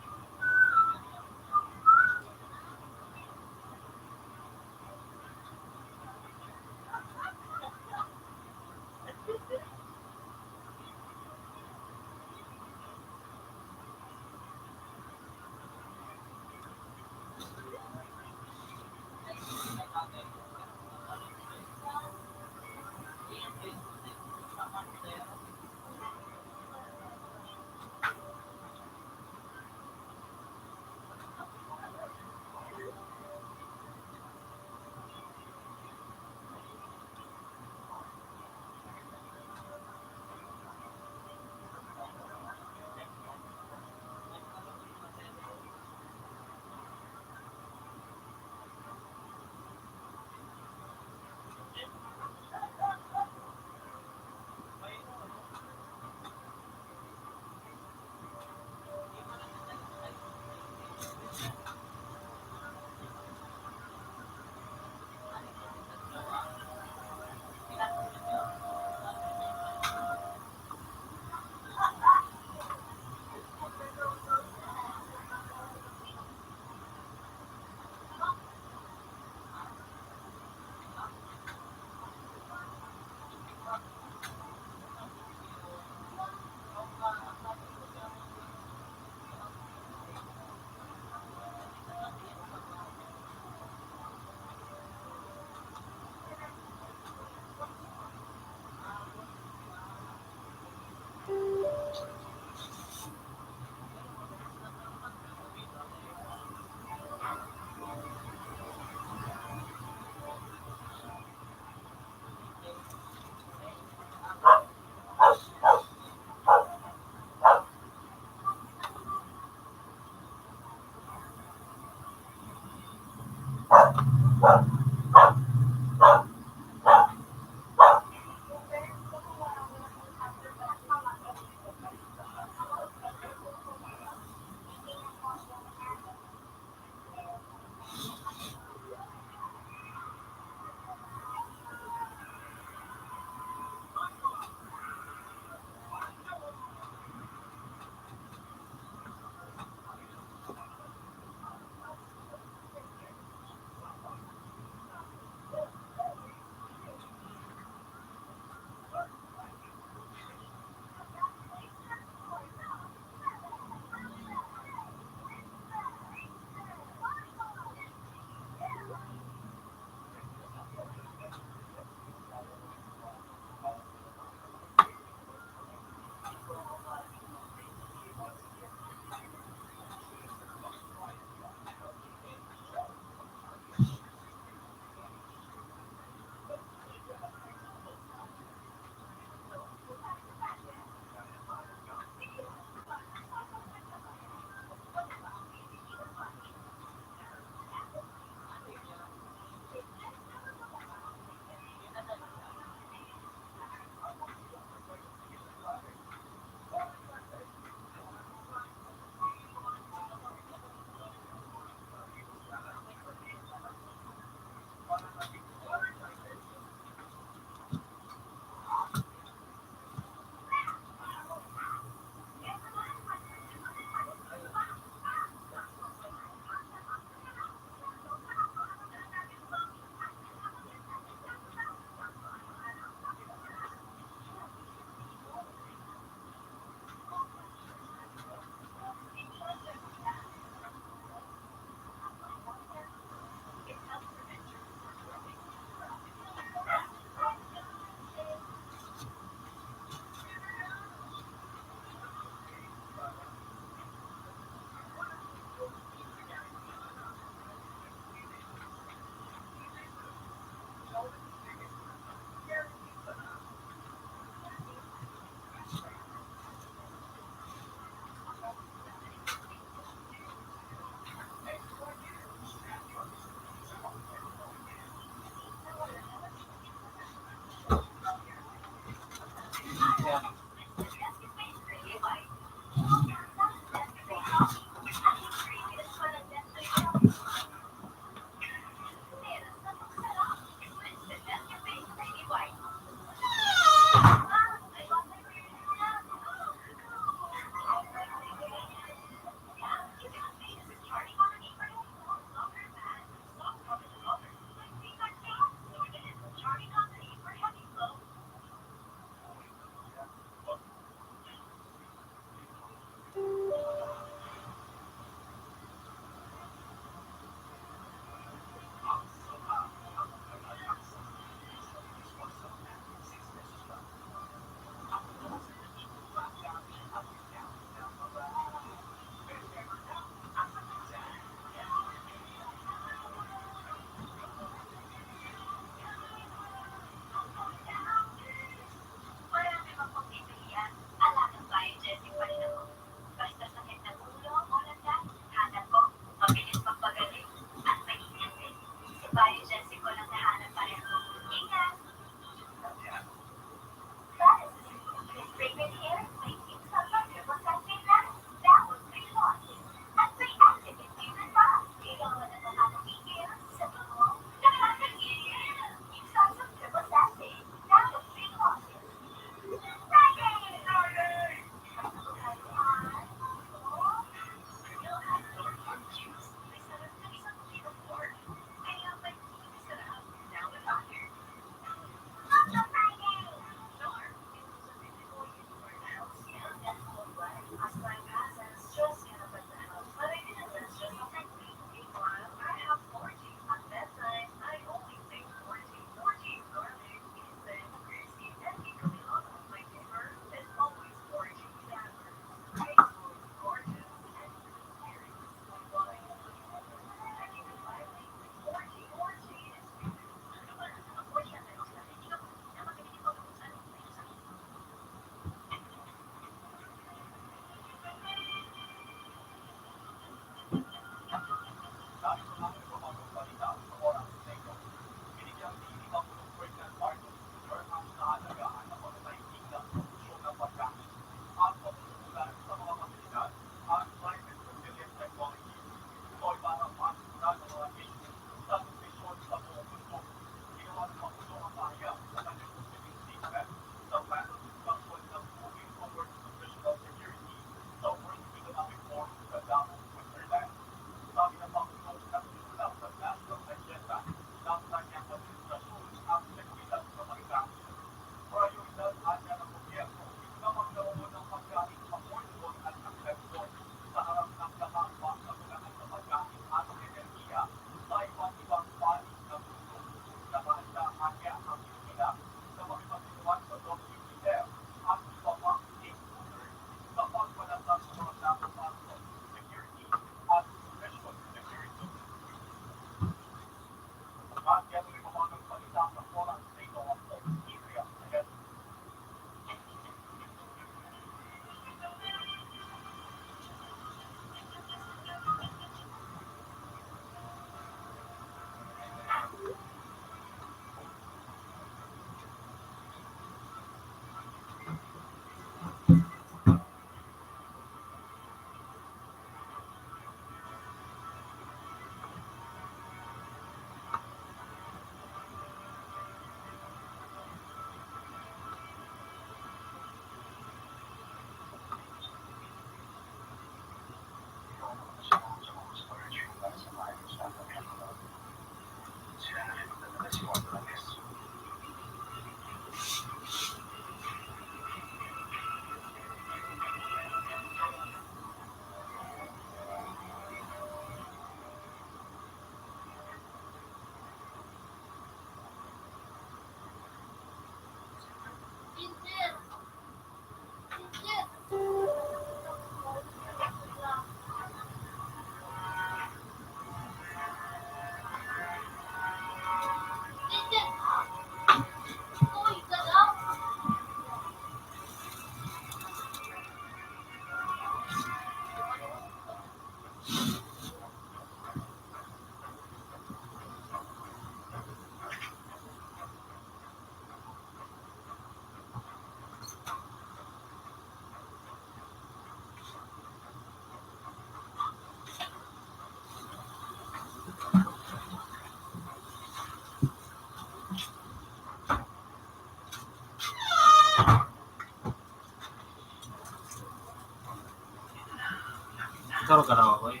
Ikaw, karawa ko eh.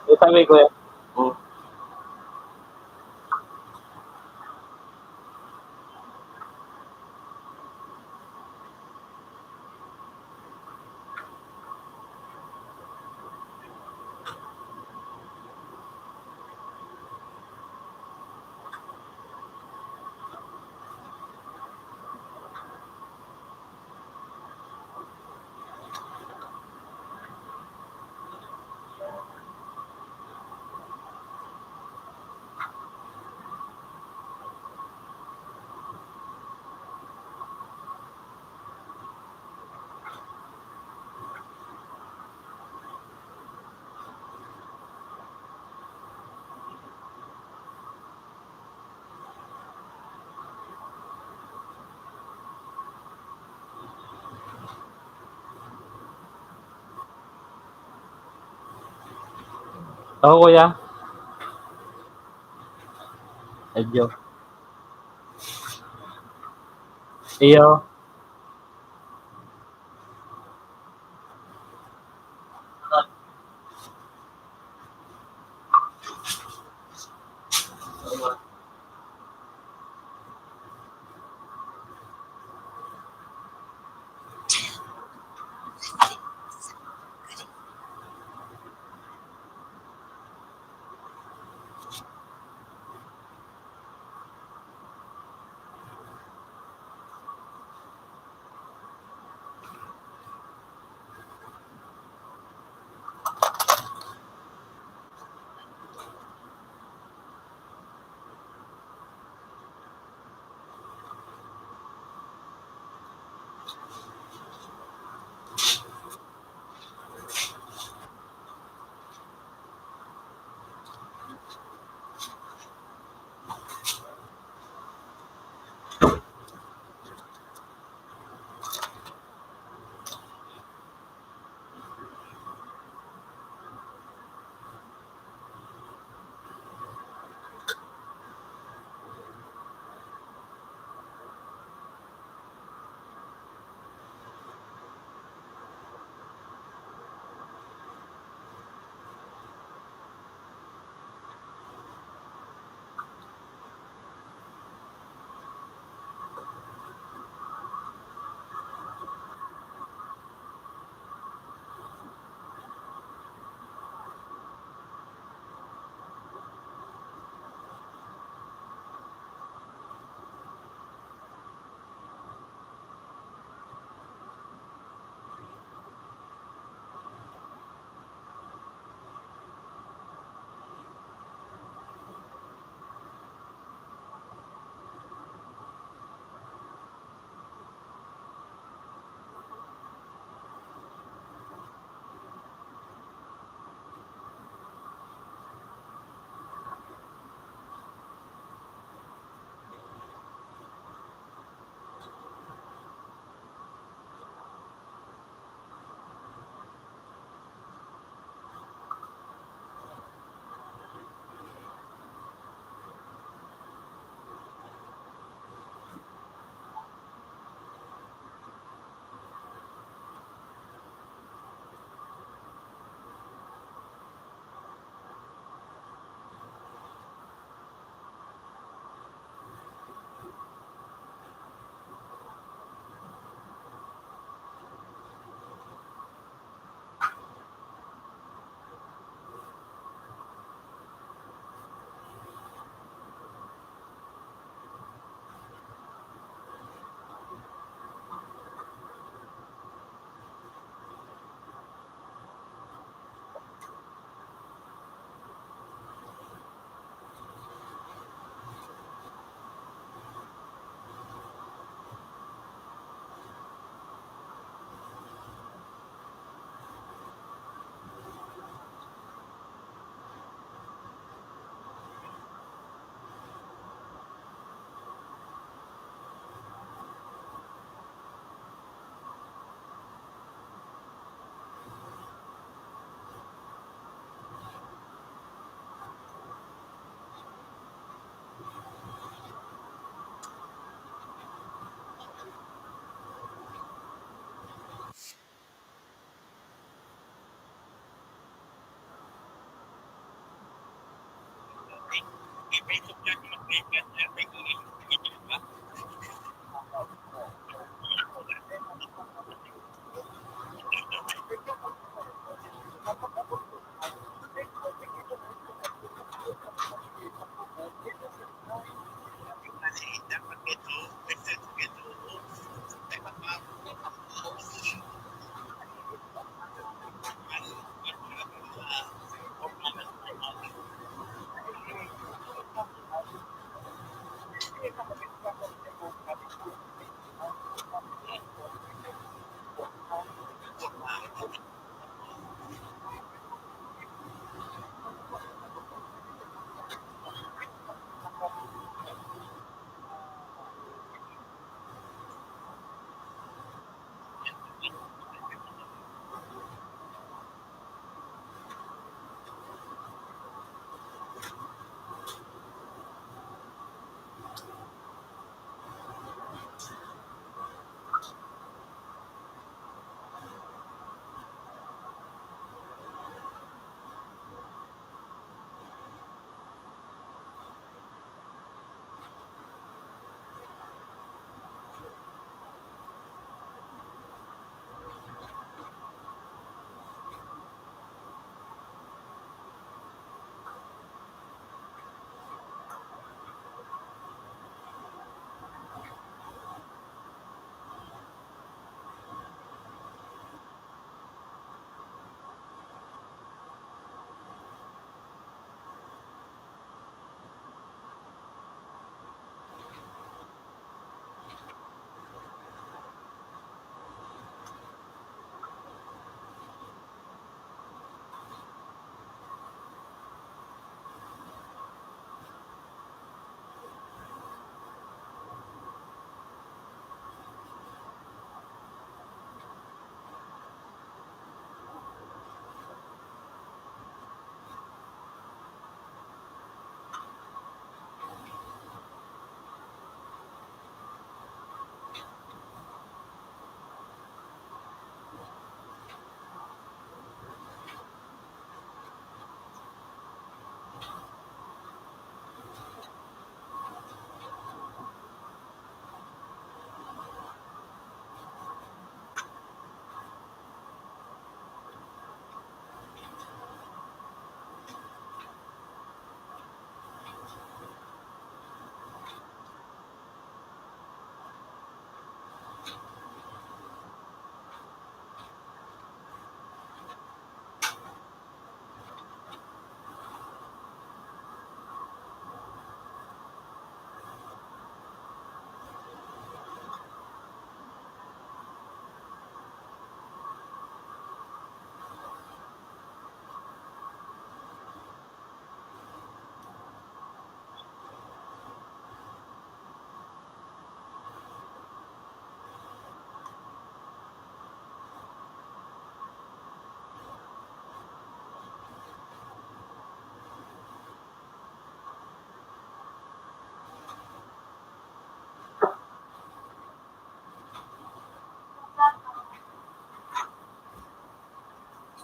Ito may kuya. Hmm. Ako, kuya. Medyo. Iyo.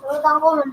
Utang ko na.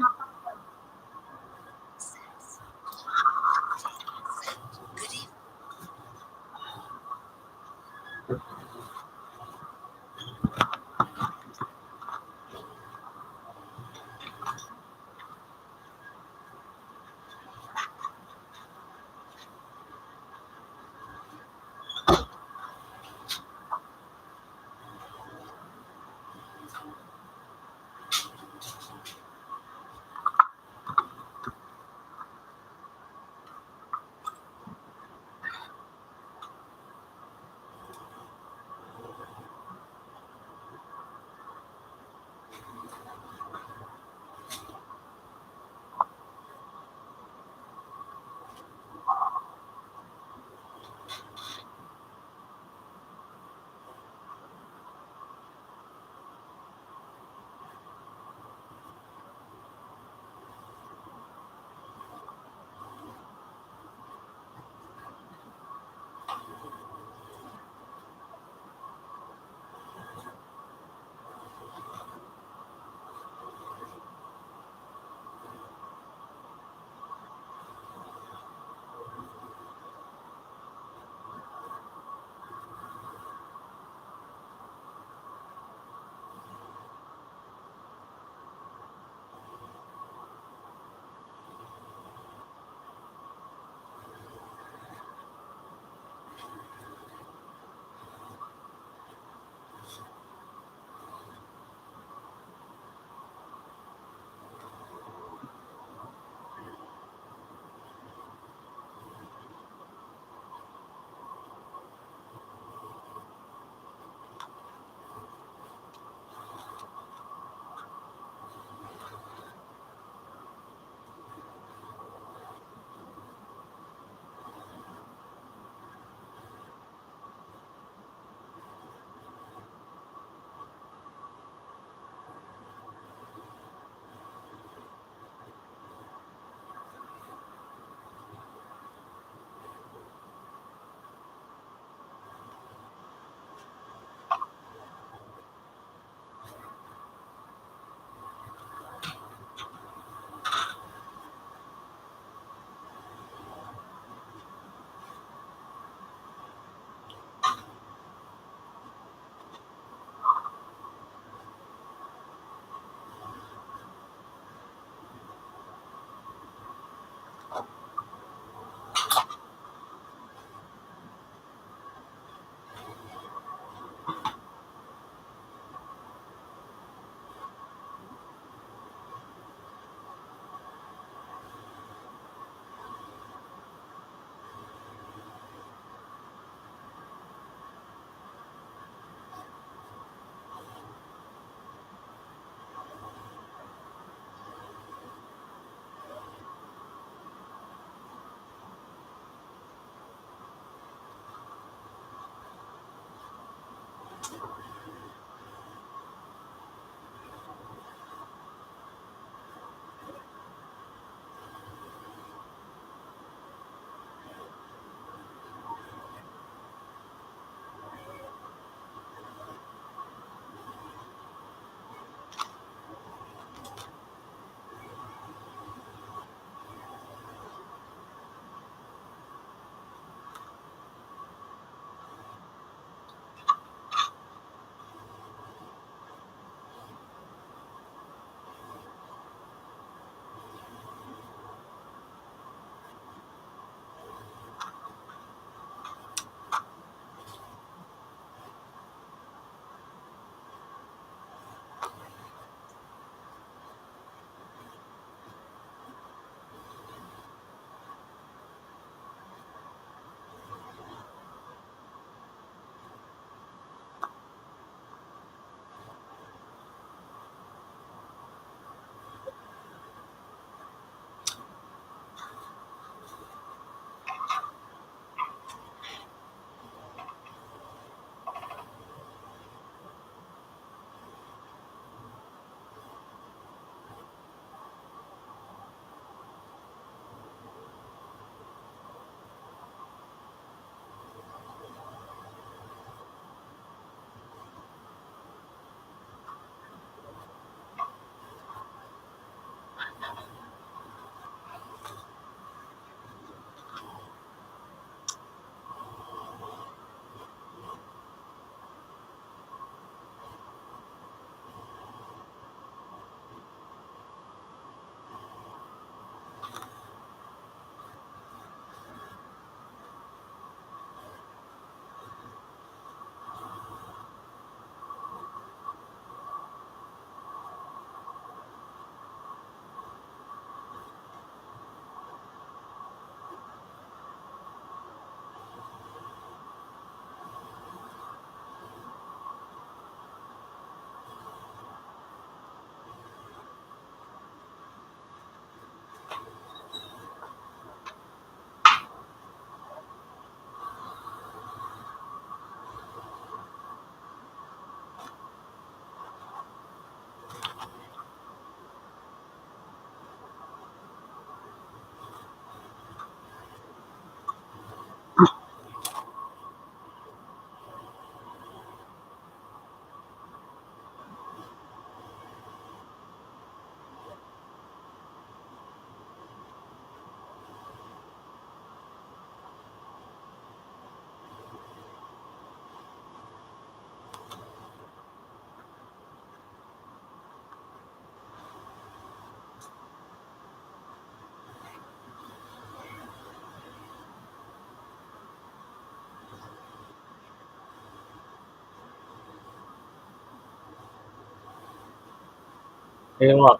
Ayun nga.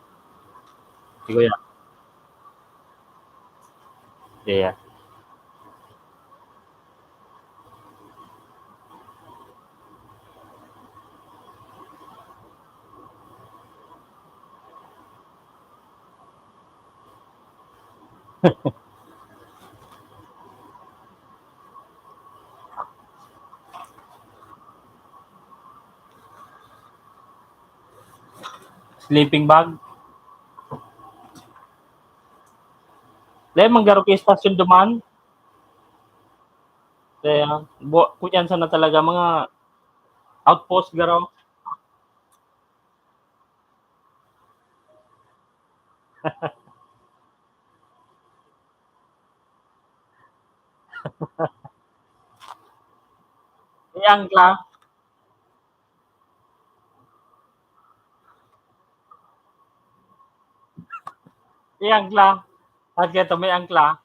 Sige, kuya. Yeah. Sleeping bag. Dai man garo ki estasyon duman. Kaya, bu-, kunyan sana talaga, mga outpost garo. Iyang la. Iyang la. At kaya may angkla.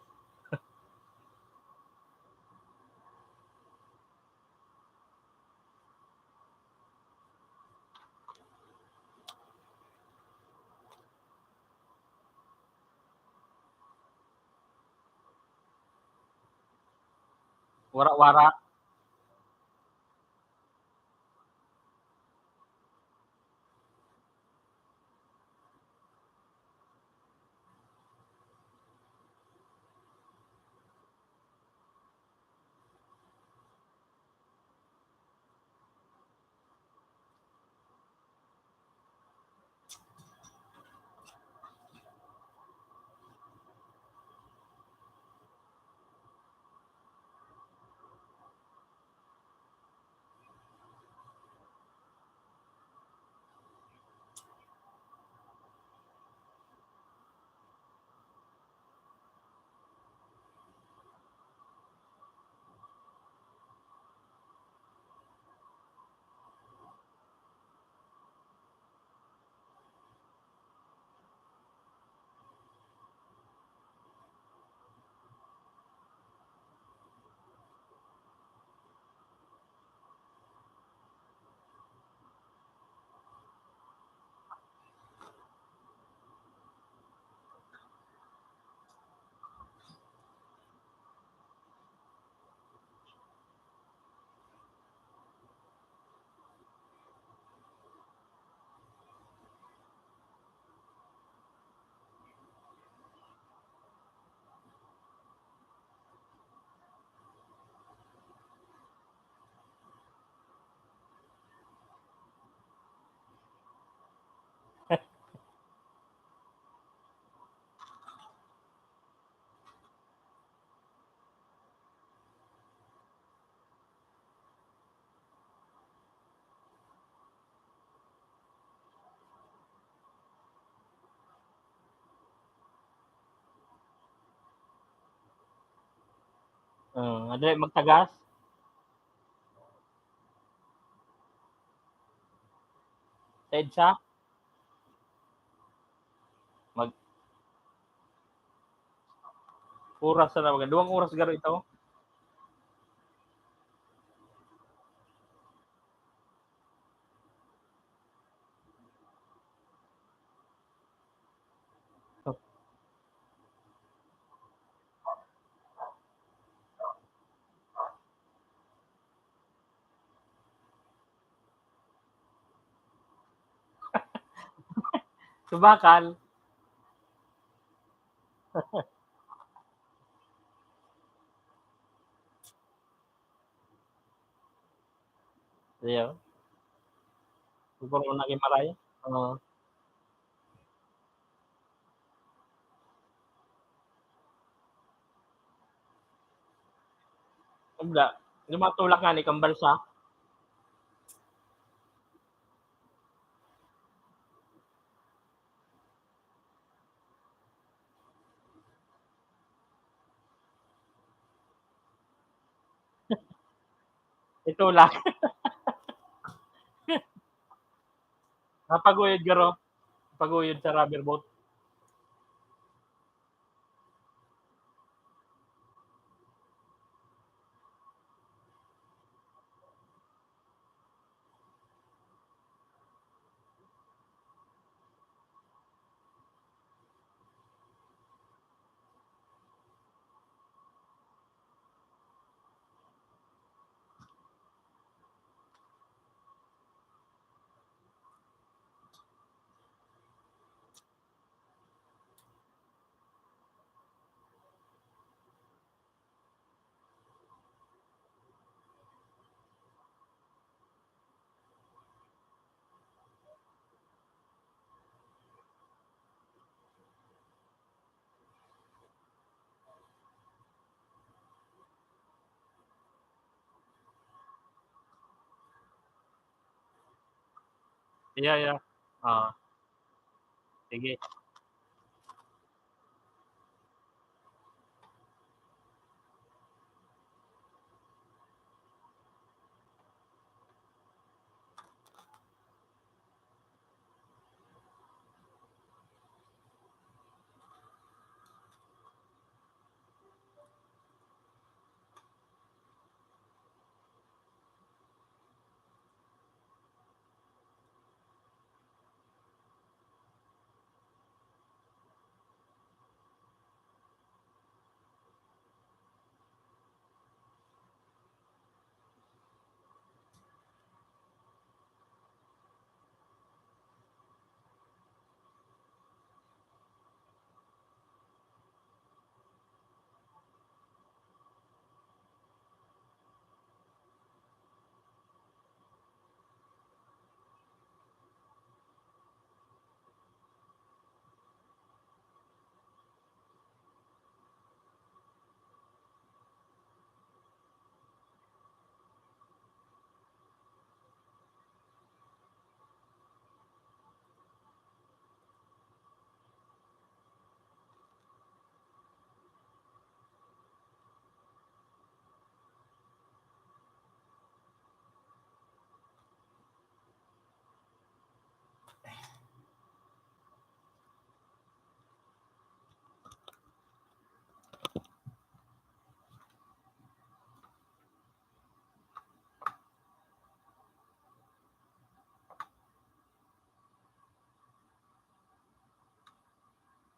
Wara-wara. Oo, madali magtagas. Sa EDSA? Mag-, oras na naman. Duwang oras garo ito. Subakal. Iyo. Siguro naging maray. Oo. Wala. Yung mga tulak nga ni Kambalsa. Itulak. Napaguyod garo. Paguyod sa rubber boat. Yeah, yeah. Ah. Sige.